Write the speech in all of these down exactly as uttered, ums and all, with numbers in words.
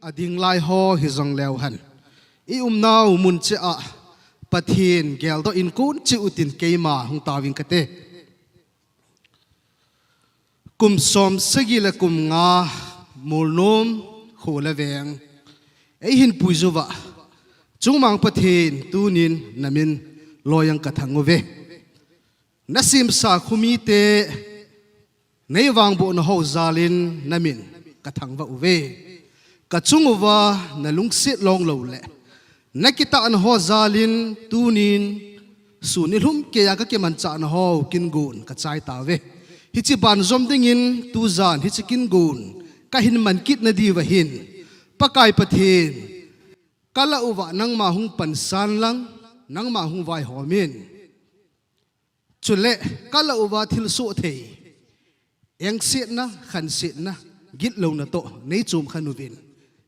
ading lai ho hijong leu hen, i umnau mun cheh a Pathen geldoh in kon cheh utin keima hung taoving kate. Kum som sagi le kum nga Molnom kho le veng eihin puiju va, Chungmang Pathen tunin namin loiyang kathang uve. Nasemsa khomite, neivangbohna ho jalin namin kathangvah uve. Kachung uva nalungset longlou le nakitahna ho jalin tunin sun nilhum keiya kakimanchahna ho kingon kachai tauve. Hiche banjom dingin tujan hiche kingon kahin man kit nadiuva hin, Pakai Pathen, kalah uva nangma hung pansan lang, nangma hung vaihom in. Chule kalah uva thilsoh thei, engsetna, khansetna, gitlouna toh neichom khen uvin,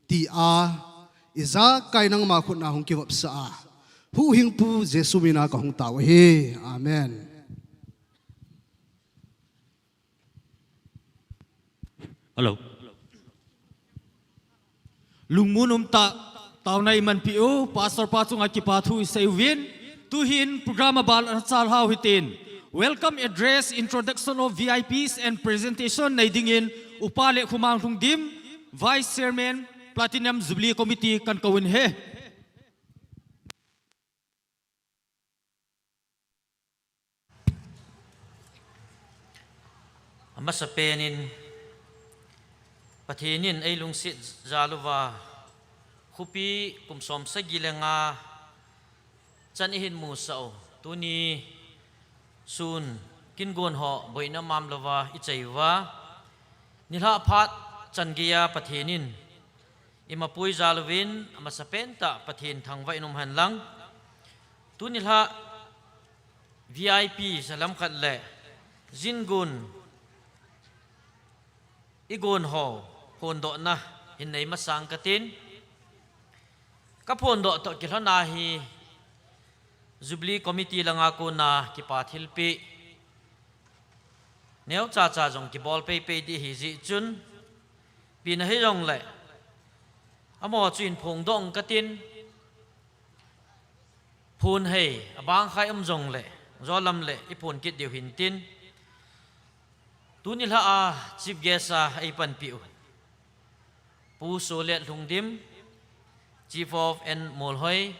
tia ijakai nangma khut a hung kivopsah a, Huhhingpu Jesu mina kahung tao ahi. Amen. Hello. Lungmon umtah, taona imanpeh u, Pastor pa chunga kipa thu isei uvin. Tuhin program aban achalhau hitin, welcome address, introduction of V I Ps and presentation nei dingin Upa Lekhuman Lhungdim, Vice Chairman, Platinum Jubilee Committee kahin kouvin ahi. Amasapen in, Pathen in eilungset jal uva, khopi kum som sagi le nga chan ihin musah u, tuni sun kingon ho boina mamlouva ichai uva, nilhah phat chan geiya Pathen in eimapui jal uvin, amasapen tah Pathen thangvah in um hen lang. Tuni nilhah V I P salam khat le jingon igon ho phondohna hin nei masang katin, kaphondoh toh kilhon a hi Jubilee Committee langa kona kipa thilpeh neocha cha jong kibol peipei ding ahi jeh chun, ipi hijongle amaho chu hin phongdoh katin, phon hei abang khai um jongle, jolam le iphon kit diu hintin, tuni nilhah a Chief Guest a eipanpeh u Pu Solet Lhungdim, Chief of N Molhoi,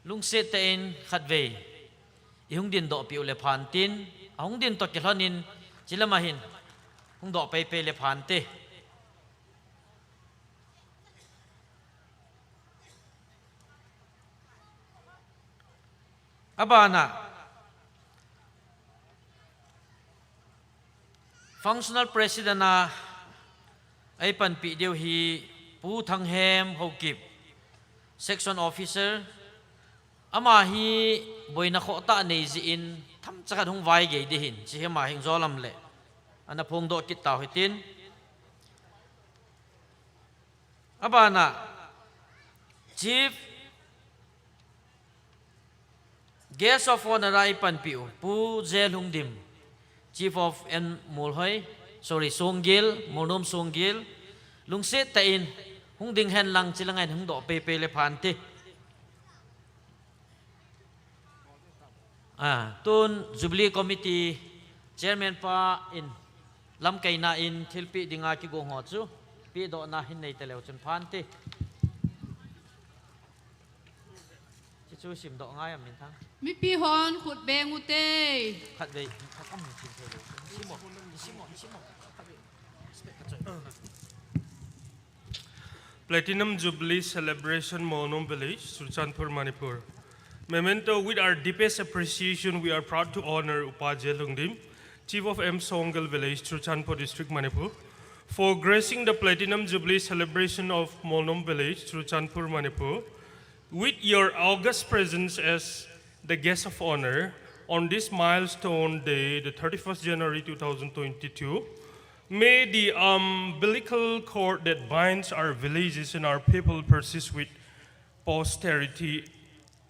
lungset tah in khatvei ihung dindoh peh u le phan tin, ahung din toh kilhon in, chulama hin hung doh peipei le phante. Abana, Functional President a eipanpeh diu hi Pu Thanghem Haokip, Section Officer, ama hi boina khohtah nei jeh in themcha khat hung vaigei ding ahin, chuleh ama hin jolam le ana phongdoh kit tau hitin. Abana, Chief Guest of Honor a eipanpeh u Pu J Lhungdim, Chief of N Molhoi, sorry, Songgel, Molnom Songgel, lungset tah in hung ding hen lang, chulanga hin hung doh peipei le phante. Ah, tun Jubilee Committee Chairman pa in lamkaina in thilpeh dinga kigon ho chu pehdohna hin nei taleu chun phante. Hichu simdoh ngai am Minthang? Mipi hon khut beng ute. Khatvei, khat am chin thei lou. Simo, simo, simo. Khatvei. Respect ka choi. Platinum Jubilee Celebration, Molnom Village, Churachandpur, Manipur. Memento, with our deepest appreciation, we are proud to honor Upa J Lhungdim, Chief of M Songgel Village, Churachandpur District, Manipur, for gracing the Platinum Jubilee celebration of Molnom Village, Churachandpur, Manipur, with your august presence as the guest of honor on this milestone day, the thirty-first January two thousand twenty-two. May the umbilical cord that binds our villages and our people persist with posterity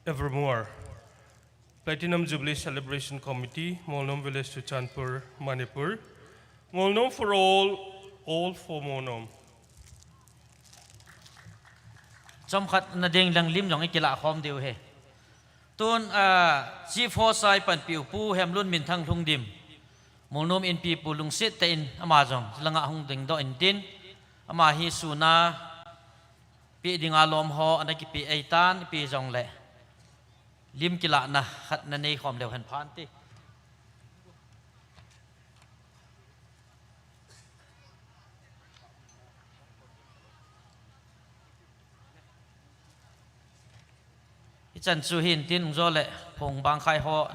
evermore. Platinum Jubilee Celebration Committee, Molnom Village, Churachandpur, Manipur. Molnom for all, all for Molnom. Chomkhat na ding lang lim jong i kilah khom diu ahi. Tun, a, Chief Host a i panpiu Pu Hemlun Minthang Lhungdim, Molnom Inpipu lungset tah in ama jong langa hung dingdoh intin, ama hi sun a peh dinga lom ho ana kipeh ahitan, ipi jongle lim kilahna khat na nei khom leu hen pha inte. Hichan chu hin tin, ung jo le phong bang khai ho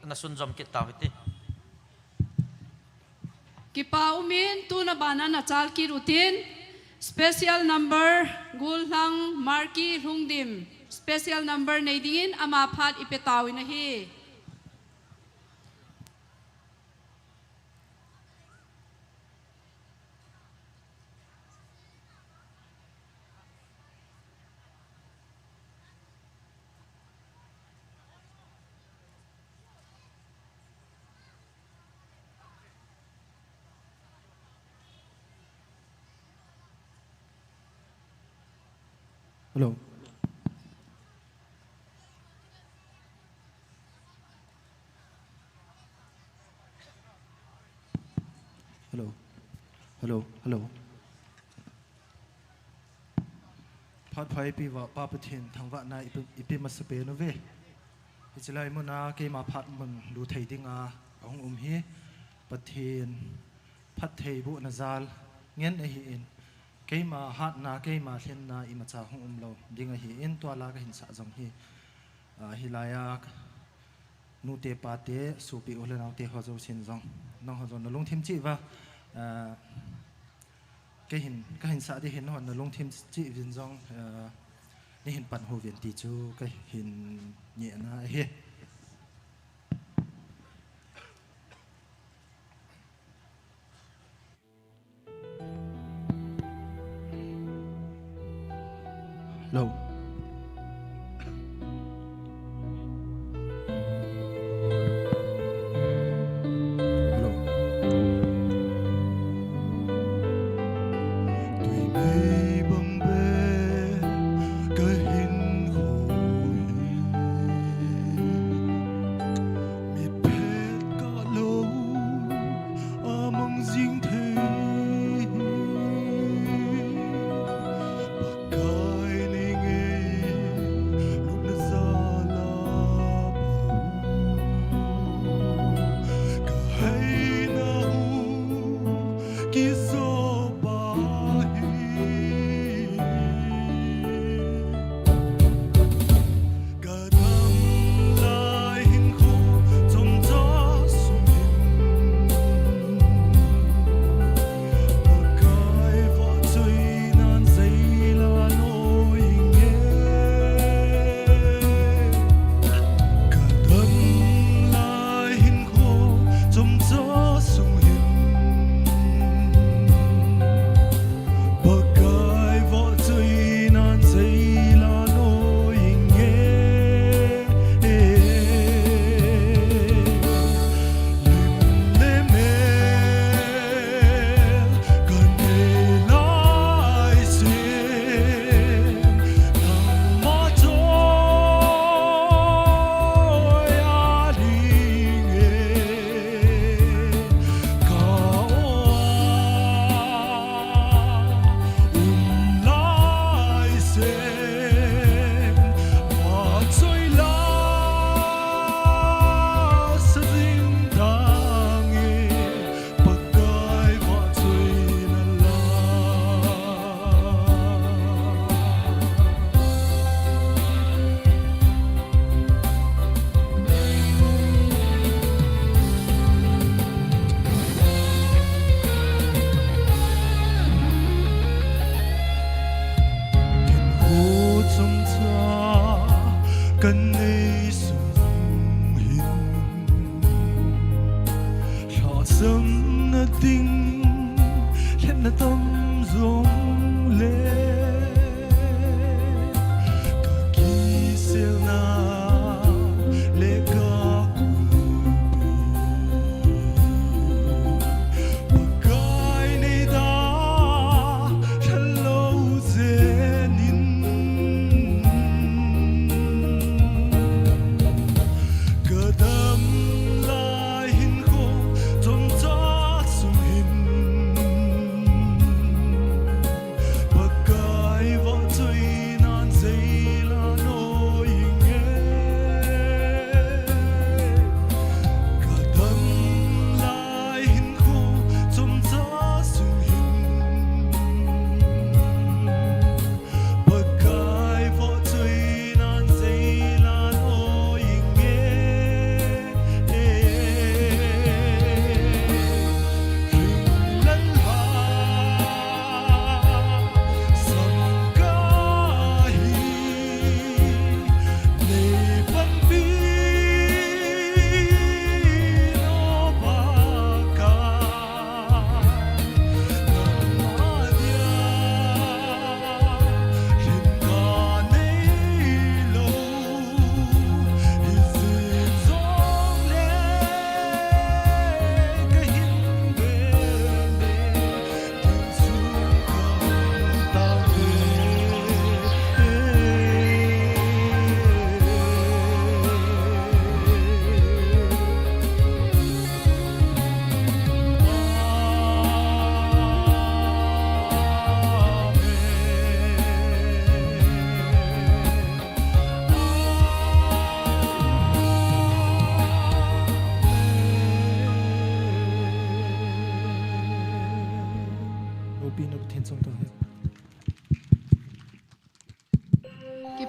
na sunjom kit tau hite. Kipa umin, tun abana na chal kit utin, special number Gullhang Marki Lhungdim, special number nei dingin ama phat i pe tau in ahi. Hello. Hello. Hello. Hello. Phat pha i pe uva Pa Pathen thangvahna i pe, i pe masapen uve. Hiche lai muna keima phat mun lut thei dinga ahung um hi Pathen phattheibohna jal ngen ahin, keima hatna, keima lhenna imacha hung umlou ding ahin, tua la kahin sah jong hi, a, hilai a nute pate, sopi u le naote ho jousen jong, nangho jong na lungthim cheh uva, a, kahin, kahin sah ding ahin, nangho na lungthim cheh uvin jong, a, neihin pan uvin ti chu kahin ngehna ahi. Hello. Hello. Tui mei bang bep kahin khu hi, mi phet kah lou amang jing thei hi. Pakai nei nge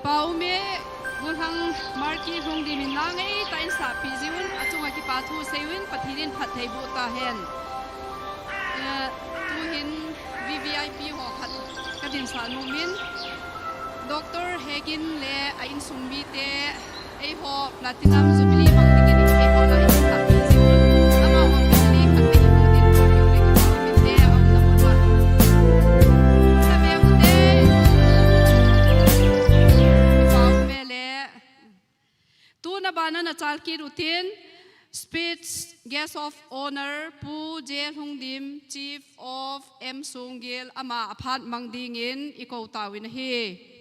Pau me, Mulhang Marki Lhungdim in la ngai ta in sa pi ziun, achunga kipa thu seiyun, Pathen in phatthei boh ta hen. Eh, tuhin V V I P ho khat ka din sa nomin, Doctor Hegin le a insung mite, eiho Platinum Jubilee mang dingin eiho la in sa pi ziun, amaho family khat te i mu din ko le kipa mite a um na mun ma. Sa be u te. Kipa um ve le. Tuna bana na chal kit utin, speech guest of honor, Pu J Lhungdim, Chief of M Songgel, ama aphat mang dingin i kou tauvin ahi.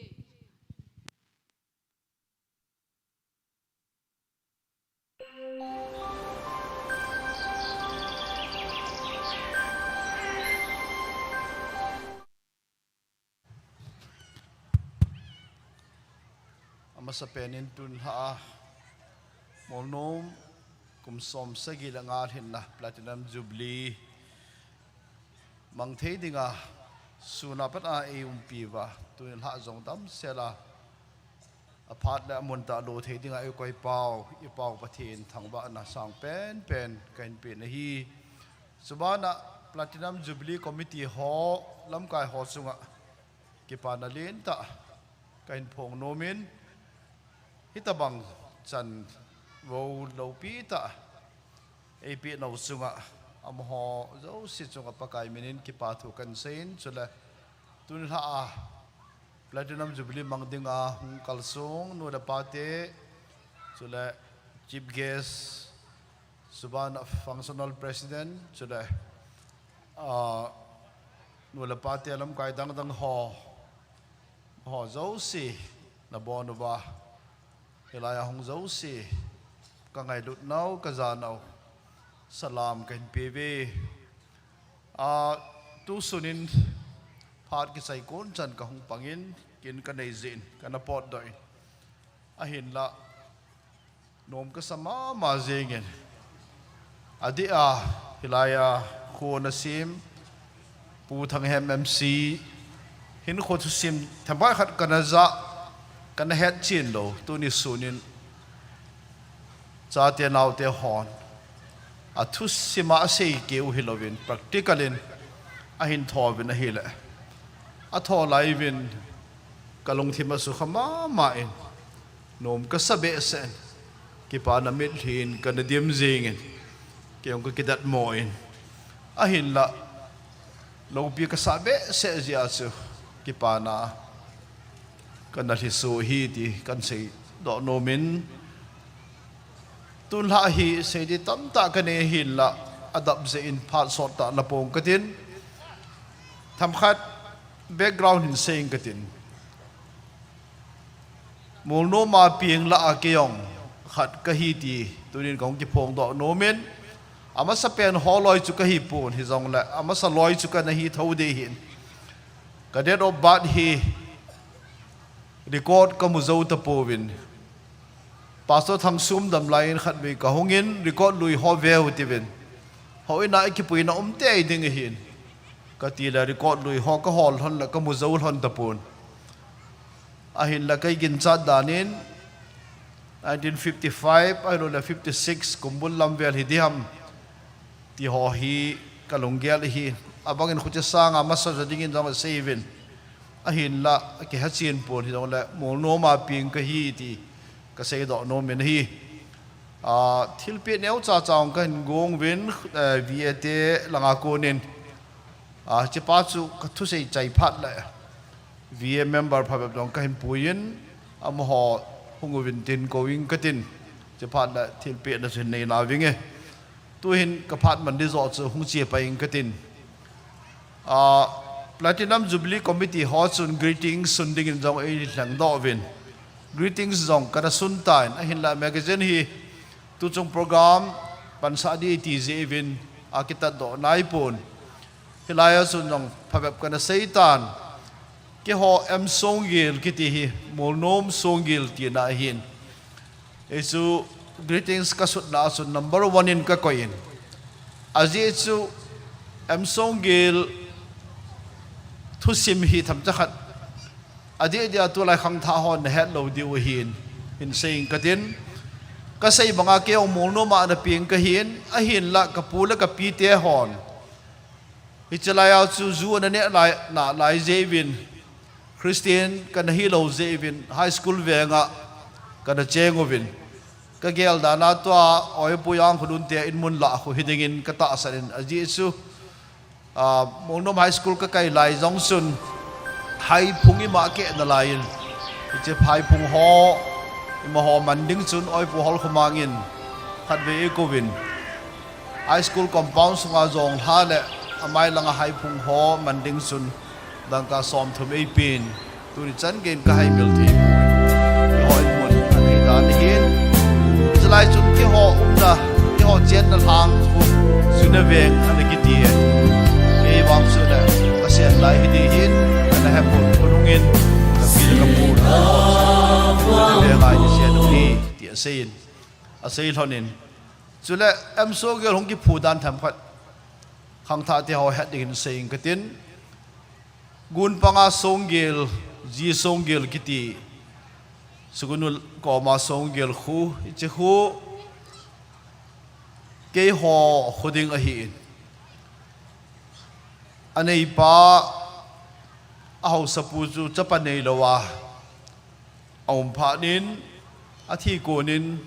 Amasa penin tun lha a Molnom kum som sagi le nga lhinna Platinum Jubilee mang thei dinga suna pat a ei umpi uva, tun lha jong damsel a aphat le amun tah lo thei dinga i koi pau, i pau Pathen thangvahna sang penpen ka hin pe na hi. Chubana Platinum Jubilee Committee ho, lamkai ho chunga kipana lentah ka hin phong nomin, hitabang chan vo lopi tah ei pe nau chunga amaho jouse chunga Pakai minin kipa thu kan seiyin, chule tun lha a Platinum Jubilee mang dinga hung kalsong nu le pa te, chule Chief Guest, Subana Functional President, chule, ah, nu le pa te lamkai dangdang ho, ho jouse na bon uva, hilai a hung jouse ka ngailut nau, ka ja nau, salam ka hin pe uve. Ah, tu sunin phat kisai kon chan ka hung pangin, kin ka nei jin, ka na potdoh in. Ahinla, nom ka sa mama jingin. Adeh a, hilai a, kho na sem, Pu Thanghem M C, hin kho thusim, themkhat khat ka na ja, ka na het chen lou, tuni sunin. Chate naote hon. A thusim a asei keu hilouvin, practical in, ahin tho uvin ahile. A tho lai uvin, ka lungthim a sukha mama in. Nom ka sa behseh in, kipana mitlhi in ka na dim jingin, kei jong ka kidatmo in. Ahinla, loupi ka sa behseh jeh a chu, kipana ka na lhiso hi ti kan seidoh nomin. Tun lha hi sei di tamtah ka nei hinla, adap jeh in phat sot tah la pong ka tin. Themkhat background hin seiyin ka tin. Molnom a peng lah a kei jong khat ka hi ti tunin ka hung kiphongdoh nomin, amasa pen ho loi chu ka hi pon, hijongle amasa loi chu ka na hi tho ding ahin. Ka date of birth hi record ka mu jou tapouvin. Pastor Thangsom dam lai in khatvei ka hungin, record lui ho veu tiuvin. Houin a i kipuina um tei ding ahin. Ka ti le record lui ho ka hol lhon le ka mu jou lhon tapon. Ahinla kei ginchat dan in nineteen fifty-five, ahilou le fifty-six, kumbul lam vel hi diham. Ti ho hi ka lunggel ahi. Abang in khuti sanga masa ja dingin jong asei uvin. Ahinla, kihe chen pon hijongle, Molnom a peng ka hi ti ka seidoh nomin ahi. Ah, thilpeh neocha cha jong ka hin gong uvin, eh, V A te langa konin. Ah, chepa chu ka thusei chai phat le V A member phabep jong ka hin puiyin, amaho hung uvin tin kou ing ka tin, chephat le thilpehna chu hin nei nauvinge. Tuhin ka phat man di joh chu hung che pai ing ka tin. Ah, Platinum Jubilee Committee ho chun greetings sun dingin jong ei lhengdoh uvin. Greetings jong ka na sun tan, ahinla magazine hi tuchung program pansah di ti jeh uvin akitatdoh naipon. Hilai a chun jong phabep ka na sei tan. Keiho M Songgel kiti hi, Molnom Songgel tina ahin. Hichu greetings ka sutna a chun number one in ka koiyin. Ajeh chu M Songgel thusim hi themcha khat Adeh dia tulai khangthah hon nahet lou diu ahin, hin seiyin katin. Kasei banga kei jong Molnom a ana peng kahin, ahinla kapu le kapite hon hiche laiya chu ju ana neh lai, nalai jeh uvin, Christian kana hilou jeh uvin, high school venga kana cheng uvin, kagel dan a tua Oipu Jangkholun te in mun lah khu hidingin katahsan in, ajeh chu, ah, Molnom High School kakai lai jong chun, haiphung ima keh nalai in, hiche haiphung ho, ima ho man ding chun Oipu Holkhomang in khatvei eikouvin, high school compound sunga jonglha le amai langa haiphung ho man ding chun dangka somthum eipen, tuni chan geiyin kahaimil thei poi. Keiho in mun anei dan ahin. Chulai chun keiho umna, keiho chenna lhang khu Sunaveng ana kiti e. Kei vang chu le, kasen lai hiding hin, ana hepon khonung in, kapi le kapu, Sunaveng a isen u hi, ti aseiyin, asei lhonin. Chule M. Songel hung kiphu dan themkhat khangthah te ho het dingin seiyin katin. Gunpanga Songel, G. Songel kiti, Sugnu koma Songel khu, hiche khu keiho khu ding ahin. Aneipa, ahaosapu chu chapa neilouva aum phat in, athi konin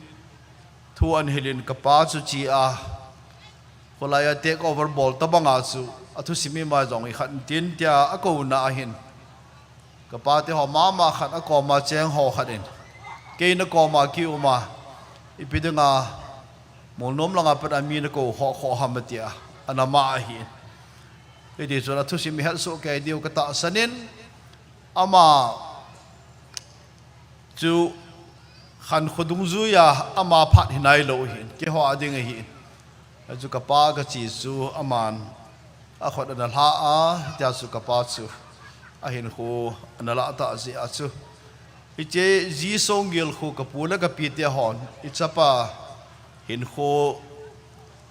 thu ana hilin kapa chu che a, kholaiya take over bol tobanga chu athusim ima jong ikhat intin tia akouna ahin. Kapa te ho mama khat akoma cheng ho khat in, kei nakoma kiuma, ipi dinga Molnom langa pat a mi nakou khoh khoh ham atia, ana ma ahin. Hiti chun athusim ihet soh kei diu katahsan in, ama chu khankho dungjuiya ama phat hinailou ahin, keiho a ding ahin. Achu kapa kache chu aman akhut ana lha a, tia chu kapa chu ahinkho ana lah tah jeh a chu, hiche G. Songel khu kapu le kapite hon ichapa hinkho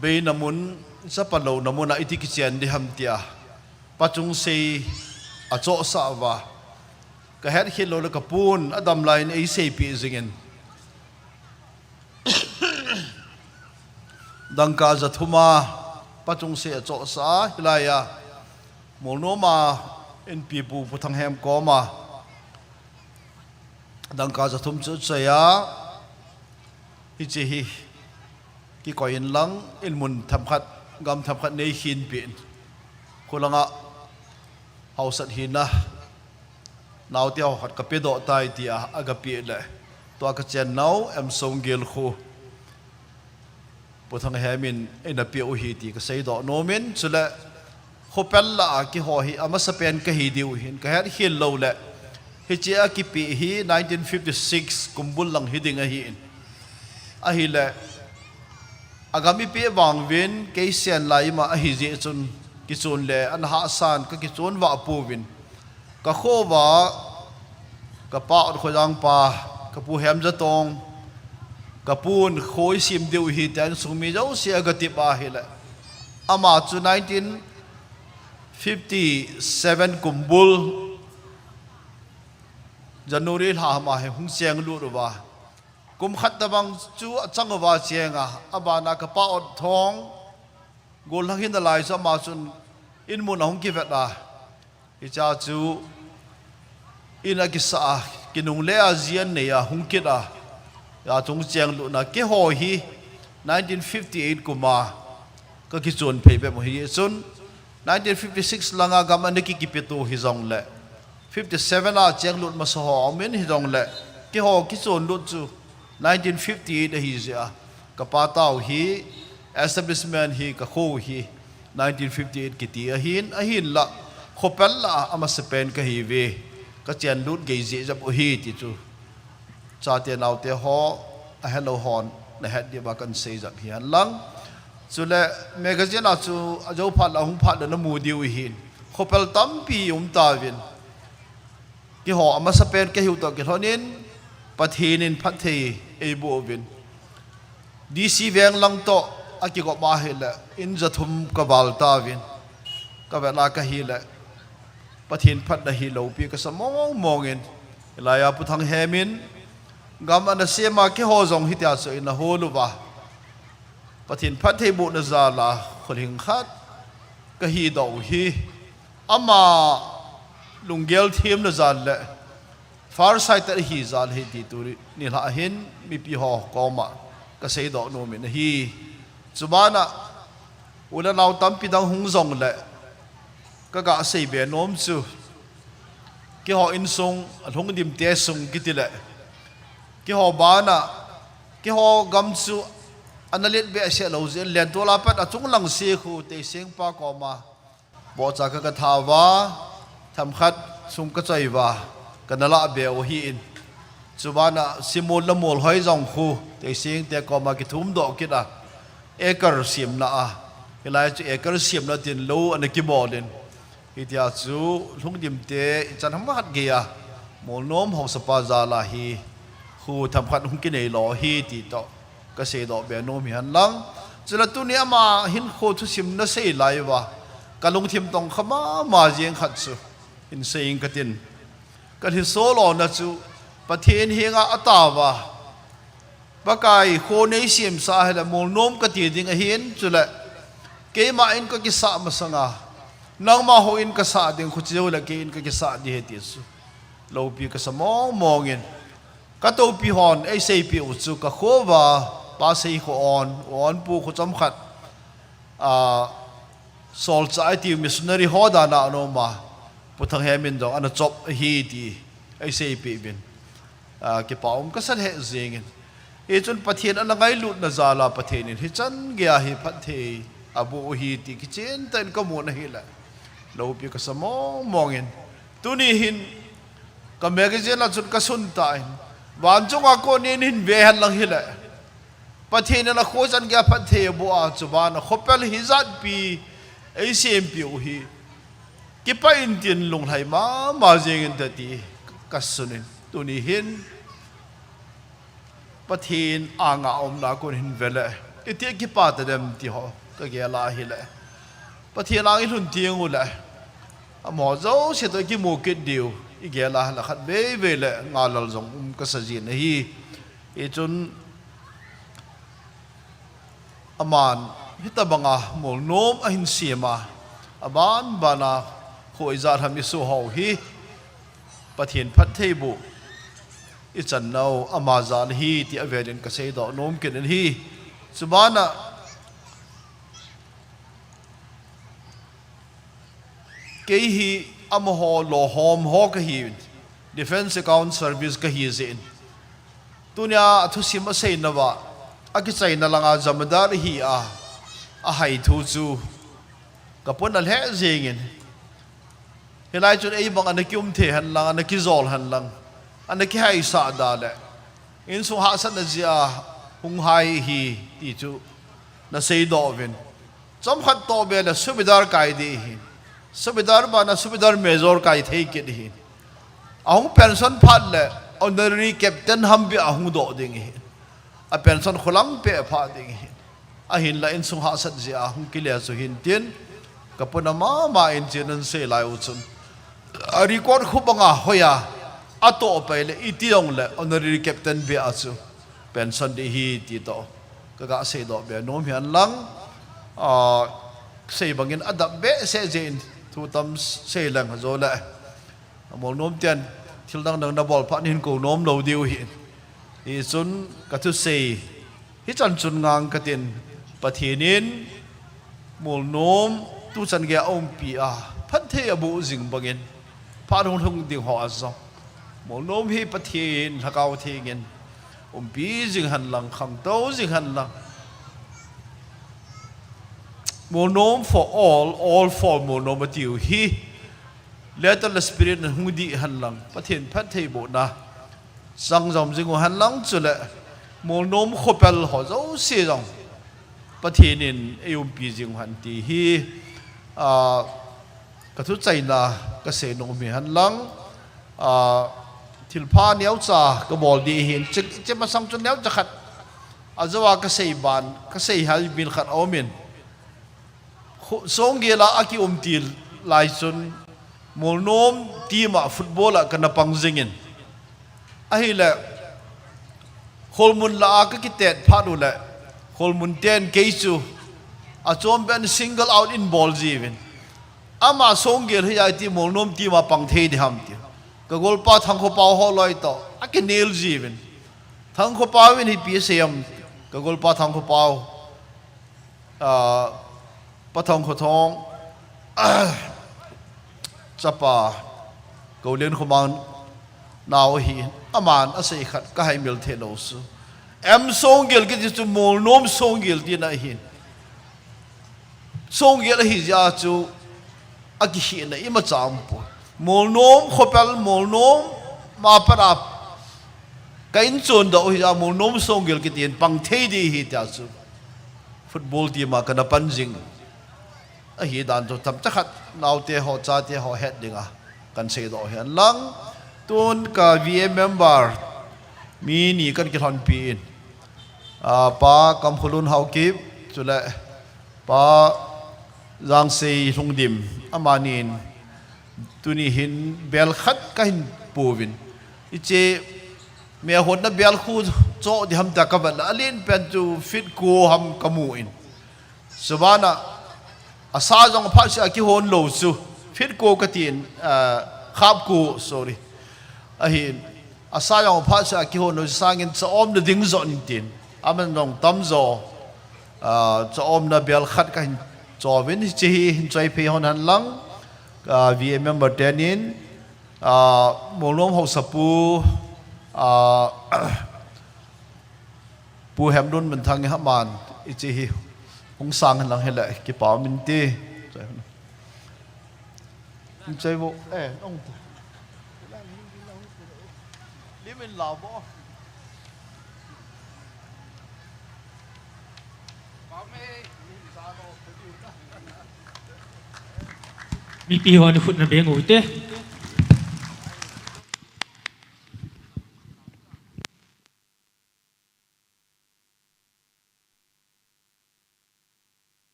beina mun, ichapa louna mun a iti kichen ding ham tia pachungsei achohsah uva, kahet khel lou le kapun adam laiyin eiseipeh jingin, dangka jathum a pachungsei achohsah a, hilaiya Molnom a inpipu Pu Thanghem koma dangka jathum chu achoi a, hiche hi kikoi inlang, in mun themkhat, gam themkhat neikhinpeh in, khulanga haosat hina naote ho khat kapedoh tai tia agapeh le, tua kachen nau M. Songel khu Pu Thanghem in eina peh u ahi ti kaseidoh nomin, chule khopel lah a keiho hi amasapen kahi diu ahin, kahet khel lou le, hiche a kipeh hi nineteen fifty-six kumbul lang hiding ahin. Ahile, agam ipeh vang uvin, kei sen lai ima ahijeh chun, kichon le ana hahsan, kakichon vah pouvin, kakhouva kapa Ot Khojang pa, kapu Hemjatong, kapun kho isem diu ahi tia insung mi jouse agatep ahile, ama chu nineteen fifty-seven kumbul January lha ma hi hung chenglut uva, kum khat tobang chu achang uva cheng a, abana kapa Otthong, gollhang hina lai chu ama chun in mun ahung kivet a, hichea chu in akisah a, kinungle a ji anei a, hung kit a, hia chu hung chenglutna, keiho hi nineteen fifty-eight kum a kakichon phei bep u ahi. Chun nineteen fifty-six langa gam ana kikipeto hijongle, fifty-seven a chenglut masa ho aumin hijongle, keiho kichonlut chu nineteen fifty-eight ahijeh a, kapa tau hi, establishment hi, kakhou hi nineteen fifty-eight kiti ahin, ahinla khopel lah a amasapen kahiuve, kachenlut gei jeh jep u ahi ti chu chate naote ho, ahelou hon nahet diuva kahin seijep hihen lang. Chule magazine a chu ajou phat le ahung phat le namu diu ahin, khopel tampi umtauvin, keiho amasapen kahiu toh kilhonin Pathen in phatthei eiboh uvin, D C veng lang toh akigop ahile in jathum kaval tauvin, kavet a kahile Pathen phatna hi loupi kasa mong mong in, hilai a Pu Thanghem in gam ana sem a, keiho jong hitia chu ina hol uva, Pathen phattheibohna jal a kholhing khat kahi doh u hi, ama lunggel themna jal le farsighted ahi jal ahi ti tuni lha hin mipi ho koma kasei doh nom in ahi. Chubana u le nao tampi dang hung jong le, kaga sei be nom chu, keiho insung, alhungdim te sung kiti le, keiho bana, keiho gam chu ana let behseh lou jeh in, Lentol a pat achung lang se khu Teiseng pa koma bohcha ka, katha uva, themkhat sum kachoi uva, kana lah be u ahi in. Chubana simol le mol hoi jong khu Teiseng te koma kithum doh kit a, acre semna a, hilai chu acre semna tin lou ana kibol in, hitia chu lhungdim te ichan ham khat gei a, Molnom haosa pa jal a hi khu themkhat hung kinei lo ahi ti toh kasei doh be nom hi hen lang. Chule tuni ama hinkho thusim nasei lai uva, kalungthim tong kha mama jeng khat chu hin sei ing katin, kalhiso lona chu Pathen henga atao va, Pakai, kho nei semsa hile Molnom kati ding ahin, chule keima in kakisah masanga nangma houin kasah ding, khuche u le kei in kakisah ding ahi ti chu loupi kasa mong mong in, katopi hon eiseipeh u chu, kakho uva Pa Seikhoon, Onpu kho chomkhat, a, solchah iti missionary ho dan a ana um a, Pu Thanghem in jong ana chop ahi ti eiseipeh uvin, a, kipa um kasa lheh jeng in. Hichun Pathen ana ngailutna jal a Pathen in hichan gei a hi phatthei aboh u ahi ti kichen tah in kamu na hile, loupi kasa mong mong in. Tuni hin ka magazine a chun kasun tan, van chunga kon in hin ve hen lang hile, Pathen in akho chan gei a phatthei aboh a, chubana khopel hijatpi eisempeh u hi kipah in tin lunglhai mama jeng inte ti kasun in. Tuni hin Pathen anga umna kon hin ve le, iti kipah tadem ti ho kagel a hile, Pathen ang ilhun teng u le, amaho jouse toh ikimu kit diu igel a hile, khatvei vei le ngalal jong um kasa jin ahi. Hichun aman hitobanga Molnom ahin sem a, aban bana kho ijat ham isoh u hi Pathen phattheiboh ichan nau ama jal ahi ti avel in kasei doh nom kit in ahi. Chubana kei hi amaho lohom ho kahi, Defence Account Service kahi jeh in, tunia athusim aseinauva akichaina langa jamadar ahi a, ahai thu chu kapuna lheh jeng in, hilai chun eibang ana kium thei hen lang, ana kijol hen lang, ana kihaisah da le, insung hahsatna jeh a hung hai ahi ti chu nasei doh uvin, chomkhat toh be le subedar kai ding ahin, subedar bana subedar major kai thei kit ahin, ahung pension phat le honorary captain ham beh a hung doh ding ahin, a pension kholang peh phat ding ahin, ahinla insung hahsat jeh a hung kile chu hin tin, kapuna mama in chun ana sei lai u chun, a record khu banga hoiya atoh pai le iti jong le honorary captain beh a chu pension ding ahi ti toh kaga sei doh be nom hi hen lang, a, sei bangin adap behseh jeh in thu tam sei leng jo le, Molnom ten thil dang dang nabol phat in hin kou nom lou diu ahin. Hichun kathusei hichan chun ngang katin, Pathen in Molnom tuchan gei a umpi a phatthei aboh jing bangin, phat hunglhung ding ho a jong Molnom hi Pathen Lhagao Theng in umpi jing hen lang, khangtou jing hen lang. Molnom for all, all for Molnom atiu hi, letter le spirit in hung dih hen lang, Pathen phattheibohna chang jom jing u hen lang, chule Molnom khopel ho jouse jong Pathen in eiumpi jing u hen ti hi, a, kathuchaina kasei nom hi hen lang, a, thilpha neocha kabol ding ahin, hiche, hiche masang chun neocha khat ajou a kasei ban, kasei hal min khat aumin, khu-, songgel a akium til lai chun, Molnom team a football a kana pang jingin. Ahile, Kholmun lah a ka kitet phat u le, Kholmun ten kei chu, achom pen single out in bol jiuvin. Ama Songgel hi iti Molnom team a pang thei ding ham ti. Ka golpa Thangkhopau ho loi toh, akinel jiuvin. Thangkhopau in hi pi seiyam, ka golpa Thangkhopau. Ah, Pa Thangkhothong, chapa, Kolian Khomang nao hi, aman asei khat ka haimil thei lou chu. M Songgel kiti chu Molnom Songgel tina ahin. Songgel ahi jeh chu, akihina imacha umpoi. Molnom, khopel Molnom, ma pat a, ka inchon doh hi a Molnom Songgel kitin pang thei ding ahi tia chu. Football team a kana pan jing. Ahi dan chu themcha khat naote ho, chate ho het dinga kan seidoh hen lang. Tun ka V A member mi ni kan kilhonpi in. Ah, Pa Kamkholun Haokip, chule Pa Jangsei Lhungdim, amanin tuni hin bel khat kahin pouvin. Hiche mi honna bel khu cho ding ham tia kavet le, alen pen chu feet ko ham kamu in. Chubana, asa jong phat seh a kihon lou chu, feet ko katin, ah, khap ko, sorry. Ahin, asa jong phat seh a kihon lou chu sangin cha-omna ding jo intin. Aman jong tamjo, ah, cha-omna bel khat kahin chouvin, hiche hi hin choi phei hon hen lang, ah, V A member tenin, ah, Molnom Haosapu, ah, Pu Hemlun Minthang hi aman, hiche hi hung sang hen lang hile, kipa um inte. Choi vo, eh, nong. Lim in la vo. Mipi hon khut na beng u hite.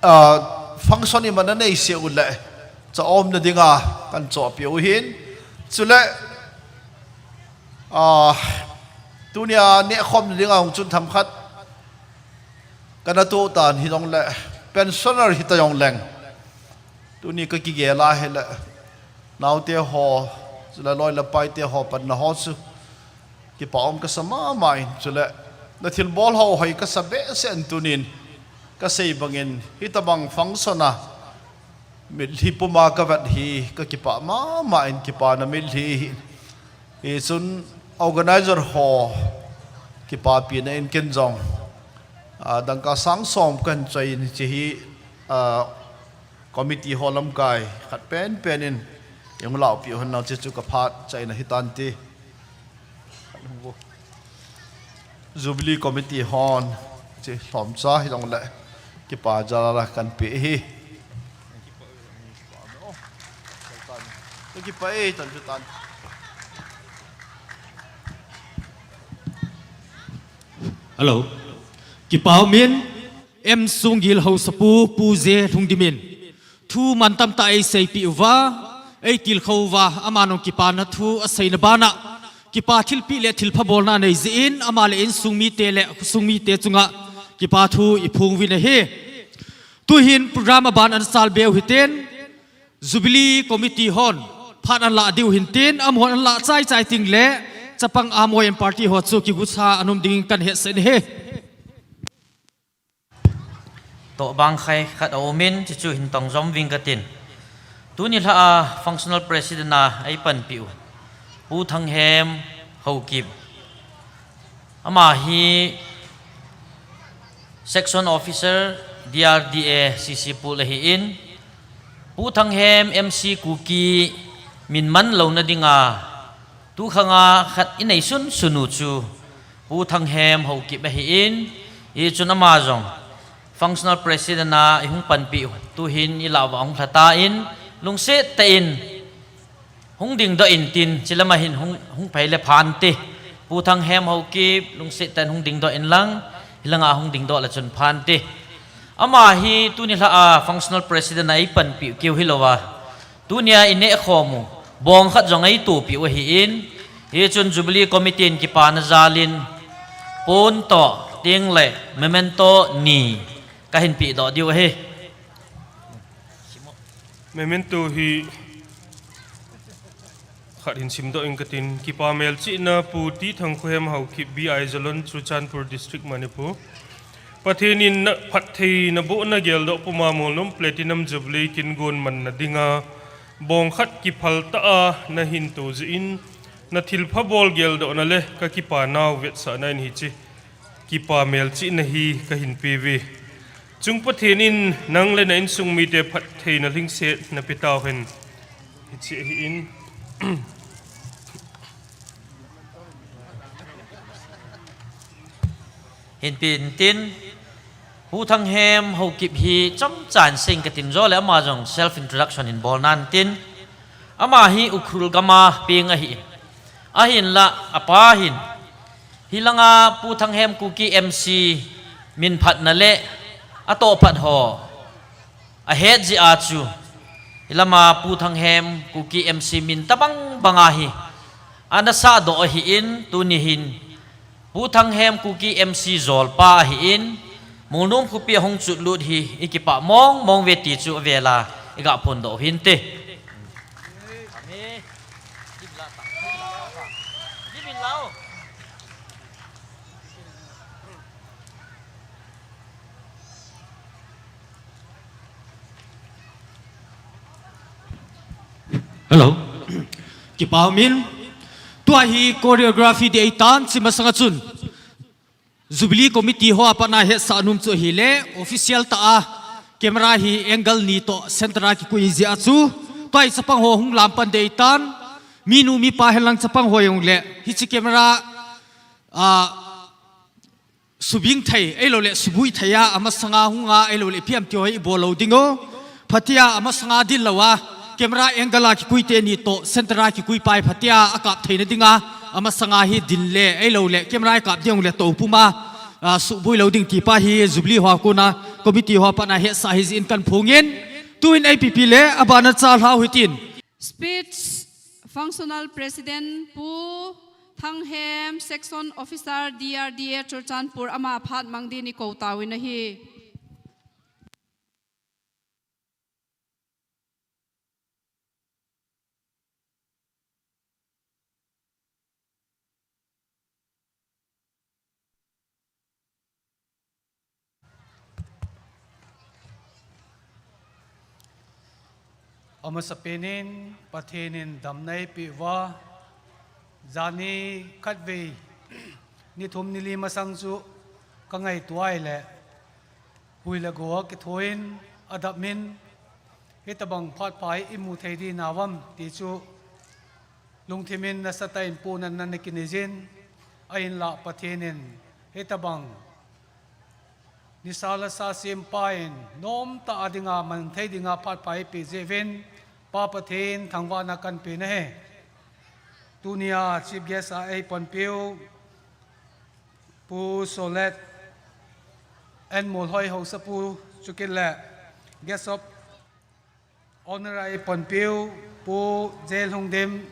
Ah, function imacha nei seh u le, cha-omna dinga kan chohpeh u hin. Chule, ah, tunia nehkhomna dinga hung chun themkhat kana toh tan hijongle, pensioner hita jongleng. Tuni ka kigel a hile, naote ho, chule loi le paite ho panna ho chu kipa um kasa mama in, chule na thilbol ho hoi kasa behseh in tunin, kasei bangin, hitabang function a mitlhi puma kavet hi ka kipah mama in, kipana mitlhi hi. Hichun organizer ho kipapina in ken jong, ah, dangka sang som kahin choi in, hiche hi, ah, committee ho lamkai khat penpen in eihung laopeh u hen lang, hiche chu ka phat chaina hitante. Jubilee committee hon hiche lhomcha hijongle kipa jal a kan pe hi. Ka kipah e, tan chu tan. Hello. Kipa umin, M Songgel Haosapu Pu J Lhungdim in thu mantam tah eiseipeh uva, eitilkhou uva, aman jong kipana thu aseina bana, kipa thilpeh le thilpha bolna anei jeh in, ama le insung mite le khosung mite chunga kipa thu iphong uvin ahi. Tuhin program aban ana chalbe u hitin, Jubilee Committee hon phat ana lah diu hintin, amahon ana lah chaichai tengle, chapang M O M party ho chu kigucha ana um dingin kan hetsah in ahi. Tohbang khai khat aumin, chuchu hin tong jom uving katin. Tuni lha a functional president a eipanpi u Pu Thanghem Haokip. Ama hi Section Officer, D R D A, C C Pool ahin, Pu Thanghem M C Kuki min man louna dinga tukhanga khat inei sunsun u chu Pu Thanghem Haokip ahin, hichun ama jong Functional President a ihung panpi u, tuhin ilah uva ahung lha tan, lungset tah in, hung dingdoh in tin, chulama hin hung, hung phei le phante. Pu Thanghem Haokip, lungset tah in hung dingdoh in lang, hilanga hung dingdoh le chun phante. Ama hi tuni lha a functional president a eipanpi u keu hilouva, tunia ineh khom u bong khat jong eitopi u ahin, hichun Jubilee Committee in kipana jalin pon toh tengle memento ni kahin pedoh diu ahi. Memento hi khat hin simdoh inge katin, kipa melchihna Pu T. Thangkhohem Haokip, B I Zalon, Churachandpur District, Manipur. Pathen in na phatthei nabohna geldoh puma Molnom Platinum Jubilee kin gon manna dinga bong khat kiphal tah a nahin to jeh in, nathilpha bol geldohna le kakipa nau vetsahna in hiche kipa melchihna hi kahin pe uve. Chung Pathen in nang le na insung mite phattheina lhingset nape tauhen. Hiche ahin. Hinpe intin, Pu Thanghem Haokip hi chomcha in sei inge katin, chule ama jong self introduction hin bol nan tin. Ama hi Ukhrul gam a peng ahi. Ahinlah apa hin, hilanga Pu Thanghem Kuki M C min phatna le atoh phat ho ahet jeh a chu, hilama Pu Thanghem Kuki M C min tabang banga hi ana sahdoh ahin, tuni hin Pu Thanghem Kuki M C jolpa ahin, Molnom khopi a hung chutlut hi ikipah mong mong uve ti chu avel a iga phondoh u hinte. Hello. Kipa umin. Tua hi choreography ding ahitan, hiche masanga chun Jubilee Committee ho a pat a hetsah nom chu ahile, official tah a camera hi angle ni toh center a kikoi jeh a chu, tua hi chapang ho hung lam pan ding ahitan, minu mipa henlang chapang ho jong le, hiche camera, ah, subing thei, ahilouleh subui thei a, amasanga hunga, ahilouleh ipi ham ti ho hi ibol lou ding u. Phatea amasanga dil lou a, camera angle a kikoi teni toh, center a kikoi pa hi phatea akap theina dinga, amasanga hi dil le, ahilouleh camera ikap ding le tou puma, a, suboi lou ding ti pa hi Jubilee ho a kona, committee ho a pat a hetsah ahi jeh in kahin phongin, tuin A P P le, abana cha lhau hitin. Speech, Functional President Pu Thanghem, Section Officer D R D A Churachandpur, ama phat mang din ikou tauvin ahi. Amasapen in Pathen in damna eipeh uva, jani khatvei ni thum ni li masang chu kangaito ahile, hui le go a kithoin adap min, hitobang phat pha hi imu thei ding nau ham ti chu lungthim in nasatah in ponatna nakinei jin, ahinlah Pathen in hitobang nisa lasa sempa in nomtah a dinga mang thei dinga phat pha eipeh jeh uvin, Pa Pathen thangvahna kahin pe ahi. Tunia Chief Guest a eipanpiu Pu Solet N. Molhoi Haosapu, chukit le Guest of Honour a eipanpiu Pu J. Lhungdim,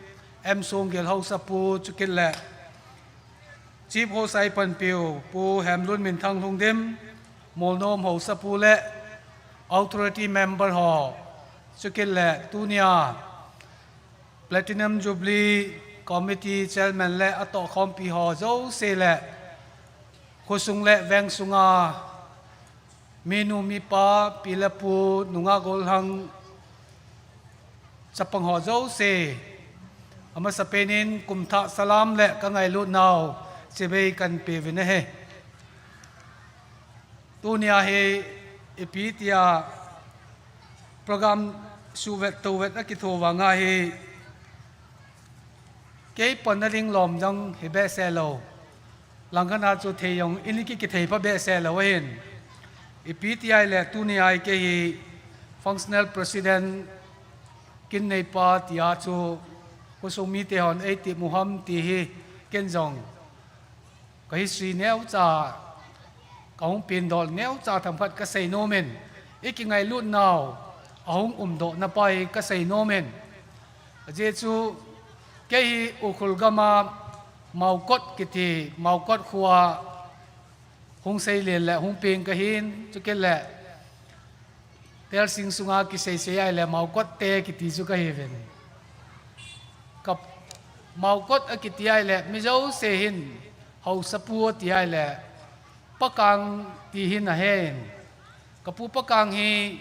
M. Songgel Haosapu, chukit le Chief Host a eipanpiu Pu Hemlunminthang Lhungdim, Molnom Haosapu le Authority Member ho, chukit le tunia Platinum Jubilee Committee Chairman le atohkhompi ho jouse le khosung le veng sunga minu mipa, pi le pu, nungah gollhang, chapang ho jouse, amasapen in kumthah salam le kangailut nau chibai kahin pe uvin ahi. Tunia hi ipi tia program suhvet touvet akitho vanga hi, kei panna ding lom jong hi behseh lou. Langkhat a chu thei jong in kikithei pha behseh lou ahin. Ipi tia ahile tunia hi kei hi Functional President kin neipa tia chu khosung mite hon eitep u ham ti hi ken jong ka history neocha Ka hung pindol neo cha themkhat ka sei nom in, i kingailut nau a hung umdoh na pa hi ka sei nom in. Ajeh chu kei hi Ukhrul gam a Maukot kiti, Maukot khua hung sei len le hung peng ka hin, chukit le Telsing sunga kisei sei ai le Maukot te kiti chu ka hi ven. Ka Maukot a kiti ai le Mizo se hin Hausapu a ti ai le Pakang ti hin a he in. Ka pu Pakang hi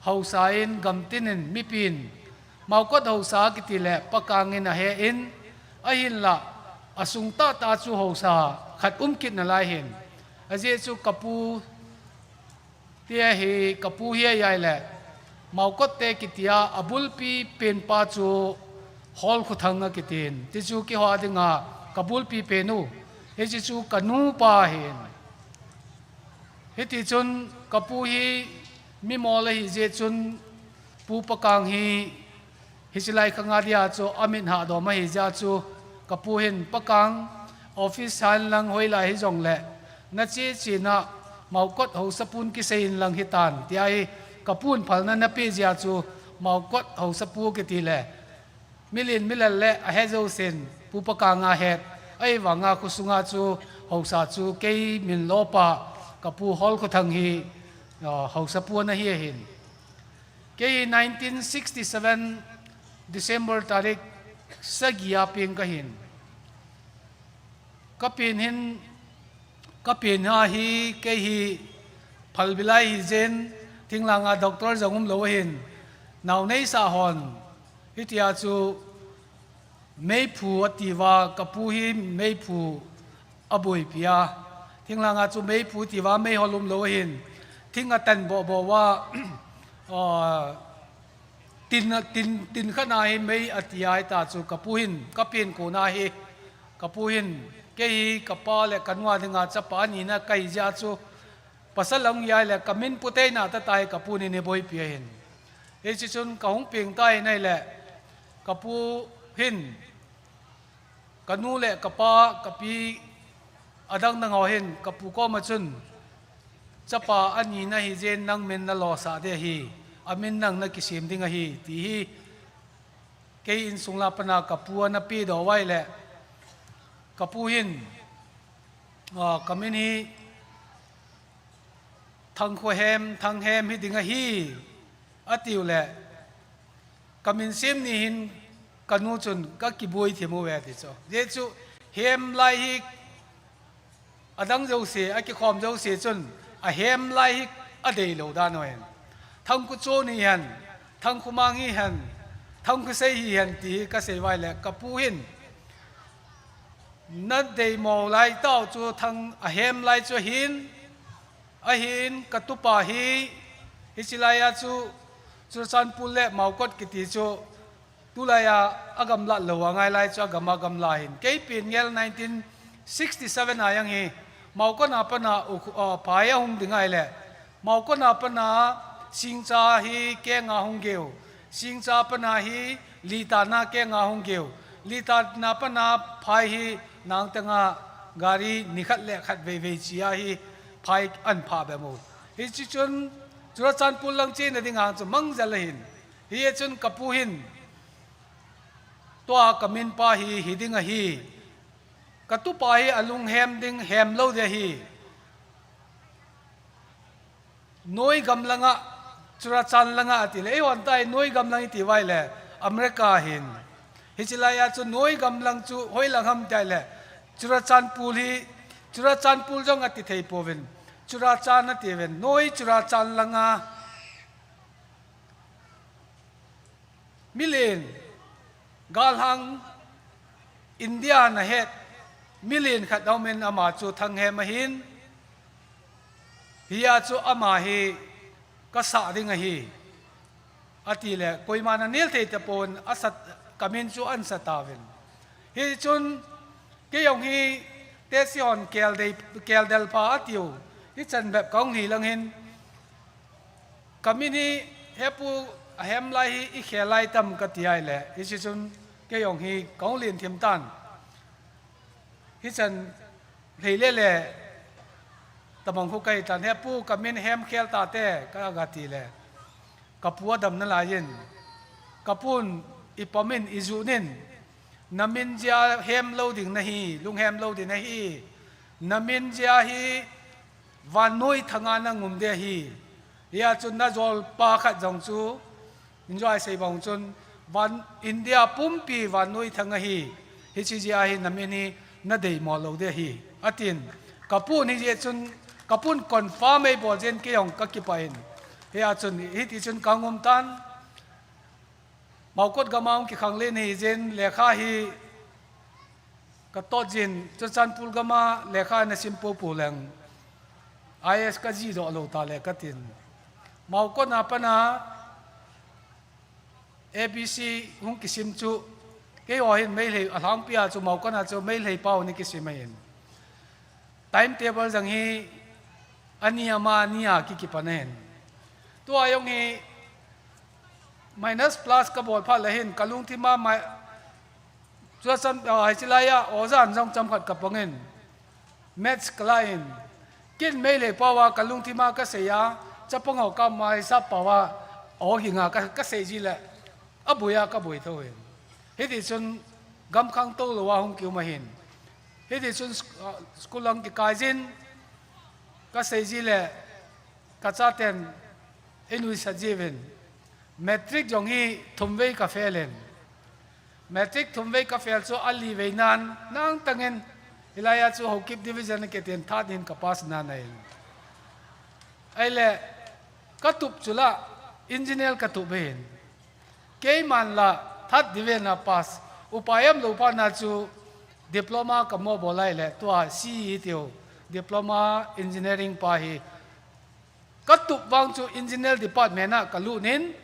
Hausa in gamtin in mipin Maukot Hausa kiti le Pakang in a he in, ahin la a sung tah tah chu Hausa khat um kit na lai hin. Ajeh chu ka pu Tia hi ka pu hi a yai le, Maukot te kitia a bulpi pen pa chu Hol Khuthang a kitin. Ti chu kiho a dinga ka bulpi pen u. Hichi chu ka nu pa hin. Hiti chun ka pu hi mi mol a hi je chun Pu Pakang hi Hichi lai khang a dia chu a min ha dom ahi jeh chu ka pu hin Pakang office han lang hoi lai hi jong le na che che na Maukot Hausapun kisei in lang hi tan tia hi ka pun phalna na pe jeh chu Maukot Hausapu kiti le milin milal le a he jo sen Pu Pakang a het ahi vanga khu sunga chu Hausa chu kei min lo pa ka pu Hol Khuthang hi, ah, Hausapu na hi ahin. Kei nineteen sixty-seven December tarik sagi a peng ka hin. Ka pen hin, ka pen ha hi, kei hi phalbi lai hi jen, thinglanga doctor jong um lo hin, nau nei sa hon, hitia chu Meiphu a tiva, ka pu hi Meiphu a boipi a. Thinglanga chu Meiphu tiva mei hol um lo hin. Thing a tan boh boh va, ah, tin, tin, tin khat na hi mei a ti ai ta chu ka pu hin, ka pen ko na hi, ka pu hin, kei hi ka pa le ka nu a dinga chapa ni na ka hi jeh chu, Pasal a hung hi ai le ka min Pu Teina ta tai ka pu ni ni boipi a hin. Hichi chun ka hung peng tai nai le ka pu hin ka nu le ka pa ka pi a dang dang ho hin ka pu koma chun chapa a ni na hi jen nang min na lo sa de hi a min nang na kisem ding ahi ti hi kei insung la pana ka pu a na pi do vai le ka pu hin, ah, ka min hi Thangkhohem, Thanghem hi ding ahi, a tiu le, ka min sem ni hin ka nu chun ka kibui thim u ve ti chu. Jeh chu, hem lai hi a dang jo se, a kikhom jo se chun, a hem lai hi a dei lo dan o hen. Thangkhocho ni hen, Thangkhomang hi hen, Thangkhosei hi hen ti hi ka sei vai le, ka pu hin, Na dei mo lai tau chu thang a hem lai chu hin, ahin ka tupa hi, hichi lai a chu Churachandpur le Maukot kiti chu tulai a, a gamla lo a ngai lai chu a gam a gamla hin. Kei pen ngel nineteen sixty-seven a yang hi, Maukot a pana u, uh, phai a hung ding ai le, Maukot a pana Singcha hi kenga hung geu. Singcha pana hi Litana kenga hung geu. Litana pana phai hi Nangtanga gari ni khat le khat vei vei chia hi phai an pha be mo. Hichi chun Churachandpur lang chena ding hang chu mang jal ahin. Hi chun ka pu hin tua ka min pa hi hi ding ahi. Ka tupa hi a lung hem ding hem lo de hi. Noi gamlanga, Churachandpur langa ati le, ei hon tai Noi gamlang iti vai le, America hin. Hichi lai a chu Noi gamlang chu hoi lang ham tai le, Churachandpur hi, Churachandpur jong ati thei pouvin, Churachandpur ati uvin, Noi Churachandpur langa. Milen, galhang India na het, milen khat a um in ama chu Thanghem ahin, hi a chu ama hi ka sah ding ahi, ati le, koima na nel thei tapon, a sat, ka min chu an sa tauvin. Hi chun, kei jong hi, tesi hon kel dei, kel del pa a tiu, hi chan bep ka hung hi lang hin, Ka min hi, he pu, a hem lai hi i khel lai tam ka ti ai le, hichi chun kei jong hi ka hung len thim tan. Hichan lei le le, Tabang khu kai tan, "He pu, ka min Hemkhel tate," ka ga ti le, ka pu adam nalai in, ka pun, "Ipi min, ijui nin, na min jeh a hem lou ding nahi, lunghem lou ding nahi, na min jeh a hi vannoi thanga na ngum ding ahi. Hia chun na jolpa khat jong chu, in jong asei bang chun, van India pumpi vannoi thang ahi. Hiche jeh a hi na min hi na deimo lou ding ahi," atin. Ka pun hi jeh chun, ka pun confirm ei bol jeh in kei jong ka kipah in. Hia chun, hiti chun ka ngum tan. Maokot gam a hung kikhang len hi jeh in lekha hi ka tot jin, Churachandpur gam a lekha na sim popo leng I A S ka ji doh lou ta le ka tin. Maokot na pat a A B C hung kisim chu, keiho hin Meitei a lhangpi a chu Maokot na chu Meitei pau ni kisim ahin. Timetable jong hi ani ama ni a ki kipan ahin. Tua jong hi minus plus ka bol phat le hin ka lungthim a mai, Churachan, ah, hiche lai a, ojan jong chomkhat ka pang in, maths ka la in, kin Meitei pau a ka lungthim a ka sei a, chapang ho ka mai sa pau a, o hinga ka, ka sei ji le, aboi a ka boi tho in. Hiti chun gam khangtou lou a hung kium ahin. Hiti chun sk-, ah, school lang kikai jin, ka sei ji le, ka chaten ei nuisat jiuvin. Matric jong hi thum vei ka fail in. Matric thum vei ka fail chu ali vei nan, nang tangin, hilai a chu Haokip Division kiti in third in ka pass nan ahin. Ahile, ka tup chu la, engineer ka tup ahin. Keiman la, third division a pass. Upai umlou phat na chu diploma ka mo bol lai le, tua C E tiu, Diploma Engineering pa hi. Ka tup vang chu engineer department a ka lut in,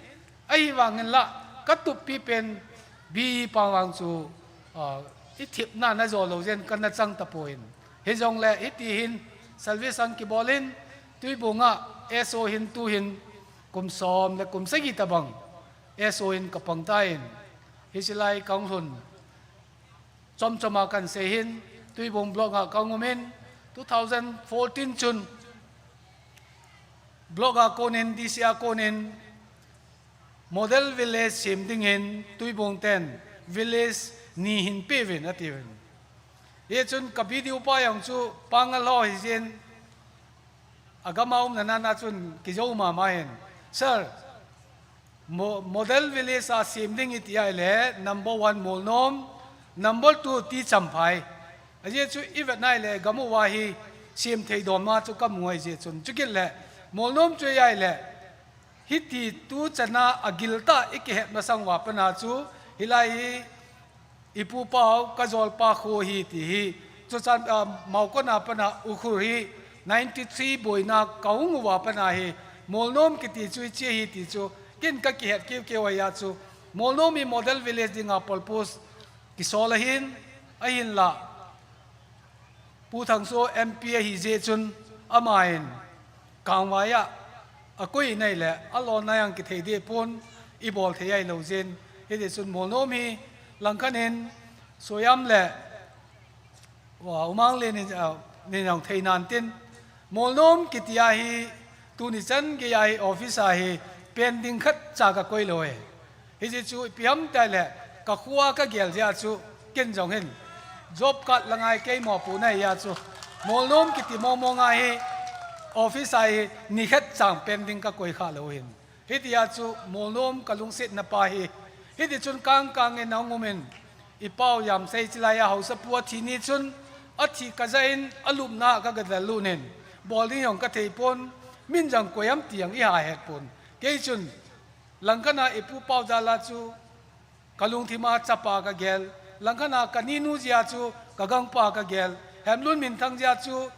ahivangin la, ka tup pipen B E pa vang chu, ah, i thepna na jo lou jeh in ka na chang tapon. Hijongle, hiti hin service ang kibol in, Tuibong a S O hin tu hin kum som le kum sagi tabang S O in ka pang tan, hiche lai ka hung lhun chomchom a kan sei hin, Tuibong block a ka hung um in, two thousand fourteen chun block a kon in, D C a kon in, model village sem dingin Tuibong ten village ni hin pe uvin ati uvin. Hichun ka B D O pa jong chu Pangal ho hi jeh in, agam a umna nan a chun kijou mama in, "Sir, mo-, model village a sem ding i ti ahile, number one Molnom, number two T Champhai. Ajeh chu i vet na ahile, gam uva hi sem thei dom a chu ka mu ahi jeh chun. Chukit le, Molnom chu i ahile, hiti tu chan a agil tah i kihet masang uva pat a chu, hilai hi i pu pau, ka jolpa kho hi ti hi. Chuchan, ah, Maokot a pat a Ukhrul hi ninety three boina ka hung uva pat a hi, Molnom kiti chu hiche hi ti chu ken ka kihet keukeu ahi a chu, Molnom hi model village dinga purpose kisol ahin, ahinla Pu Thangso M P ahi jeh chun aman kangvai a akoi in ahile, alonna jong kithei deh pon, i bol thei ahilou jeh in, hiti chun Molnom hi langkhat in Soyam le, wa, Umang le nin, ah, nin jong thei nan tin, Molnom kiti a hi, tuni chan gei a hi office a hi pending khat cha ka koi lou e. Hiche chu ipi ham tile, ka kho a ka gel jeh a chu, ken jong hin job card la ngai kei mo pu na ahi a chu, Molnom kiti mong mong a hi office a hi ni khat cha pending ka koi kha lou hin. Hiti a chu Molnom ka lungsetna pa hi. Hiti chun kang kang in ahung um in, i pau jamsei chilai a haosapu athi ni chun, athi ka ja in, alupna a ka ga del lut in, bol ding jong ka thei pon, min jong koi ham ti jong i ha het pon. Kei chun langkhat a i pu pau jal a chu ka lungthim a chapa ka gel, langkhat a ka ninu jeh a chu ka gangpa ka gel, Hemlun Minthang jeh a chu,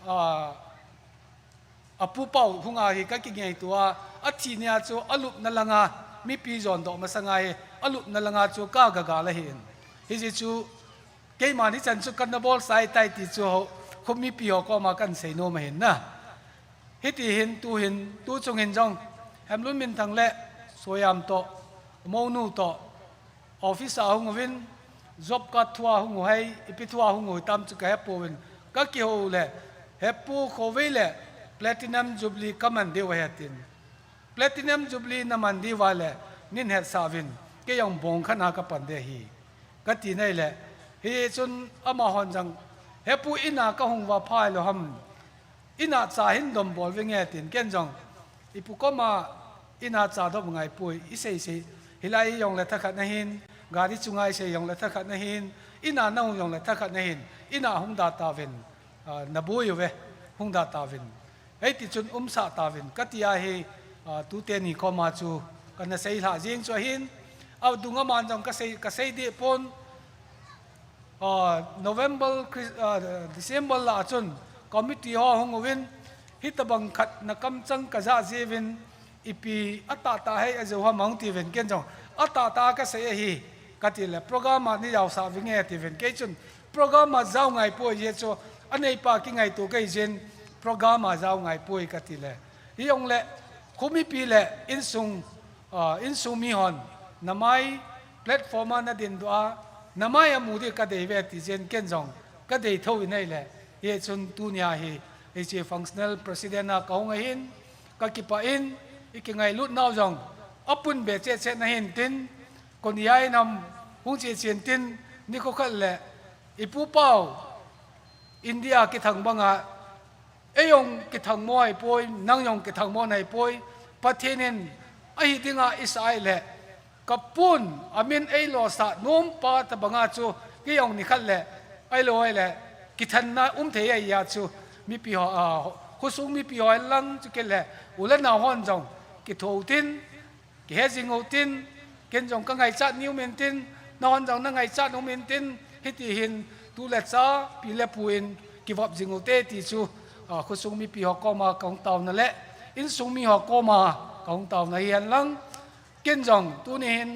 ah, a pu pau hung a hi ka kingaito a, athi ni a chu alupna lang a, mipi jon doh masang a hi, alupna lang a chu ka ga gal ahin. Hijeh chu, keiman hichan chu ka na bol sai tai ti chu ho, kho mipi ho koma kan sei nom ahin na. Hiti hin, tu hin, tu chung hin jong, Hemlun Minthang le Soyam toh, Monu toh, office a hung uvin, job card thua hung u hai, ipi thua hung u tam chu ka he pouvin, ka kihou le, Hepu khovei le Platinum Jubilee kaman diu ahi atin. Platinum Jubilee naman diu vale, nin hetsah uvin, kei jong bong khat na kapan ding ahi, kati nai le, hichun amahon jong, Hepu, ina kahung uva pha lou ham, ina cha hin dom bol vinge, tin ken jong, ipu koma ina cha dom ngai poi, isei sei, hilai jong le thakhat nahin, gari chunga isei jong le thakhat nahin, ina nahung jong le thakhat nahin, ina hung da tauvin, ah, naboi uve, hung da tauvin. Hiti chun umsah tauvin, kati ahi, ah, tute ni koma chu kana seilha jing chu ahin, adung aman jong kasei, kasei dih pon, ah, November, Chris-, ah, December lah a chun committee ho hung uvin, hitabang khat na kamchang kaja jiuvin, ipi atahtah hei ajou ham hung tiuvin, ken jong atahtah kasei ahi, kati le, program a nei jaosah vinge, tiuvin, kei chun program a jao ngai poi, ajeh chu aneipa kingaito kahi jeh in program a jao ngai poi, kati le, hijong le, khomipi le insung, ah, insung mihon, namai platform a nadin doh a, namai amu ding kadei uve, ti jeh in ken jong kadei thou in ahile, hichun tunia hi, hiche functional president a kahung ahin, kakipah in, ikingailut nau jong apun be cheh cheh nahin tin, kon ijainam hung che chen tin, nikho khat le, ipu pau, India kithang banga, ei jong kithang mo ahipoi, nang jong kithang mo nahipoi, Pathen in ahi dinga isah ahile, kapun amin eilosah nom pa tabanga chu, kei jong nikhat le, ahilou ahile, kithanna um thei ahi a chu, mipi ho, ah, khosung mipi ho lang chu kei le, u le nao hon jong, kithou tin, kihe jing u tin, ken jong kangaichat ni um in tin, nahon jong nangaichat um in tin, hiti hin tu le cha, pi le pu in kivop jing u te ti chu, ah, khosung mipi ho koma kahung taona le, insung mi ho koma kahung taona ahi hen lang, ken jong tuni hin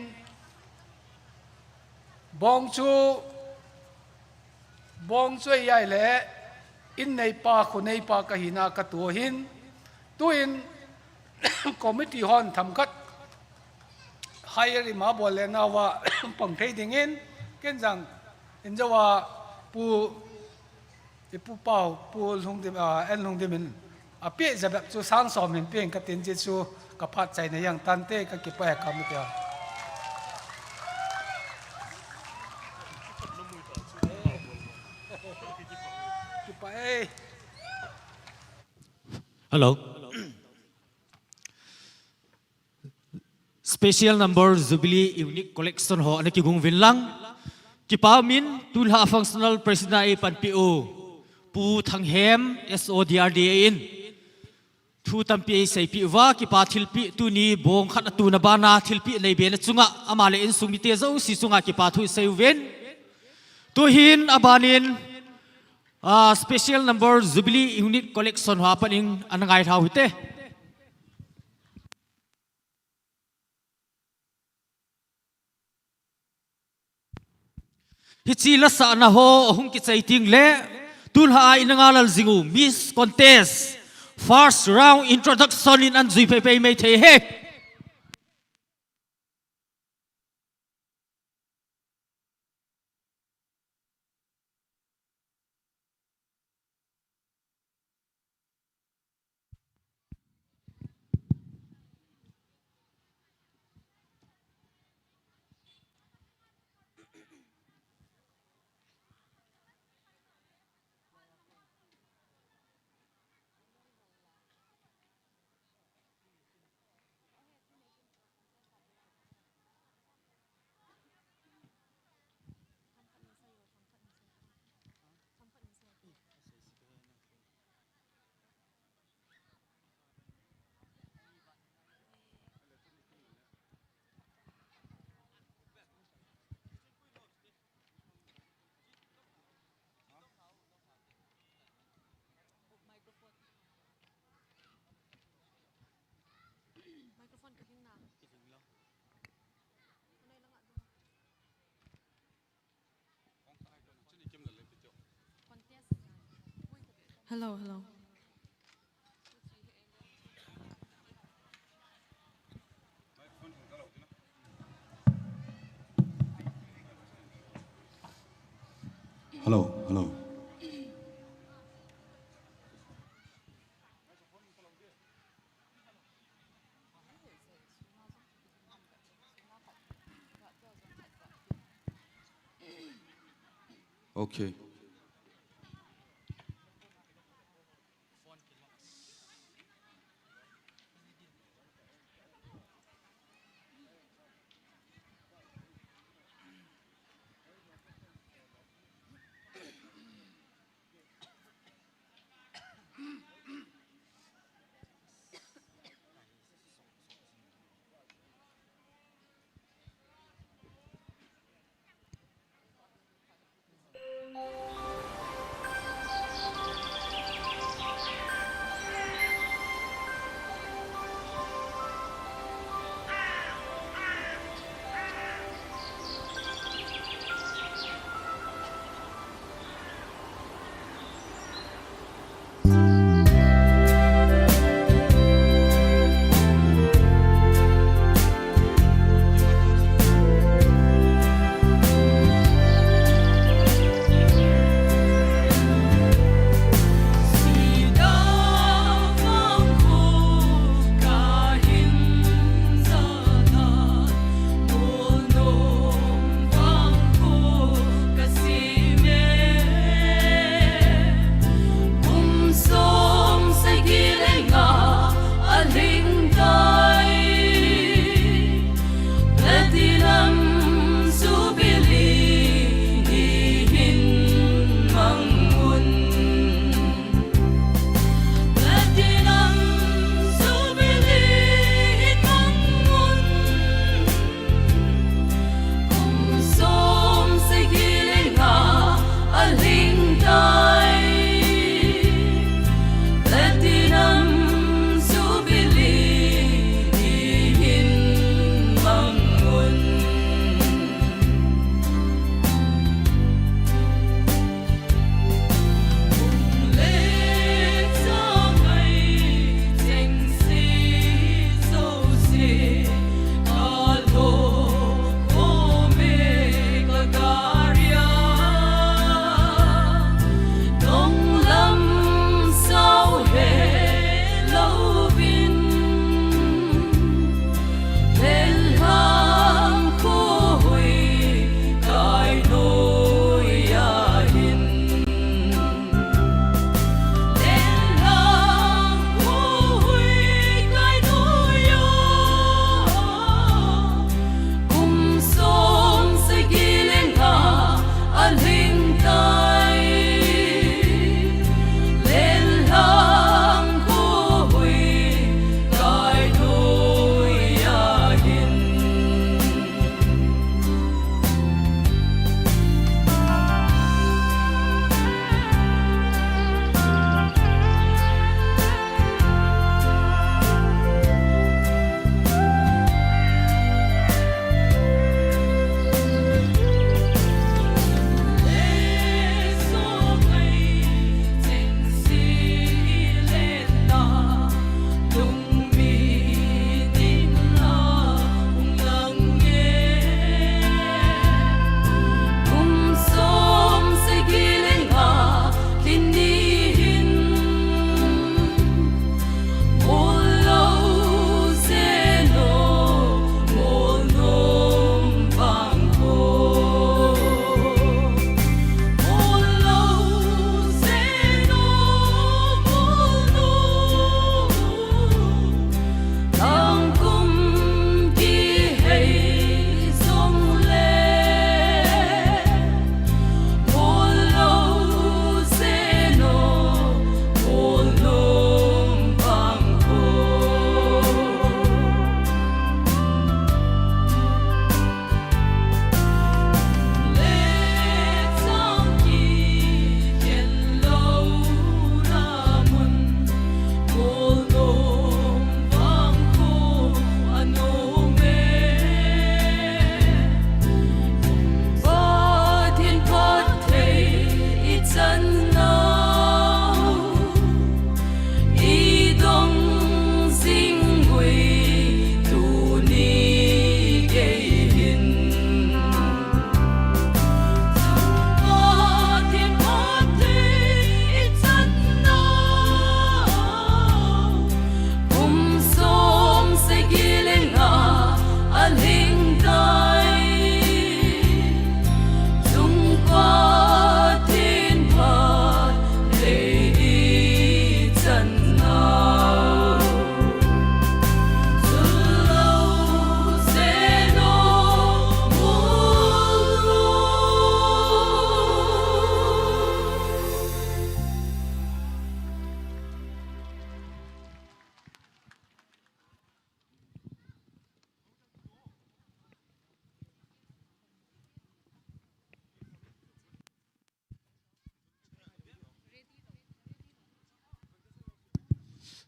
bong chu Bong chu ahile, in neipa, kho neipa kahina katoh ahin, tuin committee hon themkhat higher ima bol le nauva pang thei dingin, ken jong, in jouva pu, ipu pau, pu Lhungdim, ah, N Lhungdim in, apeh jabep chu sang som hin peng katin, ajeh chu kaphat chaina jeng tante, kakipah e, kamu tia. Kipah e. Hello. Special number Jubilee Unique Collection ho ana kigung uvin lang. Kipa umin, tulha functional president a eipanpi u Pu Thanghem S O D R D A in thu tampi eiseipeh uva, kipa thilpeh, tuni bong khat a tuna bana thilpeh neibe na chunga, ama le insung mite jouse chunga kipa thu isei uvin. Tuhin abanin, ah, special number Jubilee Unique Collection ho apan in ana ngailha u hite. Hiche lasahna ho ahung kichai teng le, tulha a ina ngalal jing u Miss Contest first round introduction in ana jui pei pei mai thei e. Hello, hello. Hello, hello. Okay.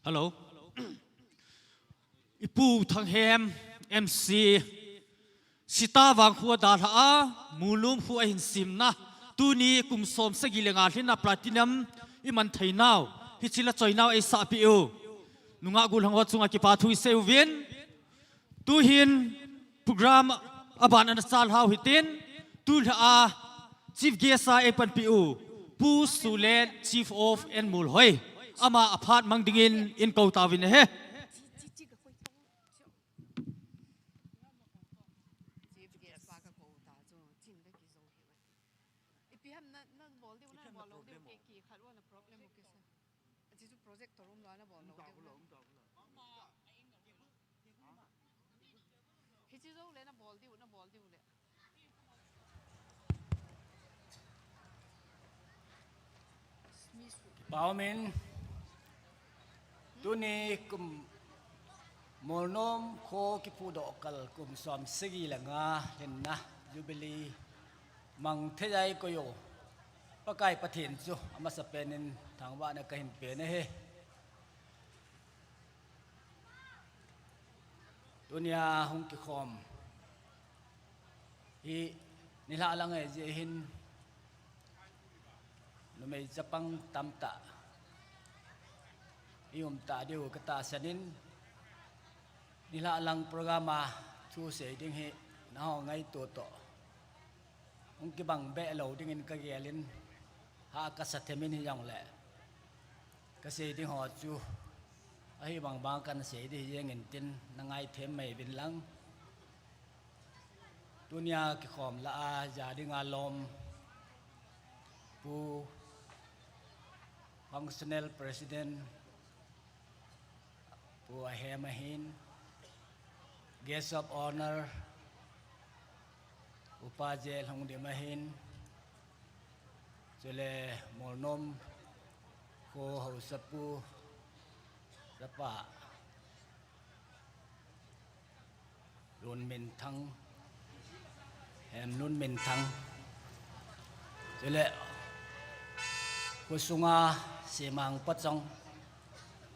Hello. Ipu Thanghem, M C, Sita Vangkhu adalha a, Mulnom khu ahin simna, tuni kum som sagi le nga lhinna platinum iman theinau, hichila choinau eisah peh u. Nungah gollhang ho chunga kipa thu isei uvin. Tuhin program aban ana chalhau hitin, tulha a chief guest a eipanpi u, Pu Sulet, Chief of Enmulhoi, ama aphat mang dingin inkou tauvin ahi. Chief guest pa ka kou ta chu, chin le kizo hi. Ipi ham na, na bol diu, na bol lo diu, ke ki khat wa na problem u ke sa. Achi chu projector um la na bol lo diu. Hichi zo le na bol diu, na bol diu le. Pau min, tuni kum Molnom kho kipudoh kal kum som sagi le nga lhinna Jubilee mang thei jai ko yo. Pakai Pathen chu amasa penin thangvahna kahin pe ahi. Tunia hung kikhom hi nilhah lang ahi jeh hin numei chapang tamtah i um ta diu ka tahsan in, nilhah lang program a thu sei ding hi nangho ngaito toh hung kibang beh lou dingin ka gel in, ha ka sa them in hijongle ka sei ding ho chu ahi bang bang kan sei ding hi jeng in tin na ngai them mai uvin lang. Tunia kikhom lah a ja dinga lom Pu Functional President Pu Ahem ahin, Guest of Honor Upa J Lhungdim ahin, chule Molnom kho haosapu chapa Lunminthang, Hemlunminthang. Chule khosunga Semang Pachong,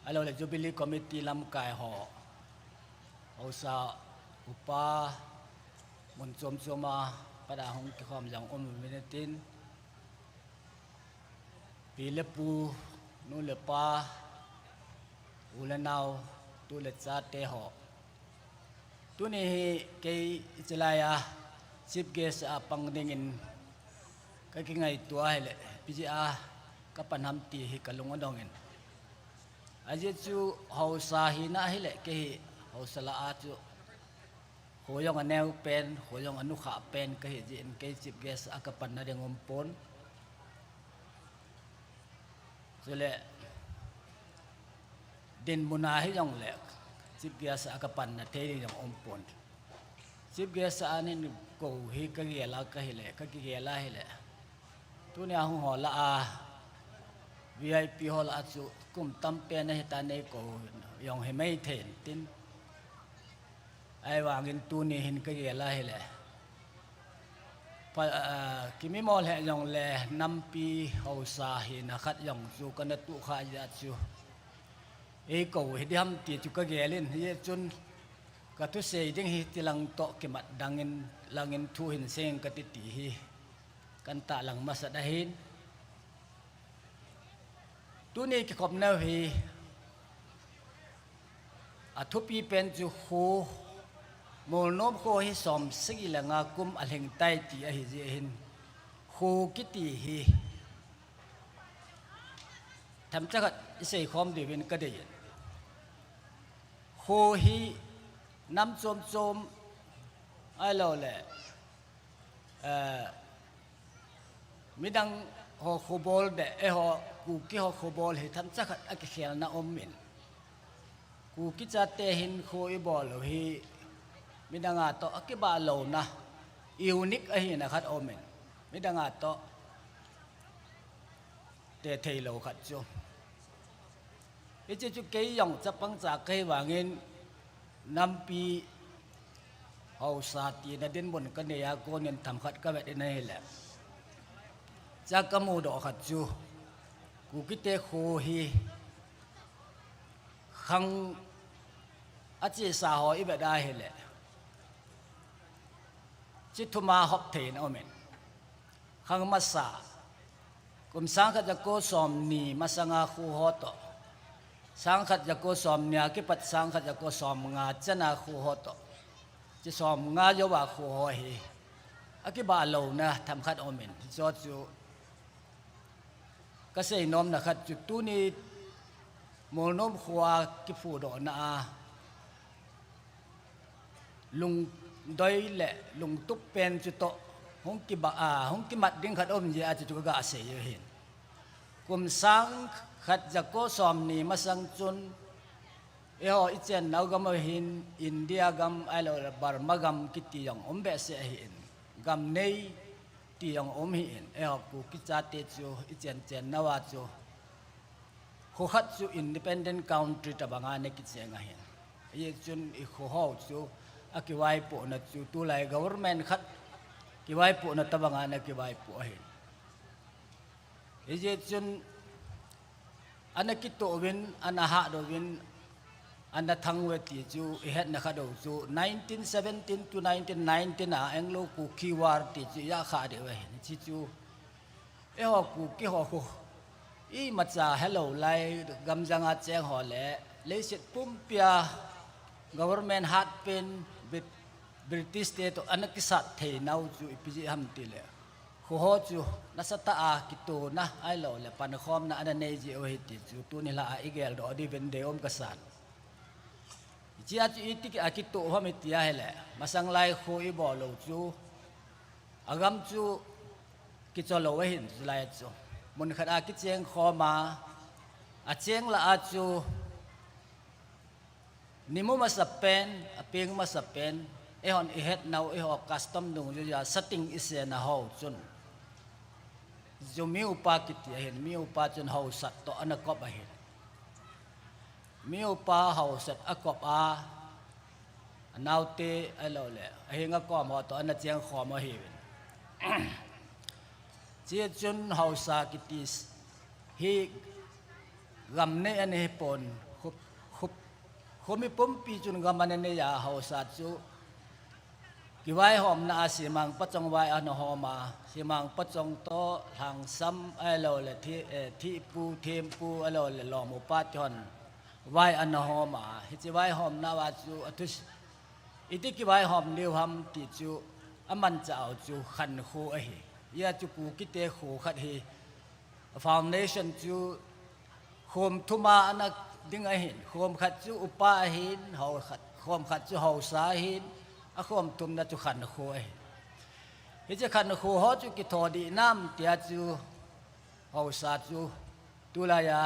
ahilou le Jubilee Committee lamkai ho, haosa upa, mun chom chom a pat a hung kikhom jong um uvin tin, pi le pu, nu le pa, u le nao, tu le chate ho. Tuni hi kei hiche lai a chief guest a pang dingin ka kingaito ahile, ipi jeh a ka pan ham ti hi ka lung adong in. Ajeh chu haosa hina ahile, kei hi haosa lah a chu kho jong aneo pen, kho jong anukhah pen ka hi jeh in kei chief guest a ka panna ding um pon. Chule dinmun a hijongle chief guest a ka panna thei ding jong um pon. Chief guest a nei kou hi ka gel a ka hile, ka kigel a hile, tunia hung ho lah a, V I P ho lah a chu kum tam pen ahitan, nei kou jong hi mai thei in tin. Ahivangin tuni hin ka gel a hile, pha, ah, kimimo lheh jongle nampi haosa hina khat jong chu kana tuh kha jeh a chu eikou hi diham ti chu ka gel in, hijeh chun ka thusei ding hi tilang toh kimat dangin langin thu hin seng kati ti hi kan tahlang masat ahin. Tuni kikhopnau hi athupi pen chu kho, Molnom kho hi som sagi le nga kum alhing tai ti ahi jeh hin, kho kiti hi themcha khat isei khom diuvin ka dei in. Kho hi nam chom chom ahilou le, eh, midang ho khobol le eiho Kuki ho khobol hi themcha khat a kikhelna um in. Kuki chate hin kho ibol u hi midang a toh akibah louna, unique ahina khat um in. Midang a toh te thei lou khat chu. Hiche chu kei jong chapang cha ka hi vangin nampi haosa tina dinmun ka nei a konin themkhat ka vet in ahile, cha ka mudoh khat chu Kukite kho hi Khang achesa ho ivet a hile, chi thuma hop thei in aumin. Khang masa, kum sangkhat jako somni masanga khu ho toh, sangkhat jako somni a kipat sangkhat jako somnga chana khu ho toh, chi somnga jouva khu ho hi akibah louna themkhat aumin. Hicho chu kasei nomna khat chu tuni Molnom khoa kiphudohna a lungdoi le lungtup pen chutoh hung kiba, a, hung kimat ding khat aum jeh a chu, chu kaga sei u ahin. Kum sangkhat jako somni masang chun eiho ichennau gam u hin India gam ahilouleh Burma gam kiti jong um behseh ahin. Gam nei ti jong um ahin. Eiho Kuki chate chu ichen chennau a chu, kho khat chu independent country tobanga ana kicheng ahin. Hijeh chun ikho ho chu akivaipohna chu tulai government khat kivaipohna tobanga ana kivaipoh ahin. Hijeh chun ana kitoh uvin, ana hahdoh uvin, ana thang uve ti chu ihetna khat u chu nineteen seventeen to nineteen nineteen a Anglo Kuki War ti chu ija khah diu ahin. Hiche chu eiho Kuki ho khu imacha helou lai gamjanga cheng ho le leiset pumpia government hatpen Brit-, British te toh ana kisat theinau chu ipi jeh ham tile, kho ho chu nasatah a kitohna ahilouleh pankhomna ana nei jeh u ahi ti chu tuni lha a igeldoh diuvin deium kasan. Hichea chu iti a kitoh ham iti ahile, masang lai kho ibol u chu agam chu kicholou ahin, chulai chu mun khat a kicheng khom a, acheng lah a chu nimu masapen, apeng masapen, eihon ihetnau, eiho custom dungjuija sating isena ho chun ju mi upa kiti ahin. Mi upa chun haosat toh ana kop ahin. Mi upa haosat akop a, anaote ahilouleh ahenga kom ho toh ana chengkhom ahiuvin. Hiche chun haosa kiti hi gam nei ana hipon, kho, kho, khomi pumpi chun gam ana nei a, haosa chu kivaihomna a Semang Pachong vai ana hom a, Semang Pachong toh Lhangsam ahilouleh Thi-, eh, Thihpu, Thempu ahilouleh Lom upa tihon vai ana hom a, hiche vaihomna uva chu athu iti kivaihom diu ham ti chu amanchah u chu khankho ahi. Hia chu Kukite kho khat hi foundation chu khom thuma ana ding ahin, khom khat chu upa ahin, hao khat, khom khat chu haosa ahin, akhom thumna chu khankho ahin. Hiche khankho ho chu kitho dih nam tia chu haosa chu tulai a,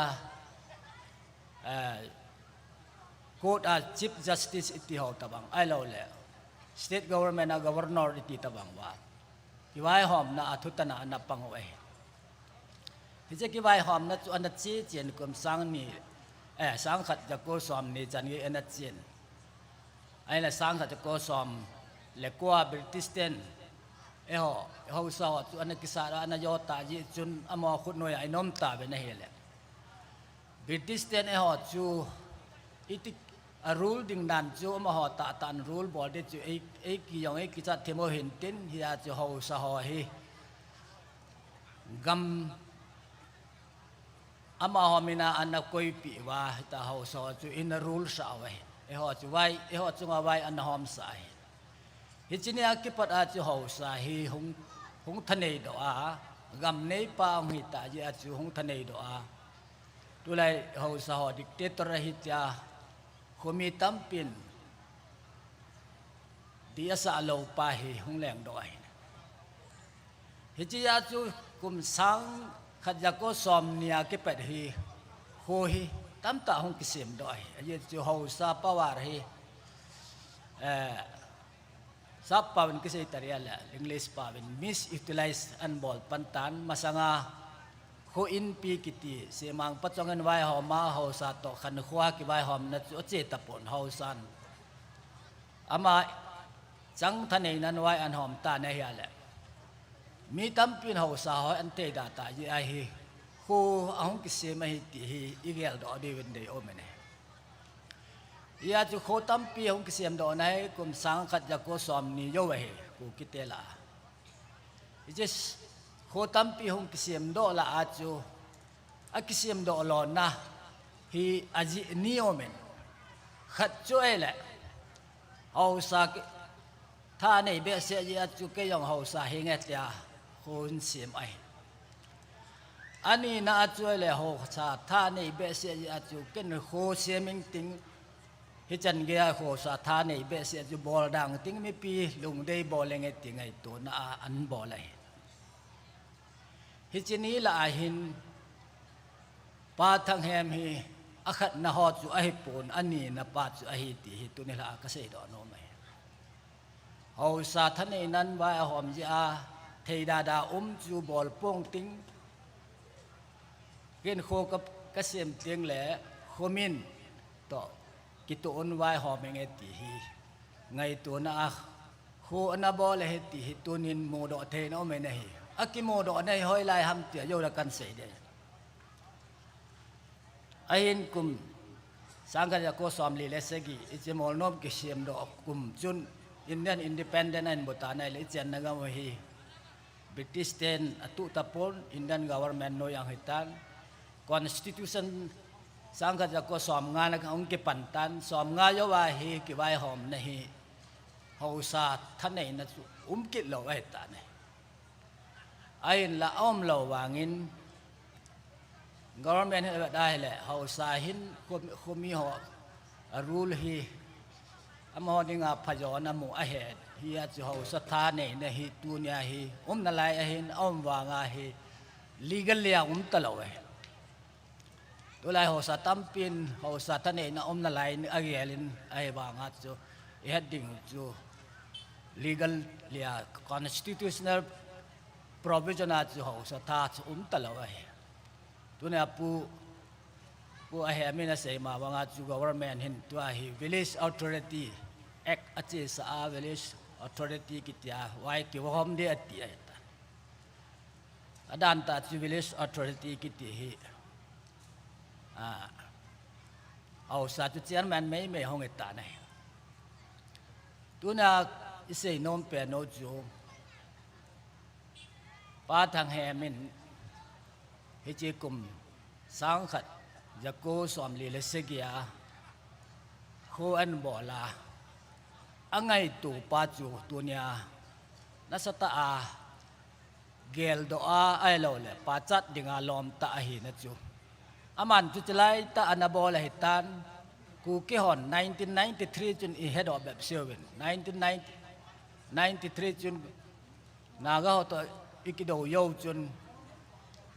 eh, court a Chief Justice iti ho tobang ahilouleh state government a governor iti tobang uva kivaihomna a thutana ana pang u ahi. Hiche kivaihomna chu ana che chen kum sang ni, eh, sangkhat jako somni chan gei ana chen. Ahile sangkhat jako som le ko a British ten eiho haosa ho chu ana kisat a, ana jot a jeh chun amaho khutnoiya inom tauvin ahile, British ten eiho chu iti a rule ding dan chu amaho tahtah in rule bol ding chu ei, ei kijong ei kichat thim u hintin, hia chu haosa ho hi gam amaho mina ana koipeh uva, hita haosa ho chu ana rule sah u ahin. Eiho chu vai, eiho chunga vai ana homsah ahin. Hiche nia kipat a chu haosa hi hung, hung thanei doh a, gam neipa hung hitah jeh a chu hung thanei doh a, tulai haosa ho dictator ahi tia khomi tampin dih asah lou pa hi hung lengdoh ahi. Hichea chu kum sangkhat jako somni a kipat hi kho hi tamtah hung kisemdoh ahi. Ajeh chu haosa power hi, eh, sap paovin kisei tah ahile, English paovin misutilize ana bol pan tan, masanga kho inpi kiti, Semang Pachong in vaihom a, haosa toh khankho a kivaihomna chu ache tapon, haosan ama chang thaneina vai ana hom tan ahile, mi tampin haosa ho ana thei da tah jeh ahi, kho ahung kisem ahi ti hi igeldoh diuvin deium ahi. Hia chu kho tampi hung kisemdoh na hi kum sang khat jako som ni jou ahi, Kukite lah a. Hiche kho tampi hung kisemdoh lah a chu, akisemdoh lona hi ajeh ni um in. Khat chu ahile, haosa ki, thanei behseh jeh a chu kei jong haosa hinge tia kho hin sem ahi. Anina a chu ahile haosa thanei behseh jeh a chu ken kho sem ing ting, hichan gei a haosa thanei behseh chu bol dang ting mipi lungdei bol inge ti ngaitona a an bol ahi. Hiche ni lah a hin Pa Thanghem hi akhatna ho chu ahipon, anina pa chu ahi ti hi tuni lah a kaseidoh nom ahi. Haosa thaneinan vaihom jeh a theidada um chu bol pong ting, ken kho ka, kasem teng le khomin toh kitoh un vaihom inge ti hi ngaitona a kho ana bol ahi ti hi tunin mudoh theina um in ahi. Akimudoh na hi hoilai ham tia jou la kan sei ding. Ahin kum sang khat jako som li le sagi, hiche Molnom kisemdoh kum chun Indian independent ahin bol tan ahile, hichenna gam hi British ten atuh tapon, Indian government noi jong hitan, constitution sang khat jako som nga na hung kipan tan, som nga jouva hi kivaihomna hi haosa thaneina chu um kit lou ahitan ahi. Ahinla aum lou vangin, government hin avet ahile, haosa hin kho, khomi ho a rule hi amaho dinga phajona mu ahi. Hia chu haosa thaneina hi tunia hi um nalai ahin, aum vanga hi legal lia um talou ahi. Tulai haosa tampin haosa thaneina um nalai agelin, ahivanga chu ihet ding chu legal lia constitutional provision a chu haosa tha chu um talou ahi. Tunia Pu, Pu Ahem in asei ma banga chu government hin tua hi Village Authority Act achesa a, Village Authority kitia vai kivahom ding ati ahitan. Adan tah chu Village Authority kiti hi, a, haosa chu chairman meimei hung hitan ahi. Tuna isei nom pen u chu, Pa Thanghem in hiche kum sang khat jako som li le sagi a kho ahin bol a, angaito pa chu tunia nasatah a geldoh a, ahilouleh pachat dinga lom tah ahina chu, aman chu chulai tah ana bol ahitan. Kuki hon nineteen ninety-three chun ihedoh bep seuvin, nineteen ninety, ninety-three chun Naga ho toh ikidou jou chun,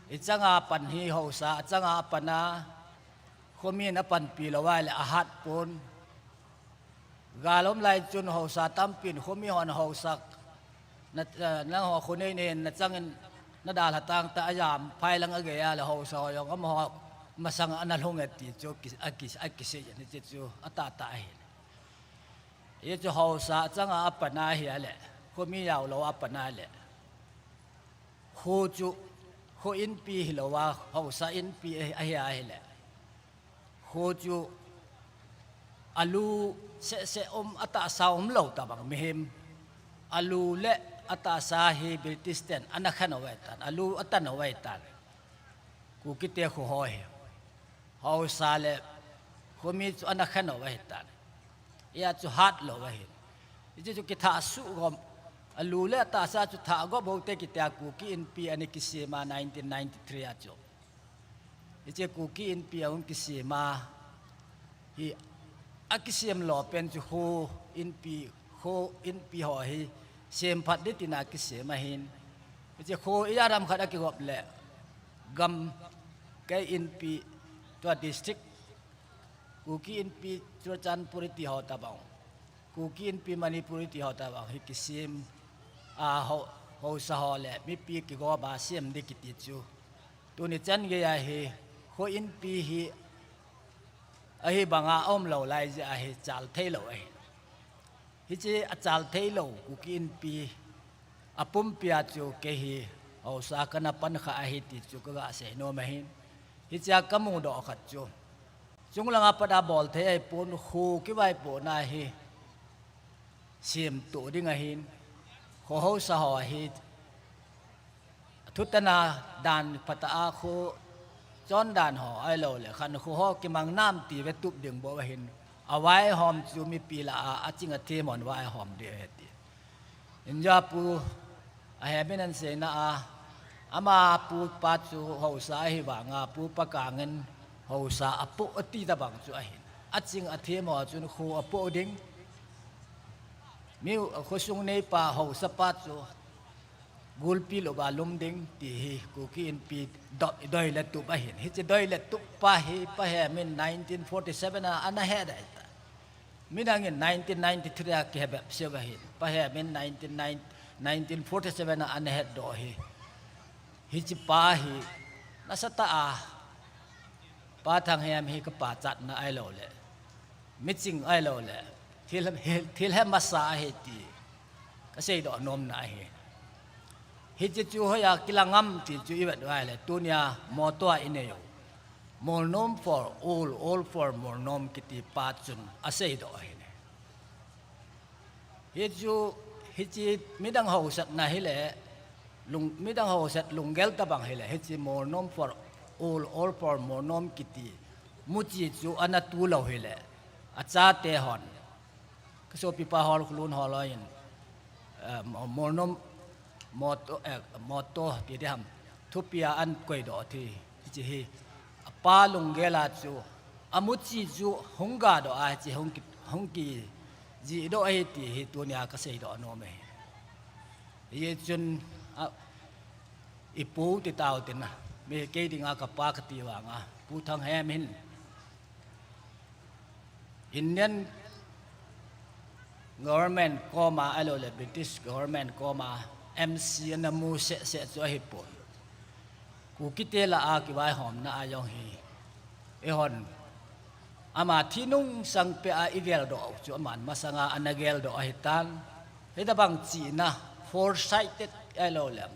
ichanga pan hi haosa, achanga apan a, khomin apanpi lou ahile ahat pon. Gal um lai chun haosa tampin khomi hon haosa, na, eh, nangho khonei nei nachangin nadalha tang tah, ajam phai lang agei a le haosa ho jong amaho masanga ana lhung e ti chu ki, aki, akisei ahi, hiche chu atahtah ahi. Hichu haosa achanga apan ahile, khomi jaolou apan ahile, kho chu kho inpi hilouva, haosa inpi ahi, ahi ahile, kho chu alu sehseh um, atahsa umlou tabang, mihem alu le atahsa hi British ten ana khen u ahitan, alu atan u ahitan. Kukite kho ho hi haosa le khomi chu ana khen u ahitan. Hia chu hatlou ahi. Hiche chu kithah suh gom, alu le atahsa chu thah gop u hite kitia Kuki Inpi ana kisem a nineteen ninety-three a chu. Hiche Kuki Inpi ahung kisem a hi akisem lo pen chu kho inpi, kho inpi ho hi semphat ding tina kisem ahin. Hiche kho ijat ham khat akigop le gamkai inpi, tua district, Kuki Inpi Churachandpur iti ho tabang, Kuki Inpi Manipur iti ho tabang hi kisem a, ho, haosa ho le mipi kigom a sem ding kiti chu, tuni chan gei a hi kho inpi hi ahi banga aumlou lai jeh a hi chal theilou ahi. Hiche achal theilou Kuki Inpi apumpi a chu kei hi haosa kana pan kha ahi ti chu kaga seinom ahin. Hichea kamudoh khat chu, Chunglanga pat a bol thei ahipon, kho kivaipohna hi semtoh ding ahin, kho haosa ho hi thutana dan phatah a kho chondan ho ahilouleh khankho ho kimang nam ti vetup ding bou ahin, avaihom chu mipi lah a aching athem hon vaihom ding ahi ti. India pu ahemin ahin seina a, ama pu pa chu haosa ahi vanga, Pu Pakangin haosa apoh ati tabang chu ahin, aching athem ho chun kho apoh ding, mi khosung neipa haosa pa chu gulpi louva lum ding ti hi Kuki Inpi doi le tup ahin. Hiche doi le tup pa hi Pahemin nineteen forty seven a ana he dai ta. Midangin nineteen ninety three a kihe bep seh ahin, Pahemin nineteen forty seven a ana hedoh hi. Hiche pa hi nasatah a Pa Thanghem hi ka pachatna ahilouleh miching ahilouleh thil, thil he masa ahi ti kaseidoh nomna ahi. Hiche chu hoiya kilang ham ti chu ivet uleh tunia motto a inei u, Molnom for all, all for Molnom kiti pa chun aseidoh ahi. Hichu, hiche midang haosatna hile, lung, midang haosat lunggel tabang hile, hiche Molnom for all, all for Molnom kiti muchi chu ana tu lou hile, achate hon, kasopipa hol, khulun hol in, eh, Molnom motto, eh, motto ti diham, thupia ahin koidoh ti, hiche hi apa lunggel a chu amuchi chu hung gadoh a, hiche hung ki, hung kijihdoh ahi ti hi tunia kaseidoh nom ahi. Hichun, a, ipu ti tau tina, mi kei dinga kapa kati vanga, Pu Thanghem hin Indian government koma ahilouleh British government koma M C ana mu sehseh chu ahipon, Kukite lah a kivaihomna a jong hi, eihon ama thi nung sangpeh a igeldoh u chu aman masanga ana geldoh ahitan. Hitabang chihna, foresighted ahilouleh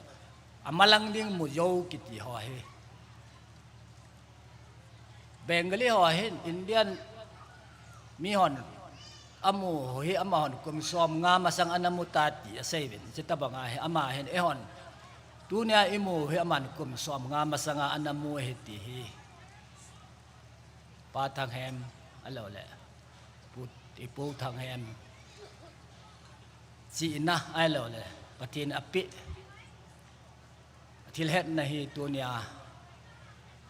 amalang ding mu jou kiti ho hi Bengali ho hin Indian mihon amu hi amahon kum somnga masang ana mu ta ti aseiuvin, chutabanga hi ama hin eihon tunia imu hi aman kum somnga masanga ana mu ahi ti hi Pa Thanghem ahilouleh Pu, Pu Thanghem chihna ahilouleh Pathen apeh thilhetna hi tunia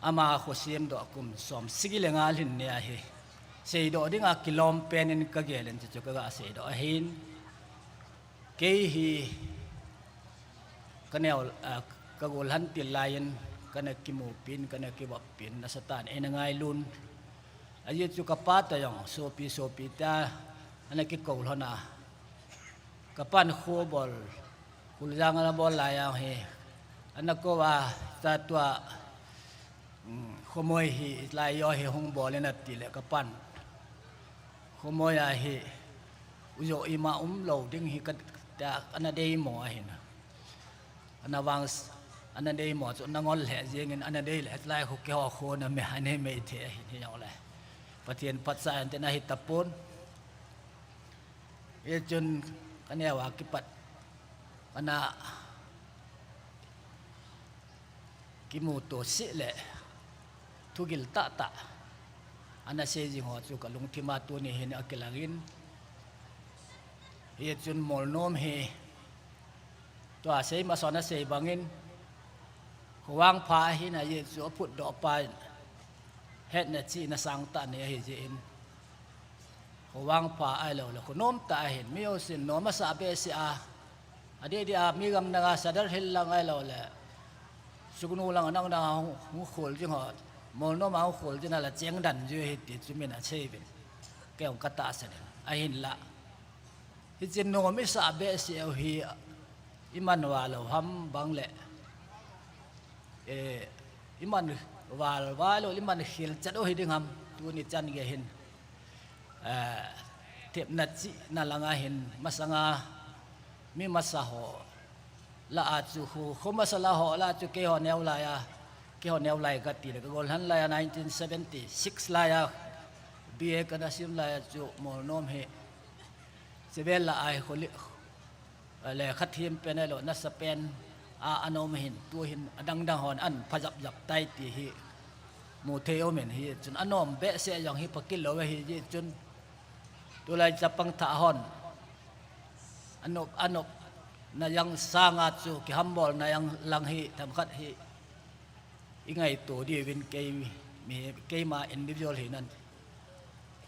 ama kho semdoh kum som sagi le nga lhin nia hi seidoh dinga kilom penin kagelin, chuchu kaga seidoh ahin. Kei hi kaneo, a, kagolhan til laiyin kana kimupin, kana kivoppin nasatah in eina ngailun. Ajeh chu kapa toh jong sopi sopi ta ana kikou lhona, kapan khobol, Kuljang ana bol laiya hi ana kouva, tatua, um, khomoi hi lai jo hi hung bol in atile kapan khomoi a hi ujo ima umlou ding hi kati ana deimo ahin. Ana vang, ana deimo chu nangol lheh jengin ana dei leh lai khu keiho khona me anei mei thei ahin hijongle Pathen phatsah ante nahi tapon. Hichun kaneo a kipat kana kimuto seh le thugil tahtah ana sei jing ho chu kalungthima tuni hin akilangin. Hichun Molnom hi tua sei masa a nasei bangin khovangpha ahin, ajeh chu aphutdoh pa in hetna chihna sangtah nei ahi jeh in khovangpha ahilouleh khonomtah ahin, mi jousen nom asah behseh a, adeh deh a mi gam danga Sadar Hill lang ahilouleh Sugnu lang, anang dang a hung, hung khol jing ho, Molnom a hung khol jing a la chengdan jui ahi ti chu min aseiuvin, kei jong katahsan in, ahinla hiche nom isah behseh u hi iman val u ham bang le, eh, iman val val u, iman khel chet u hiding ham, tuni chan gei hin, eh, thepna chihna langa hin masanga mi masa ho lah a chu kho, kho masa lah ho lah a chu keiho neo laiya, keiho neo lai kati le kagolhan laiya nineteen seventy six laiya Pi e, kana sim lai chu Molnom hi Seven la ai kholi le khat him pen lo nasa pen a anom hin, tu hin adang dang hon an phajap jap tai ti hi mu thei um in, hi chun anom behseh jong hi pakil lo hi, hi chun tulai chapang tha hon anop anop na jang sanga chu kihambol na jang lang hi themkhat hi i ngaito diuvin kei mi, keima individual hi nan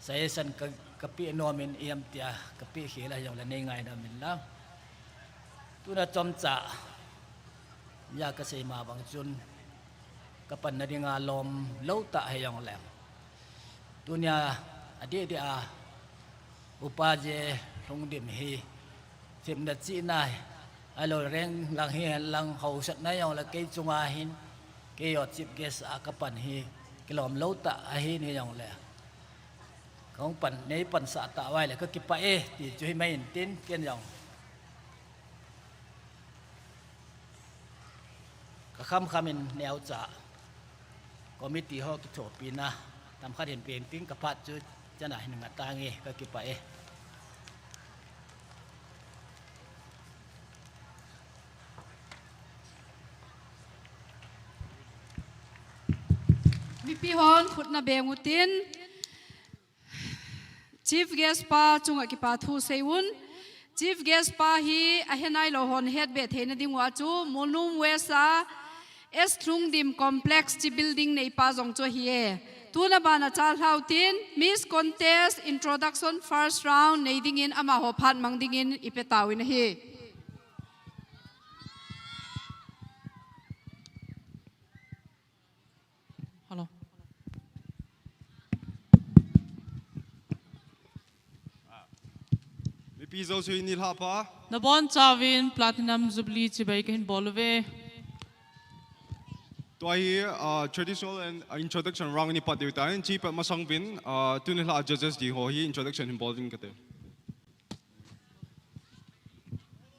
suggestion ka, ka pe nom in, iam tia ka pe khel a jong le nei ngaidam in lang. Tuna chomcha ja ka sei ma bang chun ka panna dinga lom lo ta hi jong leng. Tunia adeh deh a Upa J. Lhungdim hi themna chihna a lo reng lang hi hen lang, hausatna jong le kei chunga hin, kei jo chief guest a ka pan hi kilom lo ta ahin, hi jong le ka hung pan, nei pan sah ta vai le ka kipah e ti chu hi mai in tin, ken jong ka kham kham in neocha committee ho kithopina tam khat hin peng ting ka phat chu chana hin nga tange, ka kipah e. Mipi hon khut na beng utin. Chief guest pa chunga kipa thu sei un. Chief guest pa hi ahe nai lo hon het be theina ding uva chu Molnom West a S. Lhungdim Complex chi building nei pa jong chu ahi e. Tuna bana chal hlau tin Miss Contest Introduction First Round nei dingin amaho phat mang dingin i pe tauvin ahi. Hello. Mipi jouse nilhah pha. Nabonchauvin Platinum Jubilee chibai kahin bol uve. Tua hi, uh, traditional and, uh, introduction round ni pat diu tan, chi pat masang uvin, uh, tuni lha judges ding ho hi introduction hin bol ding kate.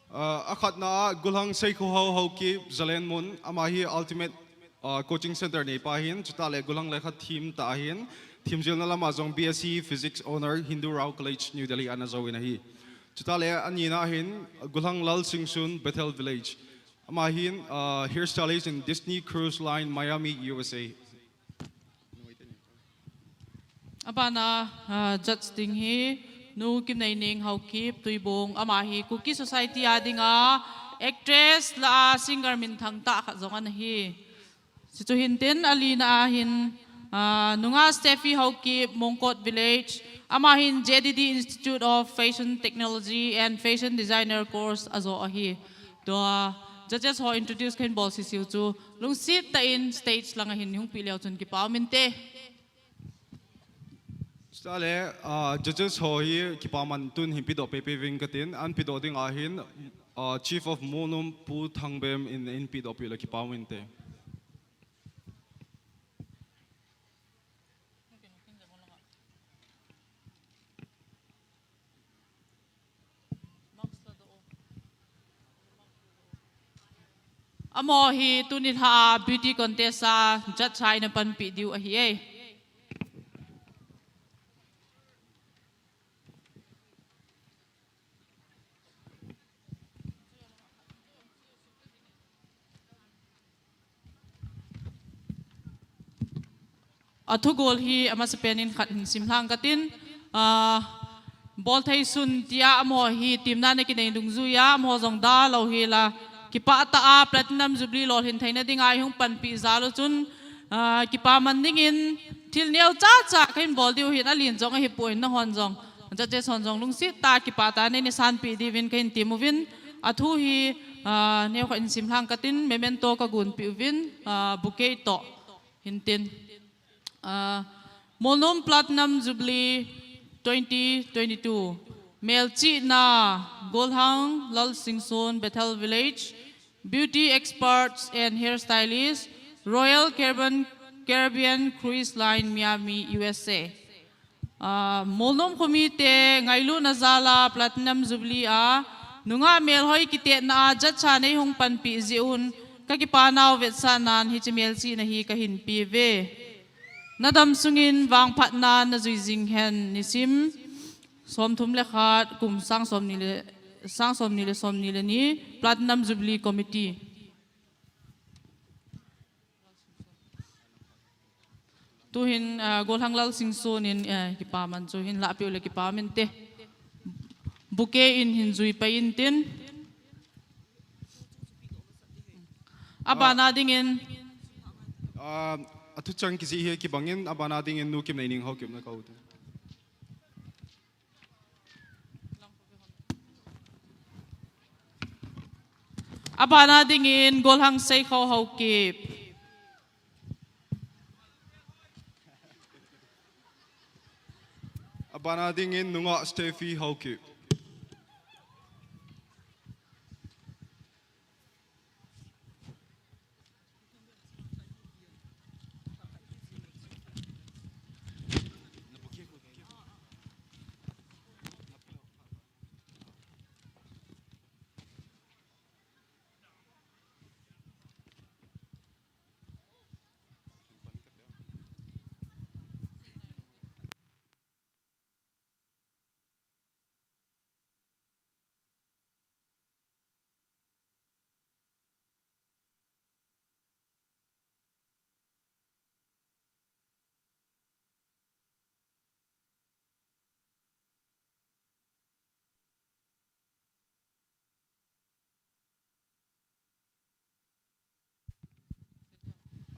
Uh, akhatna a Golhang Seikhohao Haokip Zalenmun, ama hi Ultimate, uh, Coaching Center nei pa ahin, chutah le Golhang lekha thim ta ahin, thimjilna lama jong B S C Physics Honour, Hindu Rao College, New Delhi ana jouvin ahi. Chutah le anina ahin Golhang Lalsingson, Bethel Village. Ama hin, uh, hairstylist in Disney Cruise Line, Miami, U S A. Abana, ah, judge ding hi Nu Kimneining Haokip, Tuibong, ama hi Kuki society a dinga actress lah a singer minthang tah khat jong ana hi. Chuchu hintin alina a hin, ah, Nunga Steffi Haokip, Mongkot Village, ama hin J D D Institute of Fashion Technology and Fashion Designer course ajo ahi. Tua judges ho introduce kahin bol sisiu chu lungset tah in stage langa hin hung pi leu chun kipa um inte. Chutah le, ah, judges ho hi kipaman tun hin pedoh pepe uving katin, an pedoh ding ahin, ah, Chief of Molnom Pu Thangbem in, in pedoh peh le kipa um inte. Amaho hi tuni lha a beauty contest a judge a eina panpi diu ahi e. Athugol hi amasapen in khat hin simlhang katin, ah, bolthei sun tia amaho hi teamna ana kinei dungjuiya, amaho jong dalou hila, kipah tah a Platinum Jubilee lolhin theina dinga eihung panpi jal u chun, ah, kipaman dingin thil neocha cha kahin bol diu hin alen jong ahipon nahon jong, judges hon jong lungset tah a kipah tah a neina sanpeh diuvin kahin temuvin, athu hi, ah, neokhat hin simlhang katin, memento kagonpeh uvin, ah, bouquet toh. Hintin, ah, Molnom Platinum Jubilee twenty twenty-two. Melchihna, Golhang Lalsingson, Bethel Village, beauty experts and hairstylist, Royal Caribbean, Caribbean Cruise Line, Miami, U S A. Ah, Molnom khomite ngailutna jal a Platinum Jubilee a nungah melhoi kitetna a judge a neihung panpi jeh un kakipa nau vetsahnan hiche melchihna hi kahin pe uve. Nadam sungin vangphatna najui jing hen. Nisim somthum le khat, kum sang somni le, sang somni le somni le ni, Platinum Jubilee Committee. Tuhin, ah, Golhang Lalsingson in, eh, kipaman chu hin lahpeh u le kipa um inte. Bouquet in hin jui pai intin. Abana dingin. Ah, athuchang kijih hi kibangin, abana dingin Nu Kimneining Haokip nakou te. Abana dingin Golhang Seikhao Haokip. Abana dingin Nungah Steffi Haokip.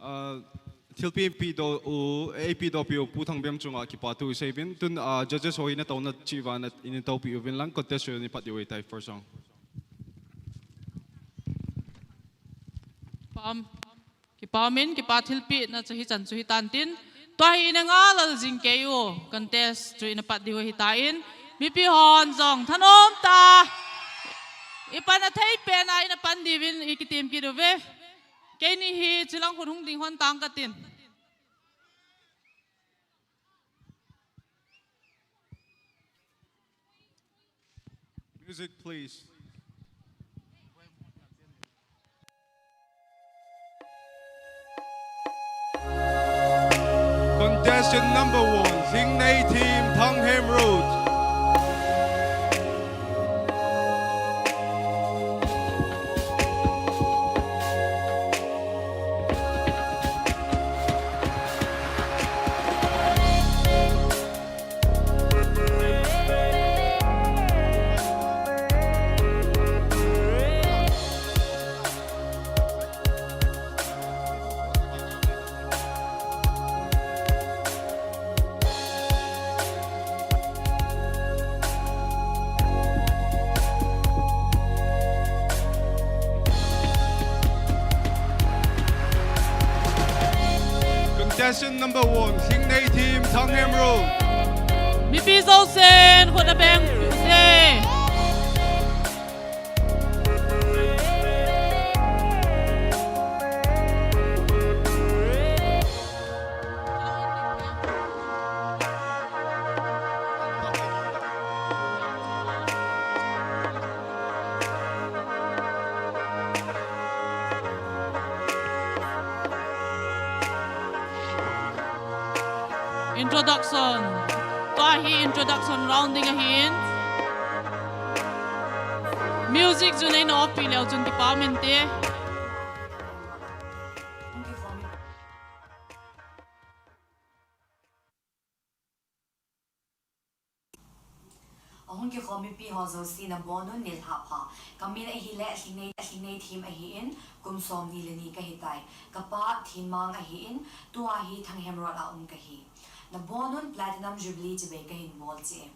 Ah, thilpeh pehdoh u, eipehdoh peh u Pu Thangbem chunga kipathu isei uvin, tun, ah, judges ho hi natouna cheh uva in natoupeh uvin lang, contest chu ipat diu ahitai, first round. Pam. Kipa umin, kipa thilpehna chu hichan chu hitan tin. Tua hi ina ngalal jing kei u, contest chu ina pat diu ahitan. Mipi hon jong thanom tah a ipan athei pen a ina pan diuvin ikitem kit uve. Keini hi chilang khut hung ding hon tang katin. Music, please. Contestant number one, Lhingnei Team, Thanghem Road. Contestant number one, Lhingnei Team, Thanghem Road. Mipi jousen khut abeng u hite. Introduction. Tua hi introduction round ding ahin. Music chu neina off pi leu chun kipa um inte. Ahung kikhom mipi ho jouse nabonun nilhah pha. Kamin ahile Lhingnei, Lhingnei Team ahin, kum somni le ni kahitai. Kapa Thinmang ahin, tua hi Thanghem Road a um kahi. Nabonun Platinum Jubilee chibai kahin bol cheh e.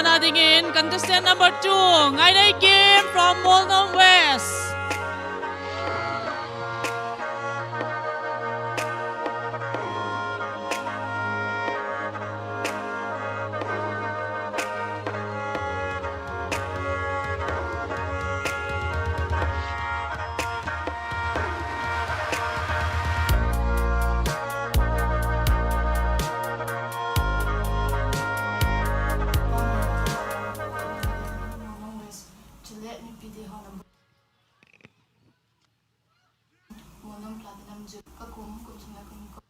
Nadingin contestant number two, Ngainei Kim from Molnom West. Chule mipite ho number Molnom Platinum Jubilee, ka kum, kum sung le kum ko.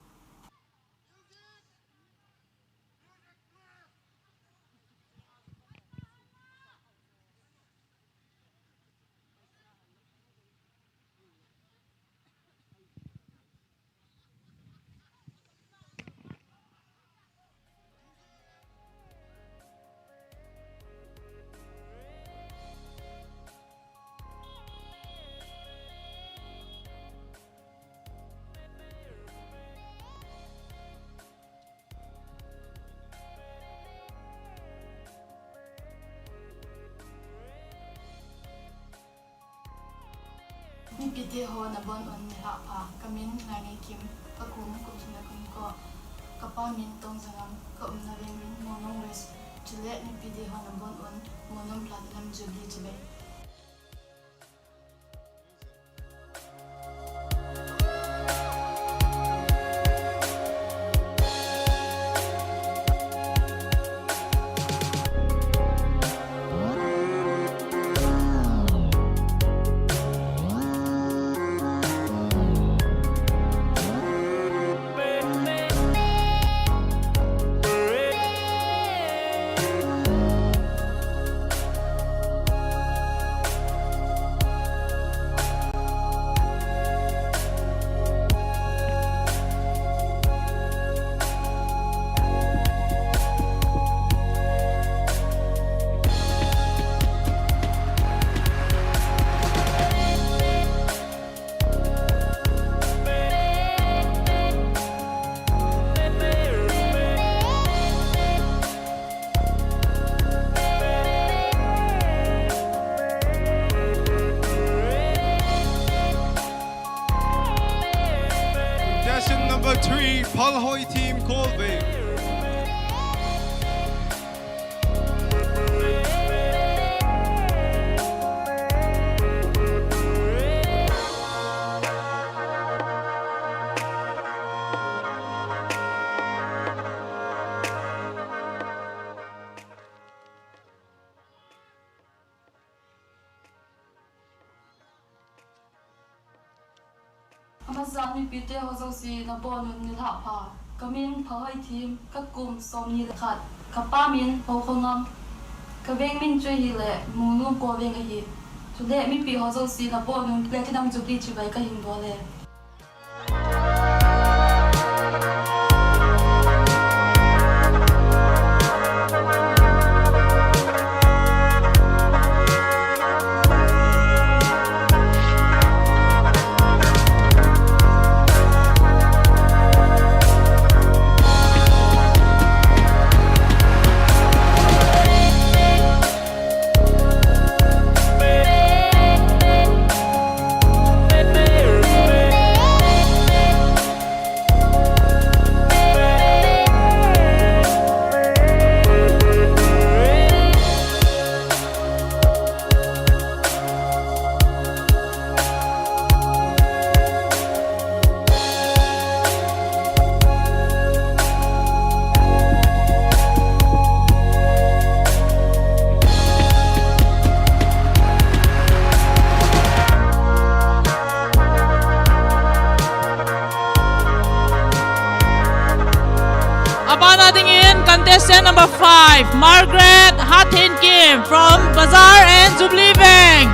Mipite ho nabonun nilhah pha, ka min Ngainei Kim, ka kum, kum sung le kum ko, ka pa min Tongzangam, ka umna veng min Molnom West, chule mipite ho nabonun Molnom Platinum Jubilee chibai. Contestant number three, Phalhoi Team, Kolbe. Amasan mipite ho jouse nabonun nilhah pha. Ka min Phalhoi Team, ka kum somni le khat. Ka pa min Hokhongam. Ka veng min chu ahile Molnom Koveng ahi. Chule mipi ho jouse nabonun Platinum Jubilee chibai kahin bol e. Abana dingin contestant number five, Margaret Hathenkim from Bazar and Jubilee Bank.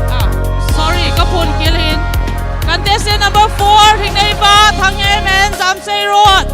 Ah, sorry, ka phone kilin. Contestant number four, Thingneiva Thangem and Jamsei Road.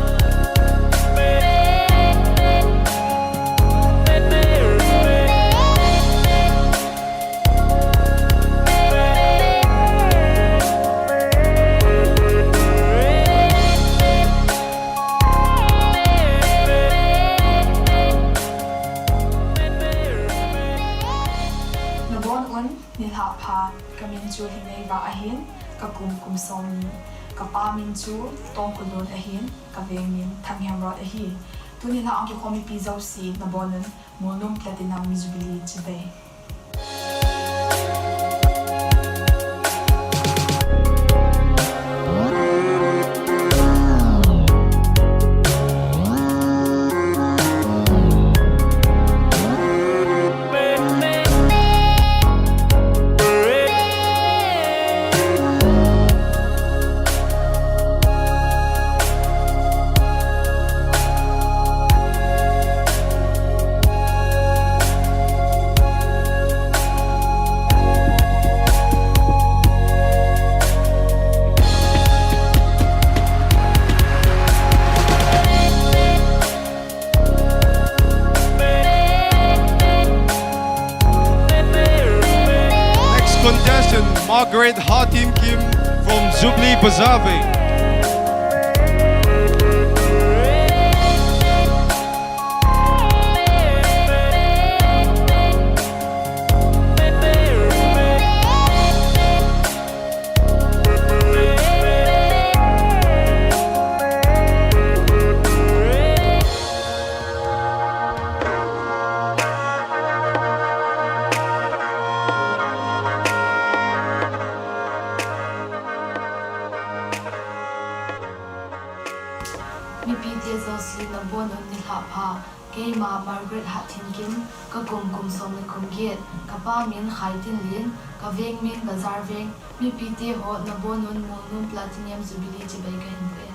Ka kum kum som ni. Ka pa min chu Tongkulun ahin, ka veng min Thanghemrot ahi. Tuni la ang kikhom mipi jouse nabonun Molnom Platinum Jubilee chibai. Next contestant, Margaret Hatinkim from Jubilee Bazar Veng. Mipite jouse nabonun nilhah pha. Keima Margaret Hatinkim, ka kum kum som ni kum get, ka pa min Khaitinlin, ka veng min Bazar Veng, mipite ho nabonun Molnom Platinum Jubilee chibai kahin pe.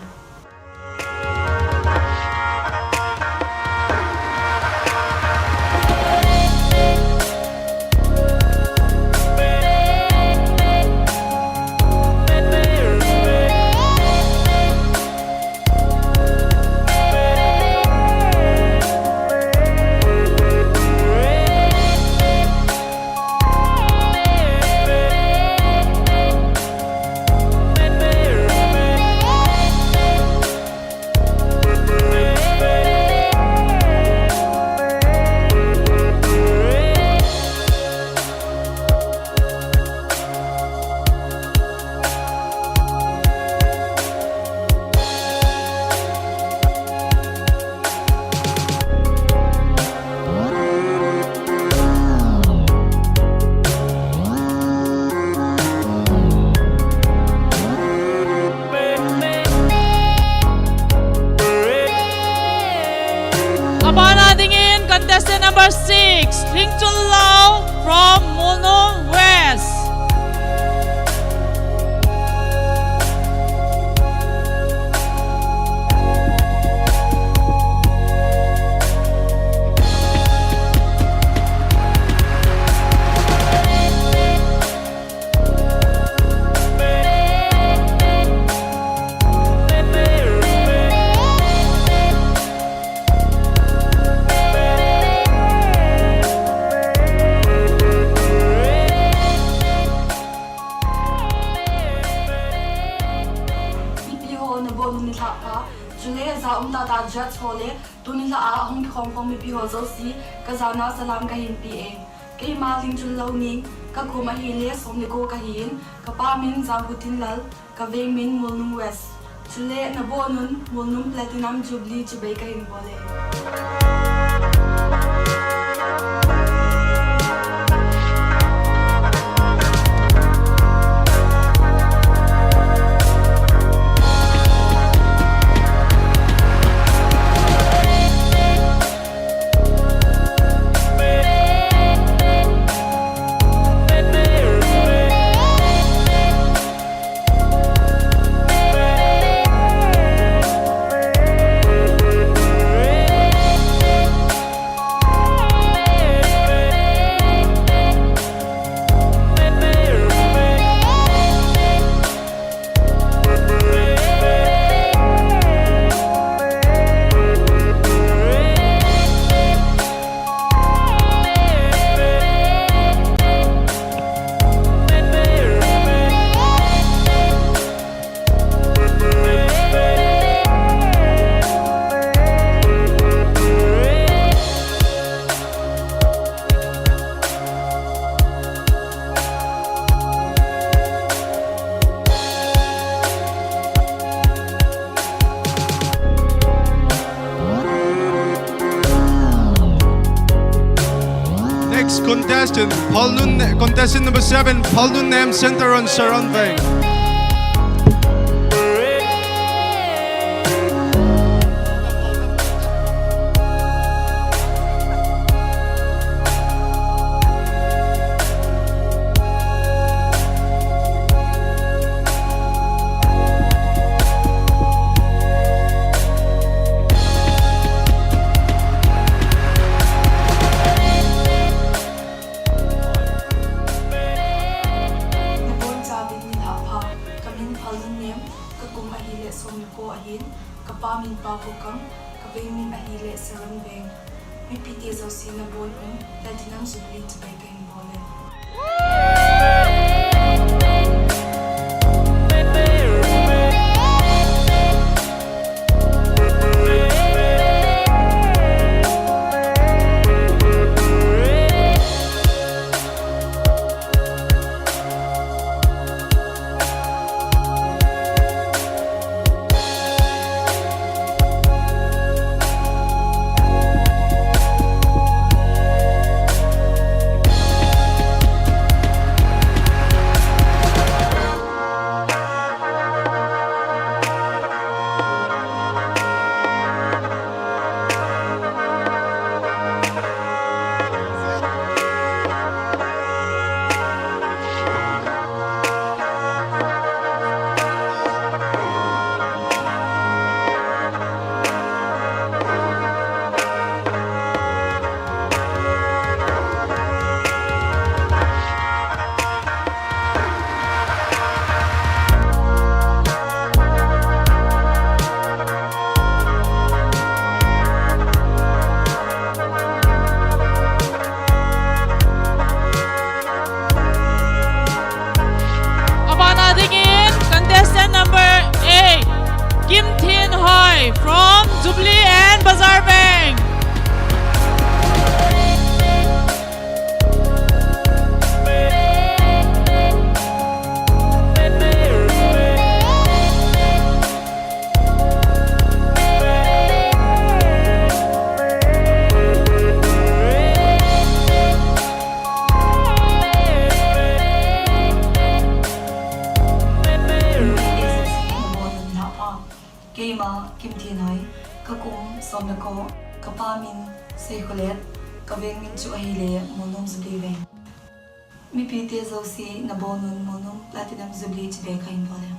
Abana dingin contestant number six, Lingchunlou from Molnom West. Mipi ho nabonun nilhah pha, chule ja um tah tah judge ho le tuni la a hung kikhom khom mipi ho jouse, ka jana salam kahin pe e. Keima Lingchunlou ning, ka kum ahile som le ko kahin, ka pa min Janghutinlal, ka veng min Molnom West. Chule nabonun Molnom Platinum Jubilee chibai kahin bol e. Contestant, Phalnun, contestant number seven, Phalnunnem, Central Saron Veng. Nabonchauvin nilhah pha, kamin Phalnunnem, kakum ahile som le ko ahin, kapa min Paokokam, kaveng min ahile Saron Veng. Mipite jouse nabonun, Platinum Jubilee chibai kahin bol e. Abana dingin contestant number eight, Kim Thin Hoi from Jubilee and Bazar Veng. Keima Kim Thin Hoi, kakum som le ko, kapa min Seikholet, kaveng min chu ahile Molnom Jubilee Veng. Mipite jouse nabonun Molnom Platinum Jubilee chibai kahin bol e.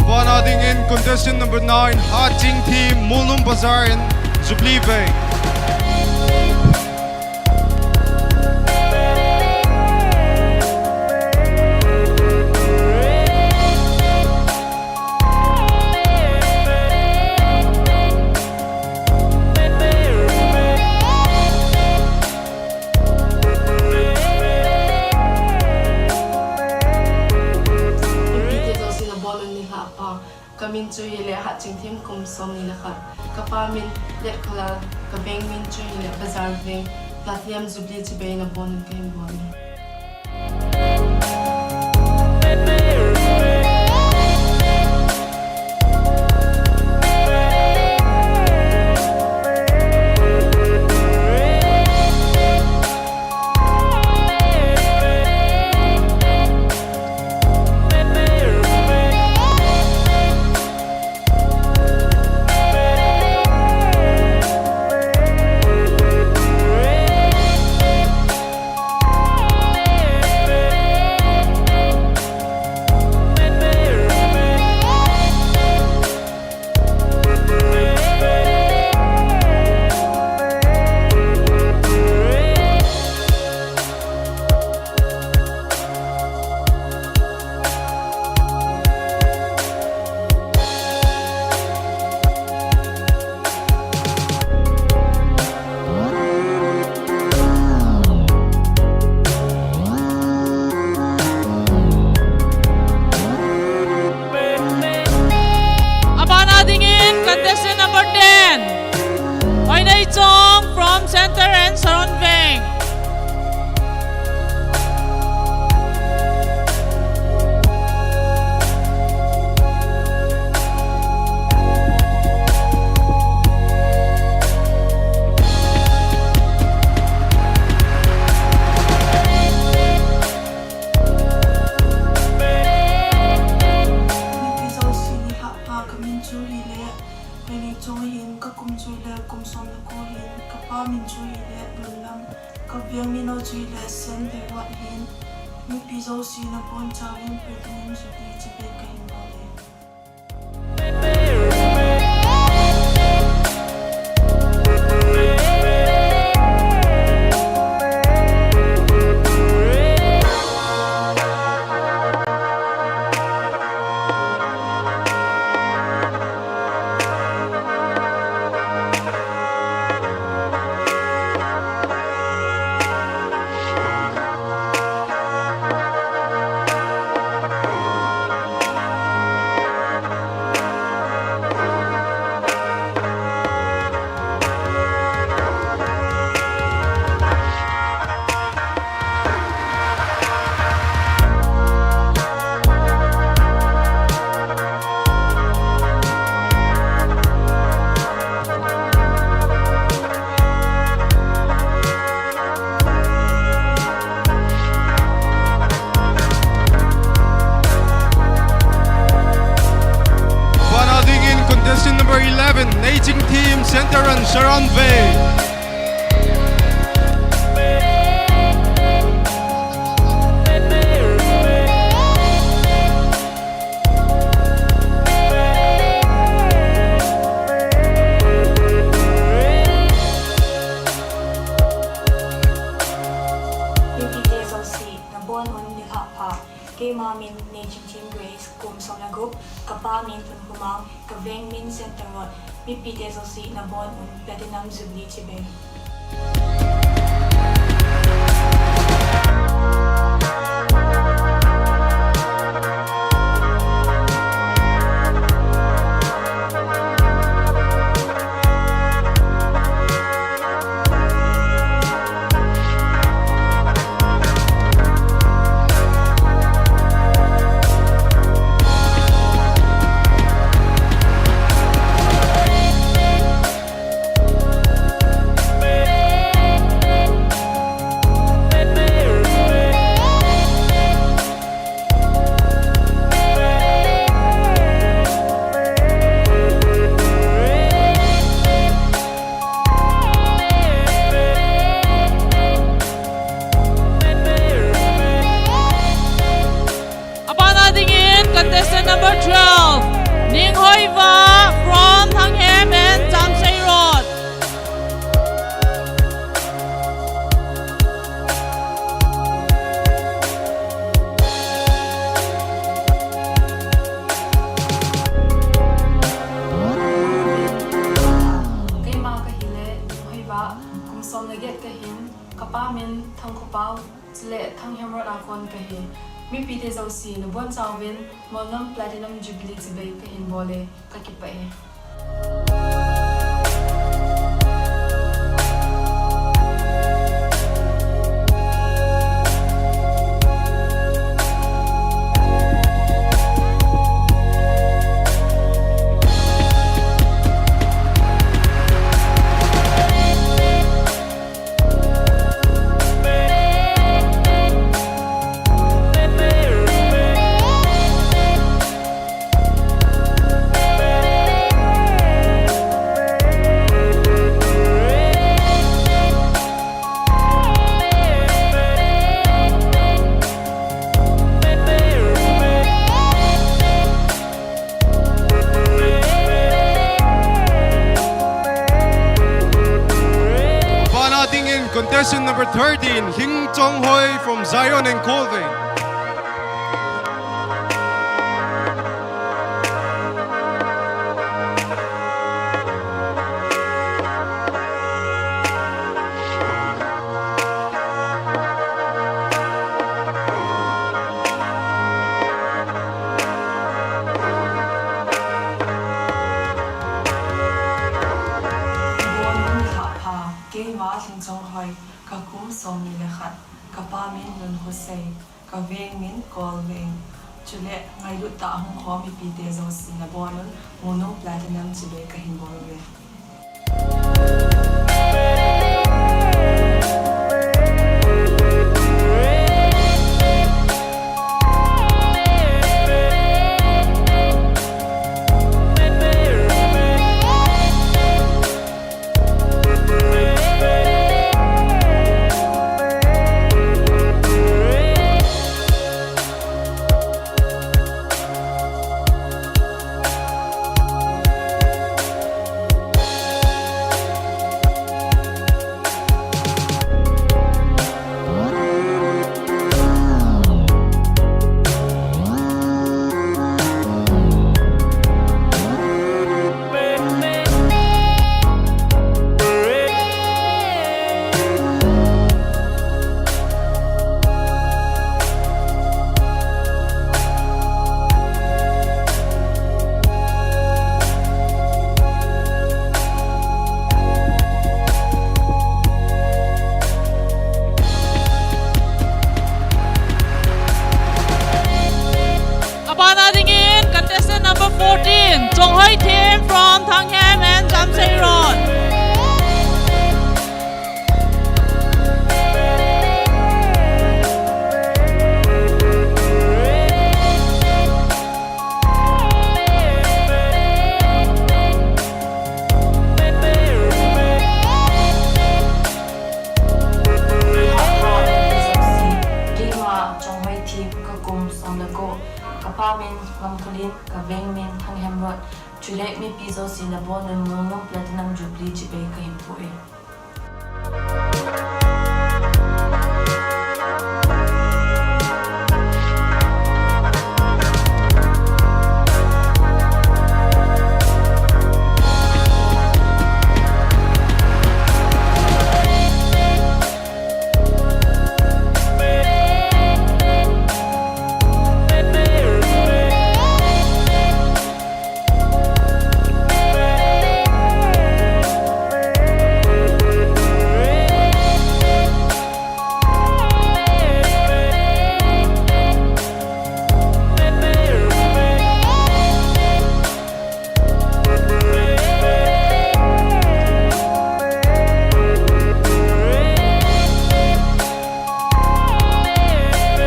Abana dingin contestant number nine, Haching Team, Molnom Bazar and Jubilee Veng. Mipite jouse nabonun nilhah pha. Kamin chu hile Hatching Thim, kum somni le khat. Kapa min Letkholal, kaveng min chu hile Bazar Veng. Platinum Jubilee chibai nabonun kahin bol e. Chu le kum som le ko hin, kapa min chu hile Lullam, kaveng min chu hile Sen Therot hin, mipi jouse nabonchauvin Platinum Jubilee chibai kahin bol e. Bana dingin contestant number eleven, Neijing Team, Central Run, Sharon Bay. Mipite jouse nabonun nikhat pha. Keima min Neijing Team Grace, kum som le gup, kapa min Phunkhomang, kaveng min Sen Therot, mipite jouse nabonun Platinum Jubilee chibai. Abana dingin contestant number twelve, Ninghoiva from Thanghem and Chamsei Road. Keima kahile Ninghoiva, kum som le get kahin, kapa min Thangkhopal, chule Thanghem Road a kon kahi. Mipite jouse nabonchauvin Molnom Platinum Jubilee chibai kahin bol e, kakipah e. Bana dingin contestant number thirteen, Hing Chonghoi from Zion and Colvin. Keima Hing Chonghoi, kakum somni le khat, kapa min Lunkhosei, kaveng min Kolveng. Chule ngailut tah a hung khom mipite jouse nabonun Molnom Platinum chibai kahin bol uve. Chule mipi jouse nabonun Molnom Platinum Jubilee chibai kahin bol e.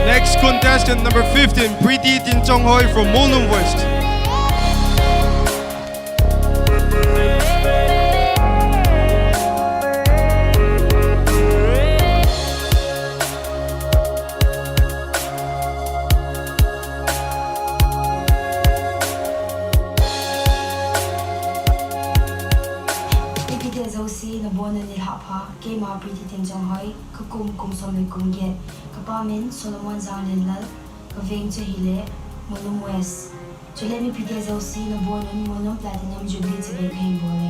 Next contestant, number fifteen, Pretty Tinchonghoi from Molnom West. Mipite jouse nabonun nilhah pha, keima Pretty Tinchonghoi, kakum, kum som le kum get, kapa min Solomon Janglenlal, kaveng chu ahile Molnom West. Chule mipite jouse nabonun Molnom Platinum Jubilee chibai kahin bol e.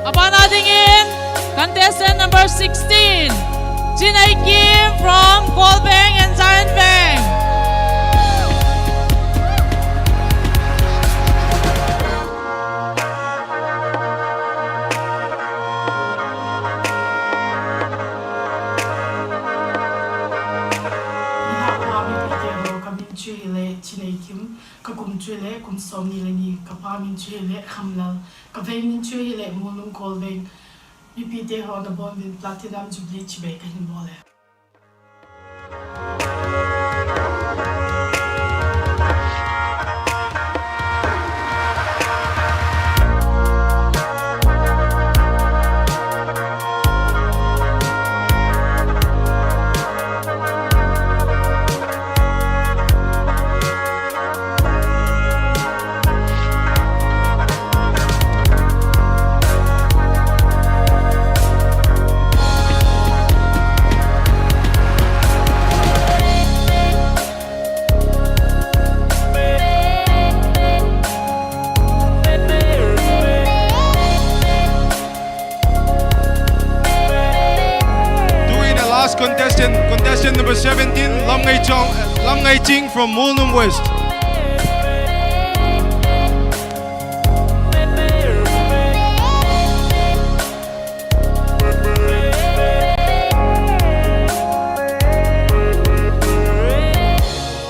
Abana dingin, contestant number sixteen, Chinei Kim from Kolbeng and Zarenveng. Nilhah pha mipite ho, kamin chu ahile Chinei Kim, kakum chu ahile kum somni le ni, kapa min chu ahile Khamlal, kaveng min chu ahile Molnom Kolbeng. Mipite ho nabonun Platinum Jubilee chibai kahin bol e. Tuin a last contestant, contestant number seventeen, Lamngaichong, Lamngaiching from Molnom West.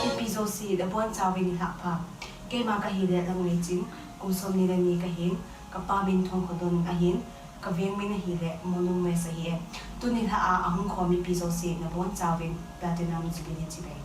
Mipi jouse nabonchauvin nilhah pha. Keima kahile Lamngaiching, kum somni le ni kahin, kapa min Thongkhodon ahin, kaveng min ahile Molnom West ahi e. Tuni nilhah a ahung khom mipi jouse nabonchauvin Platinum Jubilee chibai.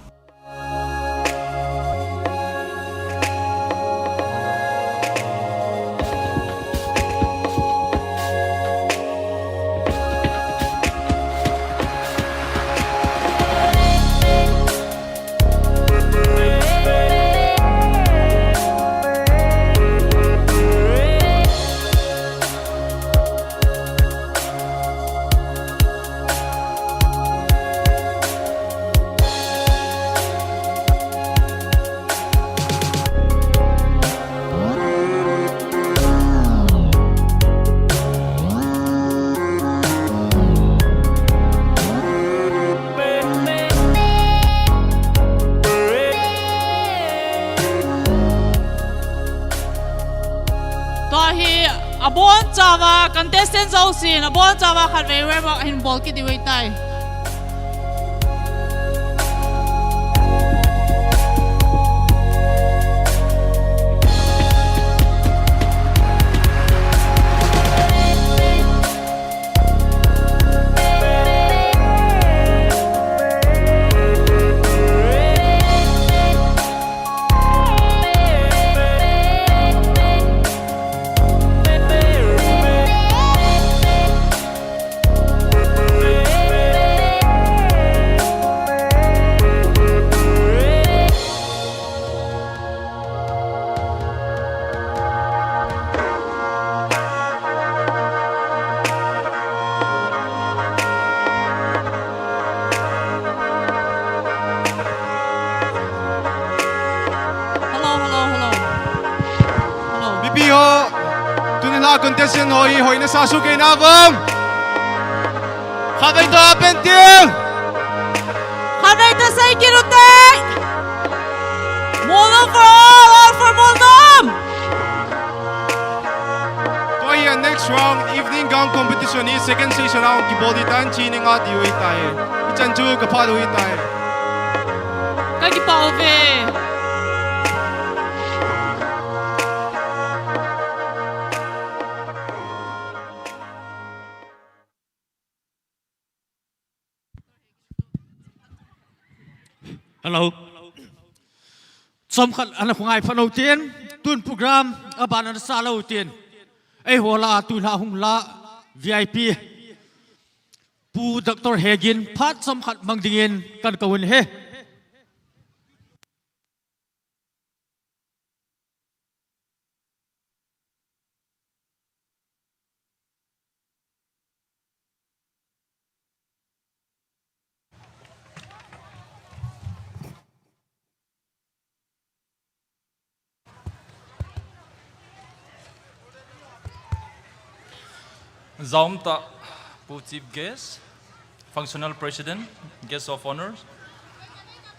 Contestant jousen, abonchauva khatvei warm up ahin bol kit diu ahitai. Hello, hello, hello. Hello. Mipi ho, tuni la contestant ho hi, hoina sa sukei na vang. Khatvei toh pen til. Khatvei toh sei kit u te. Molnom for all, all for Molnom. Tua hi a next round, evening gown competition hi second session a kibol ding ahitan, chi ni nga diu ahitai. Hichan chu kapha lou ahitai. Kakipah uve. Hello. Chomkhat ana khongai phat lou tin, tun program aban ana sa lou tin. Eiho lah a tun a hung lah V I P Pu Doctor Hegin phat chomkhat mang dingin kakou in ahi. Jaum tah Pu Chief Guest, Functional President, Guest of Honour,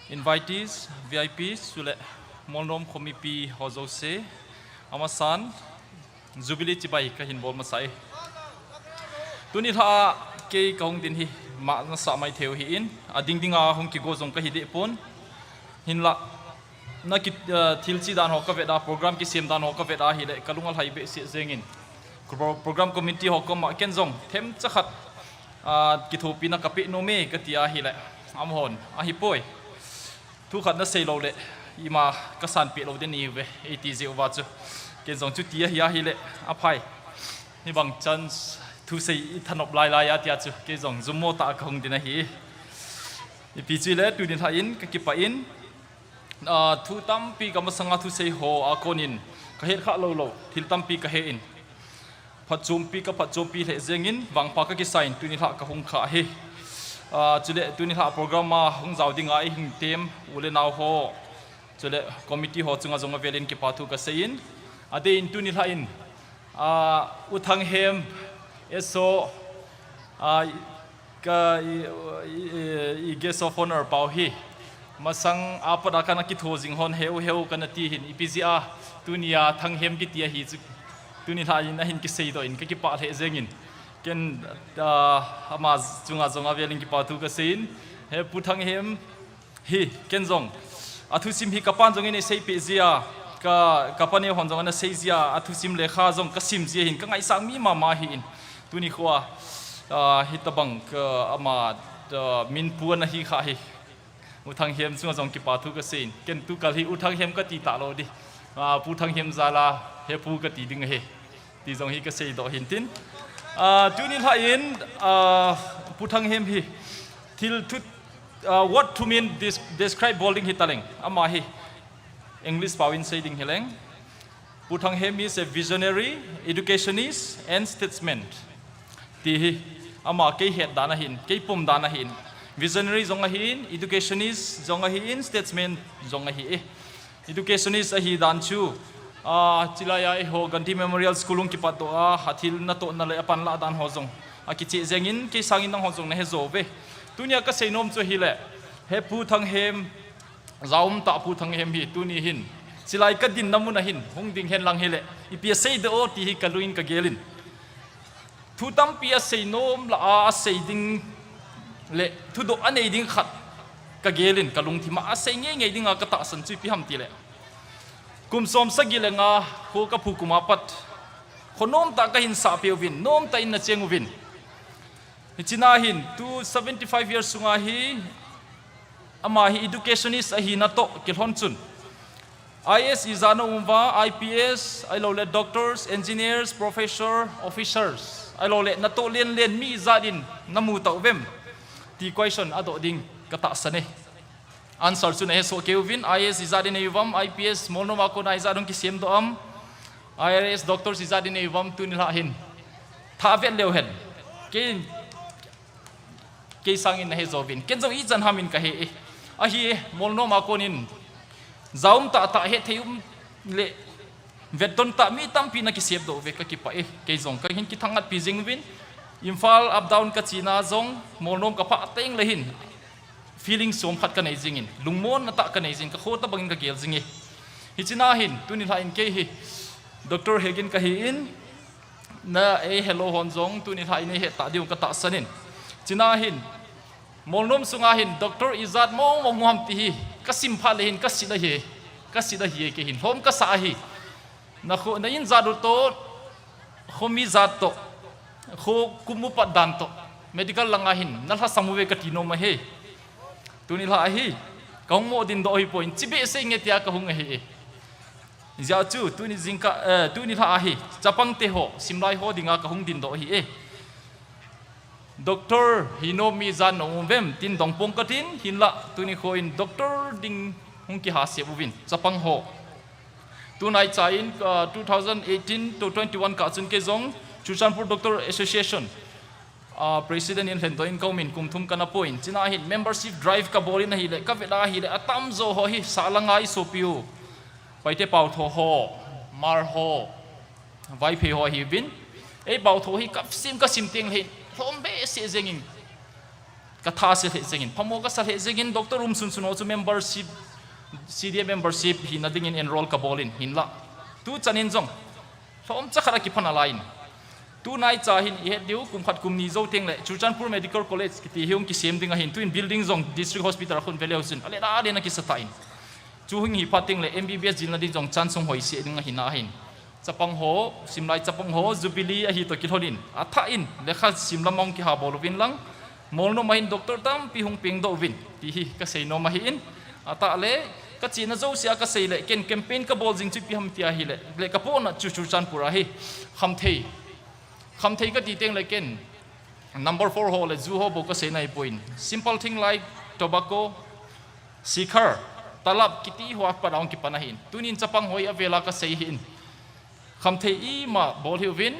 Invitees, V I Ps, chule Molnom khomipi ho jouse, amasan, Jubilee chibai kahin bol masa e. Tuni lha a kei kahung din hi, ma nasah mai thei u ahin, ading ding a hung kigo jong kahi deh pon. Hinlah, na ki, eh, thil chi dan ho kavet a, program kisem dan ho kavet a ahile, kalung alhai behseh jengin. Pro-, program committee ho koma ken jong, themcha khat, ah, kithopina kapeh nom e kati ahile, amahon, ahipoi. Thu khat nasei lou le, ima kasan peh lou ding ahi ve, eiti jeh uva chu. Ken jong chuti ahi ahile, aphai. Hibang chance, thusei ithanop lai lai a tia chu, kei jong jummo tah a kahung din ahi. Ipi chu le, tuni lha in, kakipah in, ah, thu tampi kamasanga thusei ho a konin, kahet kha lou lou, thil tampi kahe in. Phatchompi, kaphatchompi lheh jengin, vangpha kakisa in, tuni lha kahung kha ahi. Ah, chule, tuni lha program a hung jao dinga eihung tem, u le nao ho. Chule, committee ho chunga jong avelin kipa thu kasei in. Adeh in tuni lha in, ah, U Thanghem, S O, ah, Ka, i, i, i, i guest of honour pau hi. Masang a pat a kana kitho jing hon heu heu kana ti hin, ipi jeh a, tunia Thanghem kiti ahi chu. Tuni lha in ahin kiseidoh in, kakipah lheh jengin. Ken, ah, ama chunga jong avelin kipa thu kasei in. He Pu Thanghem, hi, ken jong. Athusim hi kapan jong in eiseipeh jia, ka, kapa neo hon jong ana sei jia, athusim lekha jong kasim jia hin, kangaisang mi mama ahin. Tuni khoa, ah, hitabang ka ama, ah, min pu ana hi kha hi. U Thanghem chunga jong kipa thu kasei in. Ken tukal hi U Thanghem kati talou di. Ah, Pu Thanghem jal a, he pu kati ding ahi. Ti jong hi kaseidoh hin tin. Ah, tuni lha in, ah, Pu Thanghem hi thil thu, ah, word to mean des-, describe bol ding hitaleng. Ama hi English pau in sei ding hileng. Pu Thanghem is a visionary, educationist and statesman. Ti hi ama kei het dan ahin, kei pom dan ahin. Visionary jong ahin, educationist jong ahin, statesman jong ahi e. Educationist ahi dan chu, ah, chilai a eiho Gandhi Memorial School hung kipatdoh a, athil natohna le apanlah dan ho jong akicheh jengin, kei sangin nangho jong nahe jou uve. Tunia kasei nom chu ahile, he Pu Thanghem, jaum tah Pu Thanghem hi, tuni hin, chilai kadinna mun a hin, hung ding hen lang hile, ipi asei de o ti hi kalungin kagelin. Thu tampi asei nom lah a, asei ding le thudoh anei ding khat kagelin, kalungthim a asei ngeingei dinga katahsan chu ipi ham tile, kum som sagi le nga kho kaphu kum a pat, kho nomtah kahin sahpeh uvin, nomtah in nacheng uvin. Hichea hin, tu seventy five years sunga hi, ama hi educationist ahina toh kilhon chun, I A S ijat na um uva, I P S, ahilouleh doctors, engineers, professor, officers, ahilouleh natoh lenlen mi ijat in namu tauvem, ti question adoh ding katahsan e. Answer chu nahesoh kei uvin, I A S ijat in nei uvam, I P S, Molnom a kona ijat hung kisemdoh am, I R S, doctors ijat in nei uvam, tuni lha hin. Tha vet leu hen. Kei, kei sangin nahe jouvin. Ken jong ichan ham in kahe e. Ahi e, Molnom a konin, jaum tahtah, hethei um le vetton tah mi tampi nakisepdoh uve, kakipah e. Kei jong kahin kithang ngatpi jing uvin. Imphal up down kachena jong, Molnom kaphah teng le hin, feeling som khat kanei jingin, lungmonna tah kanei jingin, kakho tobangin kagel jing e. Hichea hin, tuni lha in kei hi, Doctor Hegin kahin, na eihelou hon jong, tuni lha in eihetah diu katahsan in. Chea hin, Molnom sunga hin, doctor ijat mong mong um ham ti hi, kasim phat le hin, kasit ahi, kasit ahi e kei hin, lhom kasah ahi. Nakho, na in jat u toh, khomi jat toh, kho kum upat dan toh, medical langa hin, nalhasam uve kati nom ahi. Tuni lha ahi, kahung mo dindoh ahipoi, chibai sei nge tia kahung ahi e. Ijeh chu, tuni jingkah, eh, tuni lha ahi, chapang te ho, simlai ho dinga kahung dindoh ahi e. Doctor hinom mi ijat na um uvem, tin dong pong katin, hinlah, tuni kho in doctor ding hung kihasep uvin, chapang ho. Tunaicha in, ah, two thousand eighteen to twenty-one kah chun kei jong, Churachandpur Doctor Association, ah, President in lhendoh in kaumin kum thum kana pon, chea hin membership drive kabol in ahile, kavet a ahile, atamjo ho hi, sah langa isopiu Paite Paotho ho, Hmar ho, Vaiphei ho ahiuvin. Ei Paotho hi kasim kasim teng le hin, lhom behseh jengin, katha se lheh jengin, phamo kasa lheh jengin, doctor um sunsun ho chu membership, C D A membership hina dingin enroll kabol in, hinlah, tuchan in jong lhomcha khat akiphan alai in. Tunaicha hin ihet diu, kum khat kum ni jou teng le, Churachandpur Medical College kiti hi hung kisem ding ahin, tuin building jong District Hospital a khun veleu sin, ale da ale na kisa tan. Chu hung hi phat teng le, M B B S jilna ding jong chance hung hoise ding ahina ahin. Chapang ho, simlai chapang ho, Jubilee ahi toh kilhon in, athah in, lekha sim lam a hung kihabol uvin lang, Molnom a hin doctor tampi hung pengdoh uvin, ti hi kasei nom ahin, atah le, kachena jousea kasei le, ken campaign kabol jing chu ipi ham tia ahile, le kapohna chu Churachandpur ahi, khamthei. Khamthei kati teng le ken, number four ho le ju ho bou kasei nai pon. Simple thing like tobacco, sikhar, talab kiti ho apat a hung kipan ahin. Tunin chapang ho hi avela kasei hin. Khamthei ima bol hih uvin,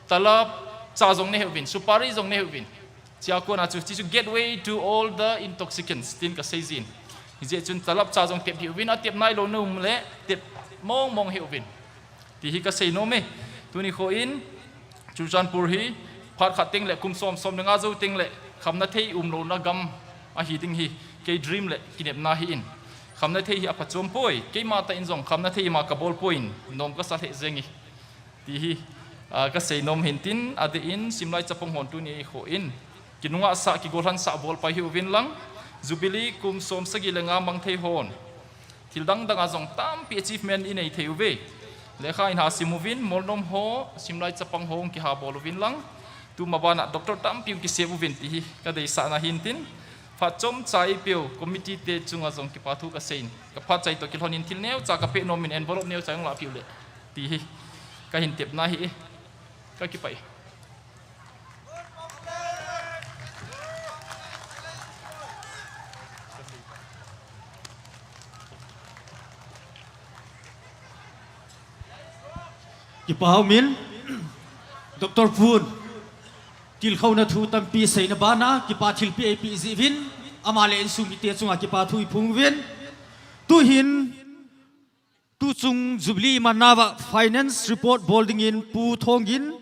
talab cha jong ne hih uvin, supari jong ne hih uvin. Chea kona chu, chu gateway to all the intoxicants, tin kasei jin. Hijeh chun talab cha jong tep hih uvin, atep nailou na um le, tep mong mong hih uvin, ti hi kasei nom e. Tuni kho in, Churachandpur hi, phat khat teng le, kum som, som le nga jou teng le, khamna thei umlouna gam ahi ding hi, kei dream le kinepna ahin. Khamna thei hi aphachom poi, keima tah in jong khamna thei ima kabol poi, nom kasa lheh jeng e. Ti hi, ah, kasei nom hin tin, adeh in, simlai chapang hon tuni kho in, kinunga sah, kigolhan sah bol pai hih uvin lang, Jubilee kum som sagi le nga mang thei hon, thil dang dang a jong tampi achievement inei thei uve. Lekha in ha sim uvin, Molnom ho, simlai chapang ho, hung kihabol uvin lang, tuma bana doctor tampi hung kisem uvin ti hi kadeisahna hin tin, phat chomcha eipeu committee te chunga jong kipathu kasei in, kaphat chai toh kilhon in thil neocha kapeh nom in envelope neocha hung lahpeh u le, ti hi kahin tepna ahi e. Kakipah e. Kipa umin, Doctor Pun, tilkhouna thu tampi seina bana, kipa thilpeh eipeh jeh uvin, ama le insung mite chunga kipa thu iphong uvin. Tuhin, tuchung Jubilee imanna uva finance report bol dingin Pu Thongin,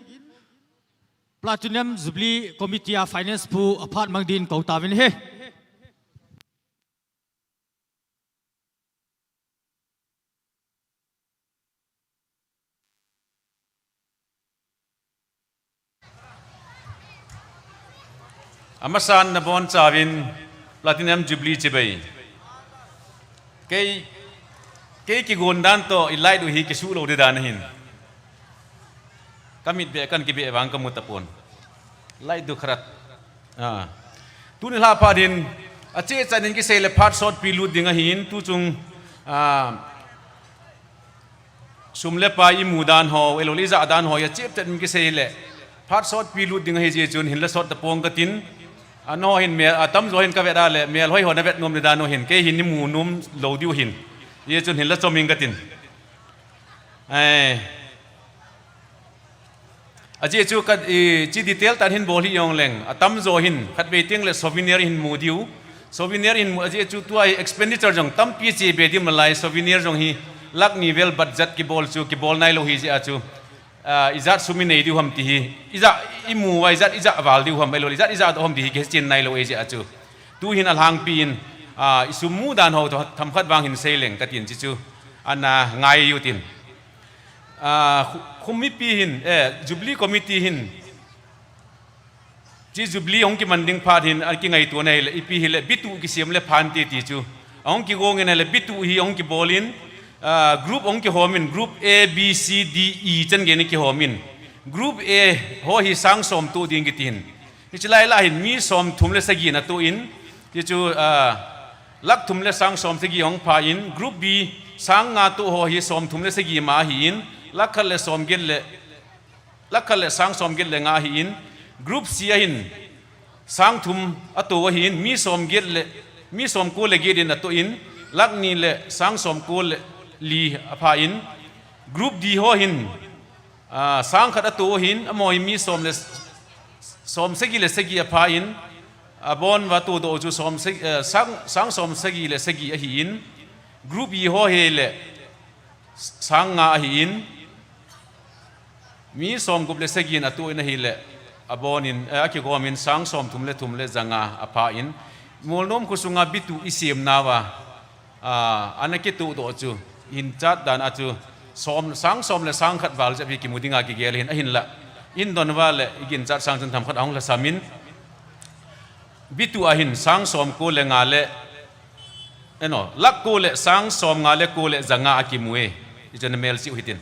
Platinum Jubilee Committee a Finance Pu aphat mang din kou tauvin ahi. Amasan nabonchauvin Platinum Jubilee chibai. Kei, kei kigon dan toh i light u hi kisuh lou ding dan ahin. Kamit beh kan kibeh vang kamu tapon. Light u kharat. Ah. Tuni lha phat hin, acheh chan in kisei le phat sotpi lut ding ahin, tuchung, ah, sum le pai imu dan ho, ahilouleh ijah dan ho, acheh chan in kisei le phat sotpi lut ding ahi jeh chun, hinla sot tapong katin. Ano hin mel, atamjo hin kavet a le, melhoi ho navet nom ding dan u hin, kei hin imu nom lou diu hin. Hijeh chun hinla chom ing katin. Eh. Ajeh chu ka, eh, chi detail tah in hin bol hih jongleng, atamjo hin, khatvei teng le souvenir hin mu diu. Souvenir hin mu, ajeh chu tua hi expenditure jong tampi che be ding nalai, souvenir jong hi lakh ni vel budget kibol chu, kibol nailou hijeh a chu, ah, ijat sum inei diu ham ti hi, ijat imu uva, ijat, ijat val diu ham, ahilouleh ijat, ijat doh ham ti hi kichen nailou ahijeh a chu. Tuhin alhangpi in, ah, isum mu dan ho toh themkhat vang hin seileng katin chi chu, ana ngai utin. Ah, khu-, khum mipi hin, eh, Jubilee Committee hin, chi Jubilee hung kiman ding phat hin, akingaito nahile, ipi hile, B two kisem le phante ti chu. Ahung kigong in ahile, B two hi ahung kibol in, ah, group ahung kihom in, group A, B, C, D, E chan gei in kihom in. Group A ho hi sang som toh ding kiti hin. Hiche lai lah hin mi som thum le sagi ana toh in, hichu, ah, lakh thum le sang som sagi ahung pha in, group B sang nga toh ho hi som thum le sagi ma ahin, lakh khat le som get le, lakh khat le sang som get le nga ahin, group C a hin sang thum atoh ahin, mi som get le, mi som ko le get in atoh in, lakh ni le sang som ko le li apha in, group D ho hin, ah, sang khat atoh ahin, amaho hi mi som le, som sagi le sagi apha in, abon uva tohdoh chu som sagi, eh, sang, sang som sagi le sagi ahin, group E ho hi le sang nga ahin, mi som gup le sagi in atoh in ahile, abon in, eh, akigom in sang som thum le thum le ja nga apha in, Molnom kho sunga B two isem nauva, ah, ana kitohdoh chu, ginchat dan a chu, som, sang som le sang khat val jep hi kimu dinga kigel ahin, ahinla, indon uva le, iginchat sang chun themkhat ahung lhasam in, B two a hin sang som ko le nga le, eno, lakh ko le sang som nga le ko le ja nga akimu e, hichu ana melchih u hitin.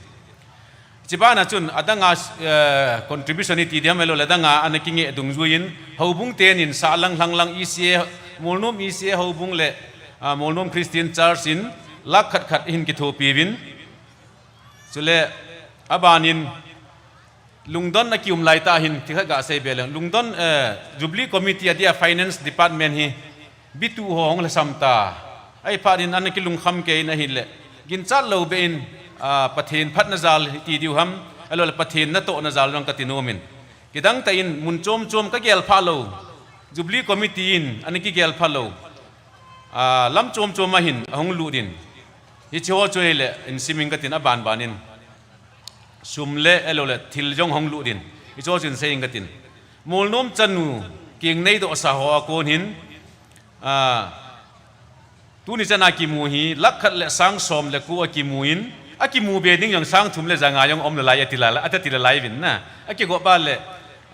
Hiche bana chun adanga, eh, contribution iti diam ahilouleh adanga ana kingeh dungjuiyin, houbung tenin sahlang lhanglang E C A, Molnom E C A houbung le, ah, Molnom Christian Church in lakh khat khat ahin kithopi uvin. Chule abanin lungdon akium laitah hin thil khat gasei be leng. Lungdon, eh, Jubilee Committee adia Finance Department hi B two ho hung lhasam ta. Ahiphat in ana kilungkham kei in ahile, ginchat lou beh in, ah, Pathen phatna jal iti diu ham, ahilouleh Pathen natohna jal jong kati nom in. Kidang tah in mun chom chom kagel phalou, Jubilee Committee in ana kigel phalou, ah, lam chom chom a hin ahung lut in. Hiche ho chu ahile, hin sim ing katin aban ban in. Sum le, ahilouleh thil jong hung lut in. Hiche ho chu hin sei ing katin. Molnom chanu kingnei dohsa ho a kon hin, ah, tuni chan a kimu hi, lakh khat le sang som le ko akimu in, akimu be ding jong sang thum le ja nga jong um nalai ati la, ati la lai uvin na. Akigop a le,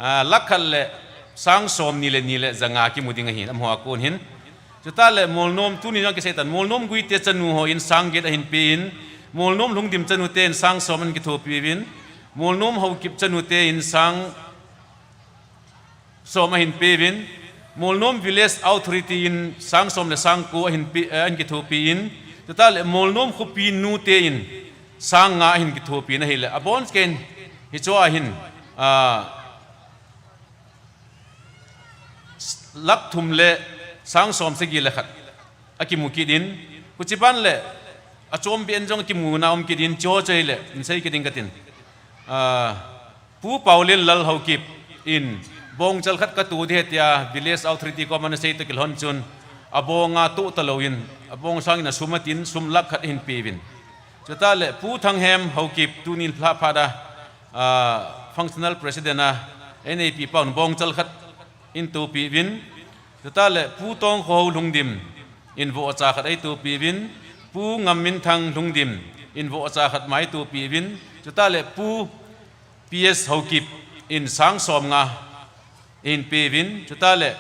ah, lakh khat le sang som ni le ni le ja nga kimu ding ahin, amaho a kon hin. Chutah le Molnom, tuni jong kisei tan, Molnom Guite chanu ho in sang get ahin pe in, Molnom Lhungdim chanu ten sang som ahin kithopi uvin, Molnom Haokip chanu ten sang som ahin pe uvin, Molnom Village Authority in sang som le sang ko ahin pe, eh, ahin kithopi in, chutah le Molnom khopi nu ten sang nga ahin kithopi in ahile, abon kei in hiche a hin, ah, lakh thum le sang som sagi le khat akimu kit in, kuchiban le achom ben jong kimu na um kit in, hiche ho chu ahile, hin sei kit ing katin. Ah, Pu Paolenlal Haokip in bongchal khat kato ding ahi tia Village Authority koma ana sei toh kilhon chun, abong a toh talou in, abong sang in asum atin, sum lakh khat ahin pe uvin. Chutah le Pu Thanghem Haokip tuni lha phat a, ah, Functional President a, N A P pa un bongchal khat ahin topi uvin. Chutah le Pu Tongkhou Lhungdim in vohcha khat ahin topi uvin. Pu Ngamminthang Lhungdim in vohcha khat ma ahin topi uvin. Chutah le Pu P S Haokip in sang som nga ahin pe uvin. Chutah le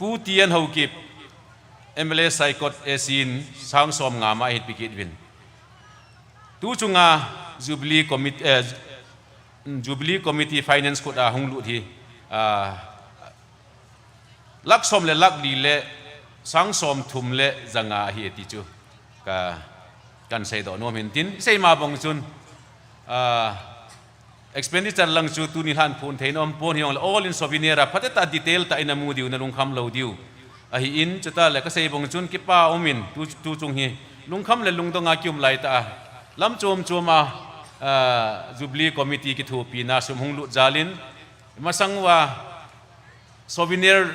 Pu T N Haokip, M L A Saikot A C in sang som nga ma ahin pe kit uvin. Tu chunga Jubilee Committee, eh, Jubilee Committee Finance khut a hung lut hi, ah, lakh som le lakh li le sang som thum le ja nga ahi ti chu ka, kan seidoh nom in tin, sei ma bang chun, ah, expenditure lang chu tuni lhan phun thei nom pon hijongle, all in souvenir a phatecha detail tah in amu diu, na lungkham lou diu ahin, chuta le ka sei bang chun kipa um in tu, tu chung hi lungkham le lungdong a kium lai ta a, lam chom chom a, ah, Jubilee Committee kithopina sum hung lut jal in, masang uva souvenir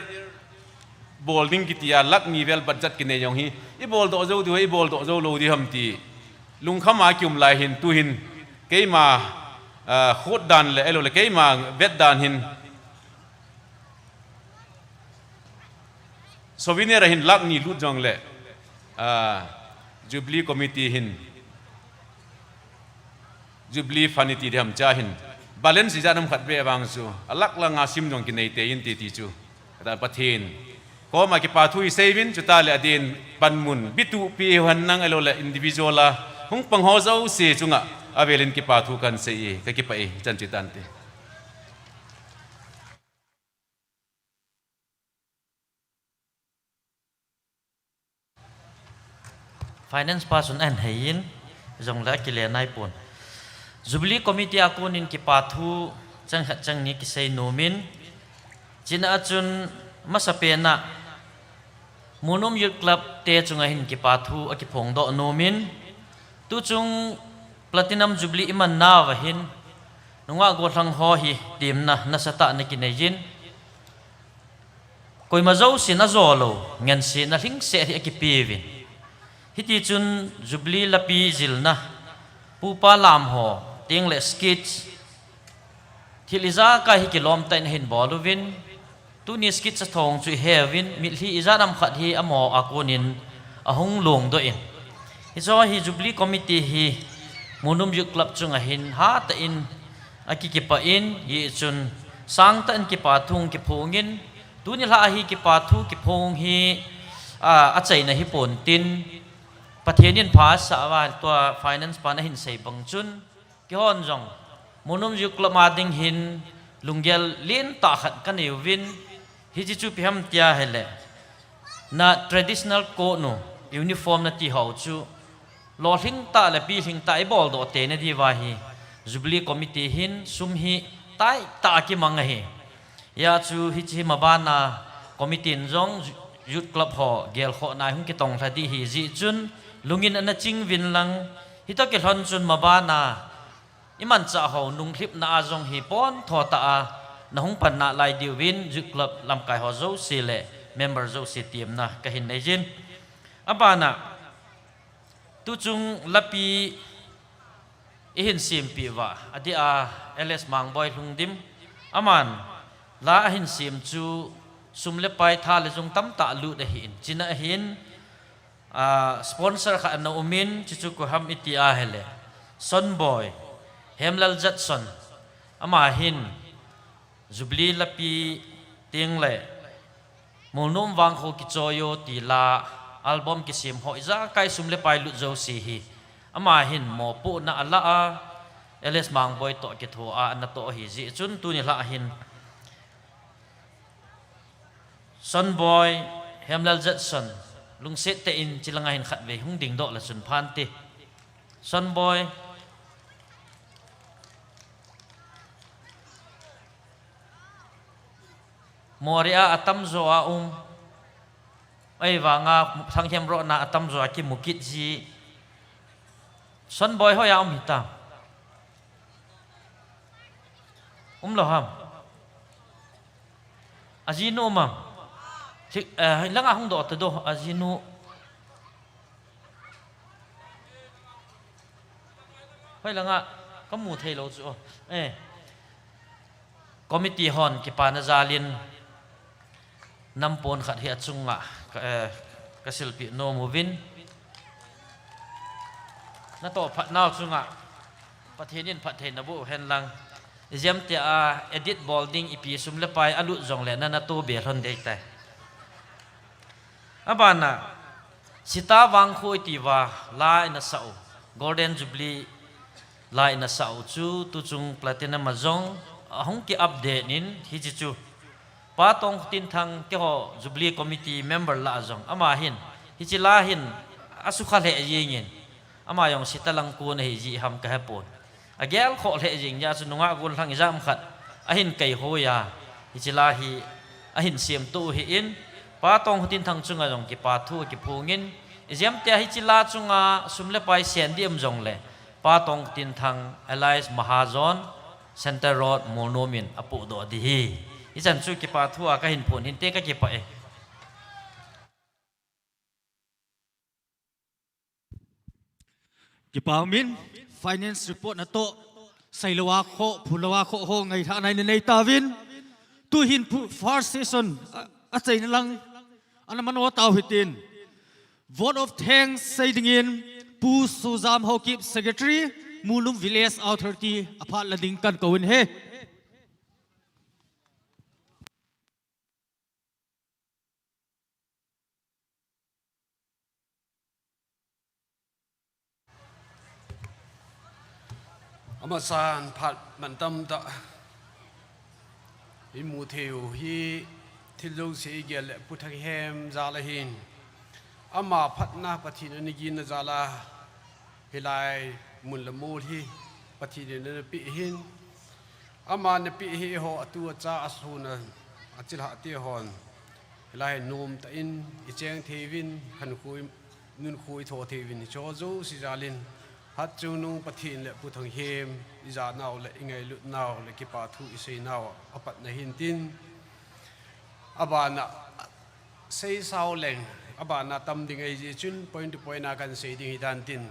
bol ding kiti a lakh ni vel budget kinei jong hi, i bol doh jou diu, i bol doh jou lou diu ham ti lungkham a kium lai hin, tu hin keima, ah, khut dan le, ahilou le keima vet dan hin, souvenir a hin lakh ni lut jongle, ah, Jubilee Committee hin, Jubilee Fund iti diham cha hin, balance ijat ham khat be vang chu, a lakh lang a sim jong kinei tei in ti ti chu, kata Pathen koma kipa thu isei uvin, chuta le adin panmun, bitu pi hon nang ahilou le individual a hung pang ho jouse chunga avel in kipa thu kan sei e, ka kipah e, chan chu tante. Finance person ahin hei in, jongle akile nai pon. Jubilee Committee a kon in kipa thu chang khat chang ni kisei nom in, chuna a chun masapen a Molnom Youth Club te chunga hin kipa thu akiphong doh nom in, tu chung Platinum Jubilee iman nauva hin, nungah gollhang ho hi temna nasatah in akinei in, koima jousen ajo lou, ngensetna lhingset hi akipe uvin. Hiti chun Jubilee lapi jilna, pupa lam ho, teng le skits, thil ijakai hi kilom tah in ahin bol uvin, tuni skits athong chu ihe uvin, mitlhi ijat ham khat hi amaho a kon in ahung longdoh in. Hiche hi Jubilee Committee hi Molnom Youth Club chunga hin hatah in akikipah in, hijeh chun sangtah in kipa thu kiphong in, tuni lha a hi kipa thu kiphong hi, a, achaina hipon tin, Pathen in pha asah uva, tua finance pan ahin sei bang chun, keihon jong Molnom Youth Club a ding hin lunggel lentah khat kanei uvin, hiche chu ipi ham tia ahile, na traditional coat nu, uniform nati ho chu, lolhing tah le pilhing tah ibol doh teina diuva hi Jubilee Committee hin sum hi taitah a kimang ahi. Hijeh chun hiche hi maban a committee in jong Youth Club ho gelkhohna a hung kitong lha ding ahi jeh chun lungin ana ching uvin lang, hitoh kilhon chun maban a imanchah ho nunglhipna a jong hi pontho tah a nahung pan nalai diuvin Youth Club lamkai ho jouse le member jouse temna kahin nei jin. Aban a, tuchung lapi ihin sempeh uva, adeh a L S Mangboi Lhungdim, aman la ahin sem chu sum le pai tha le jung tamtah lut ahin, chuna ahin, a, sponsor khat ana um in, chuchu koi ham iti ahile, Sonboi Hemlal Judson, ama hin Jubilee lapi teng le Molnom Vangkho Kichoi-o ti la album kisem ho ijakai sum le pai lut jouse hi ama hin mopohna ala a, L S Mangboi toh kithoa anatoh ahi jeh chun tuni lha a hin Sonboi Hemlal Judson, lungset tah in chilanga hin khatvei hung dingdoh le chun phante. Sonboi. Moreh a atamjo a um. Ahivanga Thanghemrohna atamjo a kimu kit ji. Sonboi hoiya um hitam? Umlou ham? Ajinu um am? Thik, eh, hoilanga hung doh tadou, ajinu. Hoilanga kamu theilou chu. Eh. Committee hon kipana jal in nampon khat hi achunga ka, eh, kasilpeh nom uvin. Natoh phatnau chunga Pathen in phattheina boh hen lang. Ijemtia edit bol ding ipi sum le pai alut jongle na, natoh be lhon ding ahitai. Abana, Sita Vangkho itiuva la ina sah u, Golden Jubilee la ina sah u chu tuchung Platinum a jong ahung ki-update in, hiche chu Pa Tongkhotinthang keiho Jubilee Committee member lah a jong ama hin, hiche la hin asukha lheh jengin, ama jong Sita lang kon ahi jeh ham kahepon. Agel khoh lheh jeng jeh a chu nungah gollhang ijat ham khat ahin kaihoiya, hiche la hi ahin semtoh u ahin, Pa Tongkhotinthang chunga jong kipa thu akiphongin, ijemtia hiche la chunga sum le pai sen ding um jongle, Pa Tongkhotinthang alias Mahajon, Centre Road, Molnom in apohdoh ding ahi. Hichan chu kipa thu a kahin phon hinte, kakipah e. Kipa umin, finance report natoh, seilouva khoh, phulouva khoh ho ngailhahna inei tauvin. Tuhin first session a, achaina lang ana mano tau hitin, vote of thanks sei dingin Pu Sujam Haokip, Secretary, Molnom Village Authority, aphat la ding kakou in ahi. Amasan phat mantam tah imu theiu hi thil jouse igel le Pu Thanghem jal ahin. Ama phatna Pathen in ana ginna jal a hilai mun le mol hi Pathen in ana peh ahin. Ama ana peh hi eiho atu acha asohna achilhah te hon hilai hi nomtah in icheng theiyuvin, khankho i, nunkho itho theiyuvin, hicheho jouse jal in hatchungnung Pathen le Pu Thanghem ijanau le ingailutnau le kipa thu iseinau apatna hintin, abana seisao leng, abana tam ding ahijeh chun point to point a kahin sei ding hitan tin.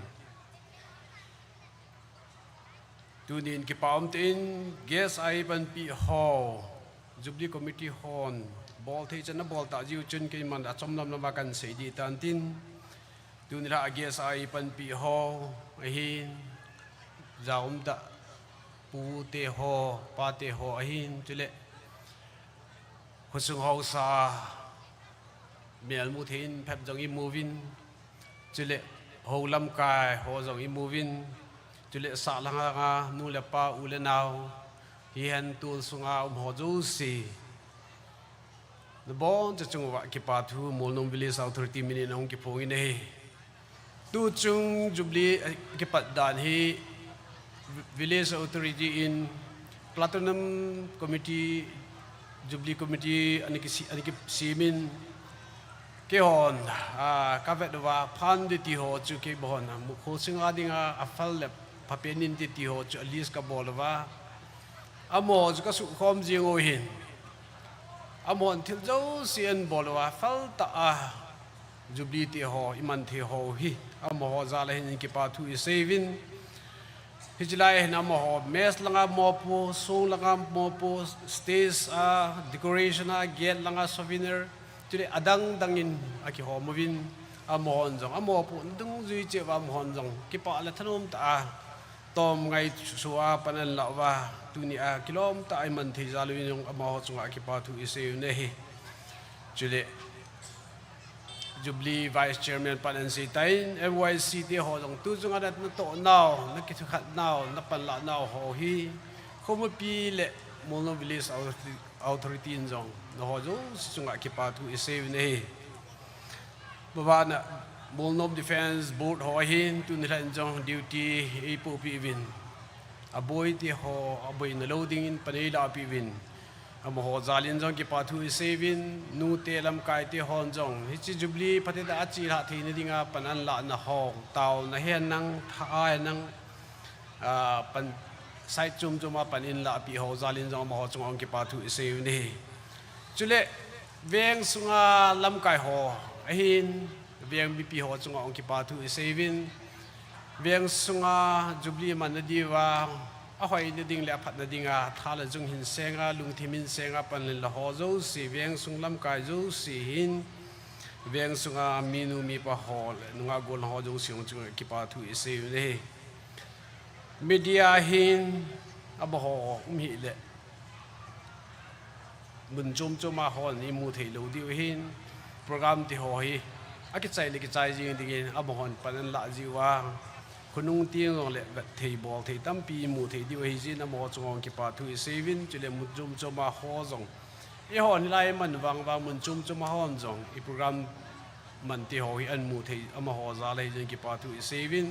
Tunin kipa umtah in guest a eipanpi ho, Jubilee Committee hon bolthei chan abol tah jeh u chun keiman achom lamlam a kahin sei ding hitan tin. Tuni la guest a eipanpi ho ahin, ja umtah pute ho, pate ho ahin, chule khosung haosa melmu thei in phep jong imuvin, chule hou lamkai ho jong imuvin, chule sah langa nu le pa, u le nao, hihen tol sunga um ho jouse, nabonchauva kipa thu Molnom Village Authority minin ahung kiphongin ahi. Tuchung Jubilee kipat dan hi Village Authority in Platinum Committee, Jubilee Committee ana kisi, ana kisemin, keihon, ah, kavet uva phan ding ti ho chu keihon, mukho sunga dinga aphal le phapen inte ti ho chu a list kabol uva, amaho chu kasukhom jing u ahin. Amahon thil jouse anabol uva phaltah a Jubilee te ho iman thei ho hi amaho jal a hin kipa thu iseiyuvin. Hichelai hin amaho mess langa mopo, song langa mopo, stage a decoration a, gate langa souvenir, chule adang dang in akihom uvin, amahon jong amaho pohna dungjui cheh uva amahon jong kipa le thanom tah a tomngai sua pan anlah uva, tunia kilom tah a iman thei jal uvin jong amaho chunga kipa thu iseiyu ahi. Chule Jubilee Vice Chairman pan ahin seitan, M Y C te ho jong tuchunga natoh nau, nakithukhat nau, napanlah nau ho hi Khomipi le Molnom Village Authority, Authority in jong nangho jouse chunga kipa thu iseiyuvin ahi. Abana Molnom Defence Board ho ahin, tuni lhan jong duty eipohpeh uvin, aboi te ho aboina lou dingin pan eilah peh uvin, amaho jal in jong kipa thu iseiyuvin, nute lamkai te hon jong hiche Jubilee phatecha a chelhah theina dinga pan anlahna ho, taona hihen lang, tha a hihen lang, ah, pan side chom chom a pan anlahpeh ho jal in jong amaho chunga jong kipa thu iseiyuvin ahi. Chule veng sunga lamkai ho ahin, veng mipi ho chunga jong kipa thu iseiyuvin, veng sunga Jubilee manna diuva ahoina ding le aphatna dinga tha le jung hin senga, lungthim hin senga pan anla ho jouse, veng sung lamkai jouse hin, veng sunga minu mipa ho le nungah gollhang ho jouse jong chunga kipa thu iseiyuvin ahi. Media hin amaho um hih le mun chom chom a hon imu thei lou diu ahin, Program ti ho hi akichai le kichai jing dingin amahon pan anlah jiuva, khonung teng jongle vet thei bol thei tampi imu thei diu ahi jeh in amaho chunga hung kipa thu isei uvin, chule mun chom chom a ho jong, eihon hilai man vang vang mun chom chom a hon jong i program man ti ho hi ahin mu thei amaho jal ahi jeh in kipa thu isei uvin.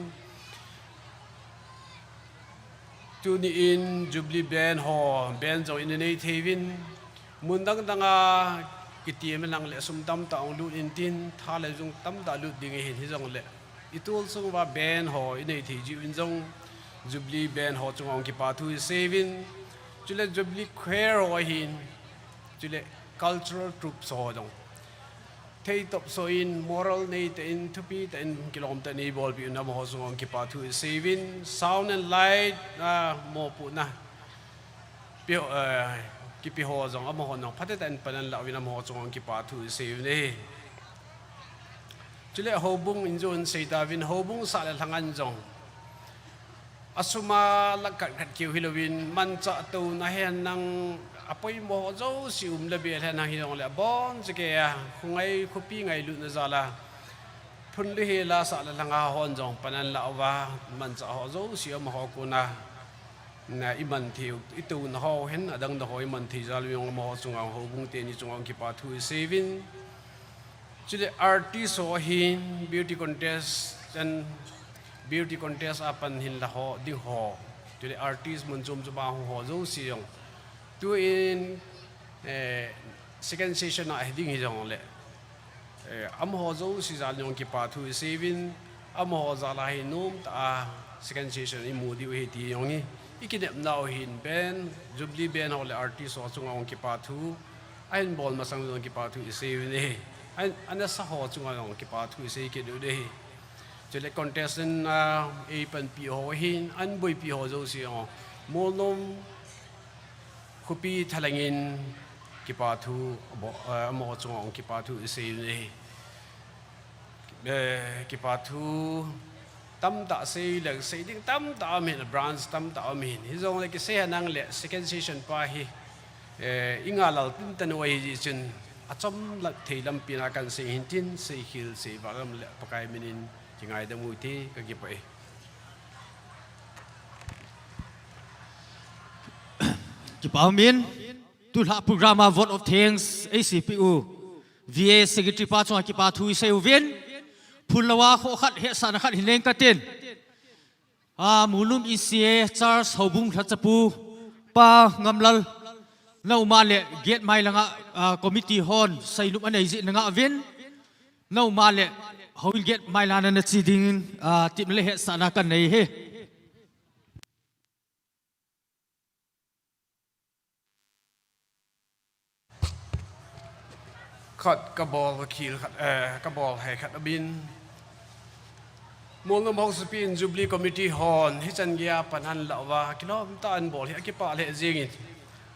Tuni in Jubilee Band ho, band jong ina nei thei uvin, mun dang dang a kiti malang le sum tamtah hung lut intin, tha le jung tamtah lut ding ahin, hijongle i tolsung uva band ho inei thei jeh uvin jong Jubilee Band ho chunga hung kipa thu isei uvin, chule Jubilee Choir ho ahin, chule cultural troupes ho jong theitop soh in, moral nei tah in, thupi tah in, kilom tah in eibolpeh un amaho chunga hung kipa thu isei uvin, sound and light a mopohna pe, eh, kipe ho jong amahon jong phatah tah in pan anlah uvin amaho chunga hung kipa thu isei uvin ahi. Chule houbung in jong sei tauvin, houbung sah le lhang a jong asum a lakh khat khat keu hilouvin, manchah touna hen lang, apoimo ho jouse um le bel hen lang hijongle, aboncha kei a khongai khopi ngailutna jal a phun le hel a sah le lhang a hon jong pan anlah uva, manchah ho jouse amaho kona na iman thei u, itouna ho hen, adang dang ho iman thei jal uvin amaho chunga, houbung teni chunga hung kipa thu isei uvin. Chule artist ho ahin, beauty contest and beauty contest a pan hinla ho ding ho, chule artist mun chom chom a hung ho jouse jong, tu in, eh, second session a hi ding hijongle, eh, amaho jouse jal jong kipa thu isei uvin, amaho jal a hi nomtah a second session imu diu ahi ti jong hi ikinepnau ahin, band, Jubilee Band ho le artist ho chunga hung kipa thu ahin bol masang jong kipa thu isei uvin ahi. Ahin, anasa ho chunga jong kipa thu isei kit diu ahi. Chule contestant a eipanpi ho ahin, ahin boipi ho jouse jong, Molnom khopi thalheng in kipa thu, abo-, eh, amaho chunga hung kipa thu isei uvin ahi. Eh, kipa thu tamtah sei le sei ding tamtah um ahin, branch tamtah um ahin. Hijongle kisei hen lang le second session pa hi, eh, ingahlel tintan u ahi jeh chun, achom la thei lampi na kahin sei hintin, seikhel sei vah lam le Pakai min in kingaidam u hite, kakipah e. Kipa umin, tulha program a vote of thanks eisei peh u V A secretary pa chunga kipa thu isei uvin, phul lou a kho khat hetsahna khat hin nei inge katin. A, Molnom E C A Church houbung lhachapu Pa Ngamlal, na um a le gate mai langa, a, committee hon seinom anei jeh in na ngah uvin, na um a le houin gate mai langa na che dingin, a, tepna le hetsahna kanei e. Khat kabol, kakhel khat, eh, kabol hei khat abin. Molnom Housapi in Jubilee Committee hon hichan geiya pan ahin lah uva, kilom tah in bol hi akipah lheh jengin.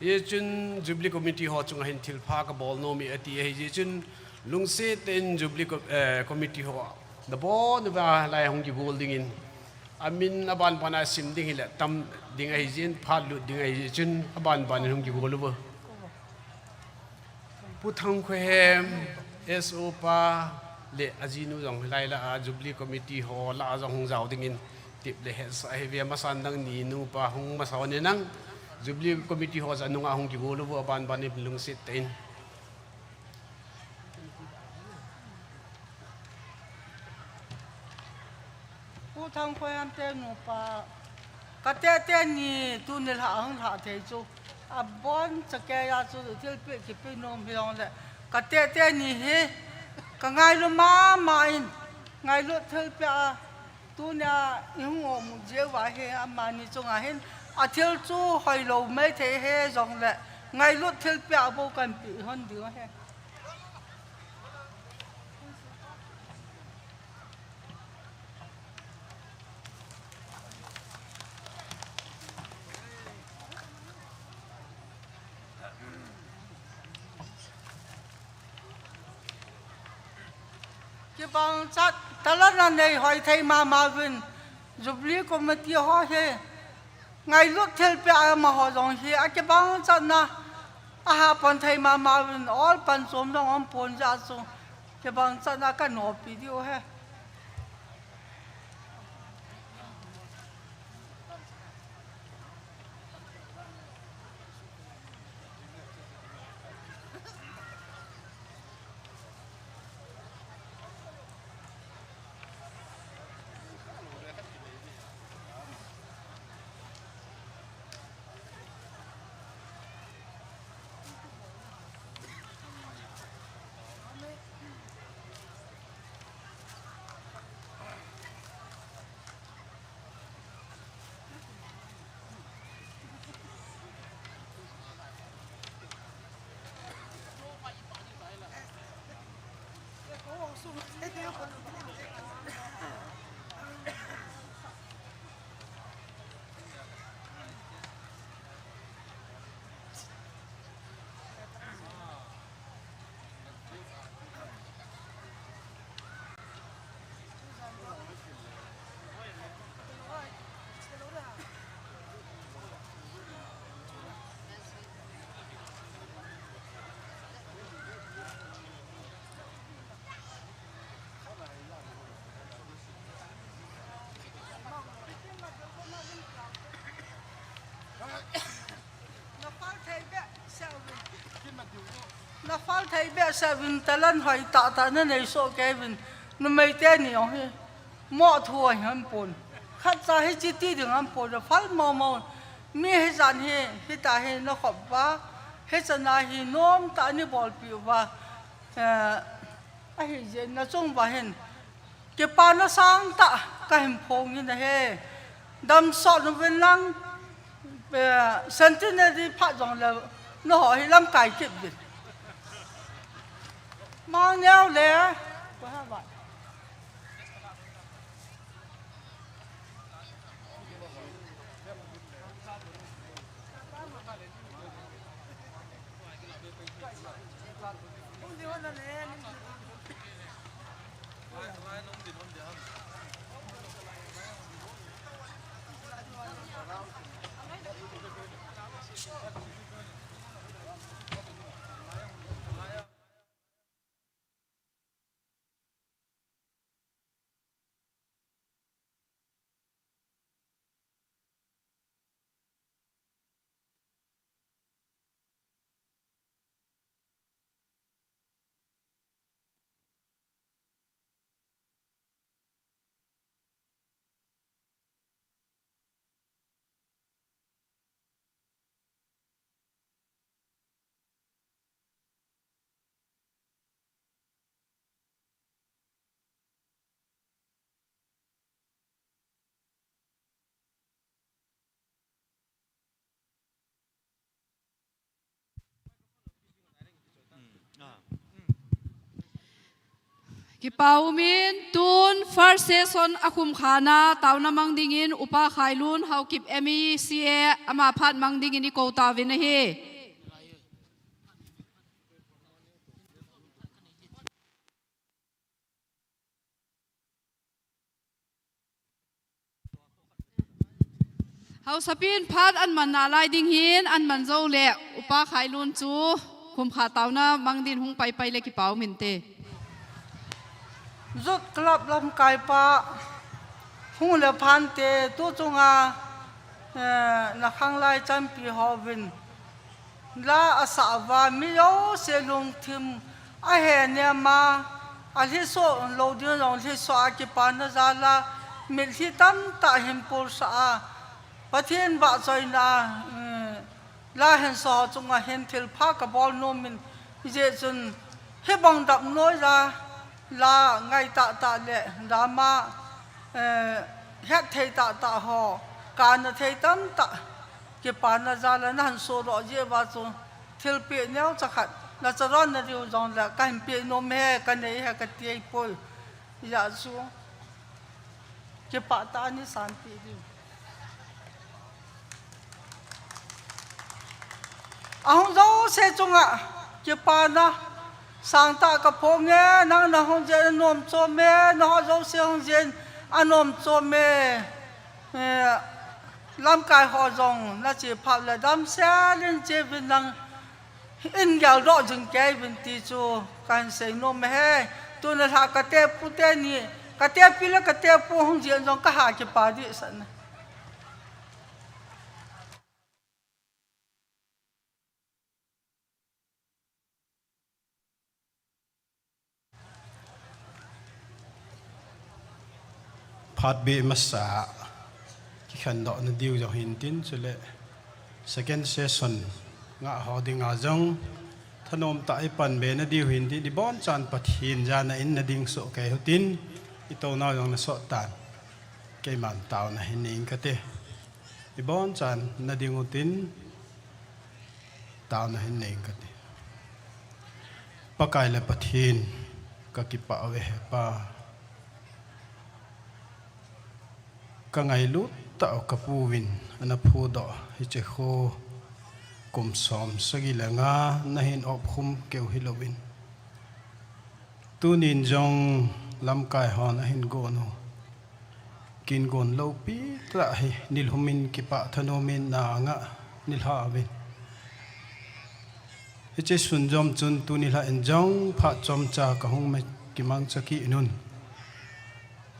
Hijeh chun Jubilee Committee ho chunga hin thilpha kabol nom e ati ahi jeh chun, lungset tah in Jubilee Co-, eh, Committee ho nabon uva lai hung kigol dingin, amin abanban a sim ding hile tam ding ahi jeh in, phat lut ding ahi jeh chun, abanban in hung kigol uvo. Pu Thangkhohem, S O pa le ajinu jong hilai lah a Jubilee Committee ho lah a jong hung jao dingin tep le hetsah ahi uve. Amasan dang ni nupa hung masa un, nang Jubilee Committee ho jong anunga hung kigol uvo, abanban in lungset tah in. Pu Thangkhohem te nupa, ka tete ni tuni lha hung lha thei chu, aboncha keiya chu thilpeh kipe nom hijongle, ka tete ni hi ka ngailu mama in, ngailut thilpeh a, tunia ihung omu jeh uva hi amani chunga hin athil chu hoilou maithei hijongle, ngailut thilpeh a bou kahin pe hon diu ahi. Kibang chat, talent anei hoi thei mama uvin, Jubilee Committee ho hi ngailut thilpeh a amaho jong hi akibang chatna, aha pon thei mama uvin, ol pan chom jong um pon jeh chun, Kibang chan a ka nopi diu he. Na phal thei behseh uvin, talan hoi tah tah na nei soh kei uvin. Numei teni jong hi moh thu ahi ham pon. Khat cha hiche ti ding ham pon, phal mong mong. Mi hijat hi, hita hi na khop uva, hichan a hi nom tah ni bolpi uva. Eh, ahi jeh in na chung uva hin kipana sangtah ka hin phong in ahi. Damsot uvin lang, eh, centenary phat jongle, nangho hi lamkai kit uvin. Mangneo le, Kipa umin, tun first session a khumkhana taona mang dingin Upa Khailun, Haokip M E C A, ama phat mang dingin i kou tauvin ahi. Haosapin phat an man nalai ding hin, an man jou le Upa Khailun chu khumkha taona mang din hung paipai le kipa um inte. Youth Club lamkaipa, hung le phante, tu chunga, eh, na khanglai chanpi hovin la asah uva, mi jouse lungthim ahe nem a, alhiso lou ding jong lhiso a kipana jal a, mitlhi tamtah hin pulsah a, Pathen vahchoina, eh, la hinso chunga hin thilpha kabol nom in, hijeh chun hibang damnoi la, la ngai tahtah le dama, eh, hetthei tahtah ho, kana thei tamtah kipana jal a nahin sodoh jeh uva chu, thilpeh neocha khat, nacharan nadiu jongle kahin peh nom e, kanei e kati ahipoi. Hijeh chun kipah tah a nei sanpeh diu. Ahung jouse chunga kipana sangtah kaphong e, nang nahung jeh in anom chom e, nangho jouse hung jeh in anom chom e. Eh, lamkai ho jong nache phat le damsel in cheuvin, nangin geldoh jing keiyuvin ti chu kahin seinom e. Tuna lha kate pu teni, kate pi le kate pu hung jeng jong kaha kipa deh sah na. Phat beh masa kikhen doh na diu jong hin tin, chule second session ngah ho dinga jong thanom tah i pan be na diu hin tin, i bon chan Pathen jana in na ding soh kei u tin, i tou nau jong na sot tan. Keiman tao na hin ning kate. I bon chan na ding u tin, tao na hin ning kate. Pakai le Pathen, ka kipah uve he Pa. Ka ngailut tah u ka pu vin ana phudoh hiche kho kum som sagi le nga na hin op khum keu hilouvin, tunin jong lamkai hon ahin gon u kin gon loupi tah hi nilhum in kipah thanom in na ngah nilhah uvin. Hiche sunjom chun tuni lha in jong phat chomcha ka hung me kimangcha kit un.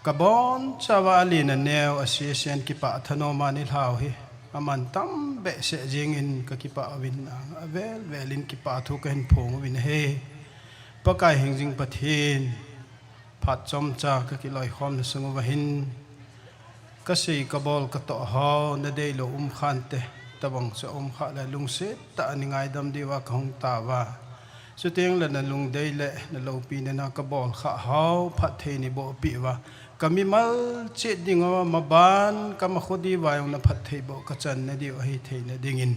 Ka bon chauva alen aneo a sesen kipah thanom a nilhah u hi aman tam behseh jing in ka kipah uvin, avel vel in kipah thu ka hin phong uvin ahi. Pakai hingjing Pathen, phat chomcha ka kiloikhom na sung uva hin ka sei ka bol ka toh ho na deilou um khan te, tabang chu um kha le lungset tah a nei ngaidam diuva ka hung tao va. Chuteng le na lungdei le na loupina na ka bol kha ho phatthei nei boh peh uva, ka mimal chet ding uva maban ka makho diuva jong na phatthei boh ka chan na diu ahi theina dingin.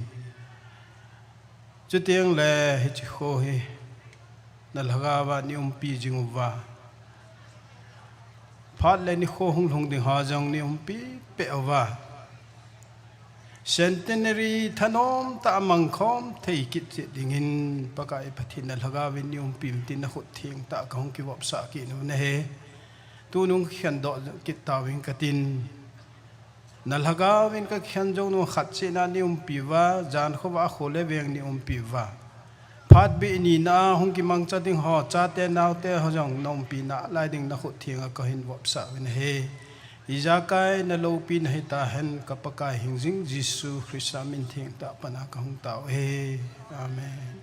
Chuteng le hiche kho hi na lhagao va nei umpi jing uva, phat le nikho hung lhung ding ho jong nei umpi peh uva, Centenary thanom tah a mangkhom thei kit chet dingin Pakai Pathen na lhagao vin nei umpi un tin na khut theng tah ka hung kivopsah kit u ahi. Tunung khen doh kit tauving ka tin. Na lhagao vin ka khen jou nung khat cheh na nei umpi uva, jan khovah a kho le veng nei umpi uva, phat beh nina hung kimangcha ding ho, chate naote ho jong na umpi nalai ding na khut theng a ka hin vopsah uvin ahi. Ijakai na loupina hita hen ka Pakai hingjing Jesu Christa min theng tah a pana ka hung tao u ahi. Amen.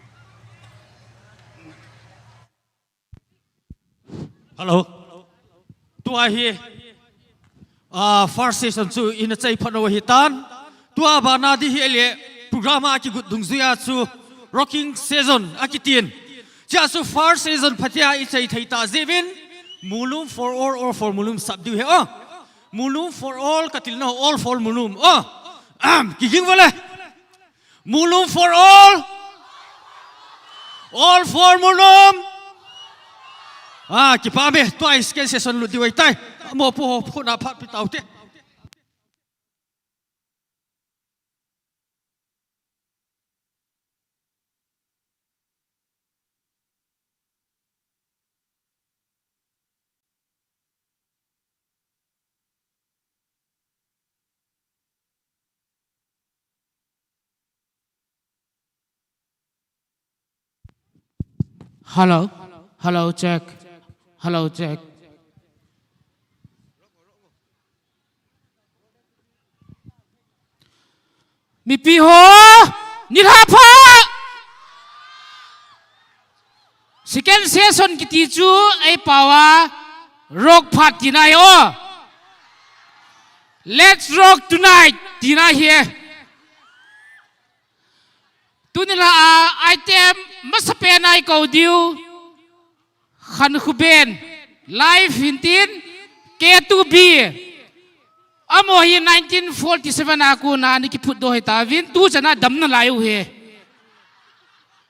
Hello. Tua hi, ah, first session chu ina chai phat u ahi tan. Tua bana di hi ele program a kigot dungjuia chu rocking session akitin. Chua chu first session phatea i chai thei ta jeh uvin, Mulum for all, all for Mulum sap diu ahi o. Mulum for all, ka til na all for Mulum. O. Ahem, kiging vale. Mulum for all. All for Mulum. Ah, kipah e, tua hi second session lut diu ahitai. Mopo ho, khut na phat pe taute. Hello. Hello, check. Hello, check. Mipi ho, nilhah pha. Second session kiti chu eipao a rock phat tina ahi o. Let's rock tonight tina ahi. Tuni lha a item masapen a i kou diu, Khankhuben, live hintin, K two B. Amaho hi nineteen forty-seven a kona ana kiphutdoh ahi tauvin, tuchan a damna lai u ahi.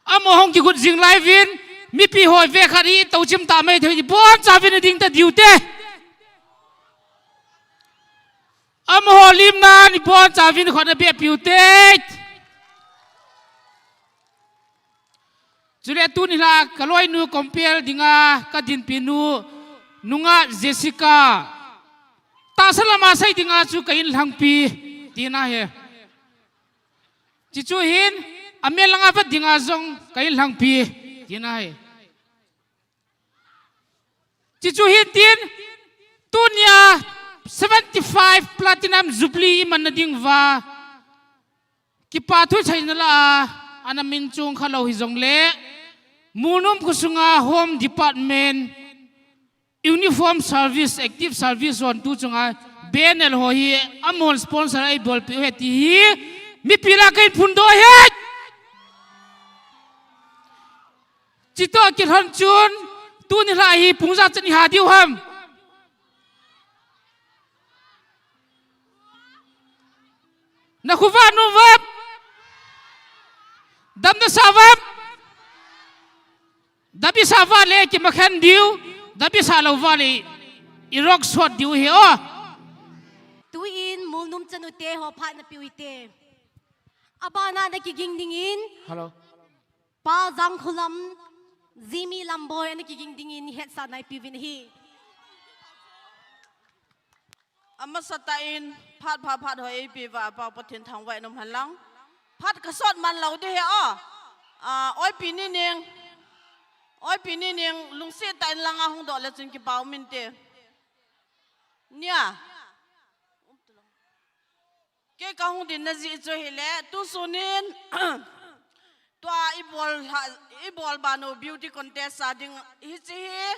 Amaho hung kigot jing lai uvin, mipi ho vekhat hi touchim tah mai thei, ibonchauvin ading ta diu te. Amaho limna ni bonchauvin khut na beh piu te. Chule tuni lha ka loinu compel dinga ka dinpi nu, nungah Jessica, tahsa lama sei dinga chu ka inlhangpi tina ahi. Chuchu hin, amel langa vet dinga jong ka inlhangpi tina ahi. Chuchu hin tin, tunia seventy five Platinum Jubilee iman na ding uva, kipa thu chaina la a, ana min chung kha lo hi jong le, Mulnom khosunga Home Department, Uniform Service, Active Service hon tu chunga, B N L ho hi, amon sponsor a eibolpi u ahi ti hi, mipi la ka hin phondoh e. Chutoh kilhon chun, tuni la hi pung ijat chan iha diu ham. Na khuva nu vap. Dam na sa vap. Dam i sa uva le kimakhen diu. Dam i sa lou uva le i rock sot diu hi o. Tuin Mulnom chanu te ho phat na piu hite. Abana na kiging dingin. Hello. Pa Jangkholam, Jimmy Lamboi, ana kiging dingin hetsahna eipeuvin ahi. Amasatah in, phat pha phat ho eipeuva, Pa Pathen thangvah in umhen lang. Phat kasot man lou ding ahi o. Ah, Oipi Nining. Oipi Nining, lungset tah in langa hung doh le chun kipa um inte. Nia. Kei kahung dinna jeh chu ahile, tusun in, tua ibol ha, ibol banu beauty contest a ding hiche hi,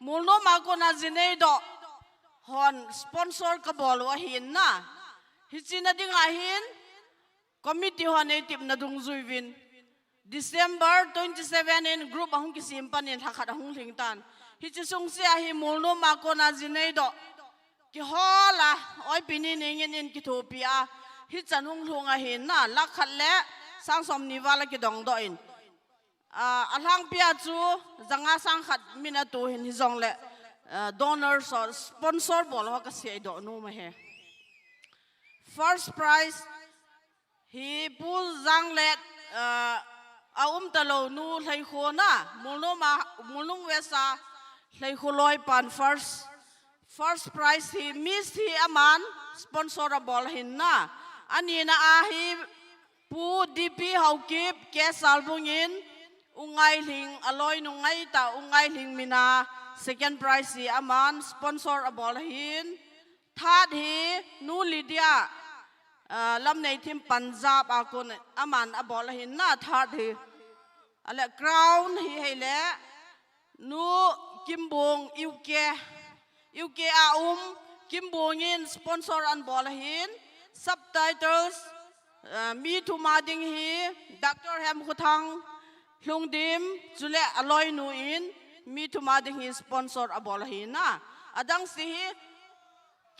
Mulnom a kona jinei doh hon sponsor kabol u ahin na. Hiche na ding ahin, committee hon eitepna dungjui uvin. December twenty seven in group ahung kisem pan in lhakhat ahung lhing tan. Hiche sung sea hi Mulnom a kona jinei doh. Kihol a, Oipi Nining in eikithopi a. Hichan hung lhung ahin na, lakh khat le sang som ni val a kidong doh in. Ah, alhangpi a chu, janga sang khat min atoh hin hijongle, ah, donors or sponsor bol ho kasei doh nom ahi. First prize, Hi Pu Janglet, ah, a um talou nu Lheikho na, Mulnom a, Mulnom West a Lheikho loi pan first, first prize hi Miss hi aman sponsor abol ahin na. Anina a hi Pu D P Haokip, K Salbung in, U Ngailhing, aloi nu ngaita, U Ngailhing mina second prize hi aman sponsor abol ahin. Third hi Nu Lydia, ah, Lamneithim Punjab a kon aman abol ahin na third hi. Ale crown hi hile Nu Kimbung U K, U K a um Kimbung in sponsor anabol ahin. Subtitles, ah, mi thum a ding hi Doctor Hemkhothang Lhungdim chule aloinu in mi thum a ding hi sponsor abol ahin na. Adang si hi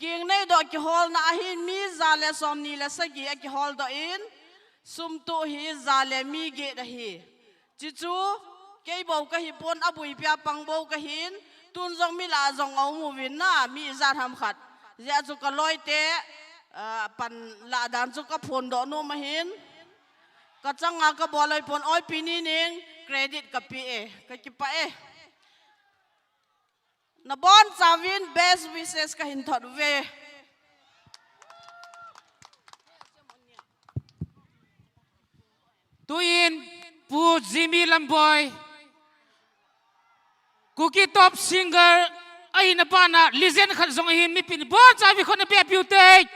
Kingneidoh kiholna ahin mi ja le somni le sagi akihol doh in, sum toh hi ja le mi get ahi. Chuchu, kei bou kahi pon, abuipi a pang bou kahin, tun jong mi lah jong aum uvin na, mi ijat ham khat. Hijeh a chu kaloite, ah, pan lah dan chu kaphondoh nom ahin. Kachanga kabol loi pon, Oipi Nining, credit kape e, kakipah e. Nabonchauvin best wishes kahin thot uve. Tuin Pu Jimmy Lamboi, Kuki top singer ahina bana legend khat jong ahin, mipin bonchauva khut na beh piu te.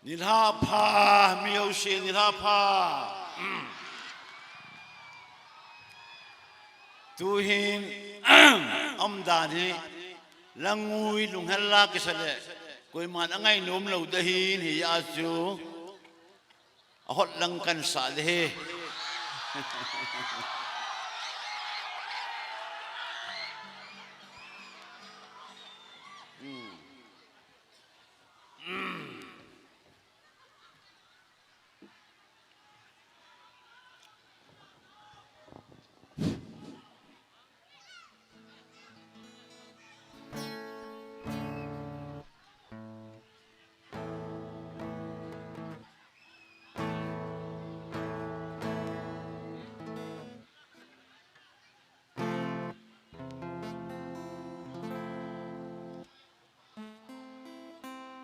Nilhah pha, mi jouse nilhah pha. Tuhin, umdan hi, langui lunghel la kisa le. Koiman angai nom lou ding ahin, hia chu ahot lang kan sa ding ahi.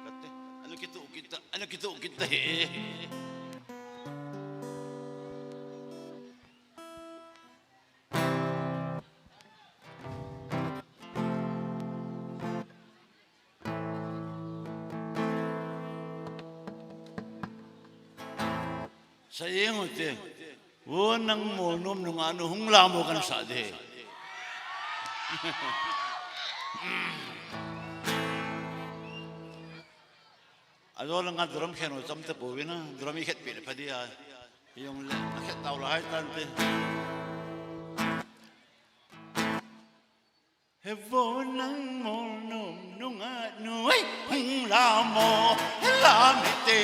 Kate, ana kitoh kit ta, ana kitoh kit ta hi. Sa jeng ute. Vo nang molnom nungah nu hung lam o kan sa ding. Ajo langa drum khen o cham ta pouvin a, drum i khet peh le pha ding a. Jong le, a khet tau la hai tan te. He vo nang molnom nungah nu, hei, hung lam o, he lam hite.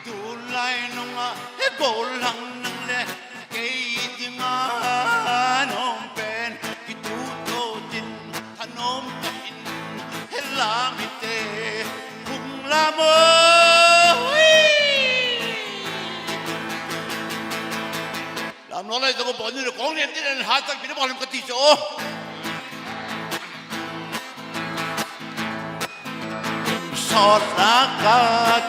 Tulai nungah, he gollhang nang le kei dinga nom pen, kituto tin, thanom tah in, he lam hite, hung lam o, hei. Lam loi loi tamo, boinu le kong nem tin, hatah in pina bol em kati chu. Sot la ka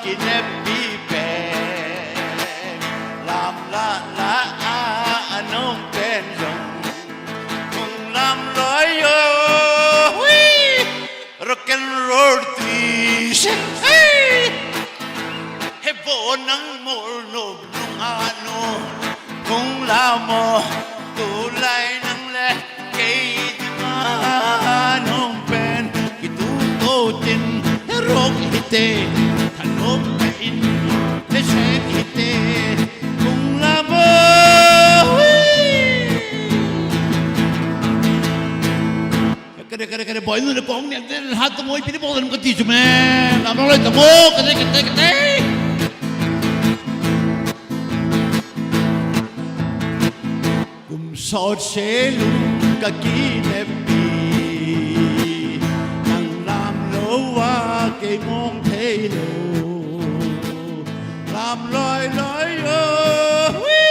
kinepi pen, lam la la a, anom pen jong, hung lam loi o, hui. Rock and roll twist. Hey! He vo nang molnom nungah nu, hung lam o, tulai nang le kei dinga nom pen, kituto tin, he rock hite, thanom tah in, he sek hite, hung lam o, hui. Kare, kare, kare, boinu le kong nem tin, hatah in pina bol em kati chu me. Lam loi loi tamo, kate, kate, kate. Kum sot se lung ka kinepi, nang lam lou a kei mong thei lou. Lam loi loi o, hui.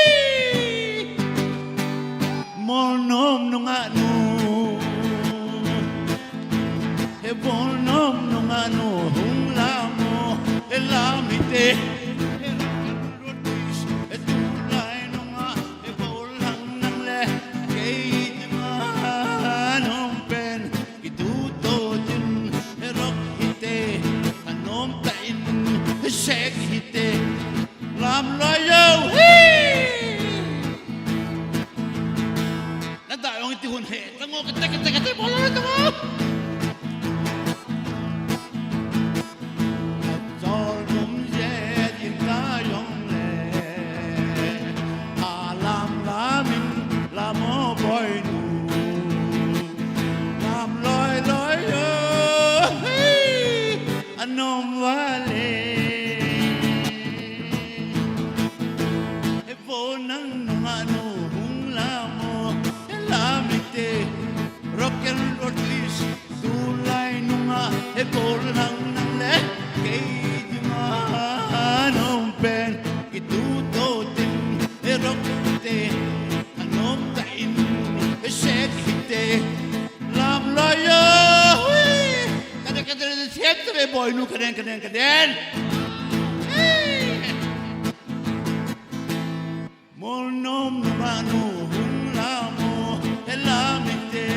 Molnom nungah nu, he molnom nungah nu, hung lam o, he lam hite. He tulai nungah, he gollhang nang le kei dinga nom pen, kituto tin, he rock hite, thanom tah in, he sek hite. Lam loi o, hi. Na da jong iti hun he. Tango kate, kate, kate, bol loi tango. Ka chol num je din ka jong le. A lam lam in lam o boinu. Lam loi loi o, hi. Anom vale. He vo nang nungah nu hung lam o, he lam hite. Rock and roll twist. Tulai nungah, he gollhang nang le kei dinga nom pen, kituto tin, he rock hite. Thanom tah in, he sek hite. Lam loi o, hui. Kate, kate, siam te ve boinu, kaden, kaden, kaden. Hey. Molnom nungah nu hung lam o, he lam hite.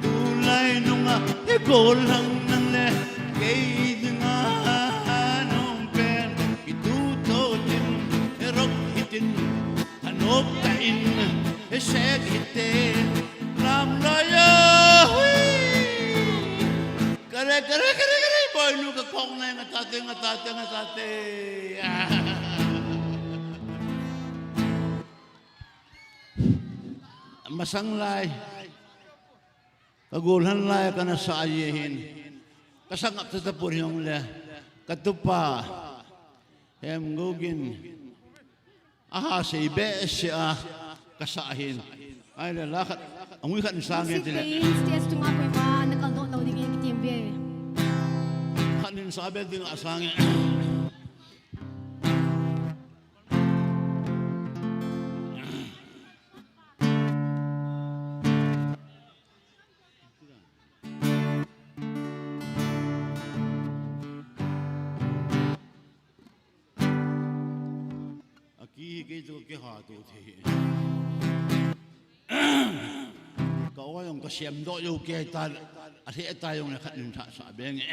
Tulai nungah, he gollhang nang le kei dinga nom pen, kituto tin, he rock hitin. Thanom tah in, he sek hite, lam loi o, hui. Kare, kare, kare, kare, Oi, nu ka kong nai, nga tate, nga tate, nga tate. Masang lai. Ka gol han lai ka na sa ye hin. Ka sangap ta ta pur hiong le. Ka tupa. Hem gogin. Aha sei be se a ka sa hin. Ai le la khat. Angui khat sang ye ti le. Stage tunga koi ba na kal dot lo ding e ki tim be. Khat nin sa be ding a sang e. Aki hi kei chu ka kiha tu thei. Ka oi jong ka siam doh jou kei ta, a thei ta jong le khat nin tha sa beng e.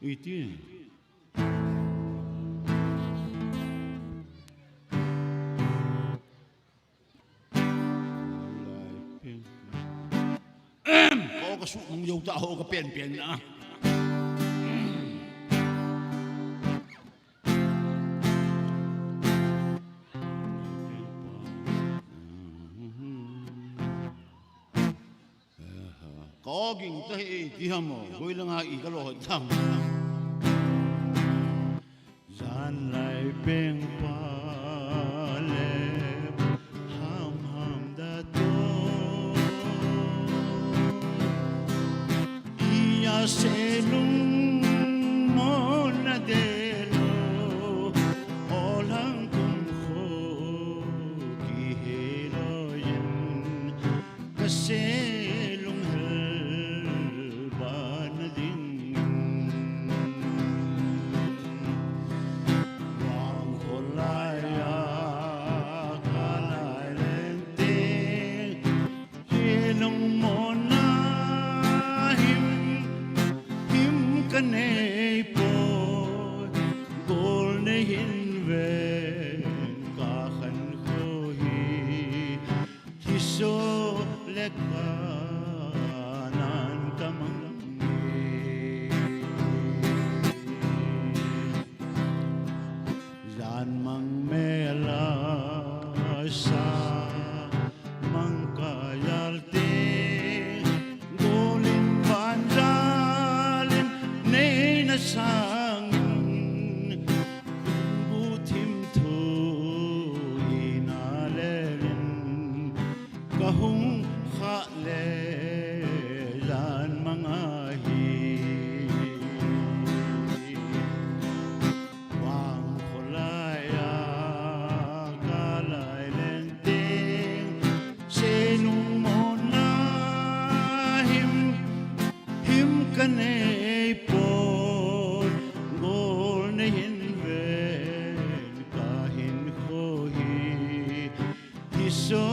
Iti. Ko ka su mong jou ta ho ka pen pen na. Ka oging ta hi ti ham o, goi langa i ka lo hoi tam. Jan lai peng pa le ham ham da to. I a se lung mo na de lo, o lang kum kho ki he lo yin. Ka se lunghel bana ding. Vang kholai a ka lai leng te. He lungmonna him, him ka nei poi. Gol nei hin ven ka khan kho hi. Hiso le ka nan ka mang e. Jan mang mela sa mang ka yal te. Golin van jalin nei na sangin. Gu thim thu ina lelin ka hung kha le jan mang ahi. Vang kholai a ka lai leng teng se lungmonna him. Him ka nei poi, gol nei hin ven ka hin kho hi, hiso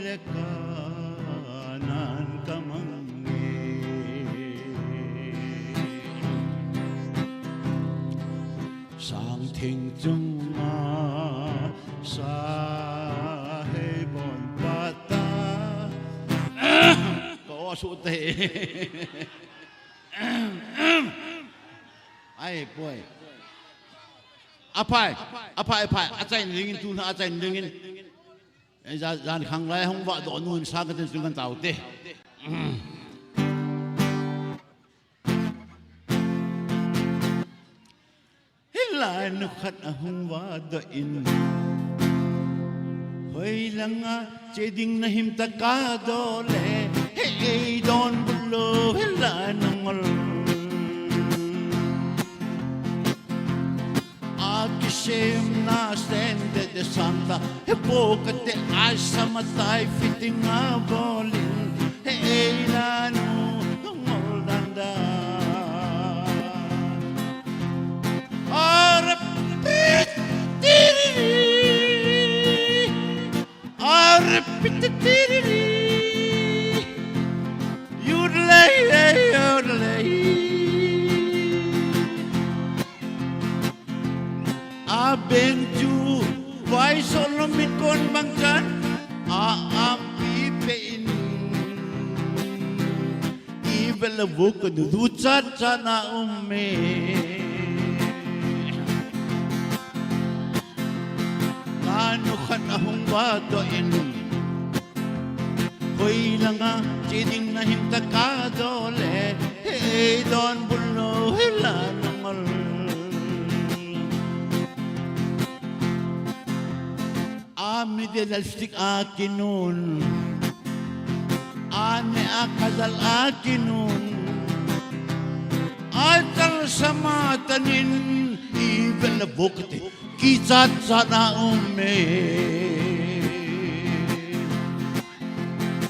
le ka nan ka mang e. Sang thing chunga sa hei bon pata. Ka o su te. Ai, poi. Aphai, aphai, aphai. Achaina dingin, tuna achaina dingin. Ei, jan, jan khang lai hung vah doh nun sa ka tin chunga tao te. Hilai nu khat ahung vah doh in. Hoi langa che ding na him ta ka doh le. He ei don bulo hilai na ngol. A kisem na sten de de santa. He po ka te ai sama tai fitting a bolin. He ei la nu ngol dan dan. Arapitiri, arapitiri, yudlei, yudlei. Abenju, vai solom Mit kon bang chan a ampi pe in, i vel a vok nu du chat chat na um me. Kanu khat ahung va to in, koi langa che ding na him ta ka do le, hei don bul lo hela na mal. A mi de lipstick a kinun, a ne a kajal a kinun, a chal sama tanin, i vel a vok te kichat chat na um me.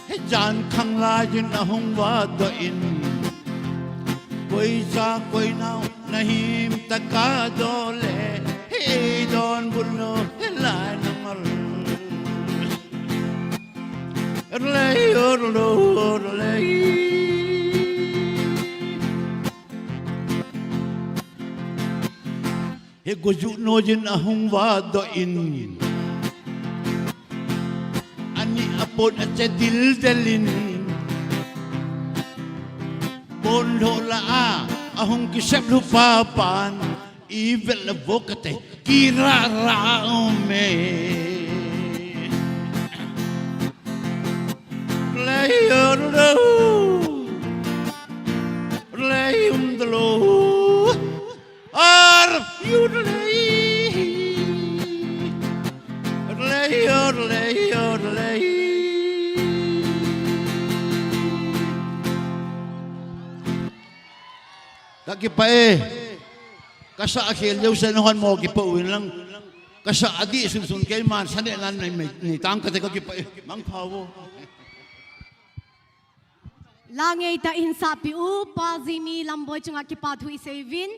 He jan khang lai jin ahung va to in, koi cha koi nau na him ta ka do le, hei don bul lo hela na mal. Rlei, rlo, rlei. He goju no jin ahung va do in, ani apot a che dil del in, bon lo la a ahung kisep lu pa pan, i vel a vok te kira ra um me. Rlei, rlo, rlei, um de lo. Ar, yu rlei. Rlei, rlei, rlei. Ka kipah e. Ka sa a khel jouse nahon mo kipah uvin lang. Ka sa a dih sunsun keiman sa neh nan nei, nei, nei tang kate ka kipah e. Mangpha vo. La ngei tah in sahpi u, Pa Jimmy Lamboi chunga kipa thu i sei uvin.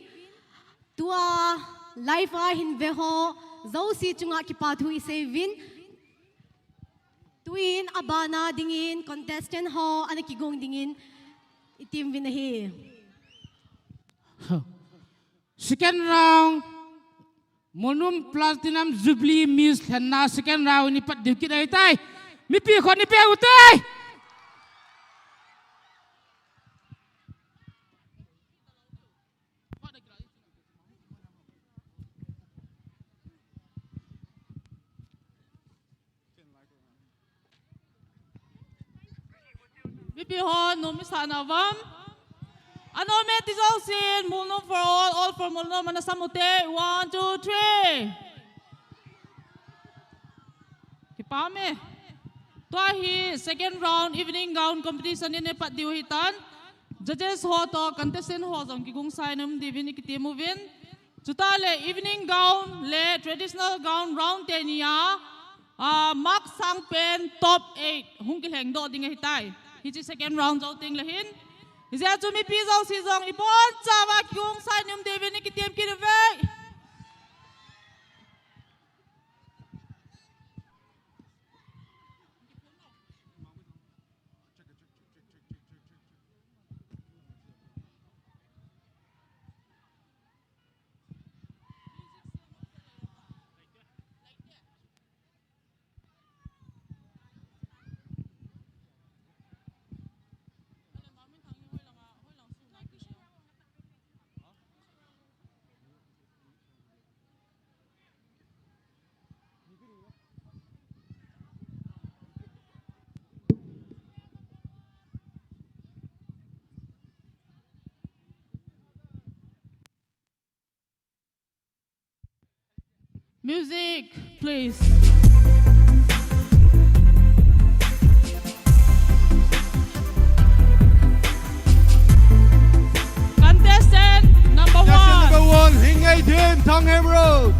Tua live a hin ve ho jouse chunga kipa thu i sei uvin. Tuin abana dingin contestant ho ana kigong dingin i tem uvin ahi. Second round, Molnom Platinum Jubilee Miss lhenna second round in i pat diu kit ahitai. Mipi khon i pe u tai. Mipi ho, nom i sa na vam. Anom e ti jousen, Molnom for all, all for Molnom, ana sam u te. One, two, three. Kipah e. Tua hi second round evening gown competition in i pat diu ahitan. Judges ho toh contestant ho jong kigong sa in um diuvin i kitem uvin. Chutah le evening gown le traditional gown round teni a, ah, mark sangpen top eight hung kilhengdoh ding ahitai. Hiche second round jou teng le hin. Hijeh chun mipi jouse jong i bonchauva kigong sa in um diuvin i kitem kit uve. Music, please. Contestant number one. Contestant number one, Lhingngaidhem, Thanghem Road.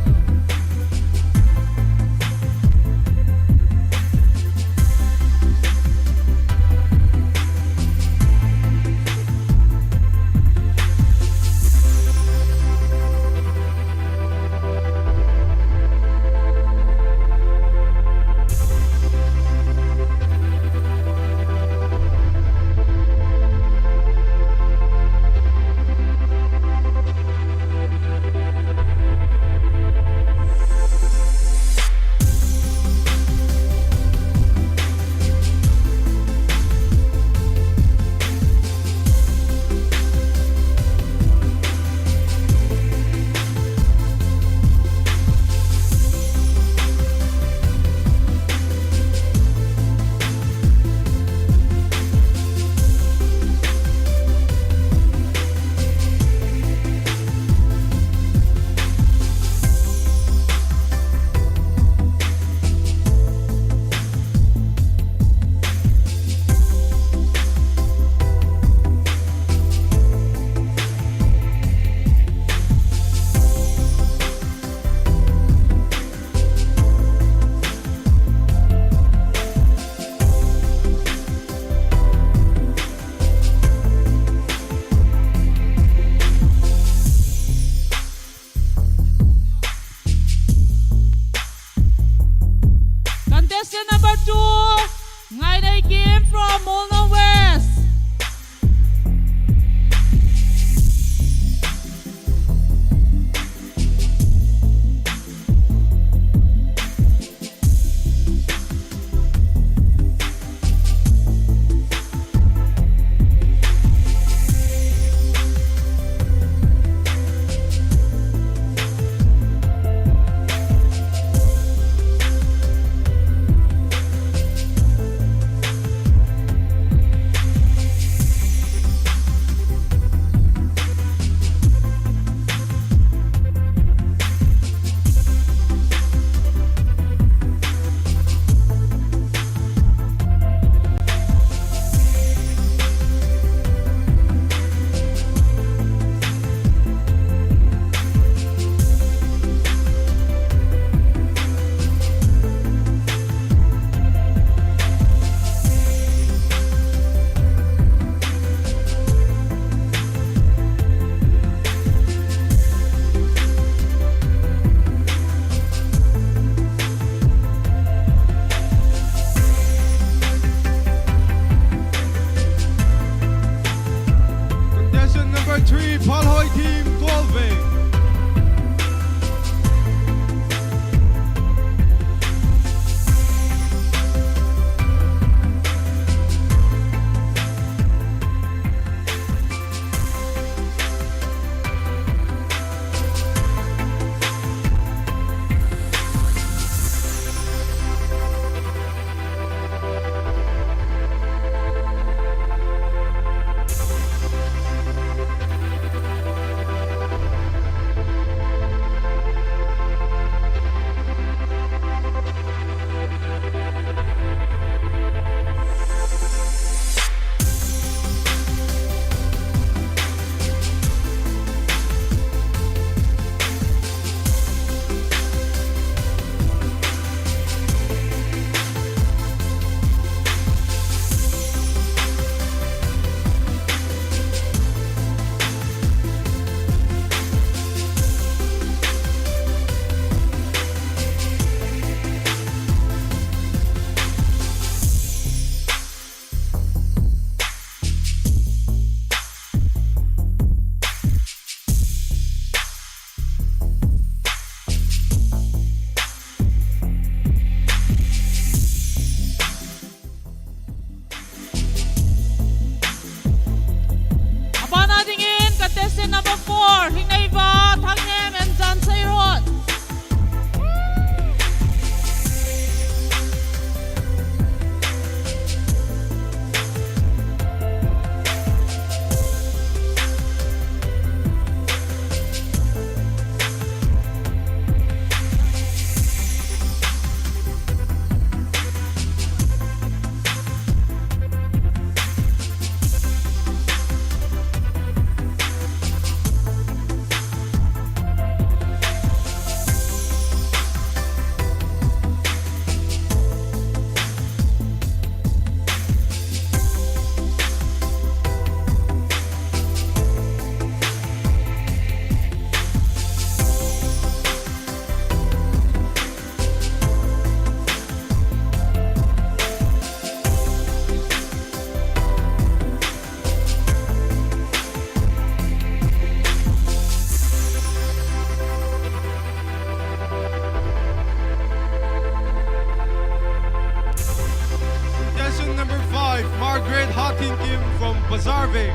Contestant number two, Ngainei Kim from Molnom West. Contestant number three, Phalhoi Team, Kolveng. Abana dingin, contestant number four, Lhingneiva Thangnem and Jan Seirot. Contestant number five, Margaret Hatinkim from Bazarveng.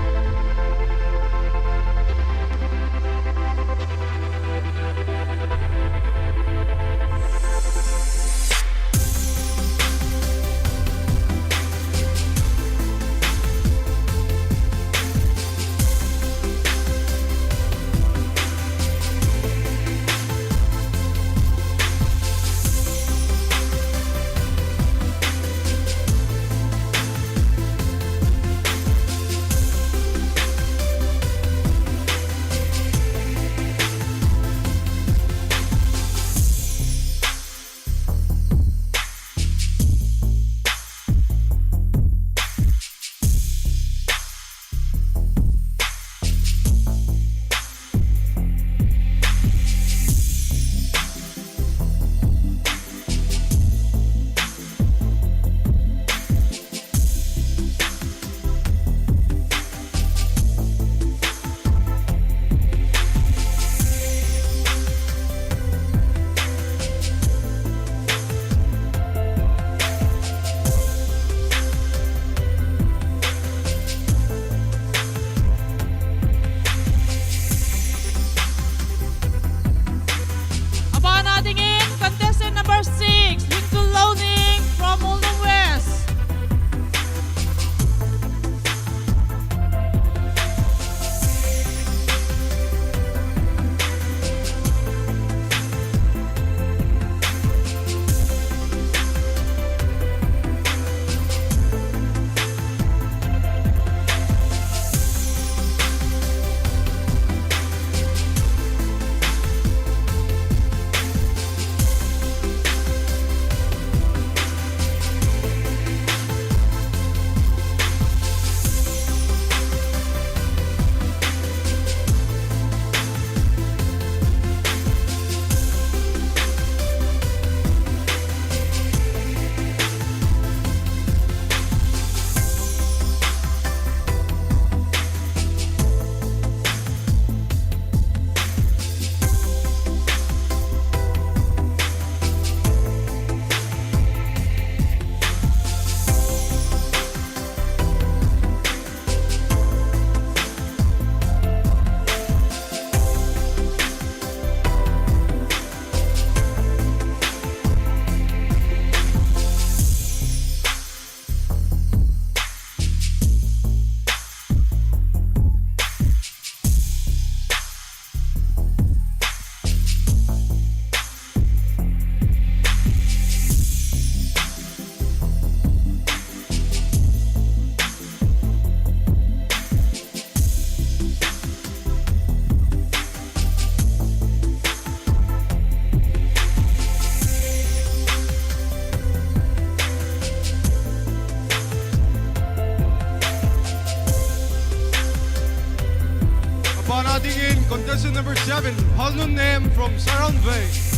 Number seven, Halnun Nem from Saranvei.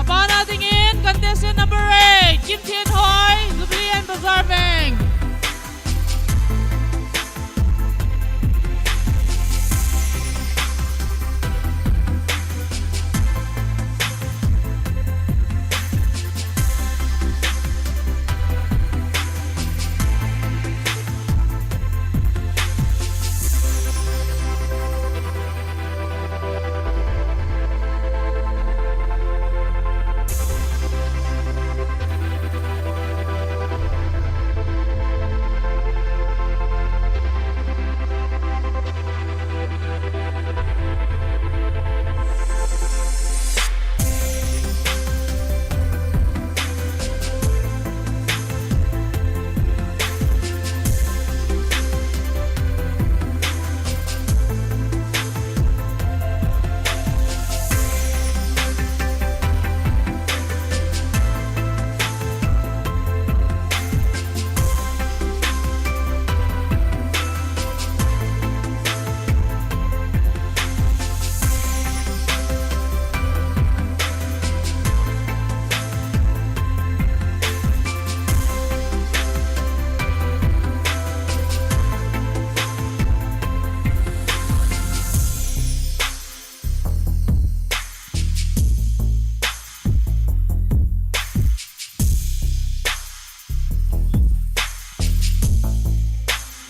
Abana dingin contestant number eight, Kimthenhoi, Jubilee and Bazar Bank.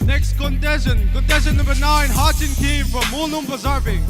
Next contestant, contestant number nine, Hachin Kim from Molnom Bazar Bank.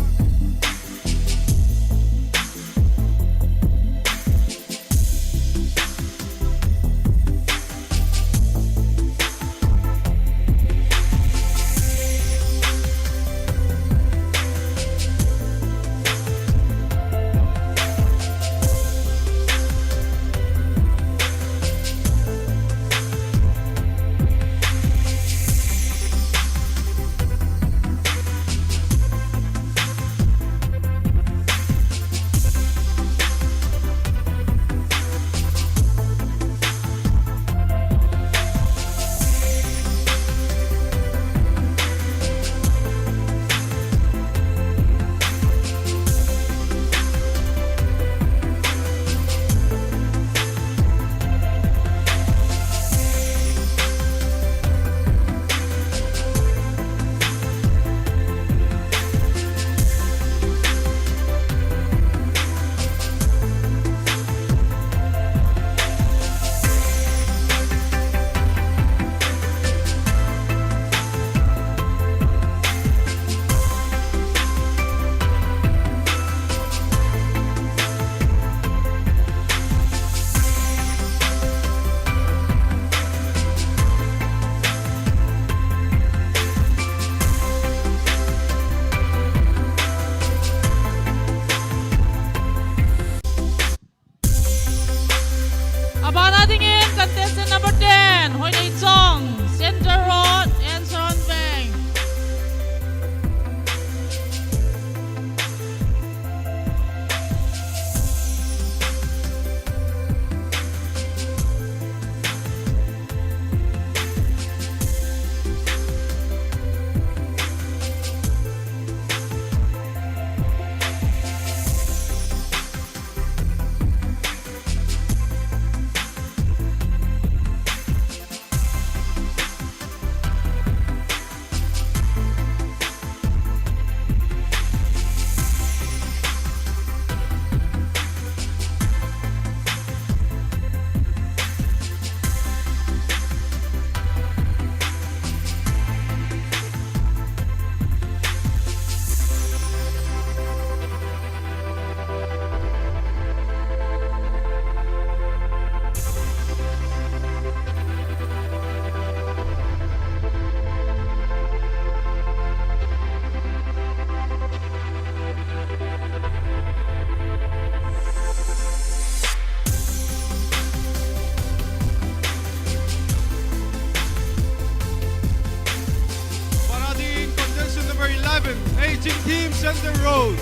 Alexander Road.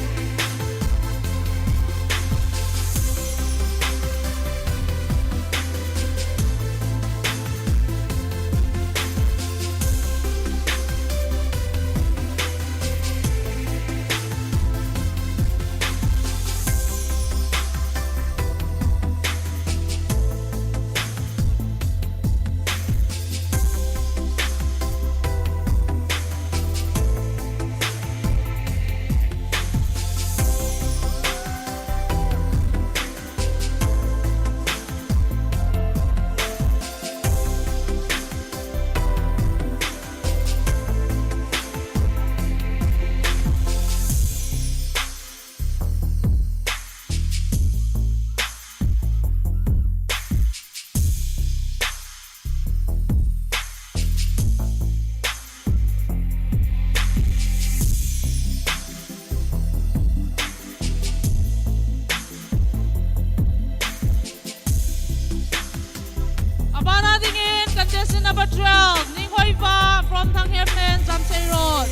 Abana dingin contestant number twelve, Ninghoiva from Thanghem and Jamsei Road.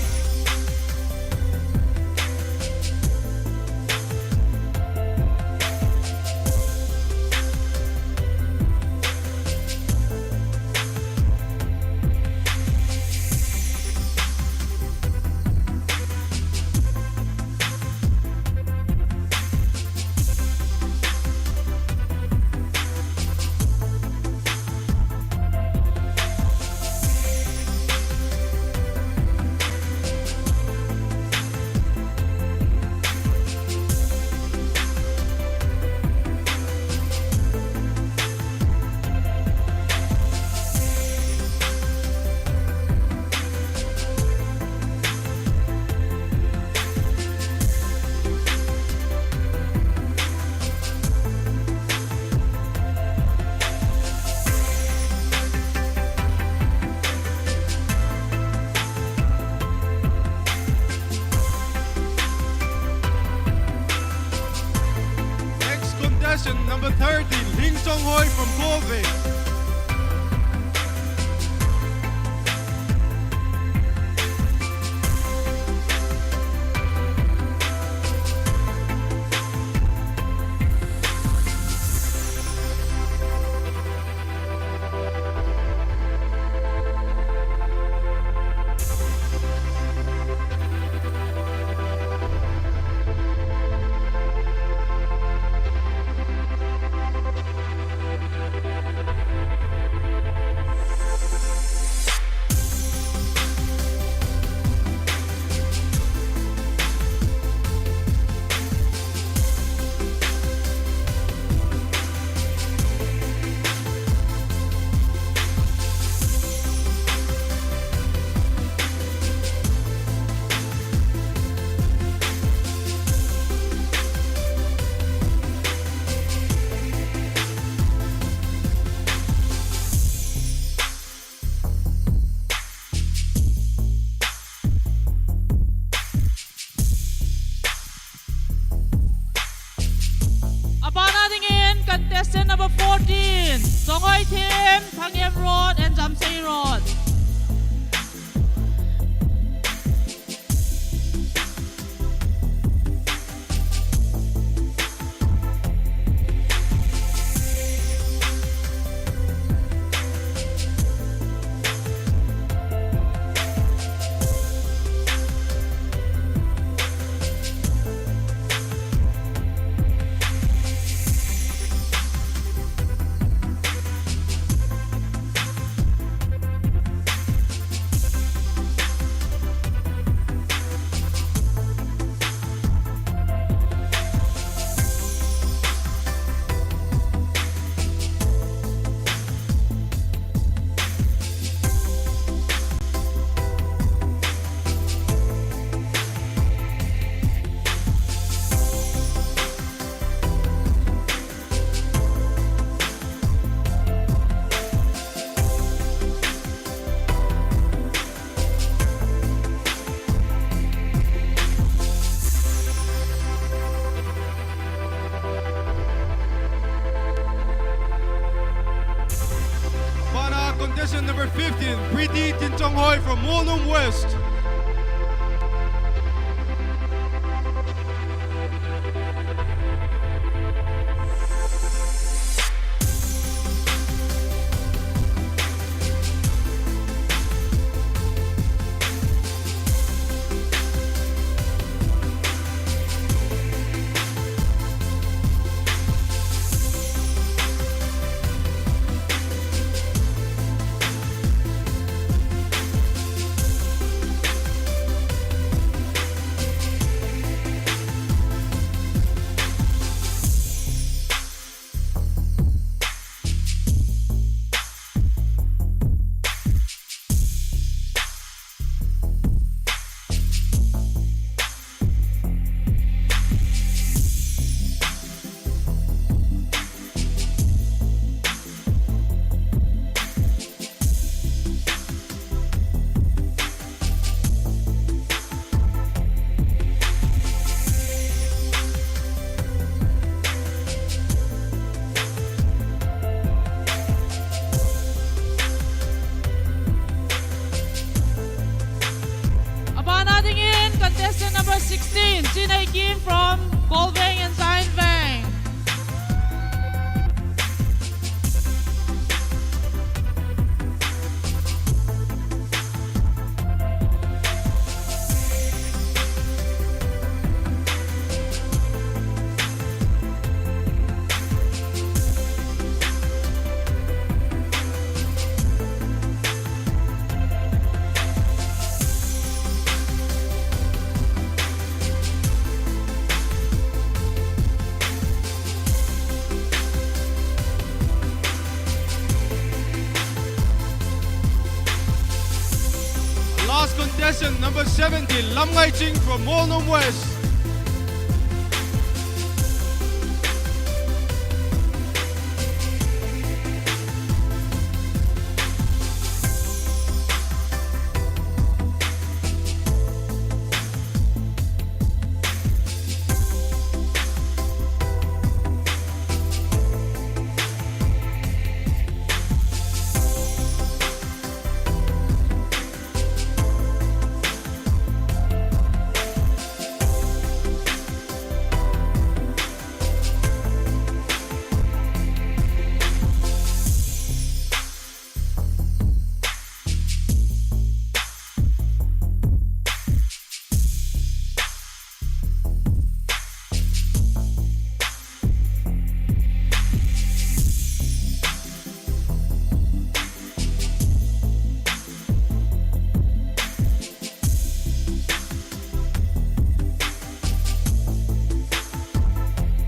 Next contestant, number thirty, Ling Chonghoi from Kobe. Abana dingin contestant number fourteen, Chonghoi Thim, Thanghem Road and Jamsei Road. Abana contestant number fifteen, Preeti Tinchonghoi from Molnom West. Contestant number sixteen, Chinei Kim from Kolveng and Zion Veng. Last contestant, number seventy, Lamngai Ching from Molnom West.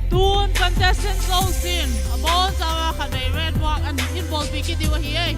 Tun contestant jousen, abonchauvin khatvei red mark ahin bolpi kit diu ahi e.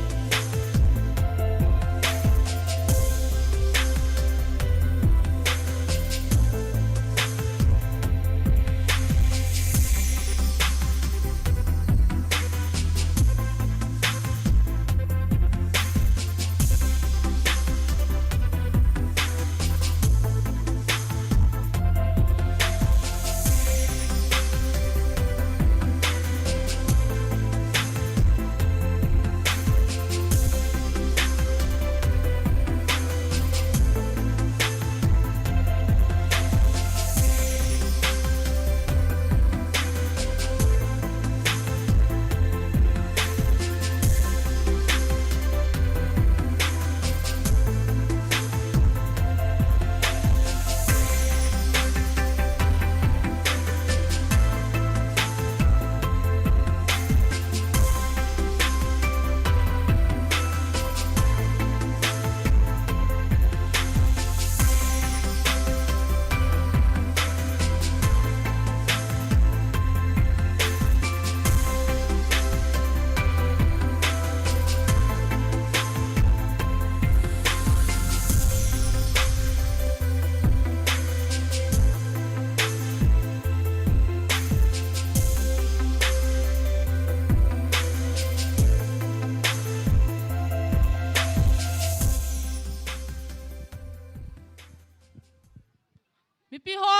Mipi ho,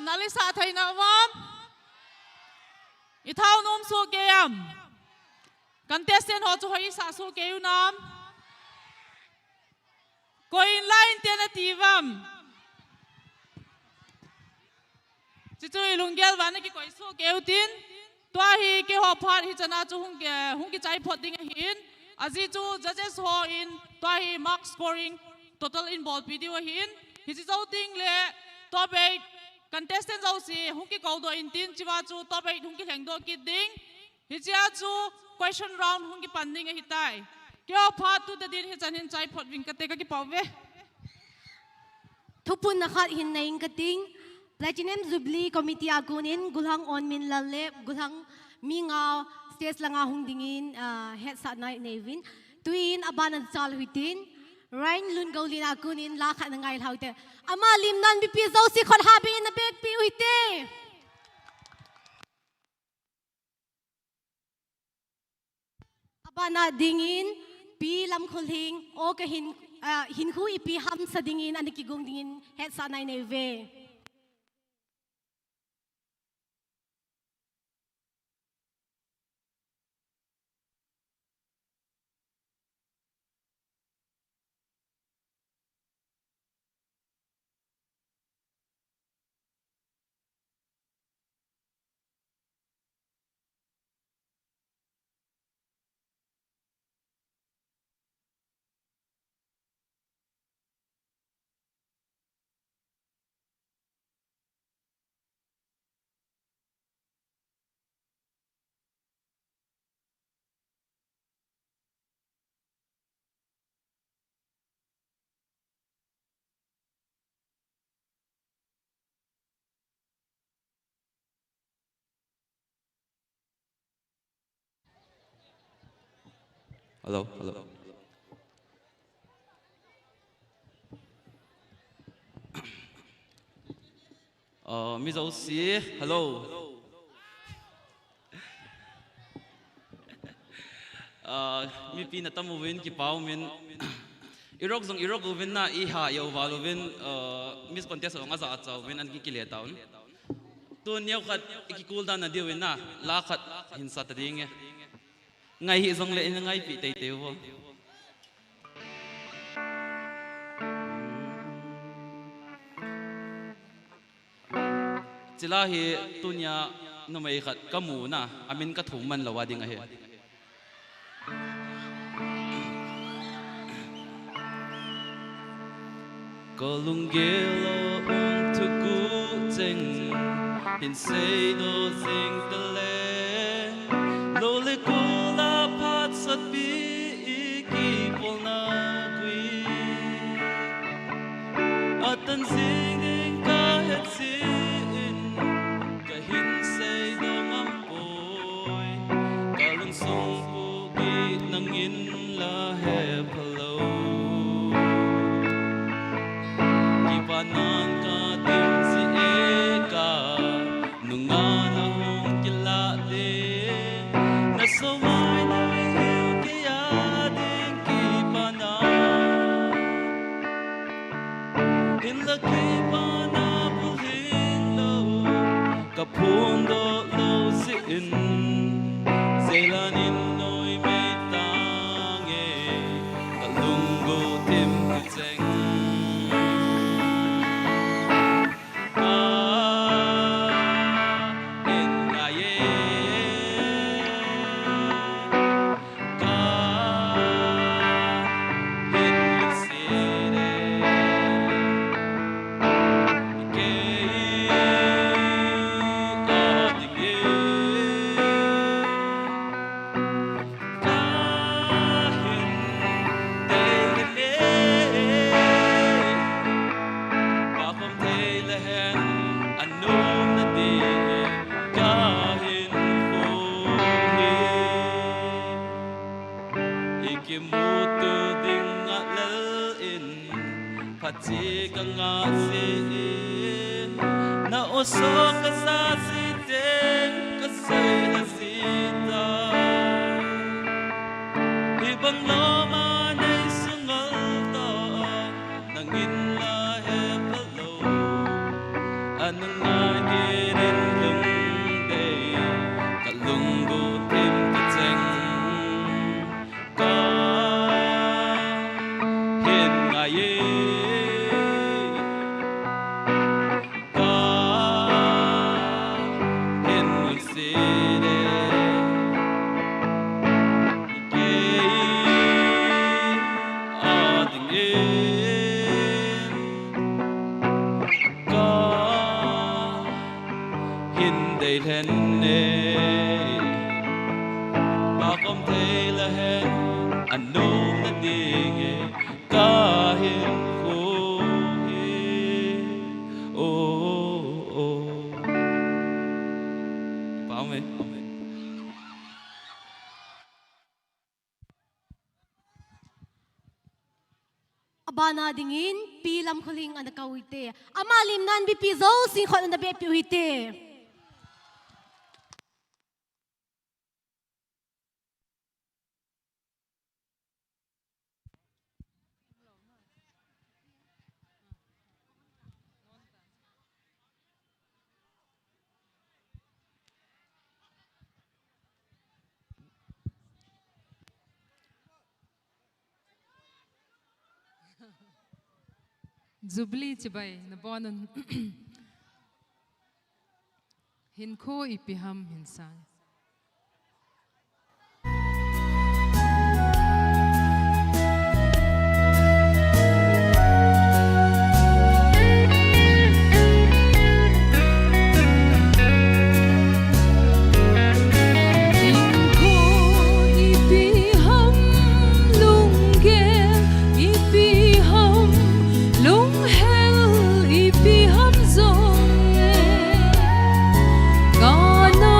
nalisa thei na vam? Ithao nom soh kei am? Contestant ho chu hoisah soh kei unam? Koi in line te nati vam? Chuchu ilunggel uva nakikoi soh kei utin. Tua hi keiho phat hichan a chu hung ki, hung kichai phot ding ahin. Ajeh chu judges hon tua hi mark scoring total ahin bolpi diu ahin. Hiche jou teng le top eight contestant jouse hung kikou doh intin, chua chu top eight hung kilheng doh kit ding. Hichea chu question round hung kipan ding ahitai. Keiho phat tu tadin hichan hin chai phot uving kate, kakipah uve. Thuphon na khat hin nei inge kating. Platinum Jubilee Committee a konin Gulhang Onminlal le Gulhang Mingao stage langa hung dingin, ah, hetsahna nei uvin. Tuin abana chal uhitin. Rain Lungoulin a konin la khat na ngai lhau te. Ama limnan mipi jouse khut ha bengin na bengpi uhite. Abana dingin, Pi Lamkholing, o kahin, ah, hinkho ipi hamsa dingin, ana kigong dingin, hetsahna nei uve. Hello, hello. Uh, mi jouse, hello. Uh, mipi natam uvin, kipa umin. I rock jong i rock uvin na, i ha jou val uvin, uh, Miss Contest jong aja acha uvin, ana kile tauvin. Tun neokhat i ki cool down na diuvin na, la khat hin sa ta ding e. Ngai hih jongle in ngaipeh teitei uvo. Chule hi tunia numei khat kamu na, amin kathum man lou a ding ahi. Ka lunggel a um thuguh cheng hin seidoh jing tale, lou le gol a phatsatpi i kipolna gui. Atan jing ding kahet jeh in kahin seidoh ngam poi, ka lungsung pohgih nangin la hepha lou. Kipana kadim jeh e ka nunga nahung kilah ding, na somai nahiu kei a ding kipana. Hinla kipana bulhing lou, kaphondoh lou jeh in, jeilan in noimei tange, ka lunggel thim kicheng. Ka hin ngai e, ka hin lungset e, kei a ding e. Ka hin dei le, pakom thei le hen, anom na ding e, ka hinkho hi. I kimuto ding a lel in, phatcheng ka ngah jeh in, na osoh ka ja jeh teng ka sei le jita. Hibang lom a nei sungal ta, nangin la hepha lou. Ana ngai kit in lungdei, ka lunggel thim kicheng. Ka hin ngai e, ka hin lungset e, kei a ding e. Ka hin dei lhen e, pakom thei le hen, anom na ding e, ka hinkho hi. Oh, oh. Pau me. Abana dingin, Pi Lamkholing ana kou hite. Ama lim nan mipi jousen khut ana beh piu hite. Jubilee chibai nabonun. Hinkho ipi ham hin sang. Hinkho ipi ham, lunggel ipi ham, lunghel ipi ham jongle, kana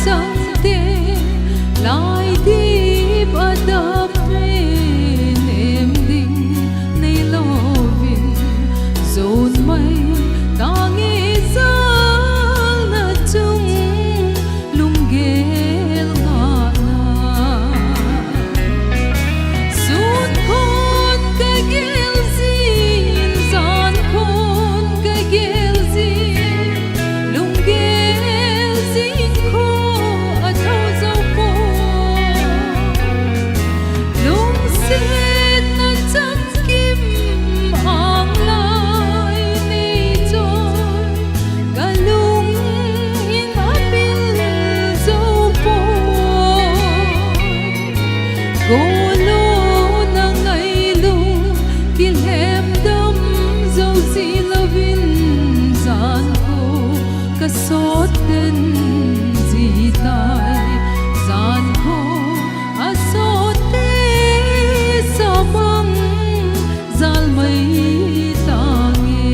Changte, laidip a dap nem nem ding nei louvin, zonmai tange jalna chung lunggel ngahna. Sun khon ka gel jin, jan khon ka gel jin, lunggel jing kho a tho jou poi. Lungsetna chamkim anglai nei choi, ka lung in a mil jou poi. Golona ngailung kilhem dam jou ji louvin, jan kho ka sot den ji tai. Jan kho a sot te samang jal mai tange.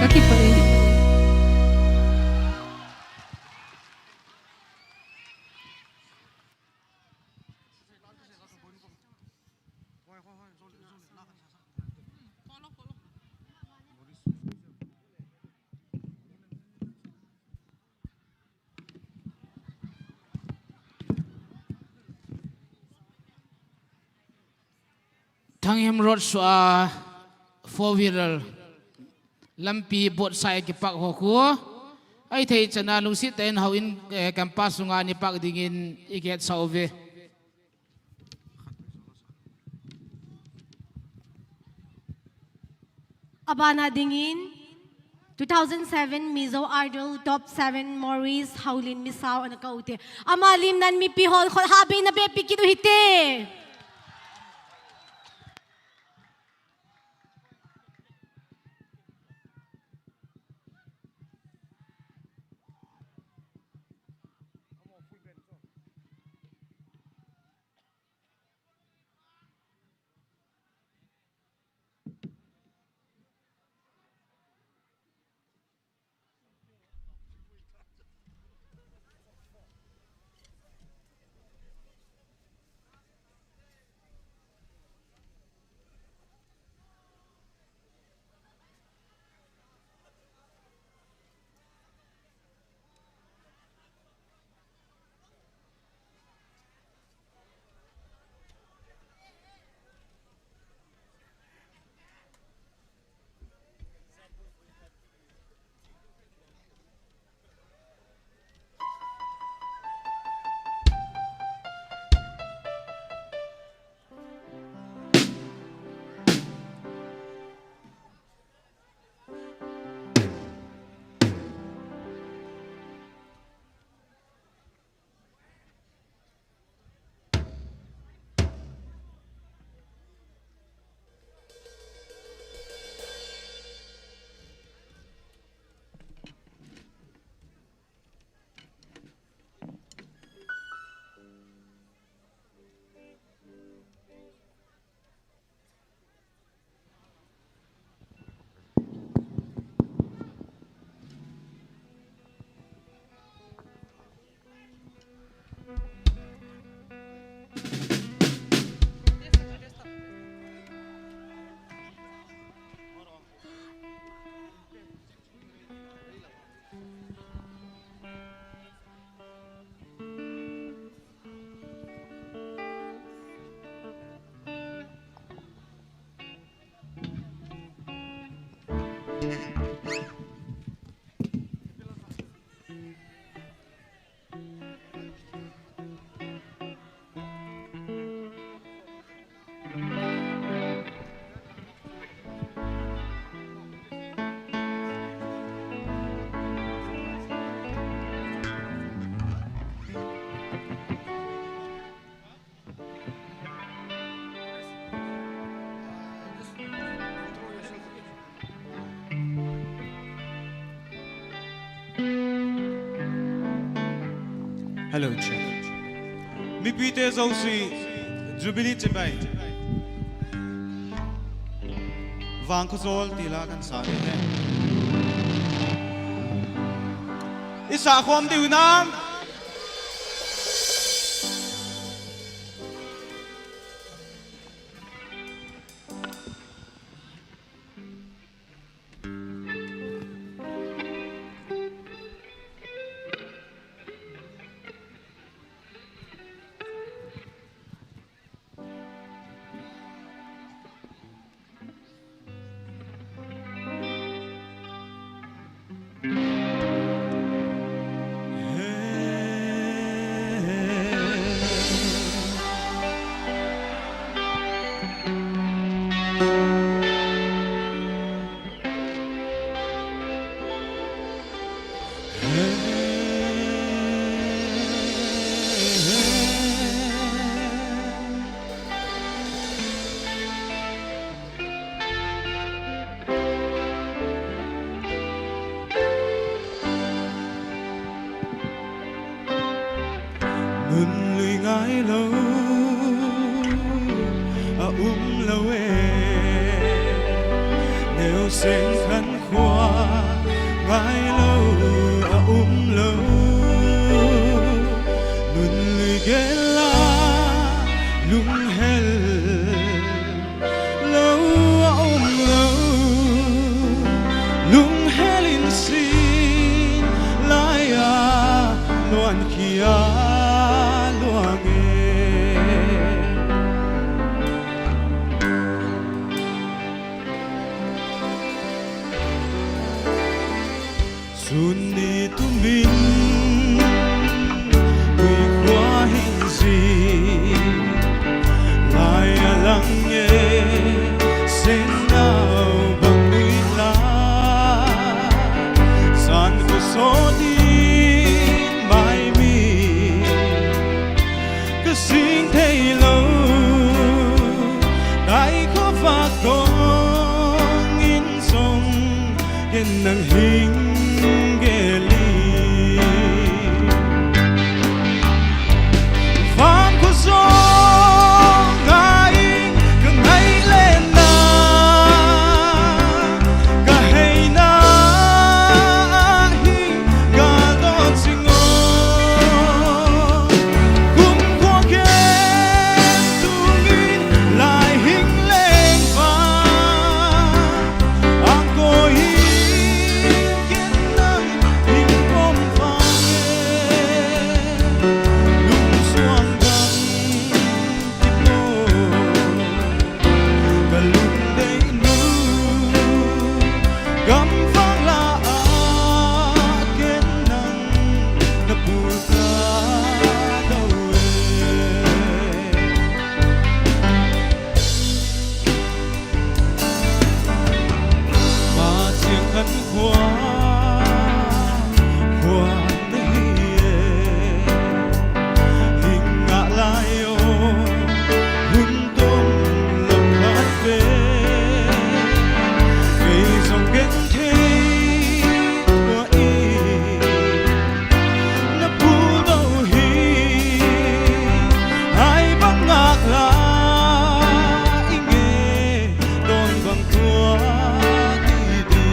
Ka kipah e. Thanghim Road sua four wheeler lampi botsai kipak ho khu, ahithei chana lungset tah in houin, eh, campus sunga nei pak dingin i kihetsah uve. Abana dingin, two thousand seven Mizo Idol Top seven Morris Haolin Misao ana kah u hite. Ama limnan mipi hon khut habeina bep pe kit u hite. Hello, check. Mipite jouse, Jubilee chibai. Vangkhojol ti la kan sa ni te. I sa khom diu nam. Nun lui ngai lou a um lou e, neo seng khan khua ngai lou a um lou. Nun lui gel a lunghel lou a um lou, lunghel in sin lai a nuan khia luang e. Sun ni tumin tui khua hin ji lai a lang e, sennau bang nui la, san ko so din mai mi. Ka sing thei lou, kai khovah kong in song, ken nang hing gel in. Vangkho jong ngai, ka ngai le na, ka heina hi, ka don sing o. Kumkhuo khen tungin lai hing leng vang, angkoi hing ken nang hing pom vang e, lungsuang dang kit lo. Ka lungdei nu, gamvang la a ken nang na pu ta dau e. Ma chiang khan khua, khua na hi e. Hing ngah lai o, hun tum lam khat ve. Kei jong ken thei tua i, na pu dau hi, hai bang ngak la i nge, don bang tua ti di.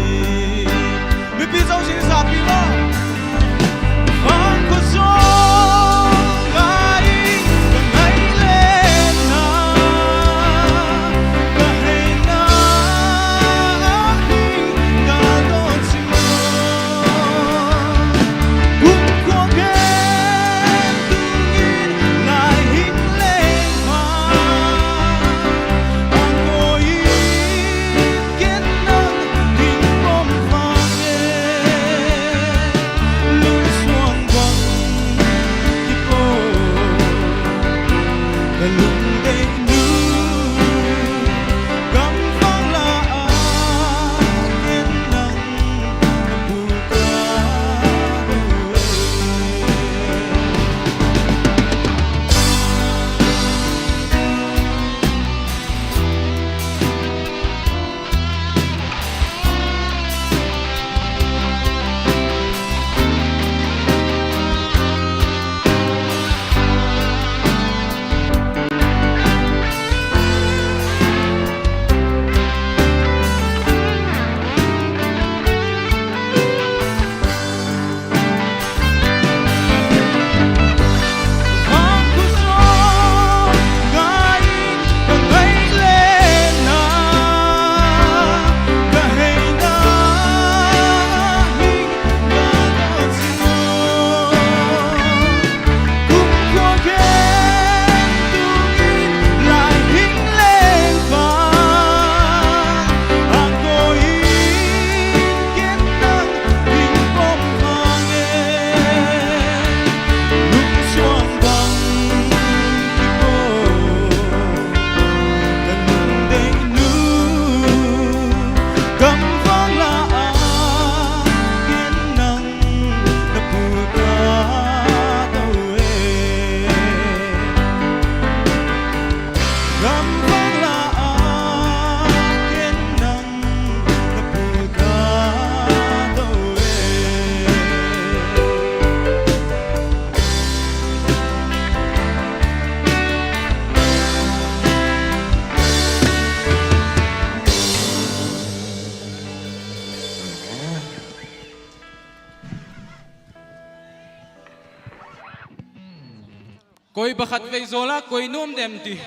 Koi pakhat vei zola koi nom dem ti.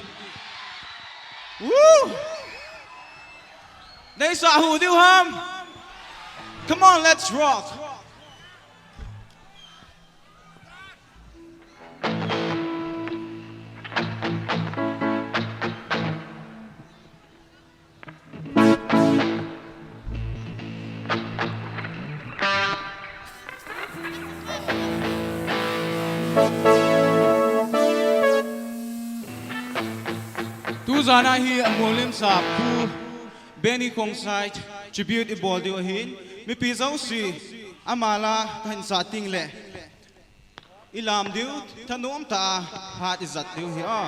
Woo! Nei sa hu diu ham. Come on, let's rock. Tujana hi a Mualim sa Pu Benny Khongsai tribute i bol diu ahin, mipi jouse ama la kahin sa ting le i lam diu, thanom tah a phat i jat diu hi a.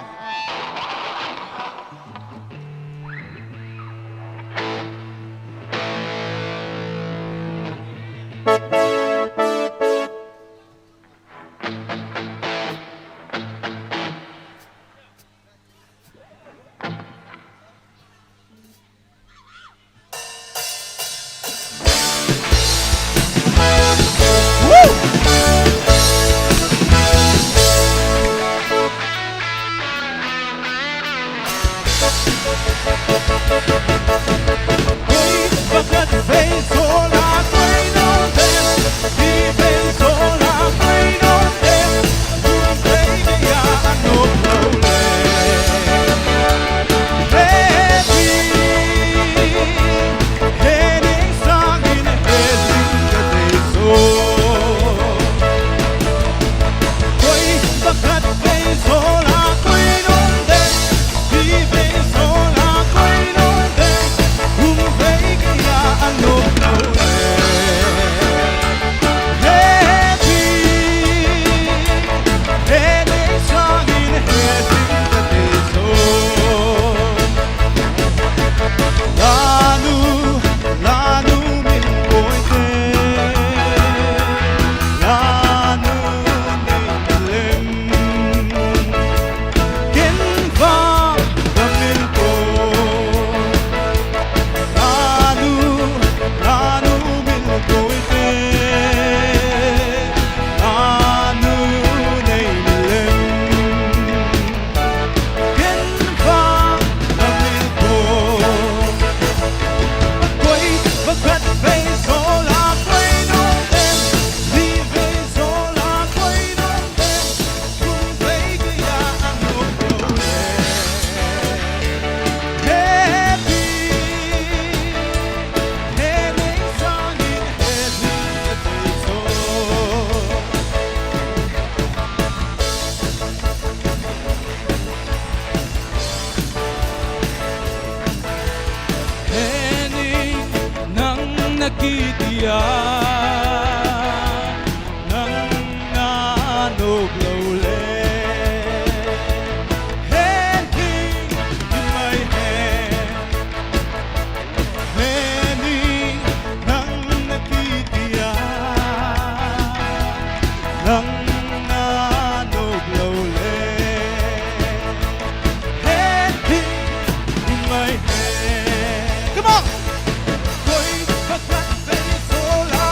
Heni nang na kitia, nang na nop lou le. Heni mai he. Heni nang na kitia, nang na nop lou le. Heni mai he. Come on. Koi pakhat vei zola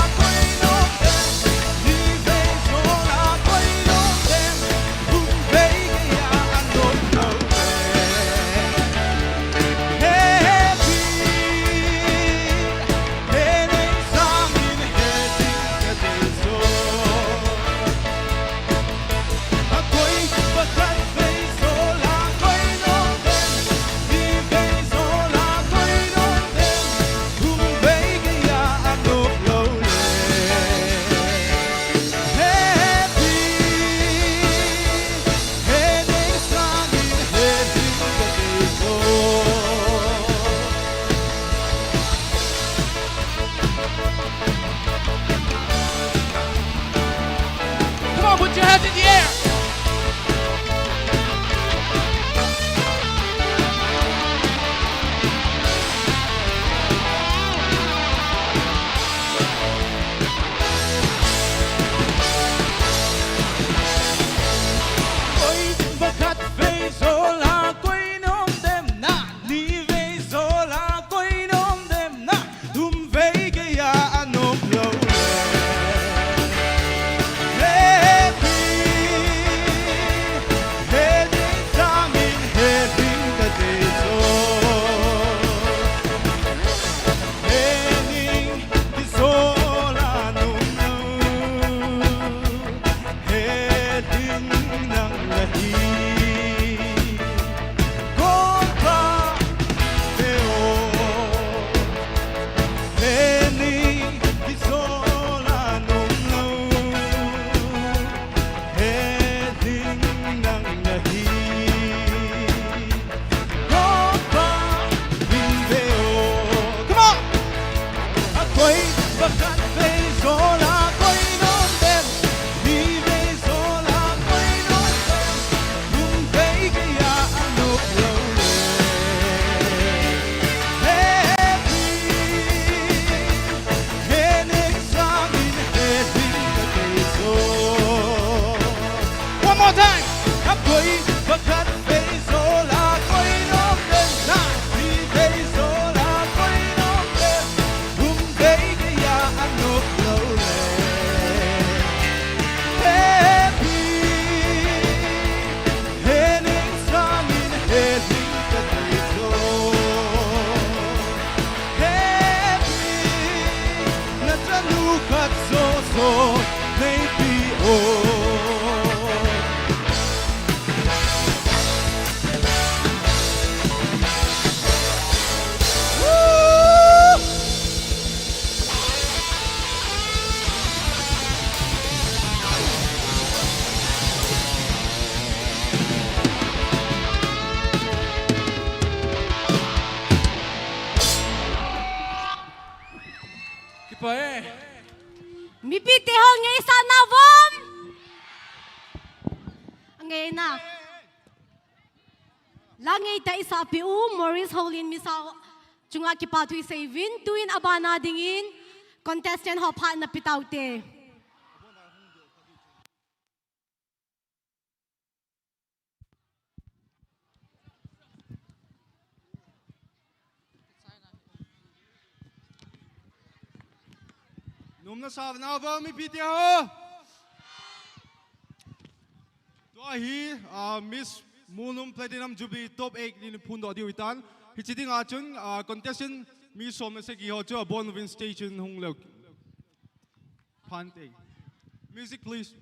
Pakhat vei zola koi nom dem, ni vei zola koi nom dem, kum vei geiya anop lou le. Happy, he neng sangin he ding ka thei zo. One more time. Akoi pakhat vei zola koi nom dem, ni vei zola koi nom dem, kum vei geiya anop lou le. Happy, he neng sangin he ding ka thei zo. Happy, na chanu khat joh joh neipi o. Kipah e. Mipite ho ngeisah na vom. Ngeina. La ngeitah isahpi u Morris Houlian misa chunga kipathu iseiuvin, tuin abana dingin contestant ho phat napeh taute. Nom nasa uvem mipite ho. Tua hi, ah, Miss Molnom Platinum Jubilee Top eight in phondoh diu ahitan. Hiche dinga chun, ah, contestant mi som le sagi ho chu abon uvin stage chun hung leu. Phante. Music, please.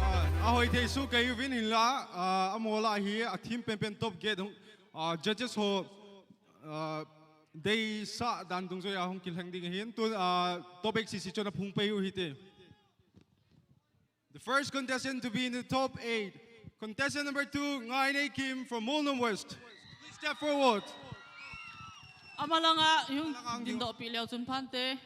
Ah, ahoi thei soh kei uvin hinla, ah, amaho lah hi a theme penpen top eight hung, ah, judges ho, ah, deisah dan dungjuia hung kilheng ding ahin, tun, ah, top eight sese chun aphung pei u hite. The first contestant to be in the top eight, contestant number two, Ngaineikim from Molnom West. Please step forward. Amalanga hung dingdoh pi leu chun phante.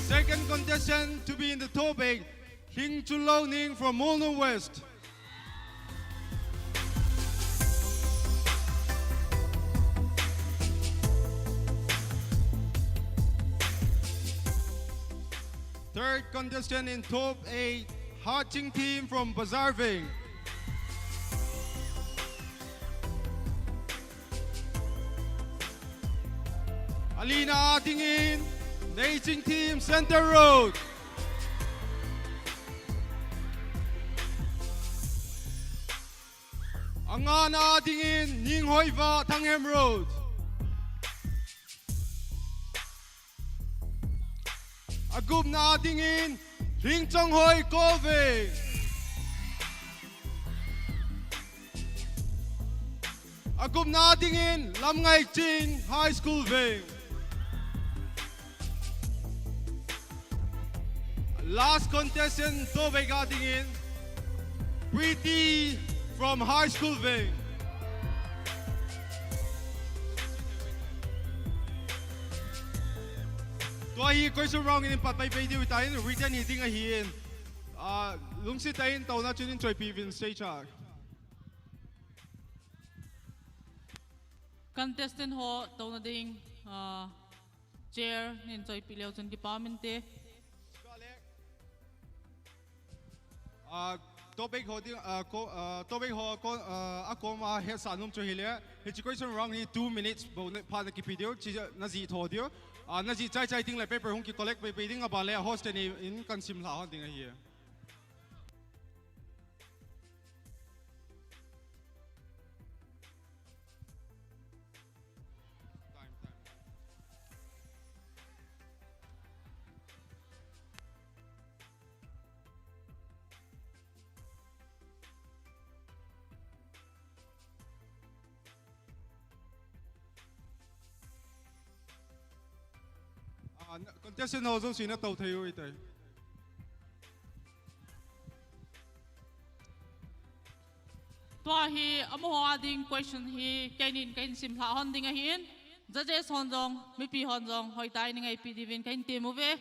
Second contestant to be in the top eight, Lhingchullouning from Molnom West. Third contestant in top eight, Haching team from Bazar Veng. Alina a dingin, Neiching team, Center Road. Angana a dingin, Ninghoiva, Thanghem Road. Agupna a dingin, Lhingchonghoi, Koveng. Agupna a dingin, Lamngaiching High School Veng. Last contestant, top eight a dingin, Preeti from High School Veng. Tua hi question round in pat pai pai diu ahitan, written hi ding ahin. Ah, lungset tah in touna chun in choipi uvin stage a. Contestant ho touna ding, ah, chair nin choipi leu chun kipa min te. Ah, topic ho ding, ah, ko, ah, topic ho ko, ah, a kom a hesa nom chu hile. Hiche question round hi two minutes bou na pha na kipe diu, chi na ji tho diu. Ah, na ji chai chai ding le paper hung ki collect pei pei ding a ban le host ni in kan sim lha hon ding ahi. Time, time. Ah, na, contestant ho jouse na tou thei u ahitai. Tua hi amaho a ding question hi keinin kahin sim lha hon ding ahin, judges hon jong, mipi hon jong hoitah in ngaipi diuvin kahin tem uve.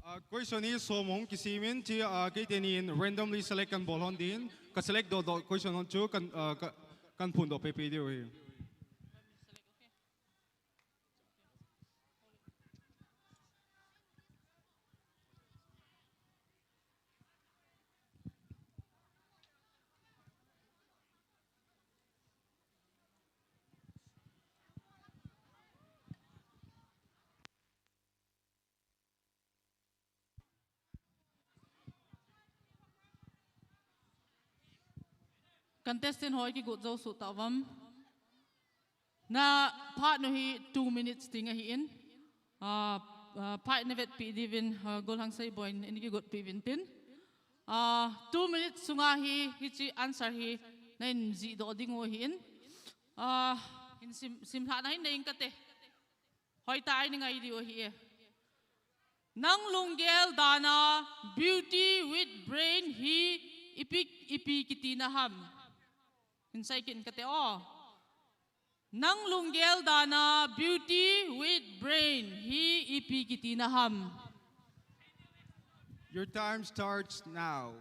Ah, question hi som hung kisem in, chi, ah, keiteni in randomly select kan bol hon din, ka select doh doh question hon chu kan, ah, ka, kan phondoh pei pei diu ahi. Contestant ho kigot jou soh tauvam. Na phat nu hi two minutes ding ahin. Ah, ah, phat na vetpi diuvin, ah, Golhang Seiboi in kigotpi uvin tin. Ah, two minutes sunga hi, hiche answer hi na in jih doh ding u ahin. Ah, in sim, sim lha na hin nei ing kate. Hoitah in ngai diu ahi e. Nang lunggel dan a beauty with brain hi ipi, ipi kiti na ham. Hin sei kit ing kate o. Nang lunggel dan a beauty with brain hi ipi kiti na ham. Your time starts now.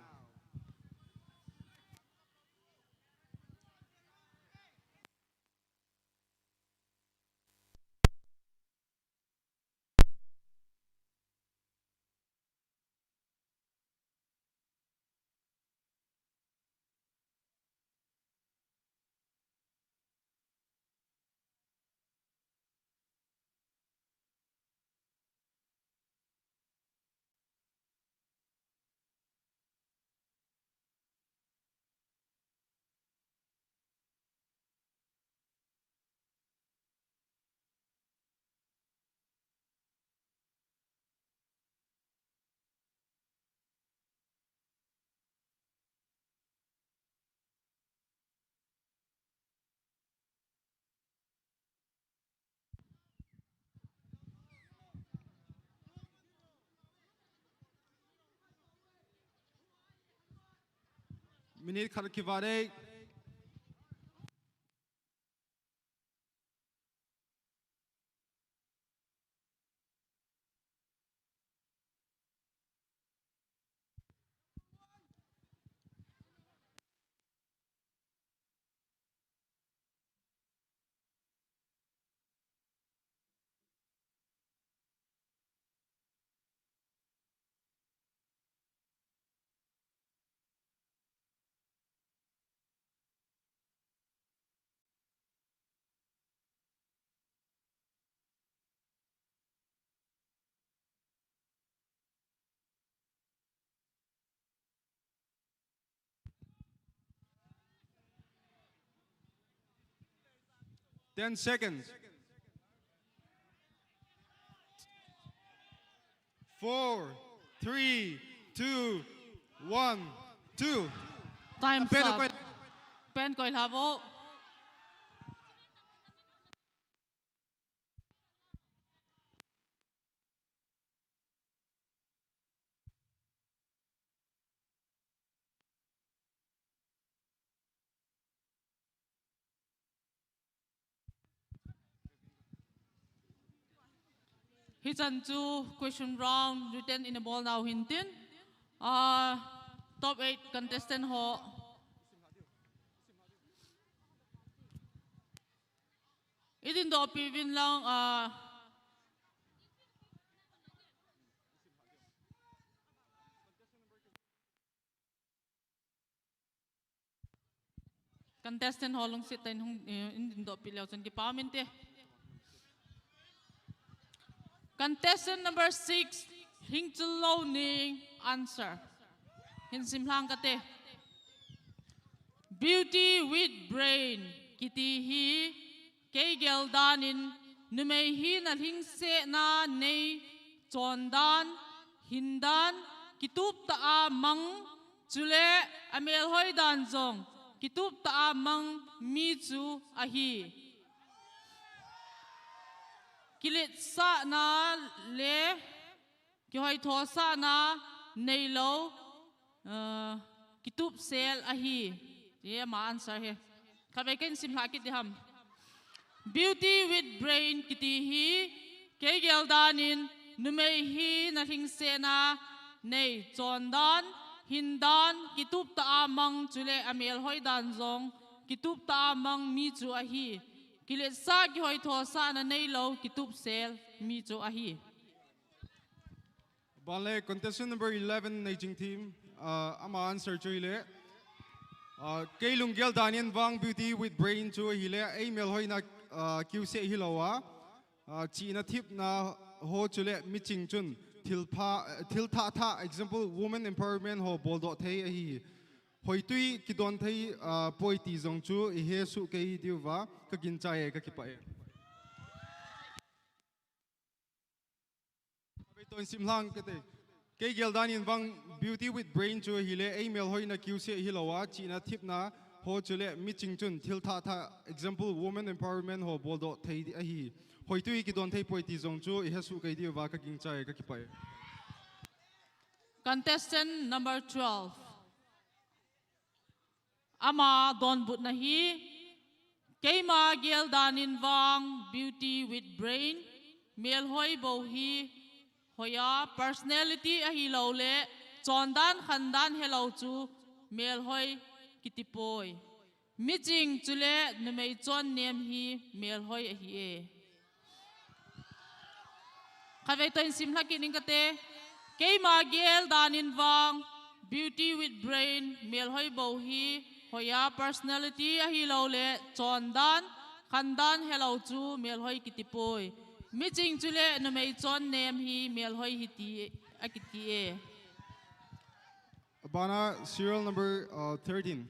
Minute khat kivah e. Ten seconds. Four, three, two, one, two. Time stop. Pen koi lha vo. Hichan chu question round written in a ball now hintin. Uh, top eight contestant ho. Idin do pi vin lang uh, Contestant ho lungset tah in hung, eh, in din doh pi leu chun kipa min te. Contestant number six, Hingchul Louning, answer. Hin sim lang kate. Beauty with brain kiti hi kei gel dan in numei hi na lhingsetna nei chondan, hindan, kitup ta a mang, chule a melhoi dan zong kitup ta a mang mi chu ahi. Kiletsahna le kihoithosahna nei lo, uh, kitup sel ahi. Ye ma answer he. Khatvei ken sim hla kit di ham. Beauty with brain kiti hi kei gel dan in numei hi na lhingsetna nei chondan, hindan, kitup ta a mang chule a melhoi dan zong kitup ta a mang mi chu ahi. Kiletsah kihoithosahna nei lo kitup sel mi chu ahi. Banle contestant number eleven, Neijing team, uh, ama answer chu ile. Uh, kei lunggel dan in vang beauty with brain chu hile, ei melhoina, uh, kiu se hi lo a. Uh, chihna thipna ho chule miching chun thil pha, uh, thil thah thah, example, women empowerment ho bol doh thei ahi. Hoitui kidon thei, uh, poi ti zong chu i he su kei diu va ka gin chai e ka kipa e. Abei ton sim lang kate. Kei gel dan in vang beauty with brain chu hile ei melhoina kiu se hi lo a, chihna thipna ho chule miching chun thil thah thah, example, women empowerment ho bol doh thei di ahi. Hoitui kidon thei poi ti zong chu i he su kei diu va ka gin chai ka kipa e. Contestant number twelve. Ama donbutna hi, keima gel dan in vang beauty with brain, melhoi bou hi, hoiya personality ahi lo le, chondan khandan he lo chu, melhoi kiti poi. Miching chule numei chon nem hi, melhoi ahi e. Khatvei toh in sim hla kit ning kate. Keima gel dan in vang beauty with brain, melhoi bou hi, hoiya personality ahi lo le, chondan khandan he lo chu melhoi kiti poi. Miching chule numei chon nem hi, melhoi hi ti a kiti e. Abana serial number, uh, thirteen.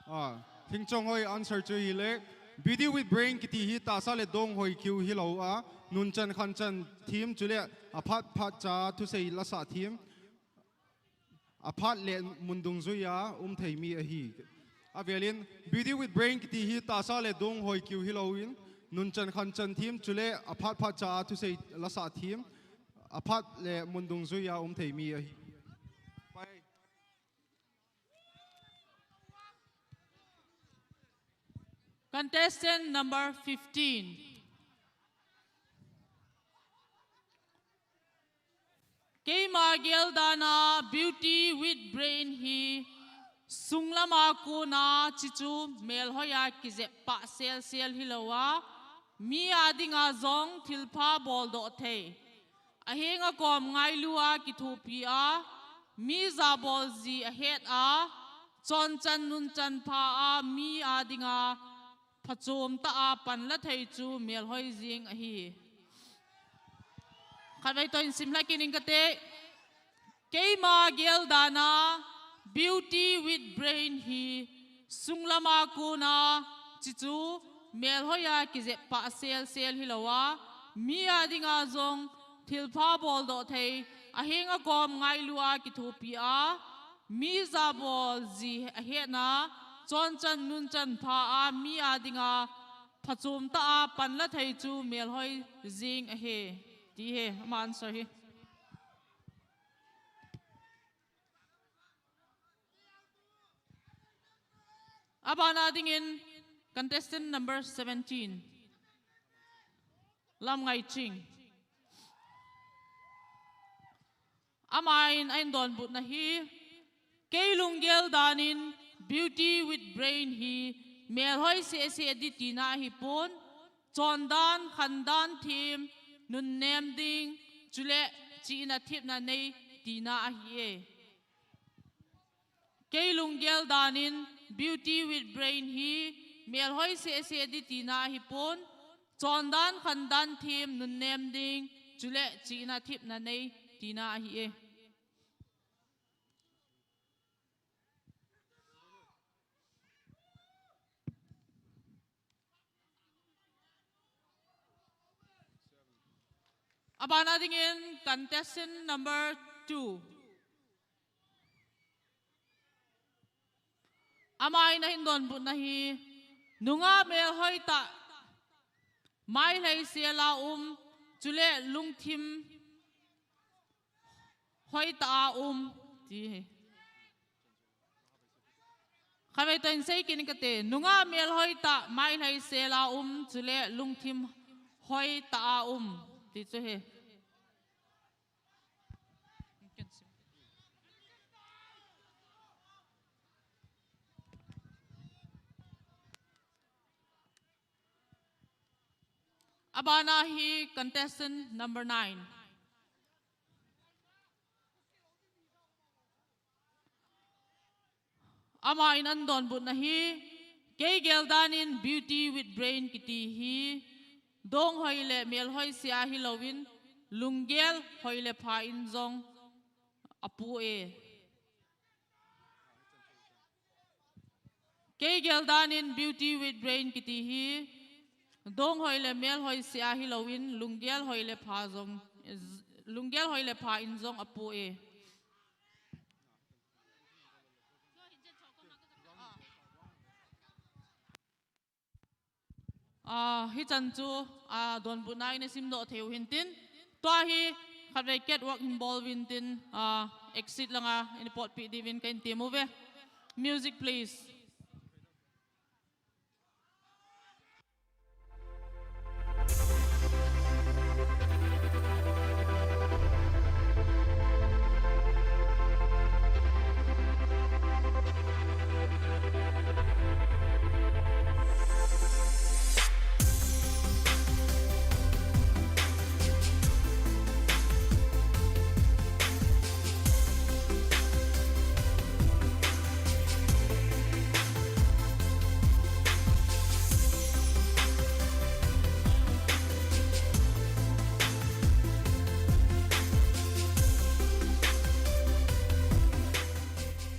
Ah, Thingchong hoi answer chu hile, beauty with brain kiti hi tahsa le dong hoi kiu hi lo a, nunchan khanchan thim chule aphat phat cha thusei lasa thim, aphat le mun dungzui a um thei mi ahi. Avelin, beauty with brain kiti hi tahsa le dong hoi kiu hi lo in, nunchan khanchan thim chule aphat phat cha thusei lasa thim, aphat le mun dungzui a um thei mi ahi. Pai. Contestant number fifteen. Keima gel dan a beauty with brain hi sung lama kona chichu melhoi a kijep pah sel sel hi lo a, mi a dinga zong thilpha bol doh thei. A heng a kom ngailu a kithupi a, mi zabol zi a het a, chonchan nunchan pha a mi a dinga phachom ta a pan la thei chu melhoi zing ahi. Khatvei toh in sim hla kit ning kate. Keima gel dan a beauty with brain hi sung lama kona chichu melhoi a kijep pah sel sel hi lo a, mi a dinga zong thilpha bol doh thei, a heng a kom ngailu a kithupi a, mi zabol zi a hetna, chonchan nunchan pha a mi a dinga phachom ta a pan la thei chu melhoi zing ahi. Ti he, ama answer hi. Abana dingin contestant number seventeen. Lamngaiching. Amahin ahin donbutna hi, kei lunggel danin beauty with brain hi melhoi sehseh ding tina ahipon, chondan, khandan them, nunnem ding, chule chihna thepna nei tina ahi e. Kei lunggel danin beauty with brain hi melhoi sehseh ding tina ahipon, chondan, khandan them, nunnem ding, chule chihna thepna nei tina ahi e. Abana dingin contestant number two. Amahin ahin donbutna hi, nungah melhoi tah, mailhai sela um, chule lungthim hoitah a um, ti hi. Khatvei toh hin seikit inge kati, nungah melhoi tah, mailhai sela um, chule lungthim hoitah a um, ti chu hi. Abana hi contestant number nine. Amahin ahin donbutna hi, kei gel danin beauty with brain kiti hi donghoi le melhoi seh a hilouvin, lunggel hoi le pha in jong apoh e. Kei gel danin beauty with brain kiti hi donghoi le melhoi seh a hilouvin, lunggel hoi le pha jong, lunggel hoi le pha in jong apoh e. Ah, hichan chu, ah, donbutna in asimdoh thei u hintin. Tua hi khatvei catwalk hin bol uvin tin, ah, exit langa in potpeh diuvin kahin tem uve. Music, please.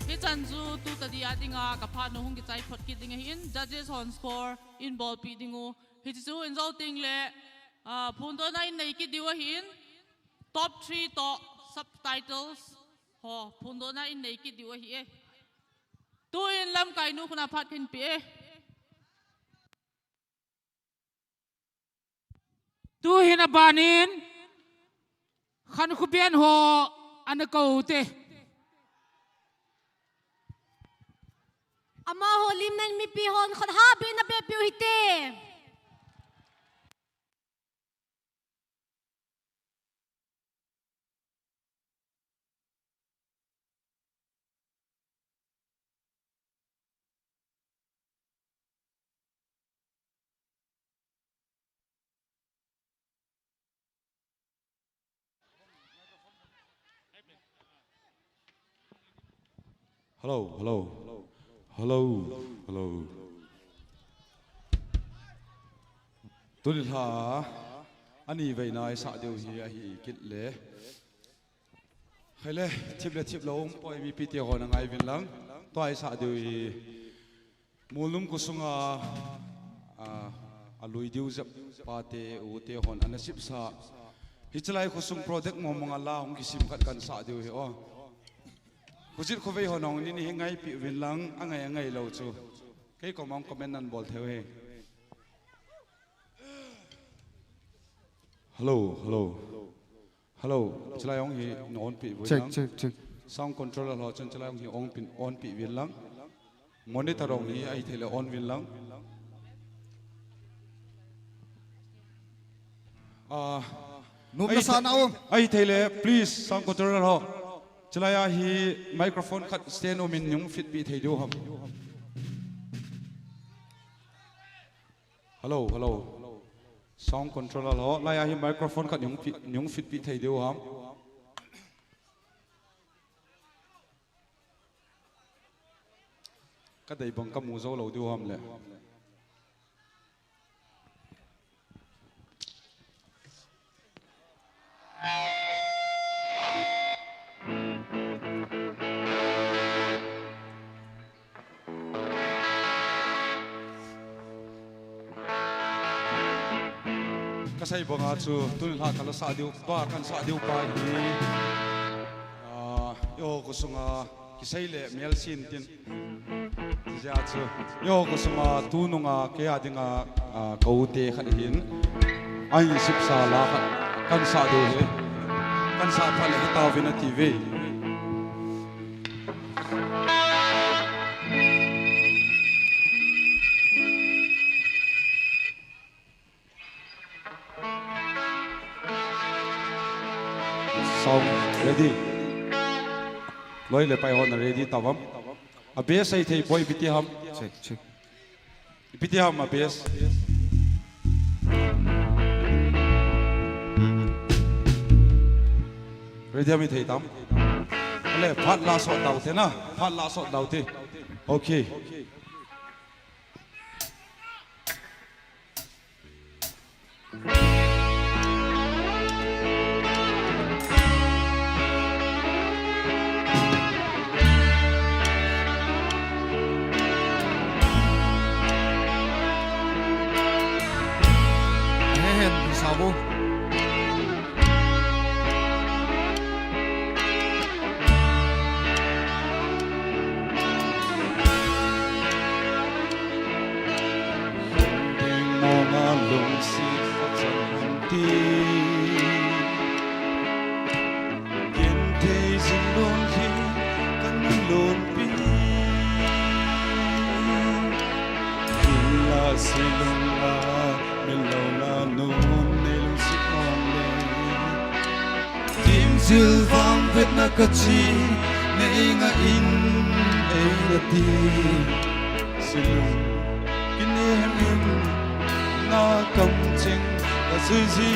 Hichan chu tu tadi a dinga kaphat nu hung kichai phot kit ding ahin, judges hon score in bolpeh ding u. Hichu in jou teng le, ah, phondohna in nei kit diu ahin, top three toh subtitles ho phondohna in nei kit diu ahi e. Tuin lamkai nu khun a phat kahin pe e. Tuhin abanin Khankhoben ho ana kou te. Amaho lim nan mipi hon khut ha beh in abeh piu hite. Hello, hello. Hello, hello. Tuni lha, ani veina i sah diu hi ahi kit le. Hei le, thip le thip lou um poi, mipi te hon angai uvin lang. Tua i sah diu hi. Molnum khosunga, a, alui diu jep pa te, u te hon ana sip sa. Hichelai khosung project mong mong a la hung kisim khat kan sah diu hi o. Khojit khovei hon hung ni ni hi ngaipi uvin lang, angai angai lou chu. Kei kom a comment nan bol thei u hi. Hello, hello. Hello, chulai hung hi na on pi uvin lang. Check, check, check. Sound controller ho chun chulai hung hi on pi, on pi uvin lang. Monitor hung hi ahi thei le on uvin lang. Ah, nom na sa na um. Ahithei le, please, sound controller ho. Chulai a hi microphone khat stand um in hung fit pi thei diu ham. Hello, hello. Sound controller ho. Lai a hi microphone khat hung fit, hung fit pi thei diu ham. Ka dei bang ka mu zo lo diu ham le. Ka sei banga chu tun la ka la sa diu pa, kan sa diu pa hi. Ah, yo ko sunga kisei le mel sin tin. Tia chu. Yo ko sunga tununga kei a dinga, ah, ko te khat hin. Ai sip sa la khat kan sa diu hi. Kan sa pha le hi ta vin a ti ve. Sound ready. Loi le pai hon ready tavam. A bass ei thei poi ipi ti ham. Check, check. Ipi ti ham a bass. Ready ham i thei tam. Ale, phat la sot dau te na. Phat la sot dau te. Okay. Hen, sabo. Ding mong a lungsit ka chan hung ti. Kin thei zing lung hi ka na lung pi. Kin la si lung a min lo na nun nei lungsit mong le. Timsil vang vetna ka chi, nei nga in ei na ti. Silung, kinem in na kam cheng ka zui zui.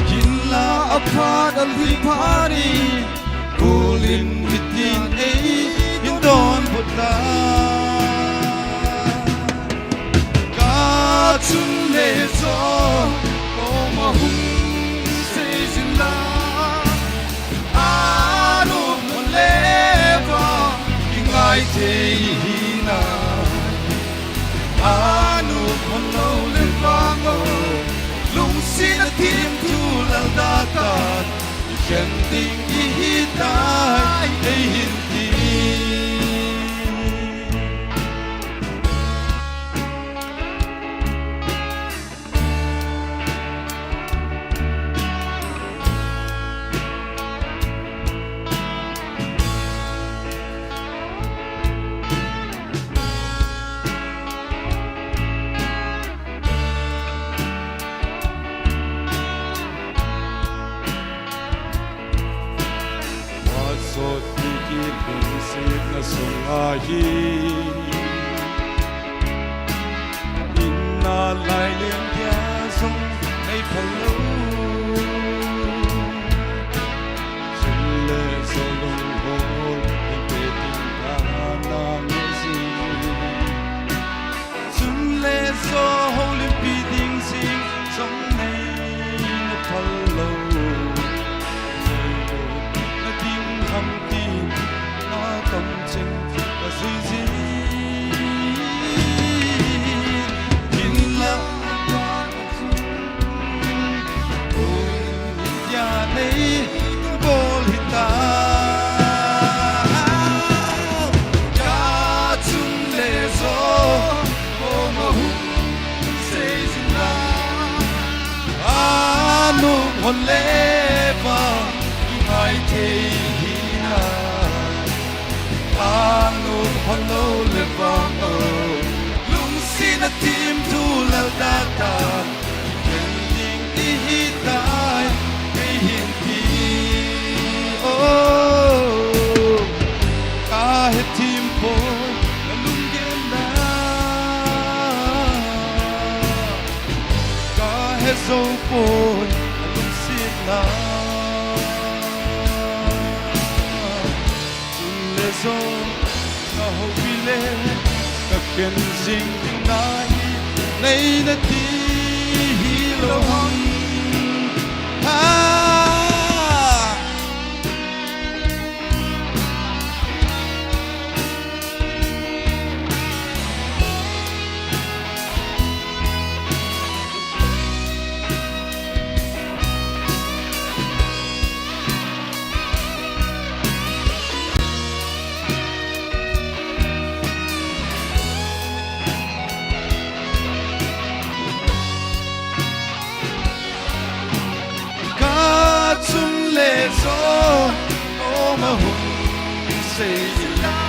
Kin la a phat a li phat in, kulin hitin ei in don bot la. Ka chun le zo, ko ma hung sei zin la. Anu mo le va, i ngai thei hi na. Anu mo lo le va ngo, lungsit a tim tu lal da ka. Ken ding i hi tai, ei hin ti. Pasot ni ki lungsit na sung ahi. Inna lai lem kia sung nei phalou. Chun le zo lung hol in pe ting ta na nge si. Chun le zo houlimpi ding sing, song nei na phal lou. Na ding ham tin, na kam chen ka zui zui. Kin la India nei bol hita. Ka chun le zo, ko ma hung sei zin la. Anu hon le va, i ngai thei hi na. Anu hon lo le va, o, lungsit Na themthu lalda ta, kikhen ding ihi tai, eihin ti. Oh, kahe thempoi, na lunggel na. Kahe jou poi, na lungset na. Chule jong kahoupi le, kakhen jing ding nahi, nei nati hilou ham. Ha! Kachung le jong, oma hung sei la.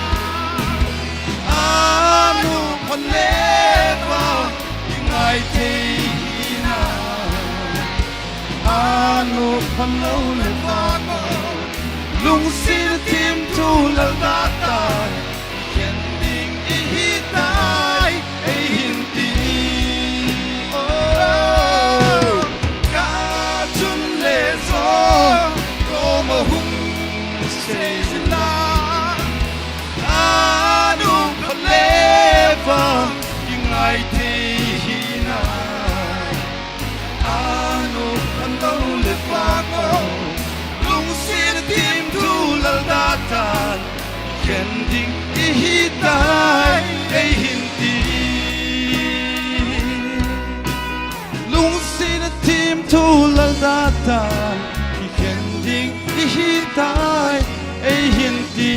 Anu phan le vang, kingai thei hina. Anu phan lou le vang, lungset themthu lalda ta. Kikhen ding ihi tai, eihin ti. Oh, kachung le jong, koma hung sei la. Anu phan le vang, kingai thei hina. Anu phan lou le vang, lungset themthu lalda ta. Kikhen ding ihi tai, eihin ti. Lungset themthu lalda ta. Kikhen ding ihi tai, eihin ti.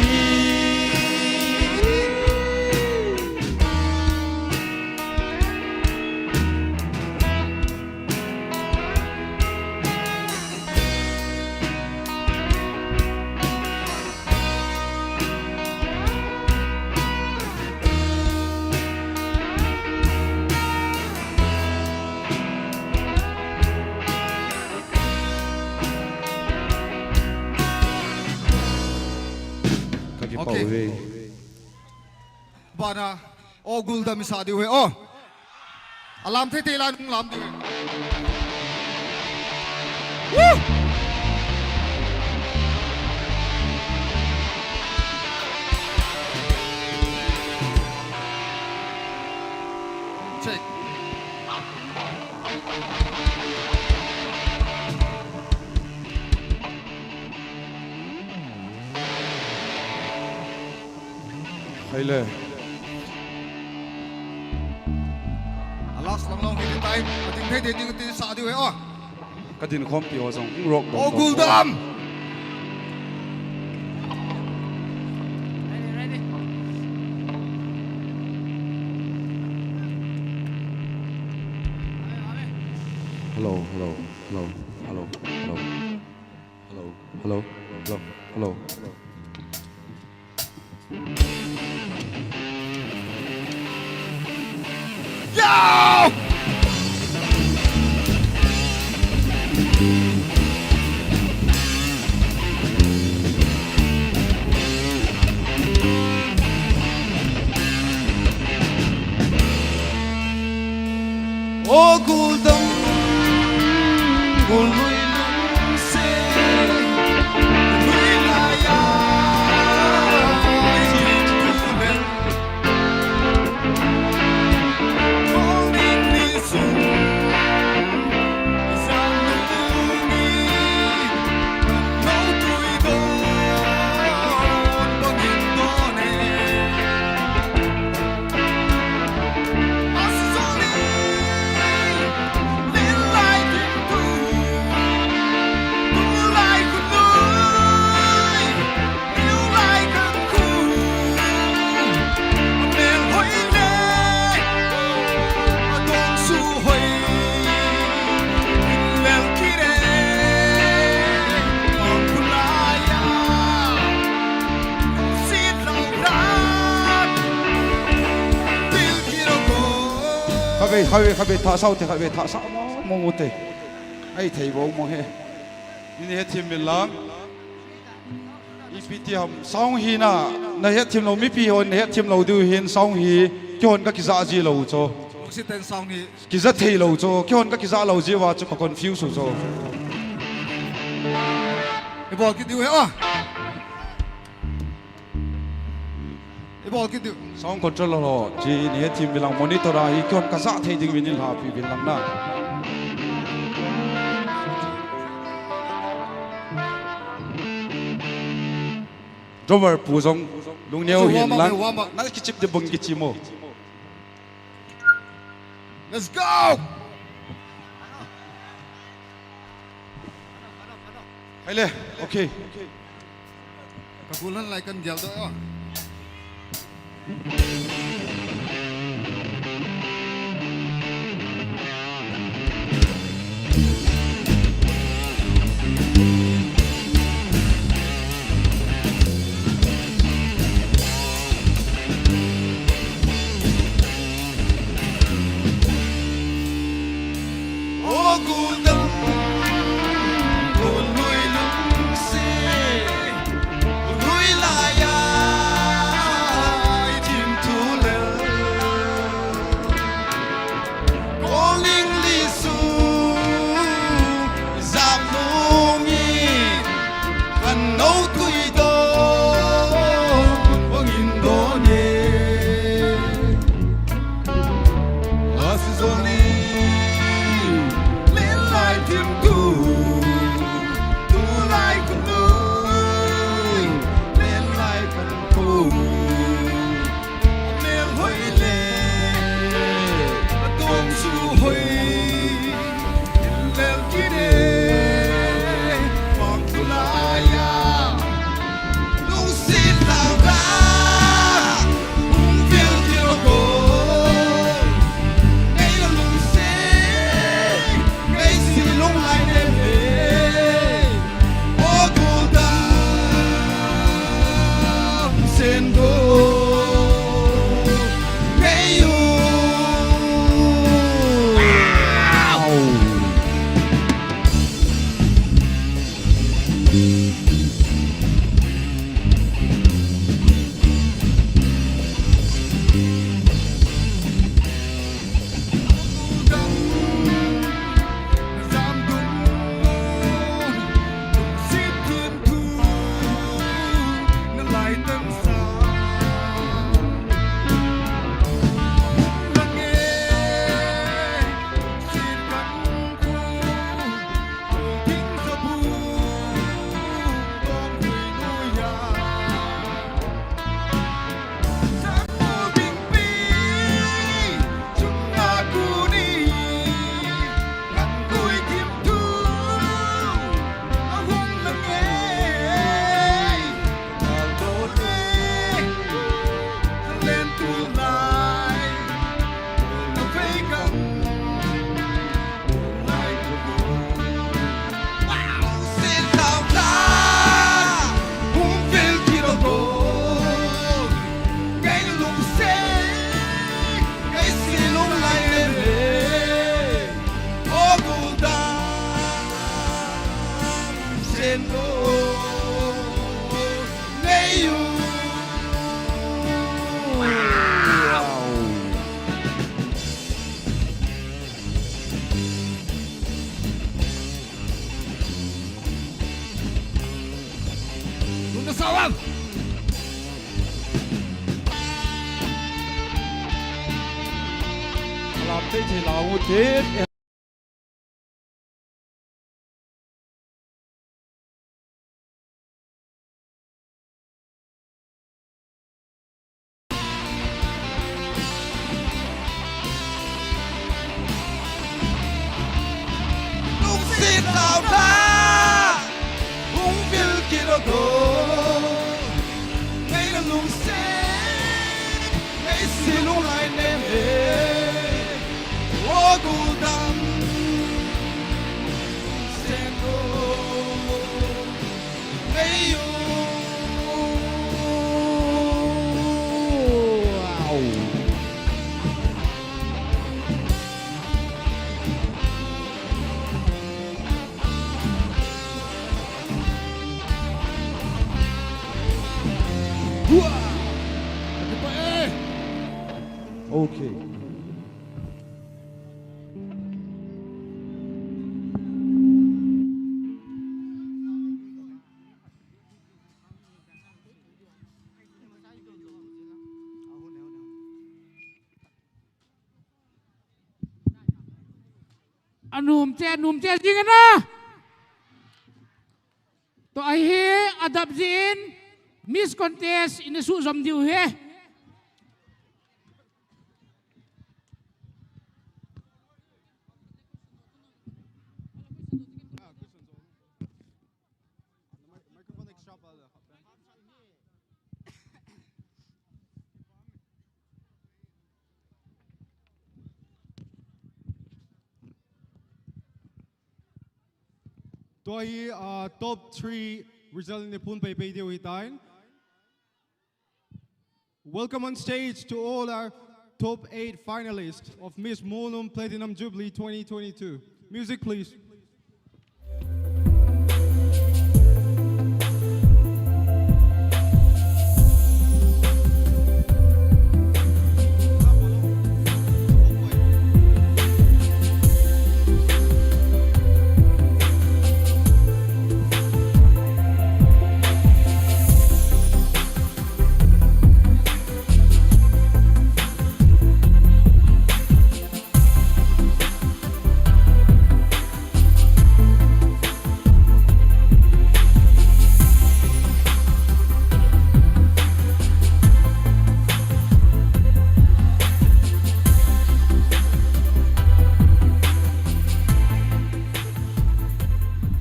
Kakipah uve. Bana, o guldam isa diu ve, o. Alam thei thei la nung lam diu ve. Woo! Check. Hai le. A last lang long hi time. Ating thei thei ding ti sa diu ve, o. Kadin khompi ho jong, rock bom. O, guldam. Hello, hello, hello, hello, hello. Hello, hello, hello, hello. Yo! O guldam, gul lui lungset, lui laiya, Ei, khatvei, khatvei thasau te, khatvei thasau mo, mo, mo te. Ei, thei bo mo he. Ni ni he thim min lang. Ipi ti ham, song hi na, na het thim lou, mipi hon na het thim lou diu hin song hi, kihon ka kija ji lou cho. Oxygen song hi. Kija thei lou cho, kihon ka kija lou ji uva chu ka confuse u cho. Ibol kit diu he, oh. Ibol kit diu. Song control lo, chi ni het thim bilang monitor a hi kihon ka ja thei ding vin in lhapi vin lang na. Drummer pu jong lungneo hin lang. Warm up, warm up. Na kichip de bung kichimo. Let's go! Hai le, okay. Ka kulan lai kan dial do. Nuna sawang. Alam te te lau te. Okay. Anum che, anum che, jing na. Tua hi adap jin Miss Contest in suhjom diu ahi. Tua hi, uh, top three result in phun peipei diu ahitan. Welcome on stage to all our top eight finalists of Miss Molnom Platinum Jubilee twenty twenty-two. Music, please.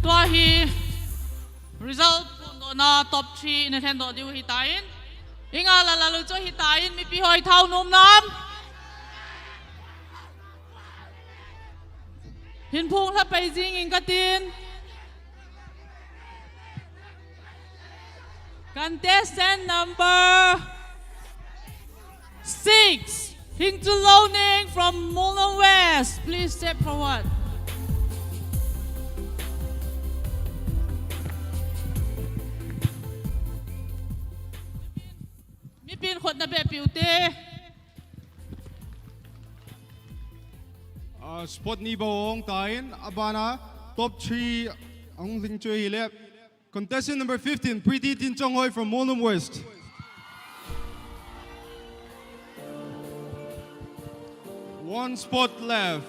Tua hi result phun dohna top three in lhen doh diu ahitan. Inga la la lu chu ahitan, mipi hoi thao nom nam. Hin phung lha pei jing in katin. Contestant number six, Hingchun Loning from Molnom West. Please step forward. Mipin khut na beh piu te. Ah, spot ni bou hung tan, abana top three ahung ding chu ahile. Contestant number fifteen, Pretty Tinchonghoi from Molnom West. One spot left.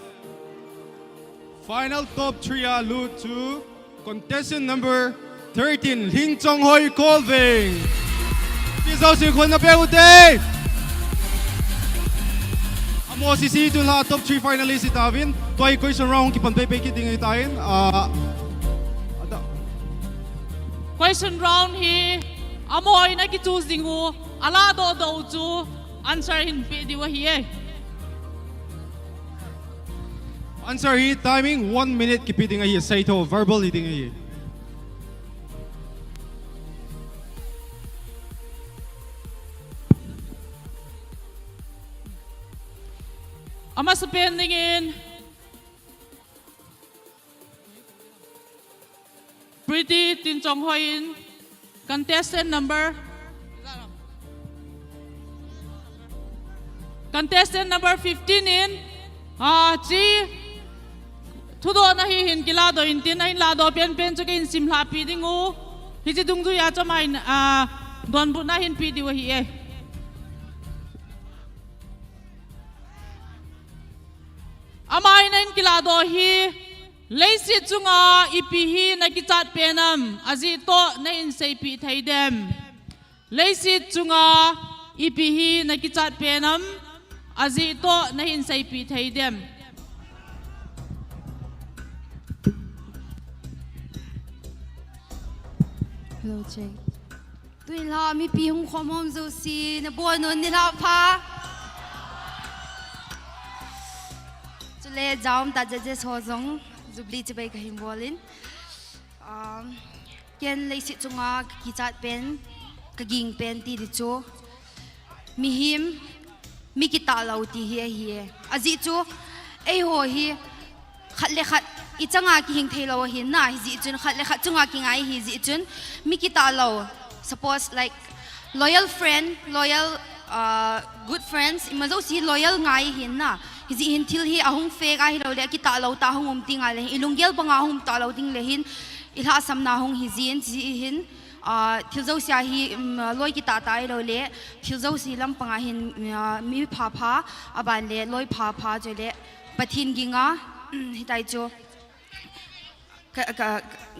Final top three a lut chu contestant number thirteen, Hingchonghoi Kolving. Pi jouse khut na beh u te. Amaho sese tun la top three finalist itauvin, tua hi question round kipan peipei kit ding ahitan, ah, ada. Question round hi amaho in akichoose ding u, ala doh doh u chu answer hin pe diu ahi e. Answer hi timing one minute kipe ding ahi, seitho, verbal hi ding ahi. Amasapen dingin Pretty Tinchonghoi in contestant number, contestant number fifteen in, ah, chi thudohna hi hin kiladoh intin, ahin ladoh penpen chu kahin simlhah pi ding u. Hiche dungjuia chu amahin, ah, donbutna hin pe diu ahi e. Amahin ahin kiladoh hi, leiset chunga ipi hi nakichat pen am, ajeh toh nahin seipeh thei dem. Leiset chunga ipi hi nakichat pen am, ajeh toh nahin seipeh thei dem. Hello, check. Tun la mipi hung khom hom jouse, nabonun nilhah pha. Chule judge judges ho jong, Jubilee chibai kahin bol in. Um, ken leiset chunga kakichat pen, kaging pen ti di chu. Mihem, mi kitah lou ti hi ahi e. Ajeh chu, eiho hi, khat le khat, ichanga kihing thei lou ahi na, hijeh chun, khat le khat chunga kingai ahi jeh chun, mi kitah lou. Suppose, like, loyal friend, loyal, uh, good friends, ima jouse hi loyal ngai hin na. Hijeh hin thil hi ahung fake a hilou le, akitah lou tah hung um ding a le hin, ilunggel banga hung um talou ding le hin, ilhahsamna hung hi jin, hijeh hin, uh, thil jouse a hi, um, loi kitah tah hilou le, thil jouse lampang a hin, uh, mi phapha, aban le, loi phapha, chule, Pathen ging a, um, hitia chu. Ka, ka,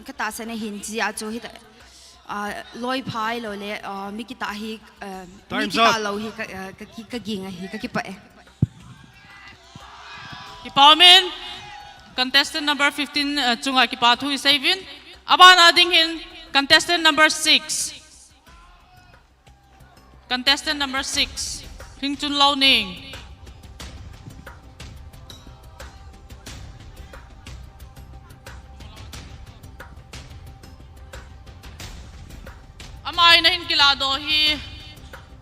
ka tahsan ahin, hijeh a chu hita, ah, loi pha hilou le, ah, mi kitah hi, ah, mi Time's kitah up. Lou hi ka, ah, ka ki, ka ging ahi, ka kipah e. Kipa umin, contestant number fifteen, ah, chunga kipa thu isei uvin. Abana ding hin, contestant number six. Contestant number six, Lhingchun Louning. Ama in ahin kilah doh hi,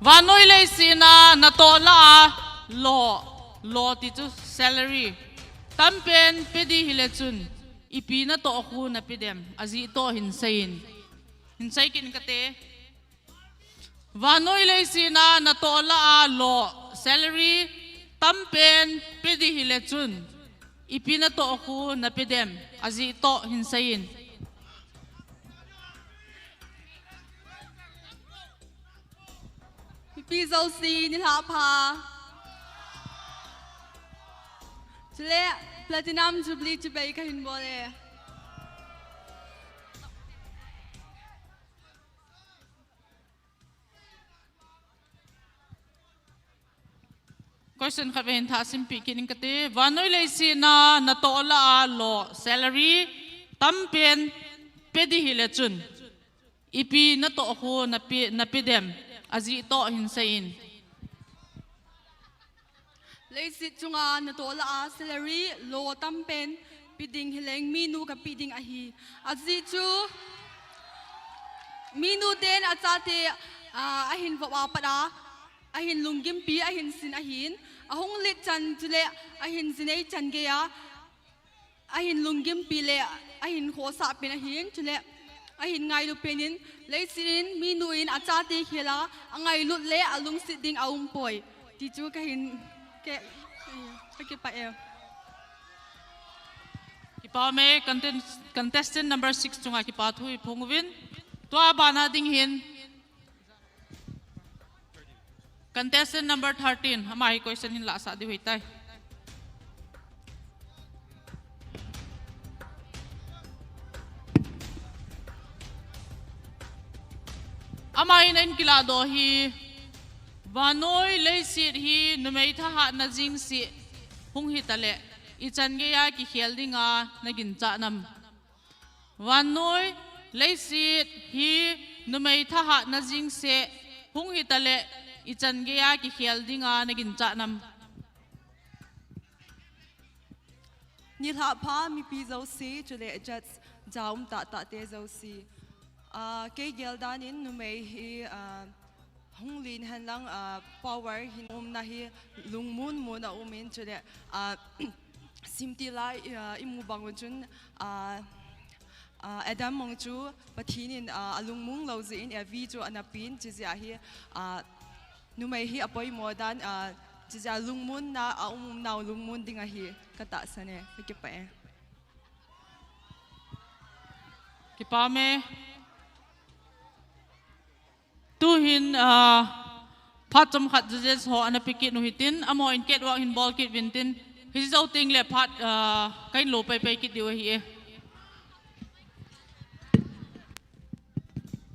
vannoi leiset a natoh lah a lo, lo ti chu salary tampen pe ding hile chun, ipi natoh khu nape dem, ajeh toh hin seiyin. Hin sei kit in kate. Vannoi leiset a natoh lah a lo, salary tampen pe ding hile chun, ipi natoh khu nape dem, ajeh toh hin seiyin. Mipi jouse nilhah pha. Chule Platinum Jubilee chibai kahin bol e. Question khat vei hin thah simpeh kit ning kate. Vannoi leiset a natoh lah a lo, salary tampen pe ding hile chun, ipi natoh khu nape, nape dem, ajeh toh hin seiyin. Leiset chunga natoh lah a salary lo tampen pe ding hileng minu kape ding ahi. Ajeh chu minu ten achate, ah, ahin vop a pat a, ahin lunggimpi, ahin sin ahin, ahung lit chan chule ahin jinei chan gei a, ahin lunggimpi le ahin khohsah pen ahin, chule ahin ngailu pen in, leiset in minu in achate khel a angailut le alungset ding aumpoi. Ti chu kahin, ke, kakipah e. Kipa ume, content-, contestant number six chunga kipa thu iphong uvin. Tua bana ding hin. Contestant number thirteen, ama hi question hin lahsah diu hitai. Ama in ahin kilah doh hi, vannoi leiset hi numei thahatna jeng seh hung hita le, ichan gei a kikhel dinga naginchat nam. Vannoi leiset hi numei thahatna jeng seh hung hita le, ichan gei a kikhel dinga naginchat nam. Nilhah pha mipi jouse, chule judge ja um tahtah te jouse. Ah, kei gel dan in numei hi, ah, hung len hen lang, ah, power hin umna hi lungmon mon a um in chule, ah, simtih lai, ah, imu bang un chun, ah, ah, Adam mong chu Pathen in, ah, alungmong lou jeh in Evi chu ana pen, chujeh a hi, ah, numei hi apoimo dan, ah, chujeh a lungmonna a um, umnau lungmon ding ahi katahsan e, kakipah e. Kipa ume. Tuhin, ah, phat chomkhat judges ho ana pe kit u hitin, amaho in catwalk hin bol kit uvin tin, hijou teng le phat, ah, kahin lo paipai kit diu ahi e.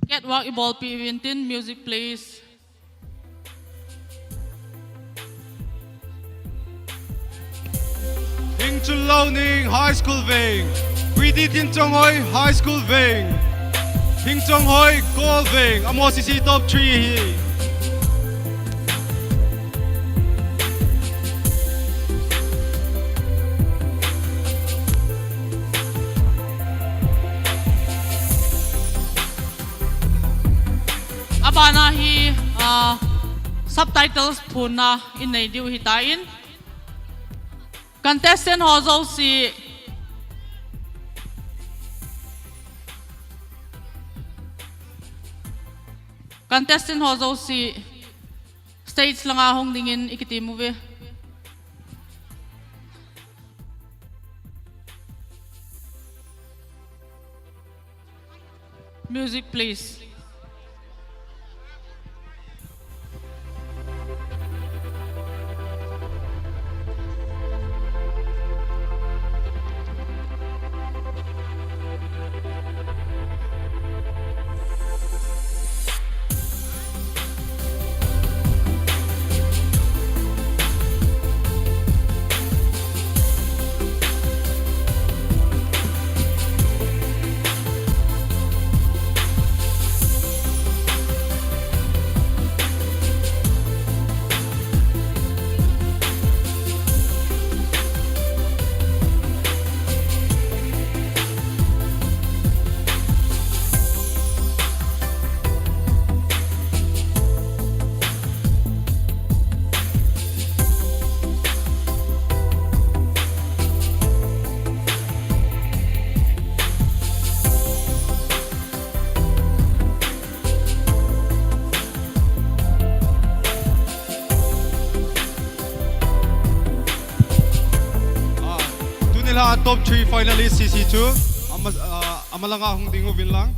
Catwalk ibolpeh uvin tin, music please. Hingchun Louning High School veng, Preeti Thinchonghoi High School veng, Hingchonghoi Kol veng, amaho C C top three hi. Abana hi, ah, subtitles phonna inei diu hitan. Contestant ho jouse. Contestant ho jouse. Stage langa hung dingin i kitem uve. Music, please. Ah, tuni la top three finalist C C two. Ama, ah, ama langa hung ding uvin lang.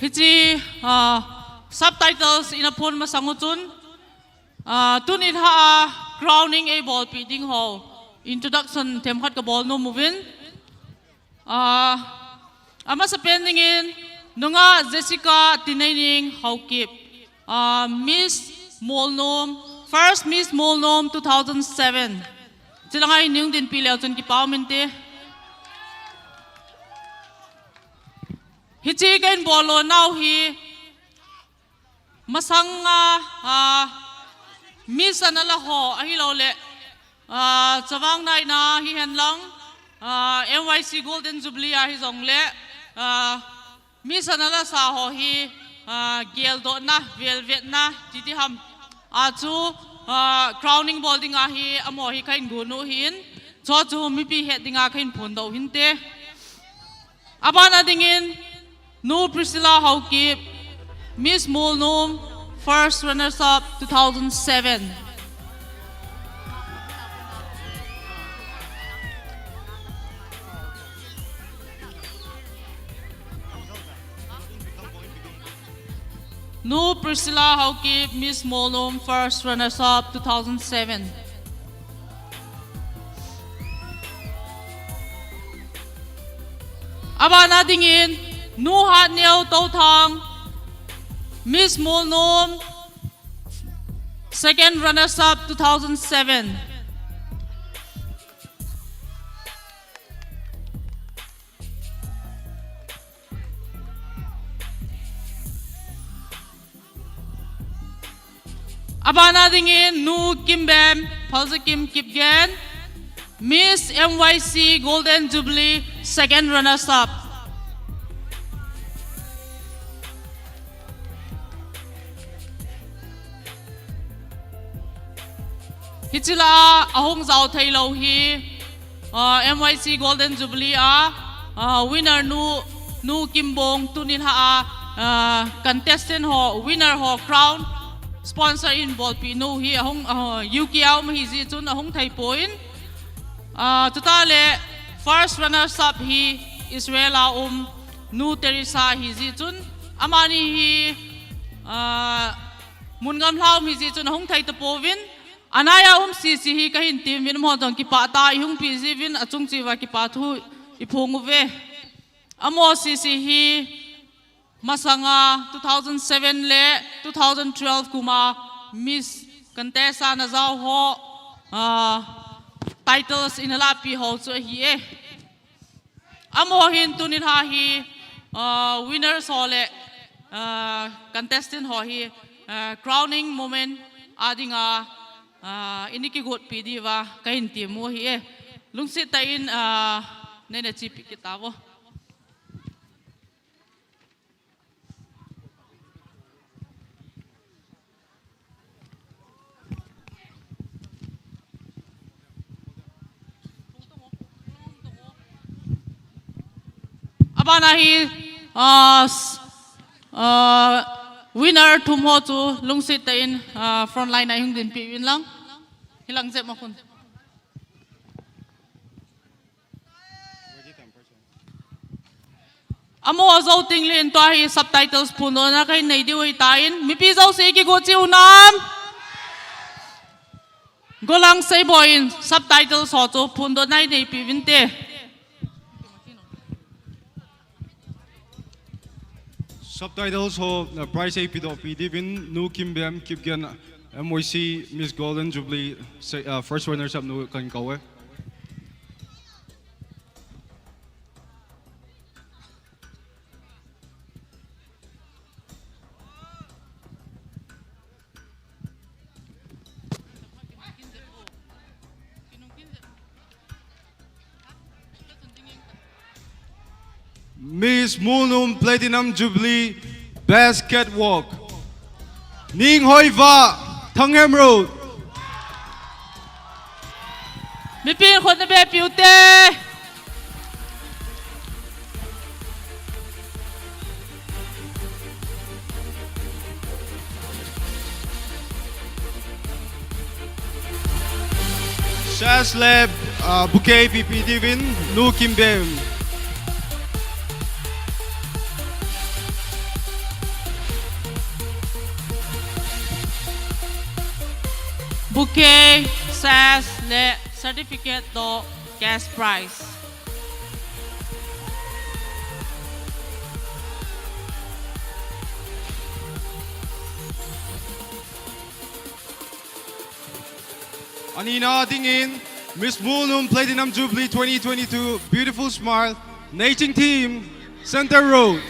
Hiche, ah, subtitles ina phon masang u chun, ah, tuni lha a crowning eibolpi ding ho introduction themkhat kabol nom uvin. Ah, amasapen dingin, nungah Jessica Tineining Haokip, ah, Miss Molnom, first Miss Molnom two thousand seven. Chulanga hin hung dinpi leu chun kipa um inte. Hiche kahin bol lonau hi, masanga, ah, Miss ana la ho, ahilouleh, ah, Chavang Naina hihen lang, ah, M Y C Golden Jubilee a hijongle, ah, Miss ana la sa ho hi, ah, geldohna, velvetna, titi ham. Achu, ah, crowning bol dinga hi, amaho hi kahin gon u ahin, chuchu mipi het dinga kahin phondoh u hinte. Abana dingin, Nu Priscilla Haokip, Miss Molnom, first runners-up, two thousand seven. Nu Priscilla Haokip, Miss Molnom, first runners-up, two thousand seven. Abana dingin, Nu Hatneo Touthang, Miss Molnom, second runners-up, two thousand seven. Abana dingin, Nu Kimbem, Phalzakim Kipgen, Miss M Y C Golden Jubilee, second runners-up. Hiche la a hung jao thei lou hi, ah, M Y C Golden Jubilee a, ah, winner nu, Nu Kimbong tuni lha a, ah, contestant ho, winner ho crown sponsor in bolpi nu hi ahung, ah, U K a um ahi jeh chun ahung thei pon, ah, chutah le first runners-up hi Israel a um Nu Teresa ahi jeh chun amani hi Ah, mun gamlha um hi jeh chun ahung thei tapouvin, anaiya um sisi hi kahin temuvin, amaho jong kipah tah a ihung pe jiuvin, achung cheh uva kipa thu iphong uve. Amaho sisi hi masanga two thousand seven le two thousand twelve kuma Miss Contest a ana jao ho, ah, titles ana lahpeh ho chu ahi e. Amaho hin tuni lha hi, ah, winners ho le, ah, contestant ho hi, ah, crowning moment a dinga, ah, ana kigotpi diuva kahin temu ahi e. Lungset tah in, ah, neina chepi kit tauvo. Abana hi, ah, s-, ah, winner thum ho chu lungset tah in, ah, front line a ihung dinpi uvin lang. Hilang jep ma khun. Amaho jou teng leh tua hi subtitles phondohna kahin nei diu ahitan, mipi jouse kigo cheh u nam. Golang Seiboi in subtitles ho chu phondohna ineipi uvinte. Subtitles ho, uh, prize eipedohpi diuvin Nu Kimbem, Kipgen, M O C Miss Golden Jubilee, se-, uh, first runners up nu kahin kou e. Miss Monum Platinum Jubilee Best Catwalk, Ninghoiva, Thanghem Road. Mipin khut nabeh piu te. Sash le, uh, bouquet ipepi diuvin Nu Kimbem. Bouquet, sash le certificate toh cash prize. Anina dingin, Miss Monum Platinum Jubilee twenty twenty-two, Beautiful Smile, Neiching Team, Center Road.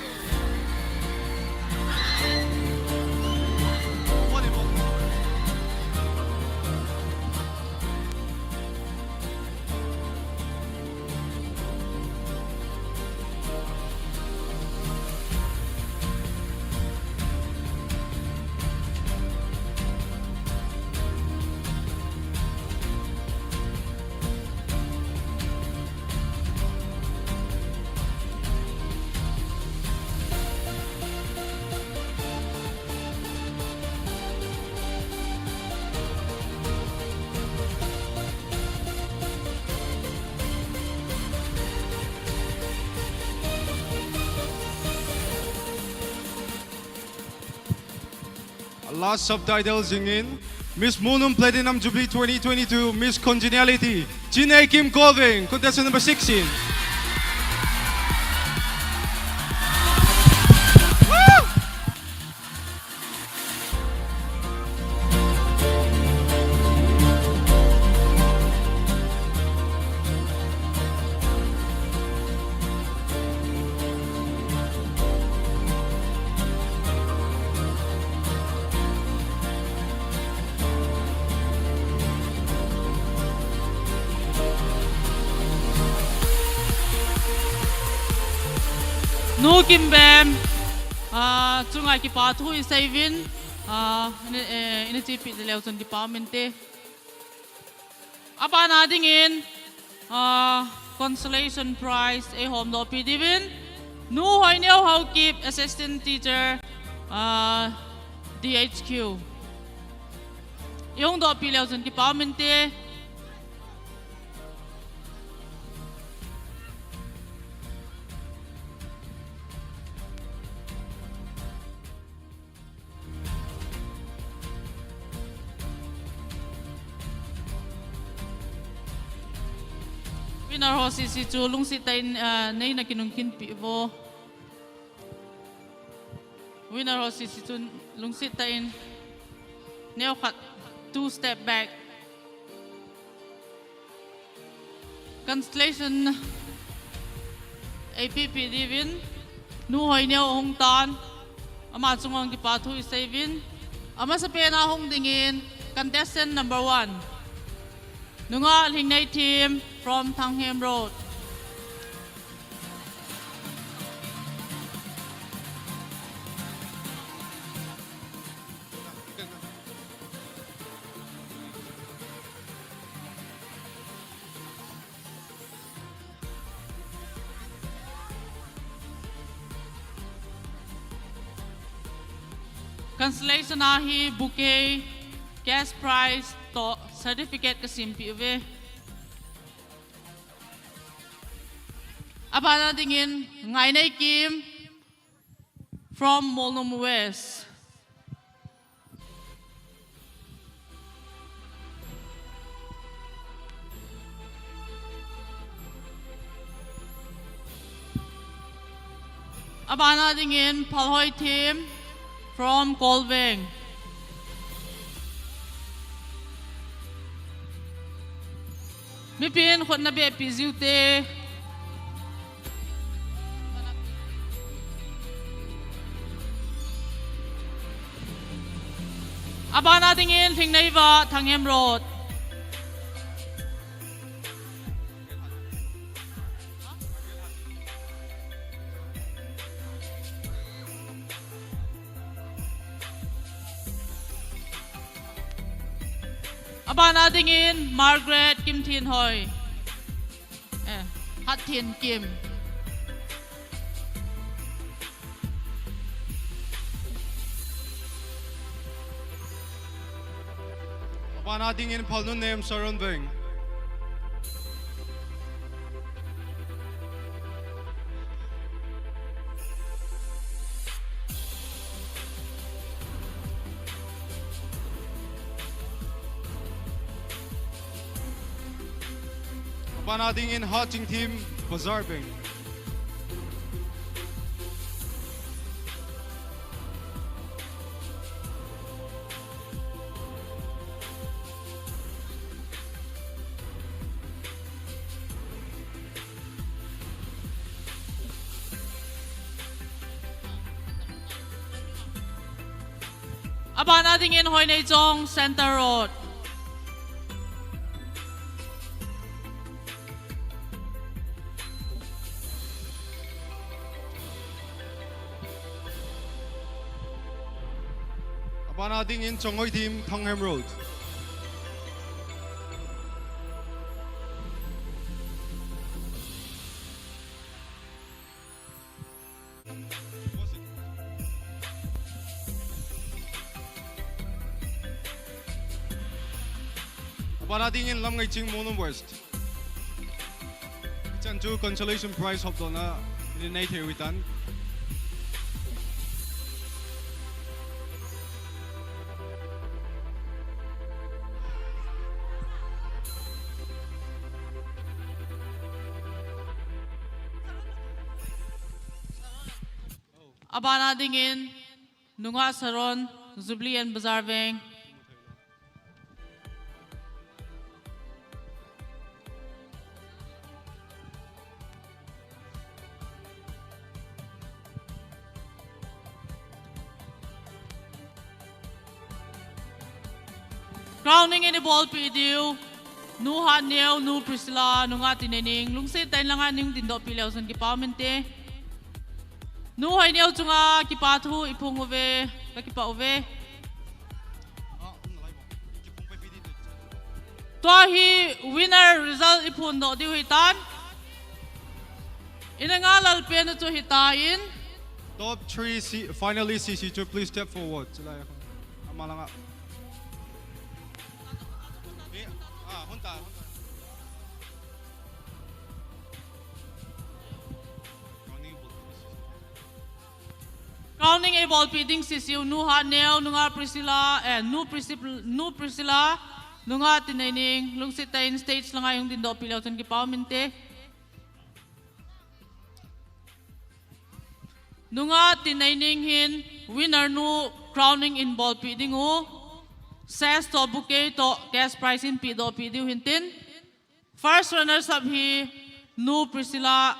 Last subtitle jingin, Miss Monum Platinum Jubilee twenty twenty-two, Miss Congeniality, Chinei Kim Colvin, contestant number sixteen. Nu Kimbem, ah, chunga kipa thu isei uvin, ah, ina, eh, ina chepi leu chun kipa um inte. Abana dingin, ah, consolation prize eihomdohpi diuvin, Nu Hoineo Haokip, Assistant Teacher, ah, D H Q. Ihung dohpi leu chun kipa um inte. Winner ho sisi chu lungset tah in, ah, neina kinungkhin peh uvo. Winner ho sisi chu lungset tah in neokhat, two step back. Consolation eipeh peh diuvin Nu Hoineo ahung tan, ama chunga kipathu isei uvin. Amasapen a hung dingin contestant number one, Nungah Lhingnei team from Thanghem Road. Consolation a hi bouquet, cash prize toh certificate kasempeh uve. Abana dingin Ngaineikim from Molnom West. Abana dingin Phalhoi team from Kolveng. Mipin khut nabeh peh jiu te. Abana dingin Lhingneiva, Thanghem Road. Abana dingin Margaret Kimthenhoi. Eh, Hatthenkim. Abana dingin Phalnunnem, Saronveng. Abana dingin Haching team, Bazar Bank. Abana dingin Hoineichong, Centre Road. Abana dingin Chongoi team, Thanghem Road. Abana dingin Lamngaiching, Molnom West. Hichan chu consolation prize hopdohna nei thei u ahitan. Abana dingin Nungah Saron, Jubilee and Bazar Veng. Crowning in eibolpeh diu, Nu Hatneo, Nu Priscilla, Nungah Tineneng, lungset tah in langa nei hung dingdoh peh leu chun kipa um inte. Nu Hoineo chunga kipathu iphong uve, kakipah uve. Tua hi winner result iphondoh diu ahitan. Ina nga lalpen chu hitan. Top three C, finalist C C two, please step forward. Chulai a. Ama langa. Eh, ah, hunta, hunta. Crowning eibolpeh ding sisiu, Nu Hatneo, Nungah Priscilla, eh, Nu Priscip-, Nu Priscilla, Nungah Tineining, lungset tah in stage langa hung dingdoh peh leu chun kipa um inte. Nungah Tineining hin winner nu crowning in bolpeh ding u. Sash toh bouquet toh cash prize in pehdoh peh diu hintin. First runners up hi Nu Priscilla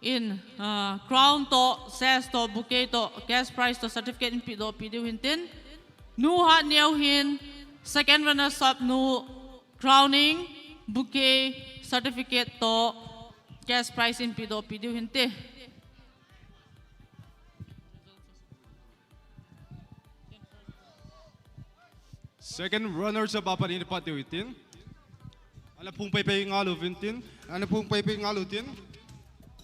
in, ah, crown toh, sash toh, bouquet toh, cash prize toh, certificate in pehdoh peh diu hintin. Nu Hatneo hin second runners up nu crowning, bouquet, certificate toh, cash prize in pehdoh peh diu hinte. Second runners up apat in pat diu hitin. Ana phung peipei ngal u vintin. Ana phung peipei ngal u tin.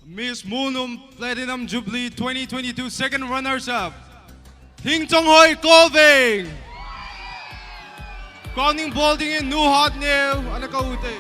Miss Munum Platinum Jubilee twenty twenty-two second runners up, Thingchonghoi Koveng. Crowning bol dingin Nu Hatneo ana kou hite.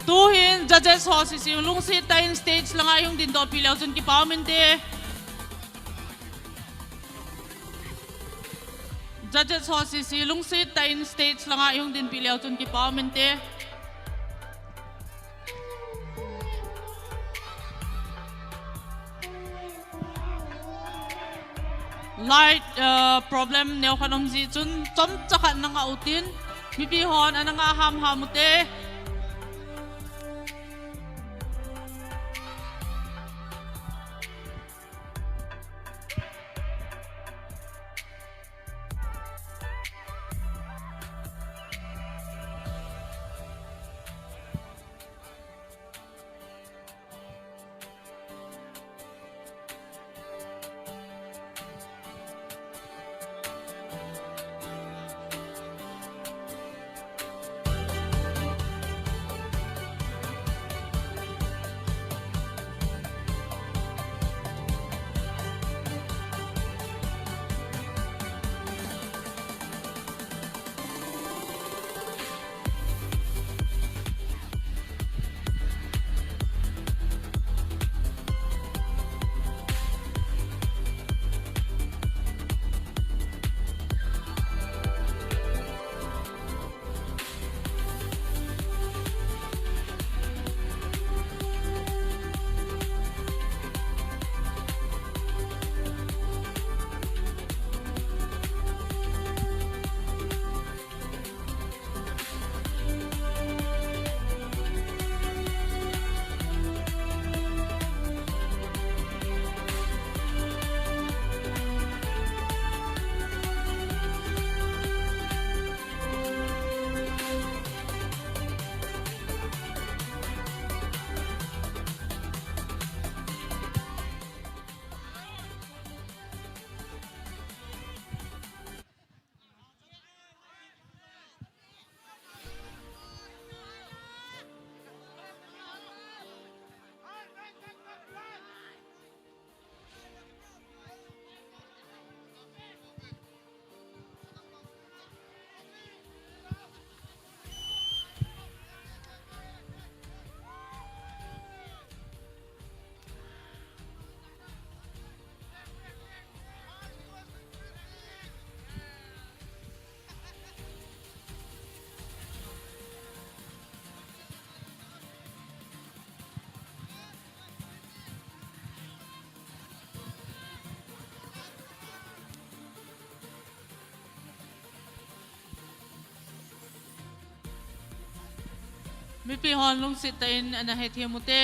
Tuhin judges ho sisi lungset tah in stage langa ihung dingdoh peh leu chun kipa um inte. Judges ho sisi lungset tah in stage langa ihung ding peh leu chun kipa um inte. Light, uh, problem neokhat um jeh chun chomcha khat na ngah utin, mipi hon ana ngah hamham ute. Mipi hon lungset tah in ana hethem ute.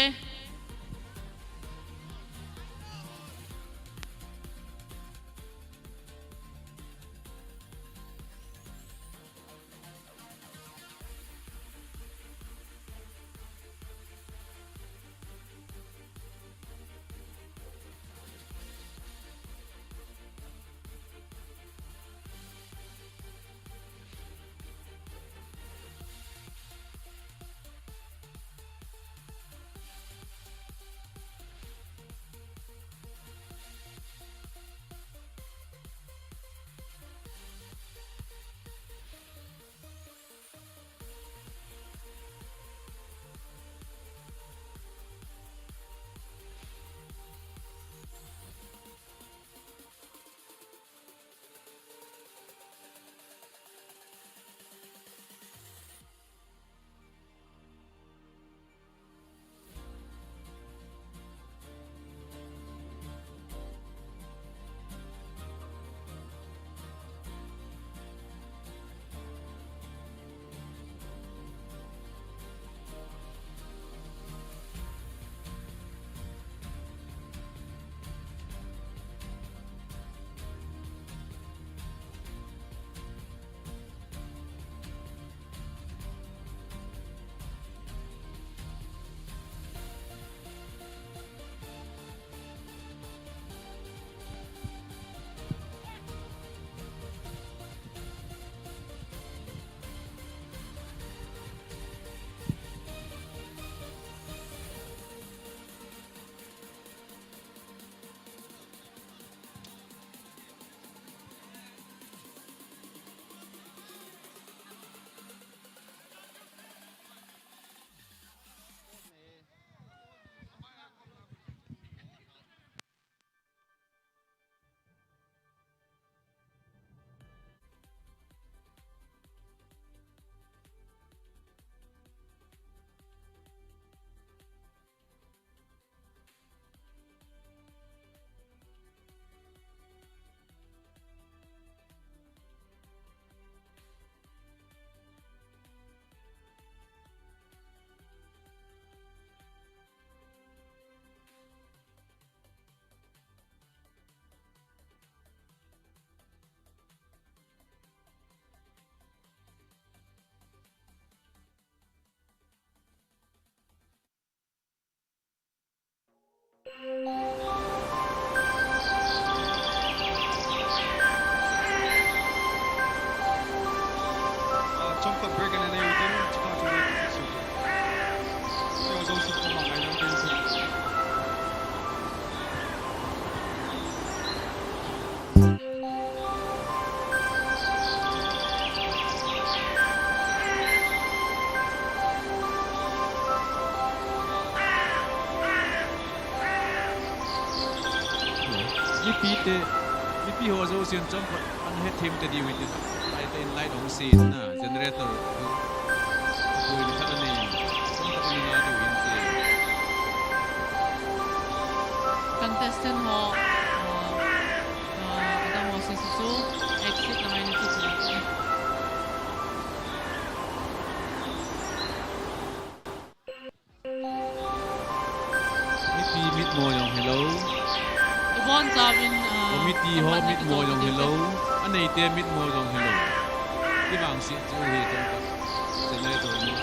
Mipi te, mipi ho jousen chomkhat ana hethem ta diu hitin, lai te in light hung se in na, generator, koi ni khat anei in, chomkhat ana nga diu hinte. Contestant ho, uh, uh, adang ho sese chu, exit langa ana che chu. Mipi mitmo jong hilou. Ibon chauvin, ah, committee ho mitmo jong hilou. Aneite mitmo jong hilou. Ivangset chu hi chomkhat. Generator ni.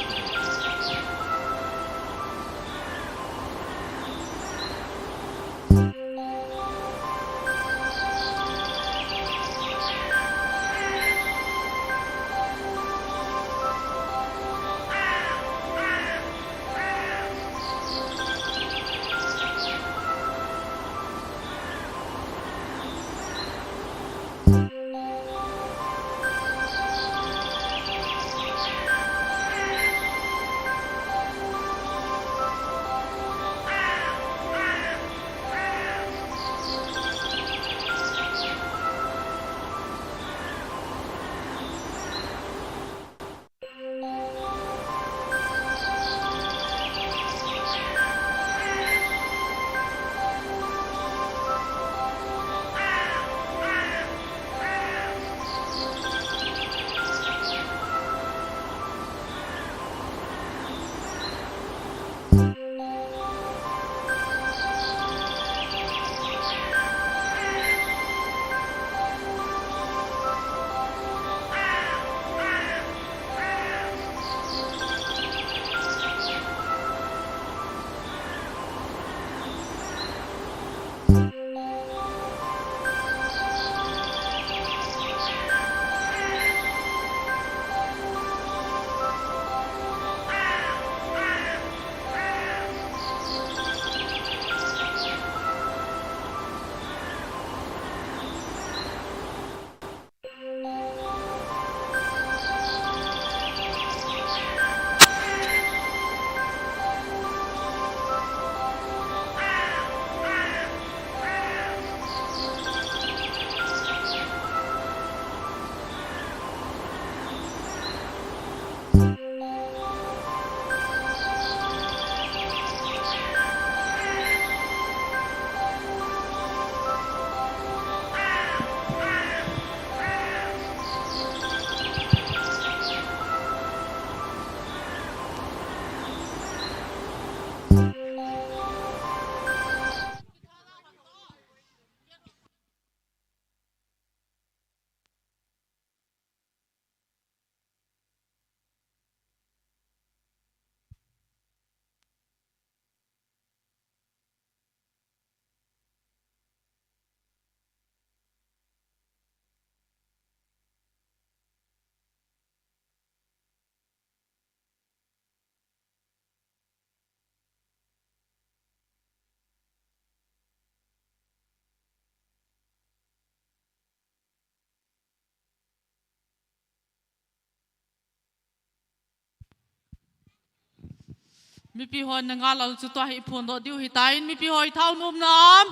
Mipi hon na ngal a chu tua hi phondoh diu hitan, mipi ho i thao nom nam.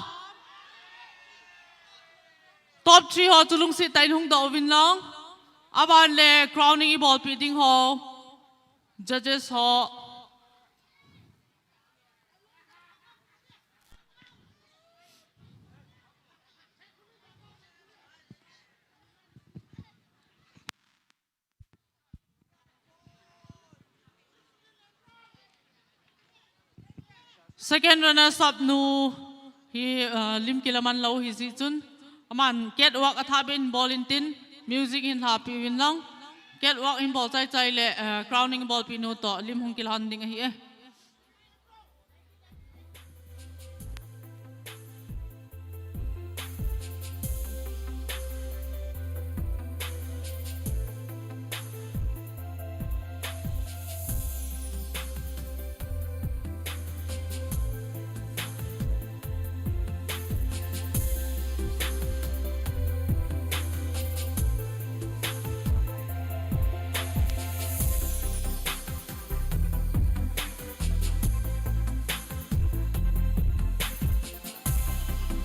Top three ho chu lungset tah in hung doh uvin lang. Aban le crowning i bolpi ding ho. Judges ho. Second runners up nu hi, uh, lim kilaman lou hi jeh chun. Aman catwalk a tha ben bol in tin music hin lhapi uvin lang. Catwalk hin bol chai chai le, uh, crowning bolpi nu toh lim hung kilan ding ahi e.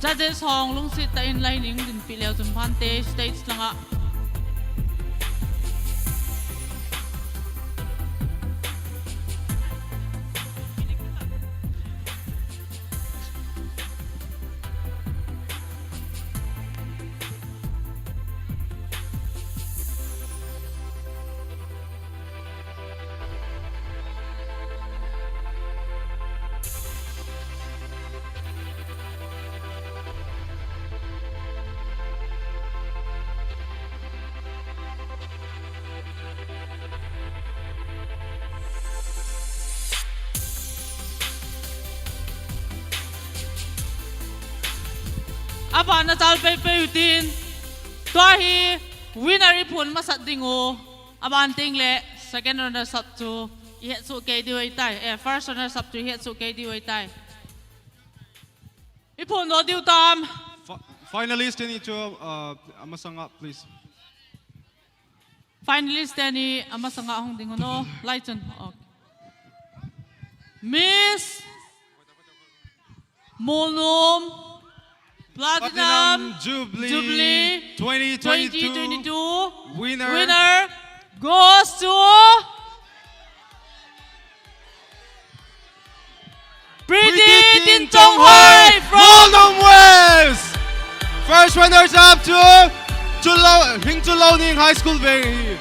Judges hung lungset tah in line in dinpi leu chun phante stage langa. Aban a chal pei pei utin. Tua hi winner i phon masat ding u. Aban teng le second runners up chu i het suh kei diu ahitai. Eh, first runners up chu i het suh kei diu ahitai. I phondoh diu tam. Fi- finalist teni chu, uh, amasanga, please. Finalist teni amasanga hung ding u no. Lai chun. Okay. Miss Molnom Platinum Platinum Jubilee Jubilee twenty twenty-two twenty twenty-two winner winner goes to Pretty Tinchonghoi from Molnom West. First runners up chu Chulou, Hing Chulou Ning High School veng hi.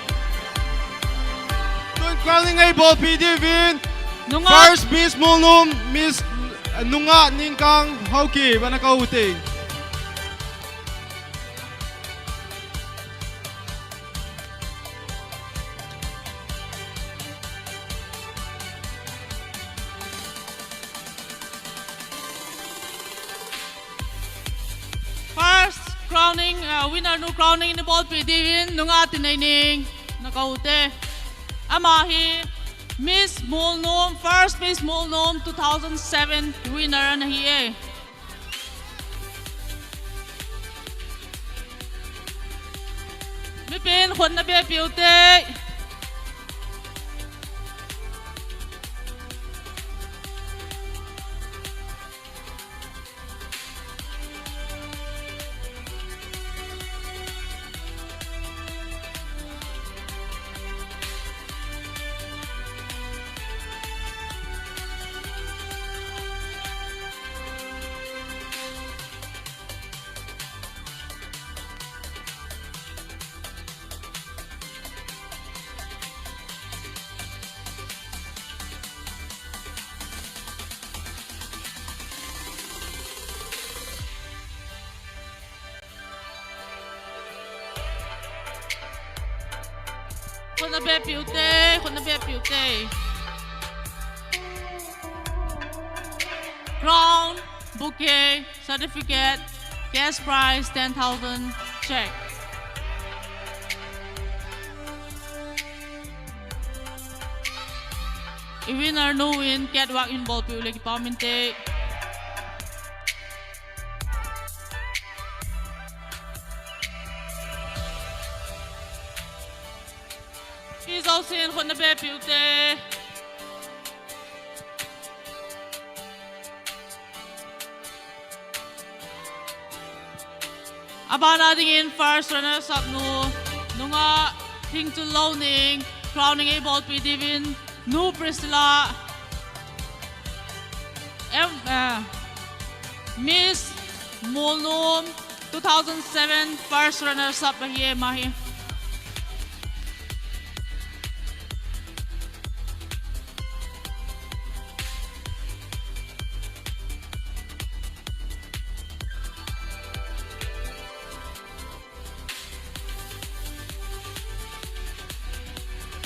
Tun crowning ei bolpi diuvin Nunga. First Miss Molnom, Miss, eh, Nunga Ningkang Haokip, ana kou ute. First crowning, uh, winner nu crowning ni bolpi diuvin Nunga Tineining, ana kou ute. Ama hi Miss Molnom, first Miss Molnom two thousand seven winner ana hi e. Mipin khut na beh piu te. Khut na beh piu te, khut na beh piu te. Crown, bouquet, certificate, cash prize ten thousand, check. I winner nu in catwalk in bolpiu le kipa um inte. I jousen khut na beh piu te. Abana dingin first runners up nu, nungah Thingchullouning, crowning eibolpi diuvin, Nu Priscilla, em, eh, Miss Molnom, two thousand seven first runners up ahi e ama hi.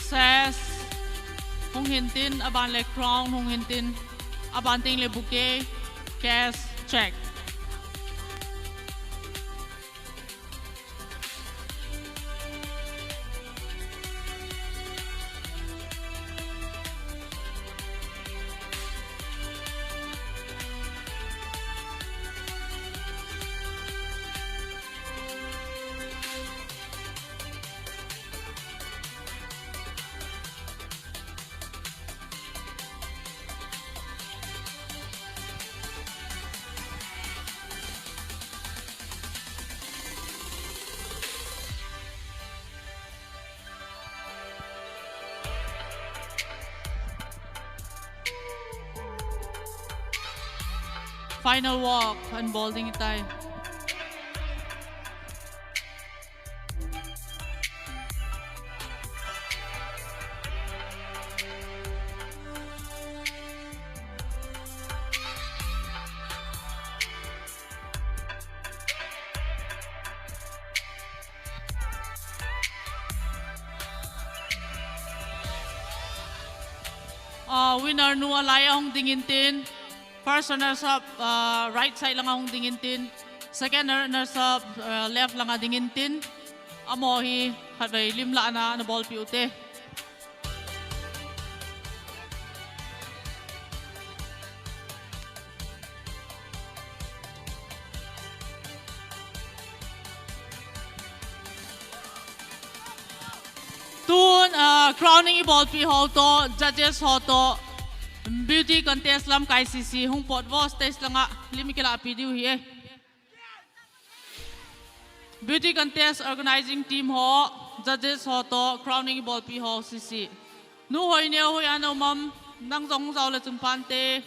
Sash hung hintin, aban le crown hung hintin, aban teng le bouquet, cash, cheque. Final walk, ahin bol ding ahitai. Ah, winner nu alai a hung ding intin, first runners up, ah, right side langa hung ding intin, second runners up, ah, left langa ding intin, amaho hi khatvei lim lahna ana bolpeh ute. Tun, ah, crowning ibolpeh ho toh, judges ho toh, beauty contest lamkai sese hung pot vo, stage langa lim ikilapi diu ahi e. Beauty contest organizing team ho, judges ho toh, crowning ibolpeh ho sese. Nu Hoineo, hoiya na um am, nang jong hung jao le chun phante.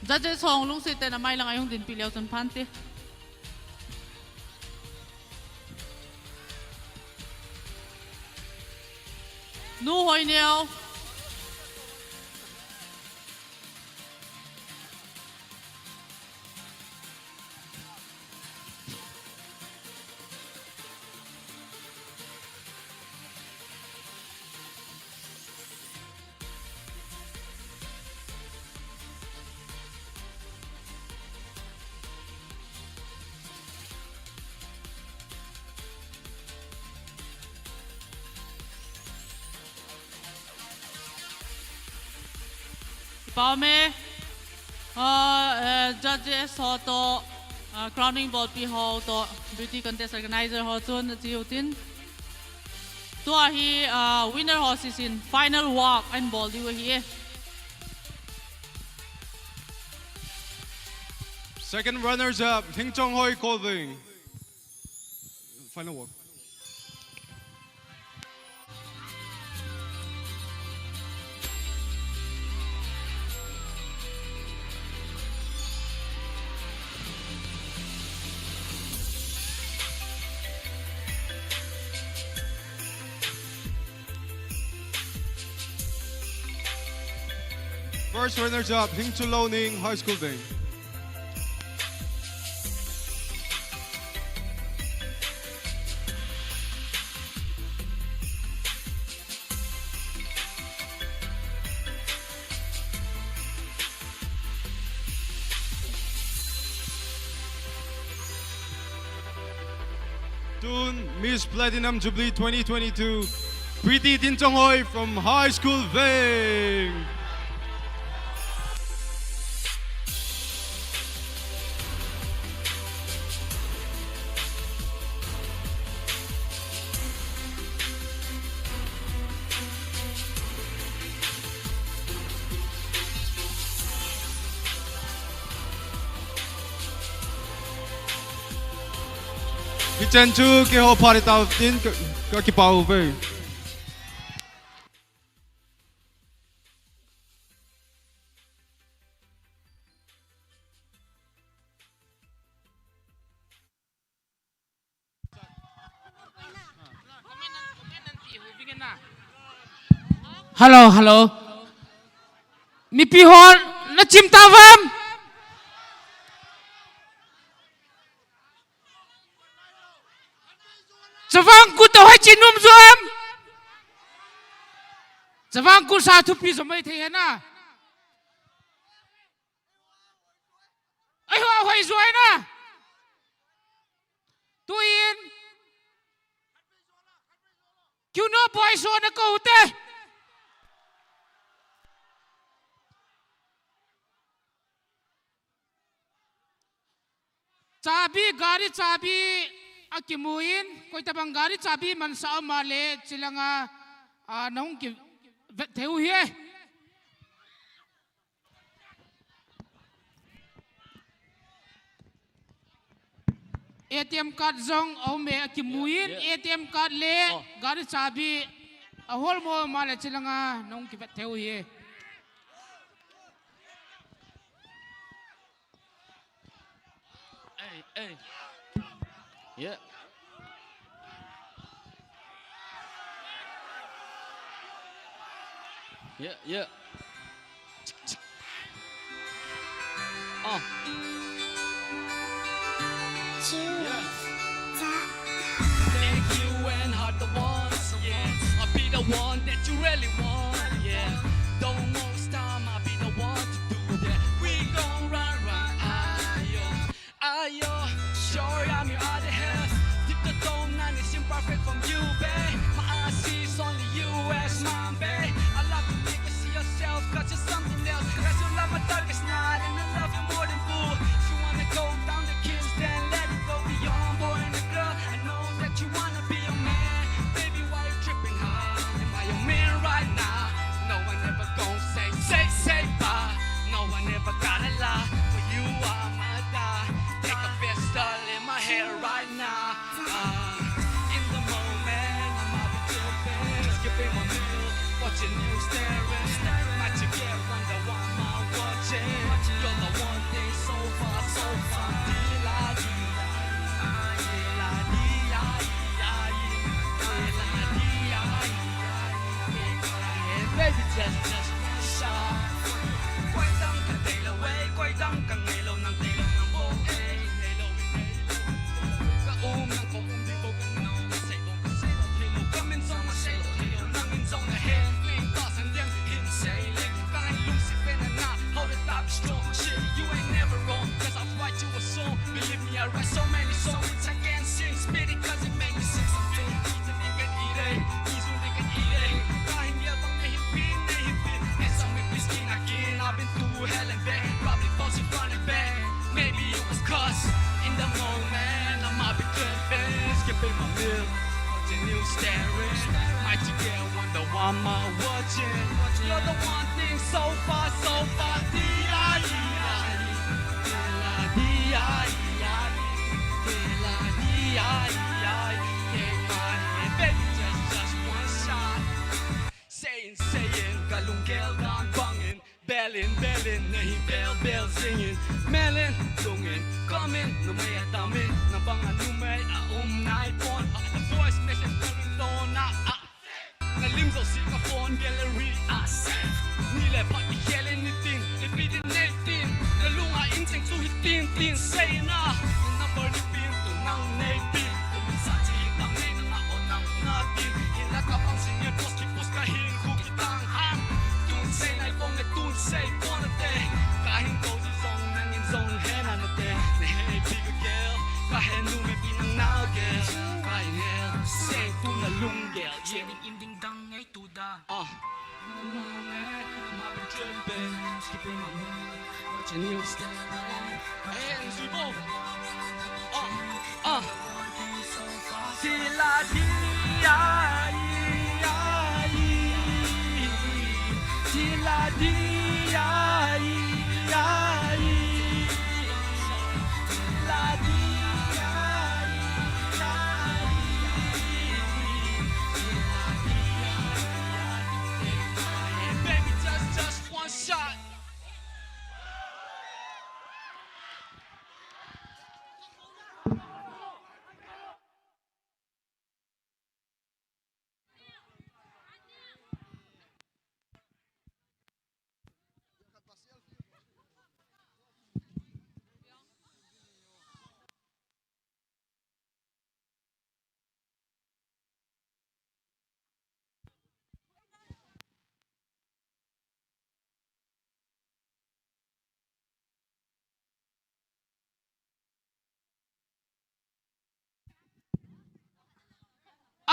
Judges ho lungset tah in amai langa ihung dinpeh leu chun phante. Nu Hoineo. Pau me, ah, eh, judges ho toh, ah, crowning bolpeh ho toh, beauty contest organizer ho chun ache utin. Tua hi, ah, winner ho sese in final walk ahin bol diu ahi e. Second runners up, Lhingchonghoi Kolving. Final walk. First runners up, Lhingchullouning High School Band. Tun, Miss Platinum Jubilee twenty twenty-two, Preeti Tinchonghoi from High School Veng. Chen chu keiho phat itau tin ka, ka kipah uve. Hello, hello. Mipi ho, na chim ta vam? Chavang Kut a hoi chin um jo em? Chavang Kut sa thupi jo mai thei hena. Ai ho hoi jo na. Tuin. Kiu no boy jo na ko te. Chabi, gari chabi akimun, koi tabang gari chabi mansa um a le, chilanga, a, nahung kivet thei u hi. A T M card jong aum e, akimun, yeah, yeah, A T M card le, oh, gari chabi ahol mo um a le, chilanga nahung kivet thei u hi. Hey, hey. Yeah. Yeah, yeah. Uh. Yeah. Thank you and hard the ones, yeah. I'll be the one that you really want, yeah. Don't waste time, I'll be the one to do that. We gon' run, run, ayo, ayo. Sure, I'm your other half. Deep the dome, none is imperfect from you, babe. My eyes sees only you as mine, babe. I love to make you see yourself, 'cause you're something else. That's your love, my darkest night, and I love you more than fool. If you wanna go down the kiss, then let it go beyond boy and the girl. I know that you wanna be a man, baby, why you tripping, huh? Am I your man right now? No one ever gon' say, say, say bye. No one ever gotta lie, but you are my die. Take a pistol in my head right now. Uh, in the moment, I might be tripping. Skipping my meal, watching you staring. Might you get wonder why am I watching? You're the one thing so far, so far. Dee la dee, dee la dee, dee la dee. Baby, just, just one shot. Koi dang ka dei lou e, koi dang ka ngei lou, nang dei lou, nang bou e. Ngei lou, ngei lou. Ka um nang kong um ding bou ka nau, ka sei bou ka sei lou thei lou, ka min jong ka sei lou thei lou, nang min jong na he. Leng ta san liang hin sei leng, ka ngai lungset pen na na. How the top strong shit, you ain't never wrong. 'Cause I write you a song, believe me, I write so many songs which I can't sing. Spit it 'cause it make me sing something. Eat it, drink it, eat it. Eat it, drink it, eat it. Kahin yabang na hin pin, na hin pin. Yes, I'm with this skin again. I've been through hell and back. Probably falls in front and back. Maybe it was 'cause in the moment I might be tripping. Skipping my meal, continue staring. Might you get wonder why am I watching? You're the one thing so far, so far. Dee, ah, dee, ah, dee. Dee, la, dee, ah, dee, ah, dee. Dee, la, dee, ah, dee, ah, dee. Take my hand, baby, just, just one shot. Saying, saying, ka lunggel dan bangin. Belin, belin, na hin bel, bel singin. Melin, lungin, komin, numei a tamin. Na banga numei a um nai pon. A voice message, belin, dona, a. Na lim jouse ka phone gallery a save. Ni le phat i khel in nitin, i pi din nei tin. Na lung a in cheng chu hitin tin sei na. Na number ni pin tu nang nei pin. Kum sa chi ta nei na na o nang na tin. Hinla ka pang sing ya post ki post ka hin khu ki tang hang. Tun sei nai pon ne tun sei pon na te. Ka hin ko ji jong nang in jong he na na te. Ne he pi ka gel. Ka he numei pi nang na gel. Ka hin he sei tu na lung gel. Training in ding dang ngai tu da. Ah. Watching you stay. Hey, N G Bo. Ah, ah. Dee la dee, ah, ee, ah, ee. Dee la dee, ah, ee, ah, ee. Dee la dee, ah, ee, ah, ee.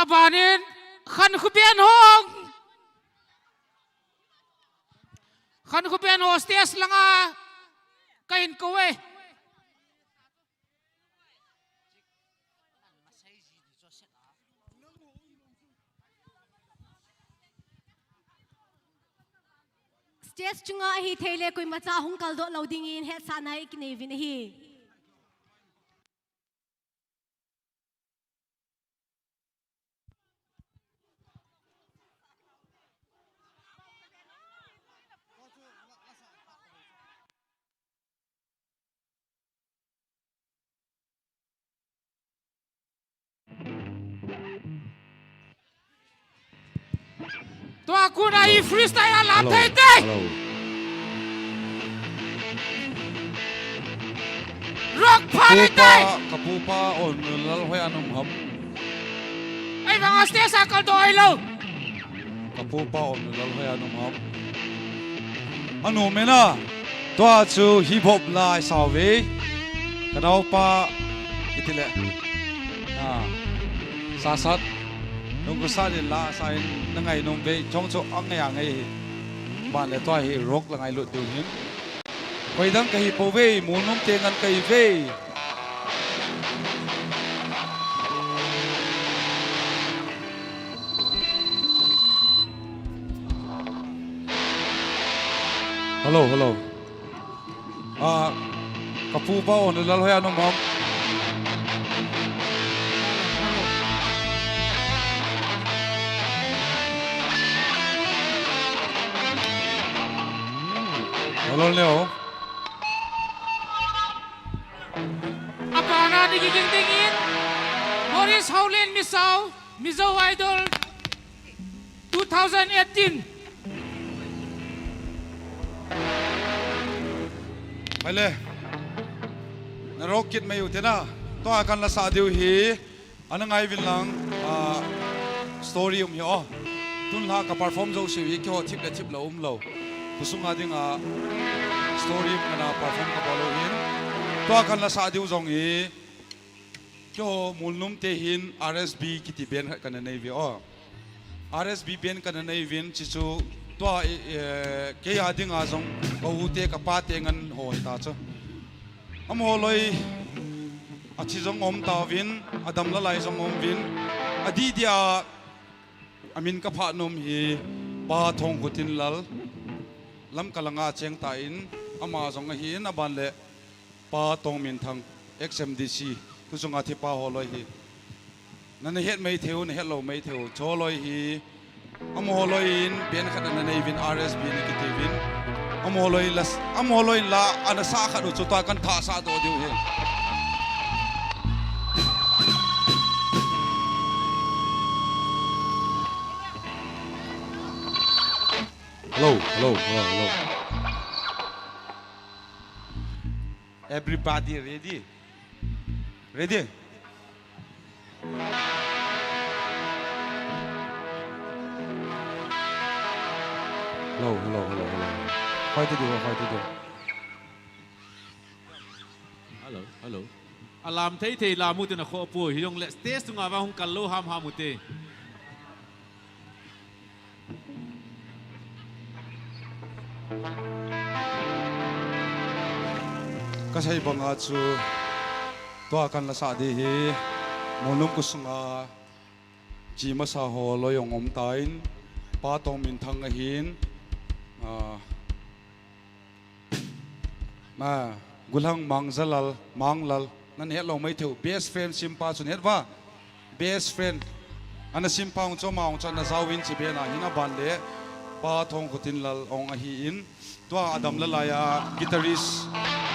Abanin, Khankhoben ho. Khankhoben ho stage langa kahin kou e. Stage chunga ahithei le koimacha hung kaldoh lou dingin hetsahna ikinei uvin ahi. Tua kona hi freestyle a la thei te. Rock pha le te. Ka pupa, ka pupa Onlal hoiya na um ham? Ei, vang a stage a kaldoh ahilou. Ka pupa Onlal hoiya na um ham? Anu mena. Tua chu hip hop la i sau ve. Ka naopa, iti le. Ah. Sasat. Nungku sa le la sa in na ngai nom ve. Chong chu angai angai hi. Ban le tua hi rock la ngailut diu hin. Koidang ka hi pou ve, Molnom te ngen ka hi ve. Hello, hello. Ah, ka pupa Onlal hoiya na um ham? Hello, Leo. Abana ding ding dingin, Boris Haolen Misao, Mizo Idol two thousand eighteen. Hai le. Na rock kit mai u te na. Tua kan la sa diu hi. Ana ngai uvin lang, ah, story um hi o. Tun la ka perform jouse hi keiho thip le thip lou umlou. Khosunga dinga story um kana perform ka bol u hin. Tua kan la sa diu jong hi. Keiho Molnom te hin R S B kiti band khat kana nei uve o. R S B band kana nei uvin, chuchu tua, eh, kei a dinga jong ka u te ka pa te ngen ho hi ta chu. Amaho loi, athi jong um tauvin, adam lalai jong um uvin, adih dia, amin ka phah nom hi, Pa Thongkhotinlal, Lamka langa cheng tan, ama jong ahin, aban le, Pa Tongminthang, ex M D C, tu chunga thi pa ho loi hi. Na, na het mai thei u, na het lou mai thei u, chu loi hi. Amaho loi in, band khat ana nei uvin, R S B na kiti uvin. Amaho loi la, amaho loi la, ana sa khat u chu tua kan thah sa doh diu hi. Hello, hello, hello, hello. Everybody ready? Ready? Hello, hello, hello, hello. Fight to do, fight to do. Hello, hello. Alam thei thei lam u te na kho pu, hijongle stage tunga vang hung kal lou ham ham u te. Ka sei banga chu tua kan la sa di hi, Molnom khosunga chi masa ho loi jong um tan, Pa Tongminthang ahin, ah, Ma, Gulhang Mangzalal, Manglal, nan het lou mai thei u, best friend simpa chu het va. Best friend. Ana simpa hung chu, ama hung chu ana jao in chi bena hin aban le, Pa Thongkhotinlal ong ahin, tua adam lalai a guitarist.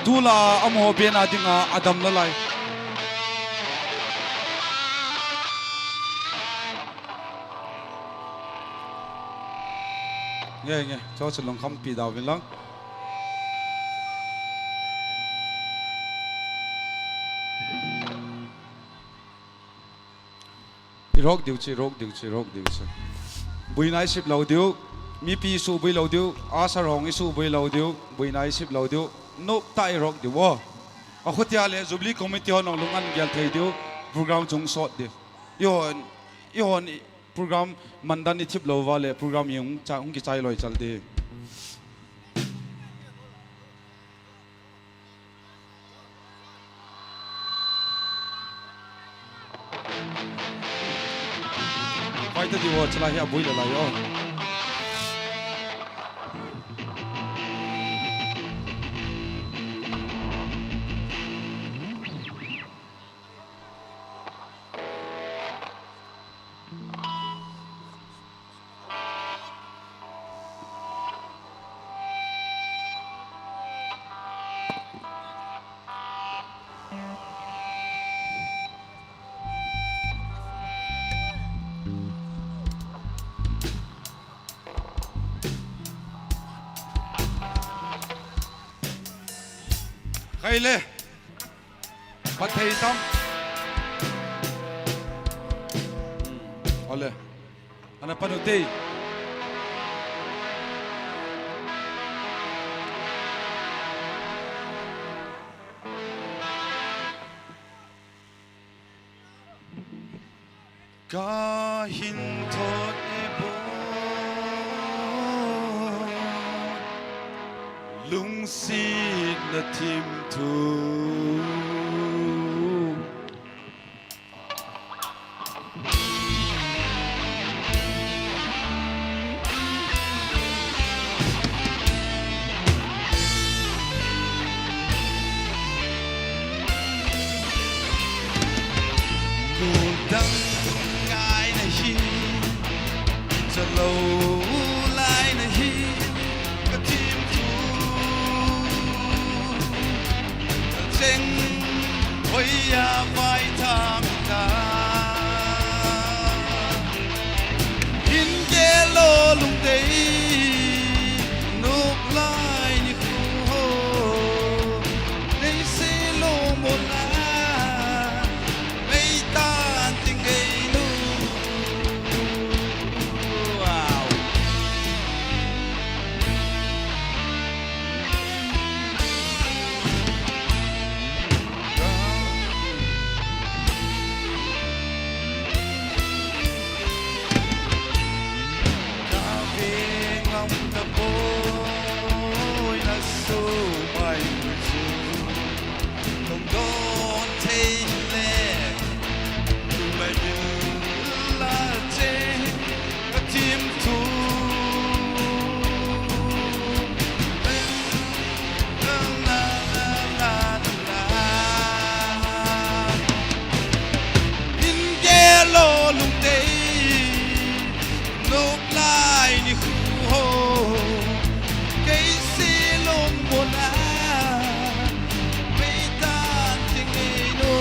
Tula amaho bena dinga adam lalai. Nge, nge, chu chu lungkham pi dau vin lang. I rock diu chu, i rock diu chu, i rock diu chu. Buina i sip lou diu, mipi i subui lou diu, a sarong i subui lou diu, buina i sip lou diu, nop tah i rock diu o. A khutia le Jubilee Committee ho nong lungan gel thei diu, program chung sot diu. Yo, Ihon i program mandan i thip lou va le program i hung cha, hung kichai loi chal di. Vai ta di vo, chalai hi a bui le lai o. Khai le. Pat thei tam. Hmm. Ole. Ana pat u te. Ka hin thot e bo, lungsetna thim thu. Kudang ngai na hi, chalou lai na hi, ka thim thu. Cheng hoiya vai tham ta. Hin gel o lungdei, nop lai nikho. Nei se lo mo la. Meitan ting ei nu. Wow. Ka ve ngam ta poi na so mai chu. Lungdon thei le, tumai la che, ka thim thu. La, la, la, la, la. Hin gel o lungdei, nop lai nikho. Kei se lungmon a, meitan ting ei nu.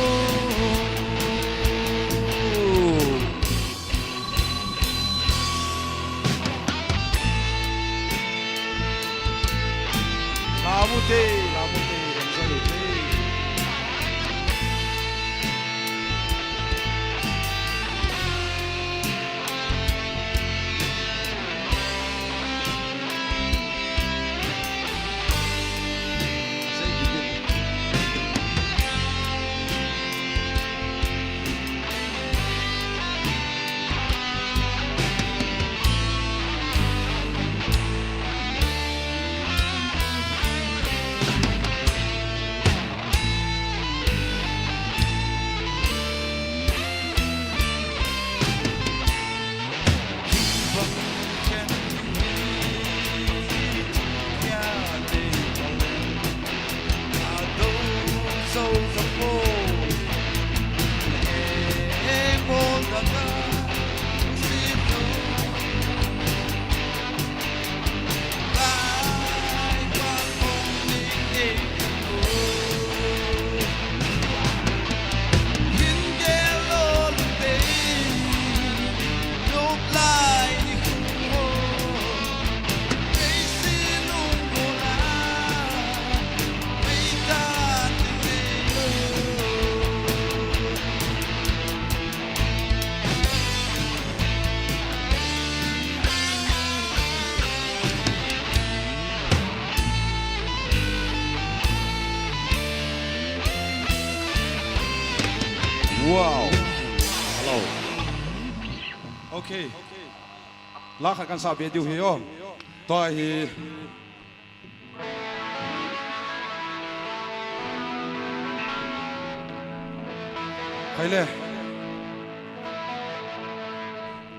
Lamute, lamute, enjoy ute. Wow. Hello. Okay. La khat kan sa be diu hi o. Tua hi. Khai le.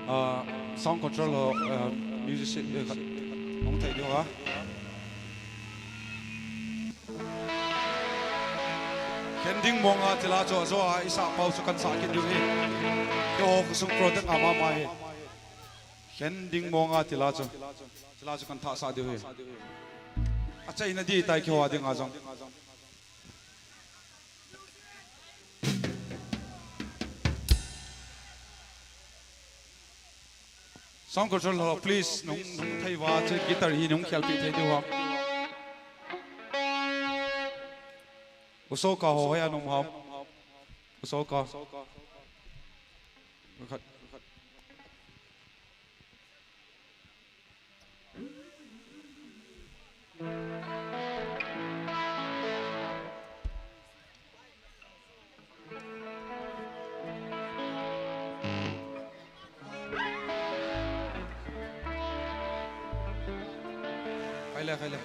Ah, sound control ho, ah, music, eh, khat. Hong thei diu ha. Khen ding mong a tila chu ajo a, i sa pau chu kan sa kit diu hi. Keiho khosung project a mama hi. Khen ding mong a tila chu. Tila chu kan thah sa diu hi. Achaina di tai keiho a ding a jong. Sound control ho, please, nung, nung thei uva, chu guitar hi nung khelpi thei diu ham. U Soka ho, hoi anom ham. U Soka. Khat. Khai le, khai le.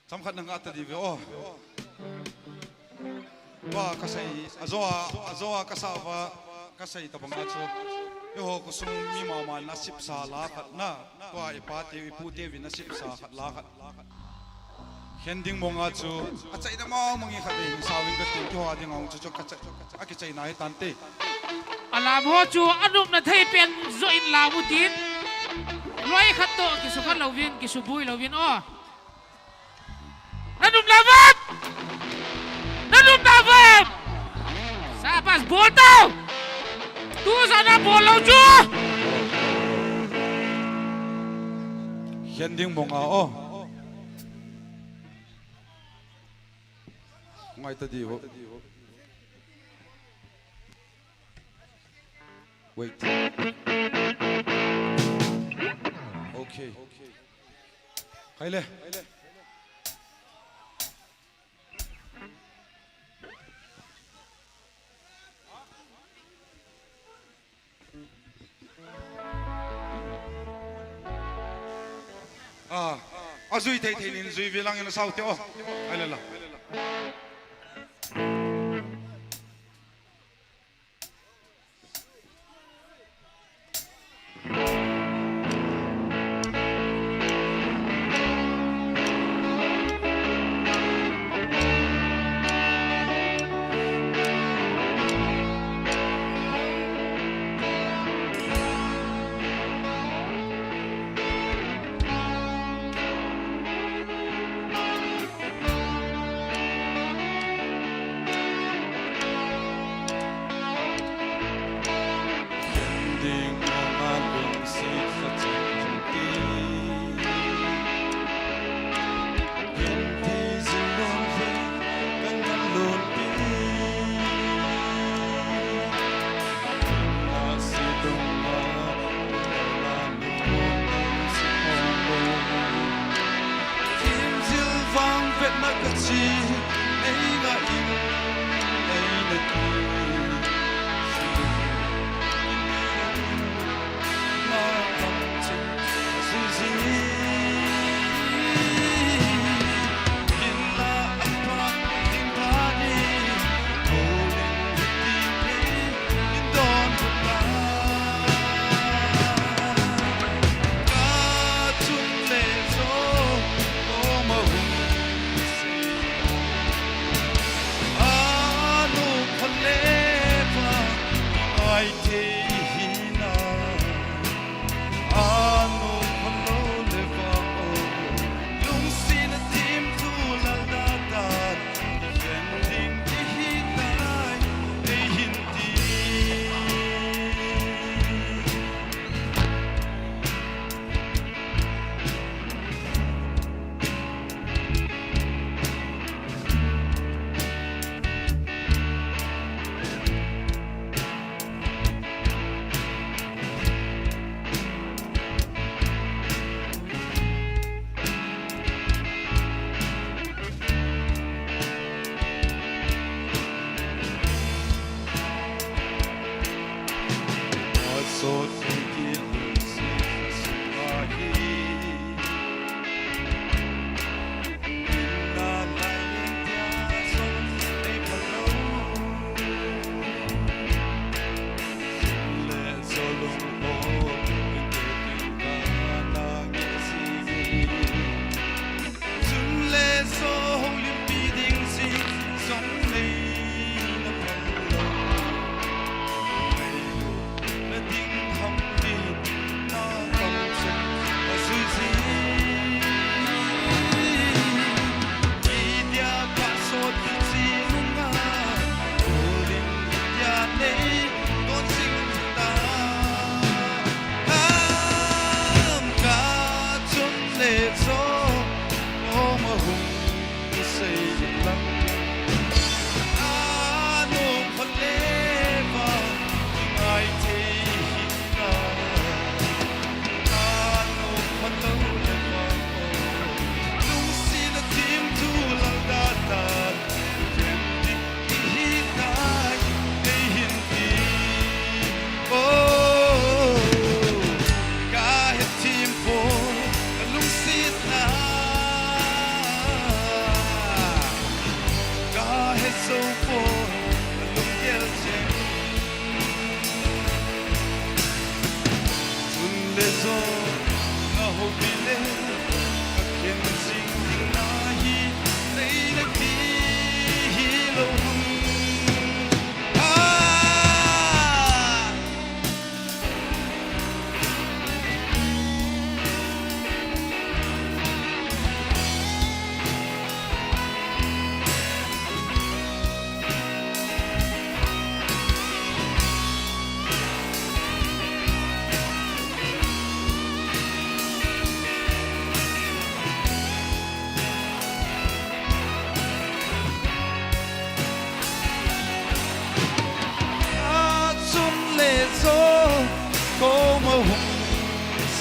Chomkhat na ngah ta diu ve o. Tua kasei, ajo a, ajo a kasa uva, kasei tabang a chu. Eiho khosung mi mama nasepsa la khat na. Tua i pa teu, i pu teu vin nasepsa khat la khat. Khen ding mong a chu. Achaina mong mong i khat vin sa vin ka tin keiho a ding a hung chu chu ka chai, akichaina hi tante. Alam ho chu anopna thei pen jo in lam u tin. Loi khat toh kisukha louvin, kisuboi louvin o. Nanop lam uvem? Nanop lam uvem? Sabas, bol tao. Tu jana bol lou chu. Khen ding mong a o. Ngai ta diu. Wait. Okay. Khai le. Ah, ajui thei thei nin jui ve lang in asao te o. Ai le la.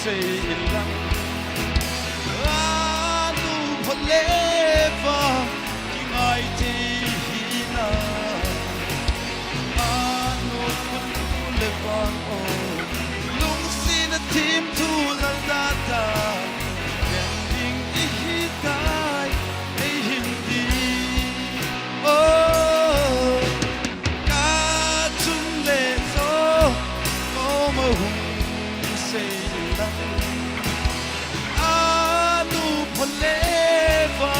Sei inlang, anu phaleva kingai thei hinam, anu phaleva o, lungsetna themthu laldah tah, kikhen ding ihitai, eihin ti. O, kachun le jo, koma hung sei lang. Anu phaleva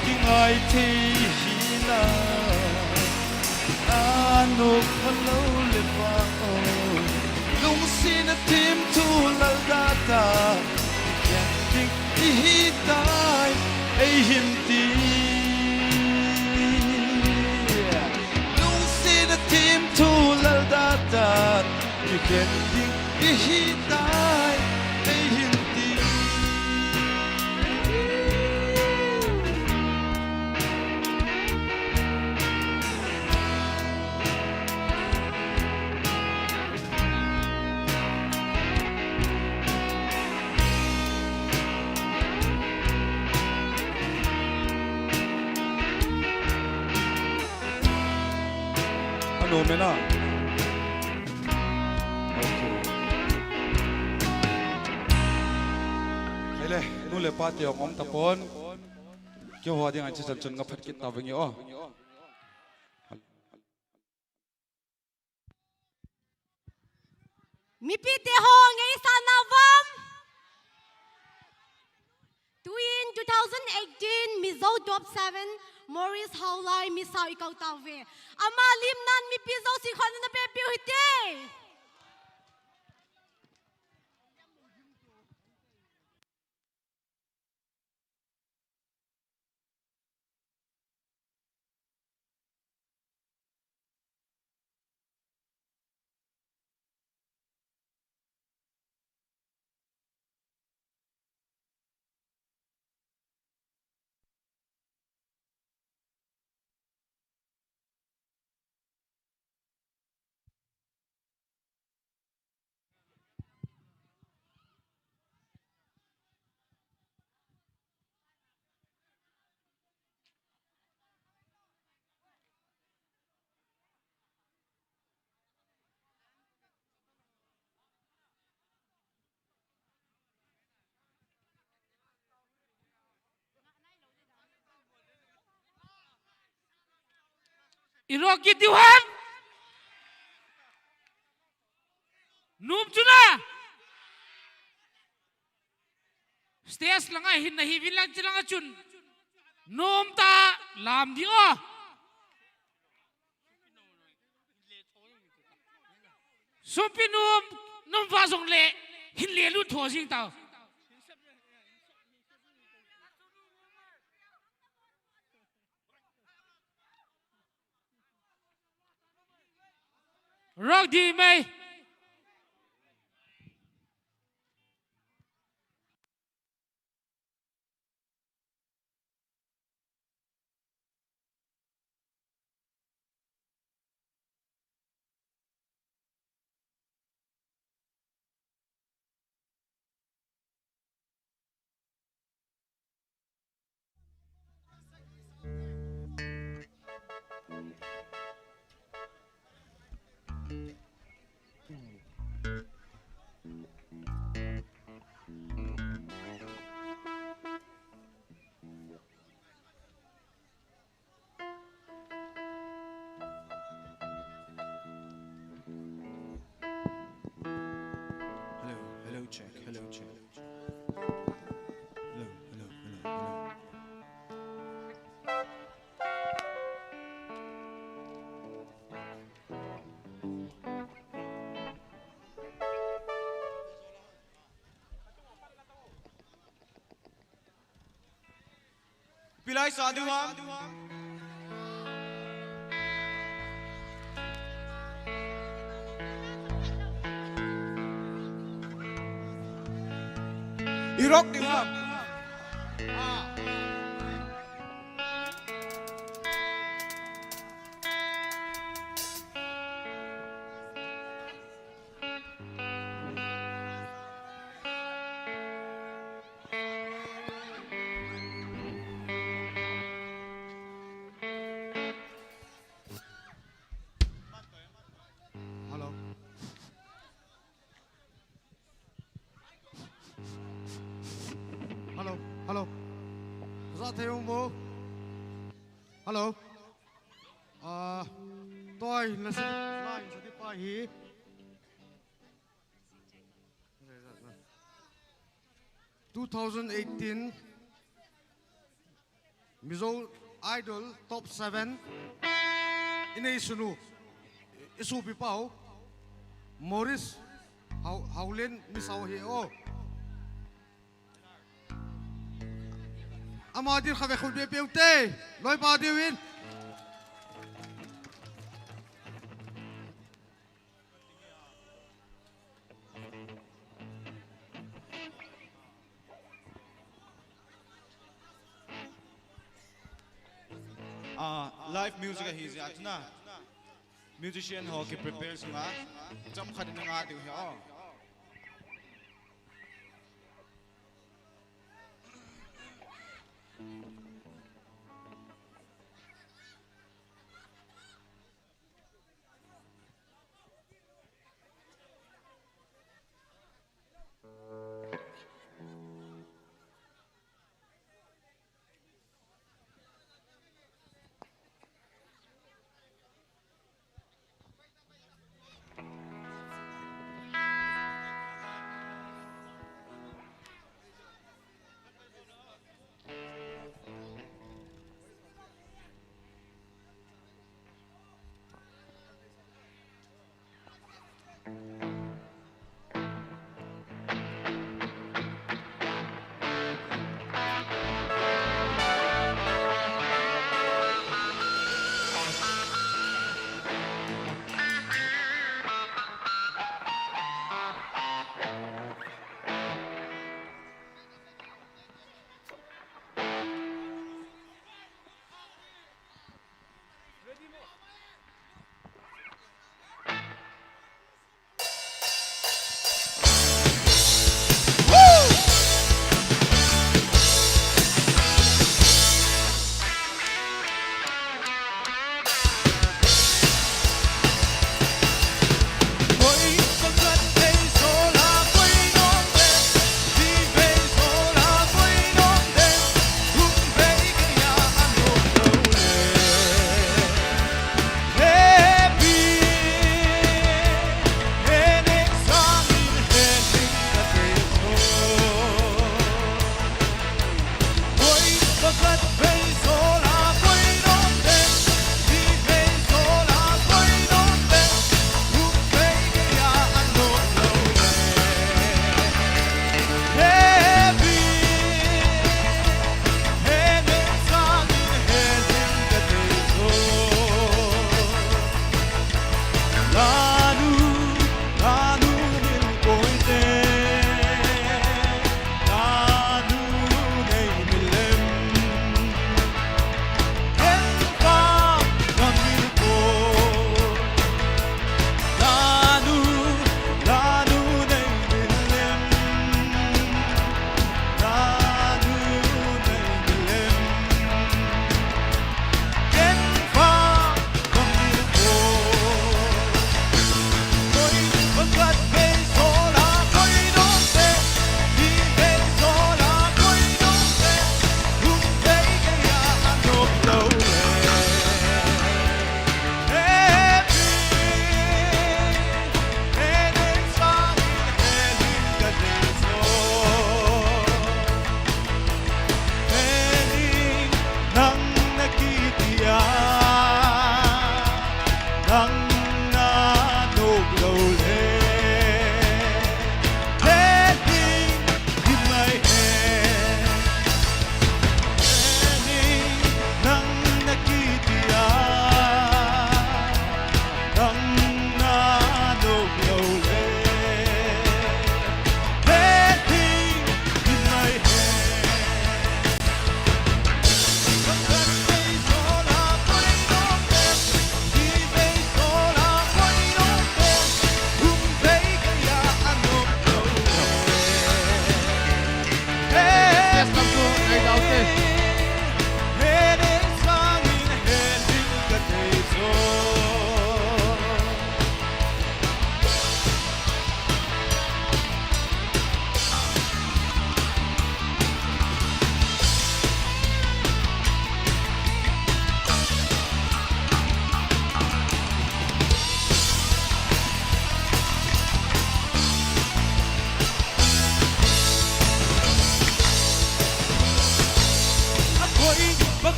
kingai thei hinam, anu phalou le vang o, lungsetna themthu laldah tah, kikhen ding ihitai, eihin ti. Lungsetna themthu laldah tah, kikhen ding ihitai, eihin ti. Ano mena. Okay. Ele, nu le pa te ong om tapon. Keiho dinga hiche chan chun nga phat kit tavinge o. Mipite ho, ngeisah nauvem? Tuin two thousand eighteen Mizo Top seven Morris Haolai Misao ikou tauve. Ama limnan mipi jouse khut in ana pehpiu hite. Iroh kit diu ham? Nom chu na. Stage langa hin nahiuvin lang, chilanga chun nom tah lam diu. Sumpi nom, nom va jongle hin le lut tho jing tau. Rock di mai. Hello, hello, check, hello, check. Hello, hello, hello, hello. Pilai sa diu ham? Iroh diu ham? Hello. Za thei um bo. Hello. Ah, toi na si, lai sa ti pa hi. Two thousand eighteen Mizo Idol Top Seven. Inei sunu, isu pi pau. Morris Hau, Haulen Misao hi o. Ama din kha ve khut be peu te. Loi pa diu in. Ah, live music ahi jeh a chun a. Musician ho ki prepare sunga. Chomkhat in nga diu hi o.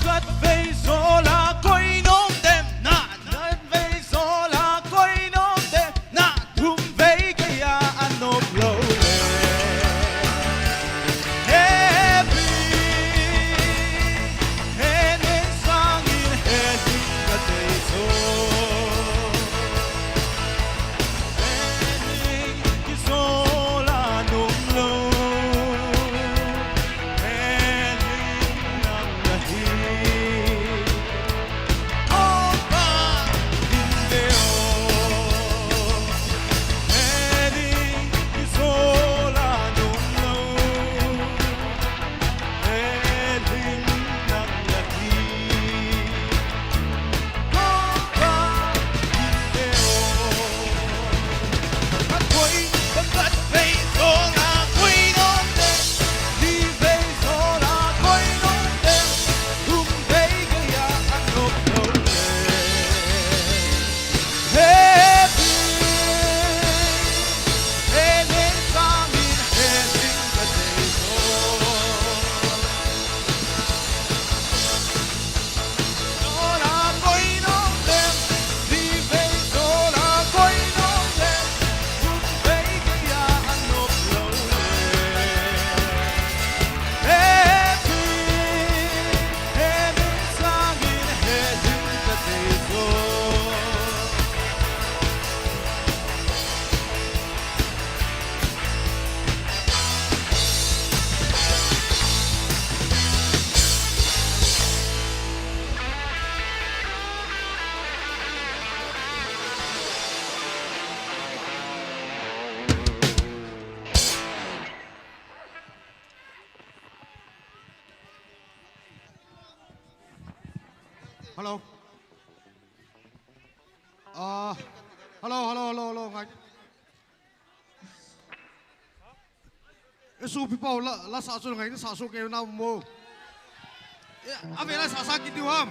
Khatvei jola koi nom dem, na, khatvei jola koi nom dem, na, thumvei geiya anop lou le. Happy, heni sangin heni ka tei jo. Hello. Ah, hello, hello, hello, hello. Ngai. Isopi pau la, la sa chu ngai sa chu ke na mo. Eh, ave la sa sa kit diu ham.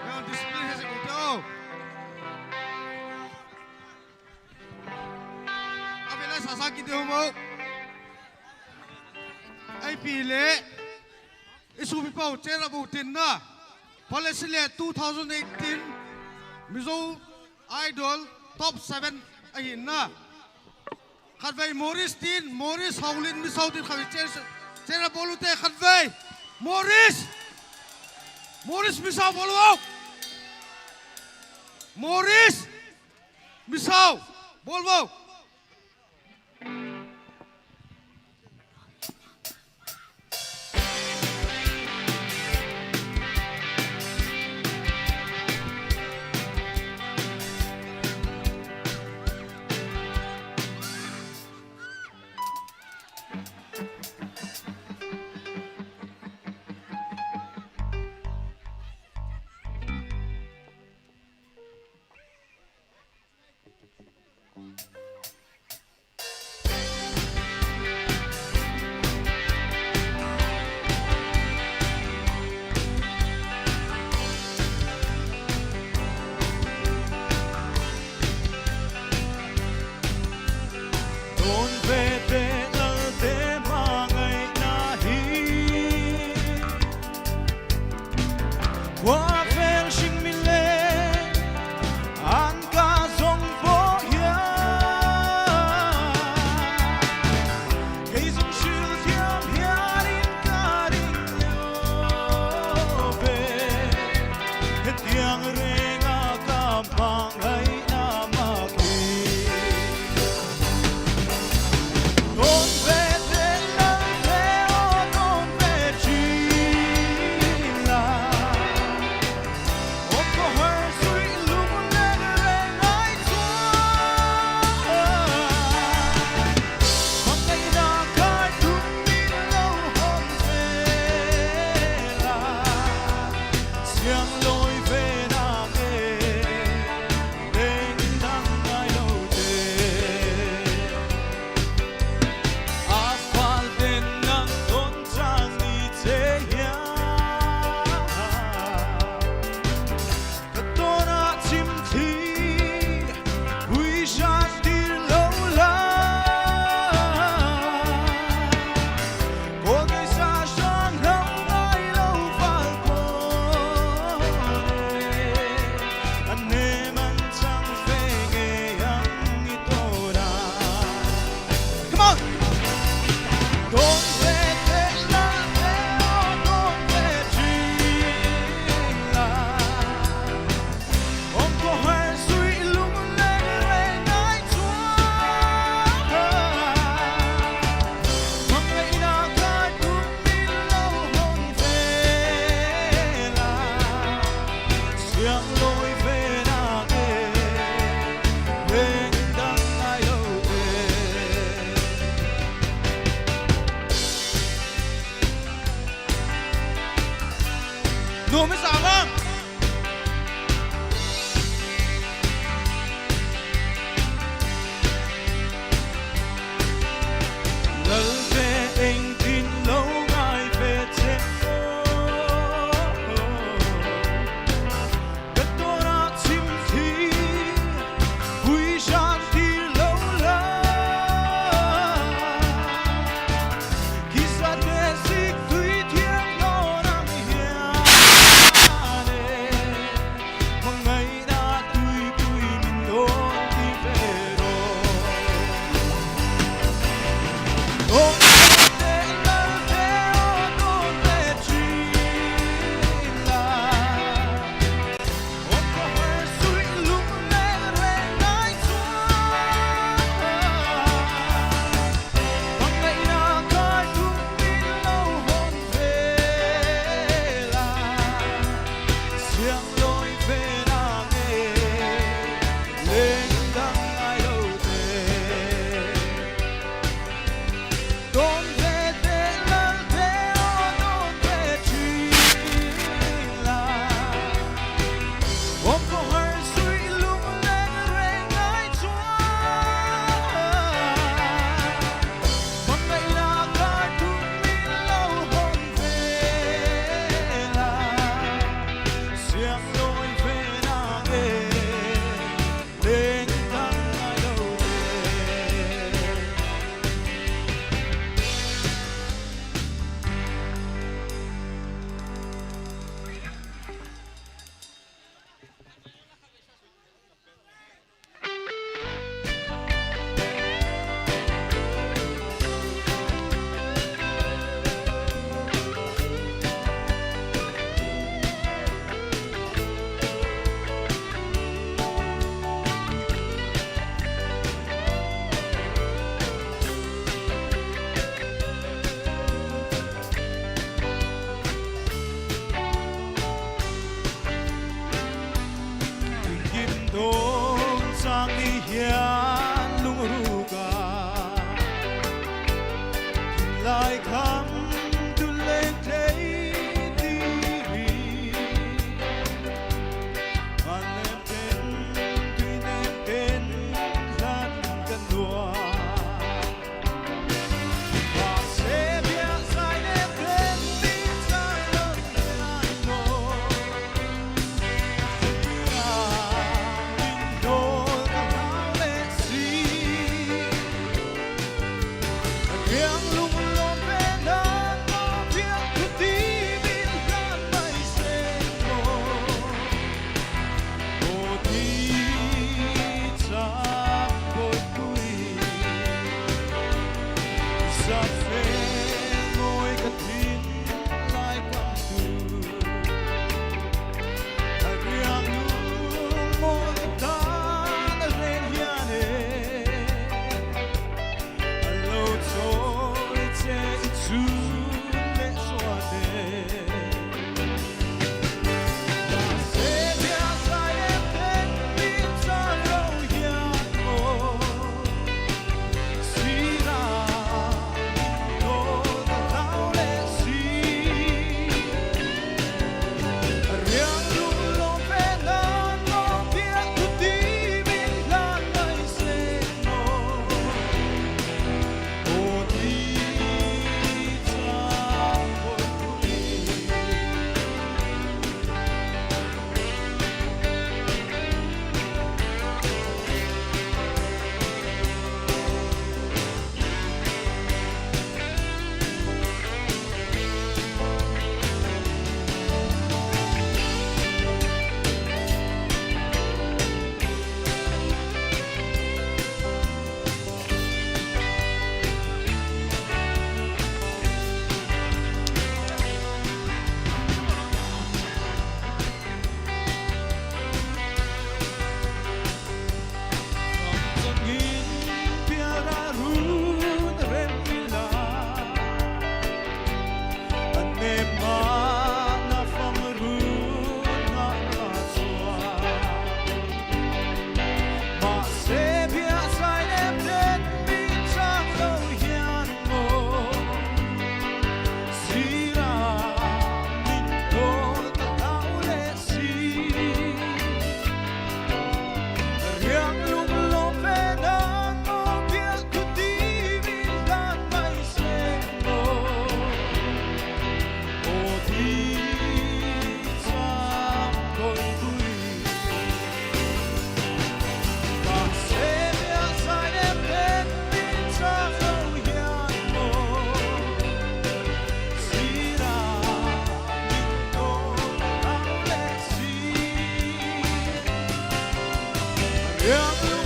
Ya discipline he se ko teo. Ave la sa sa kit diu mo. Ipi le. Isopi pau, cheer up u tin na. Policy le two thousand eighteen Mizo Idol top seven ahi na. Khatvei Morris tin, Morris Haolin Misao tin khatvei cheer, cheer up bol u te khatvei. Morris! Morris Misao bol u. Morris Misao bol u. Nom i sa vang. Lal ve eng tin lo ngai ve che. Ka tona chim thi, hui san ti lo la. Kisat ve sik tui thiang lo nang hia ne. Every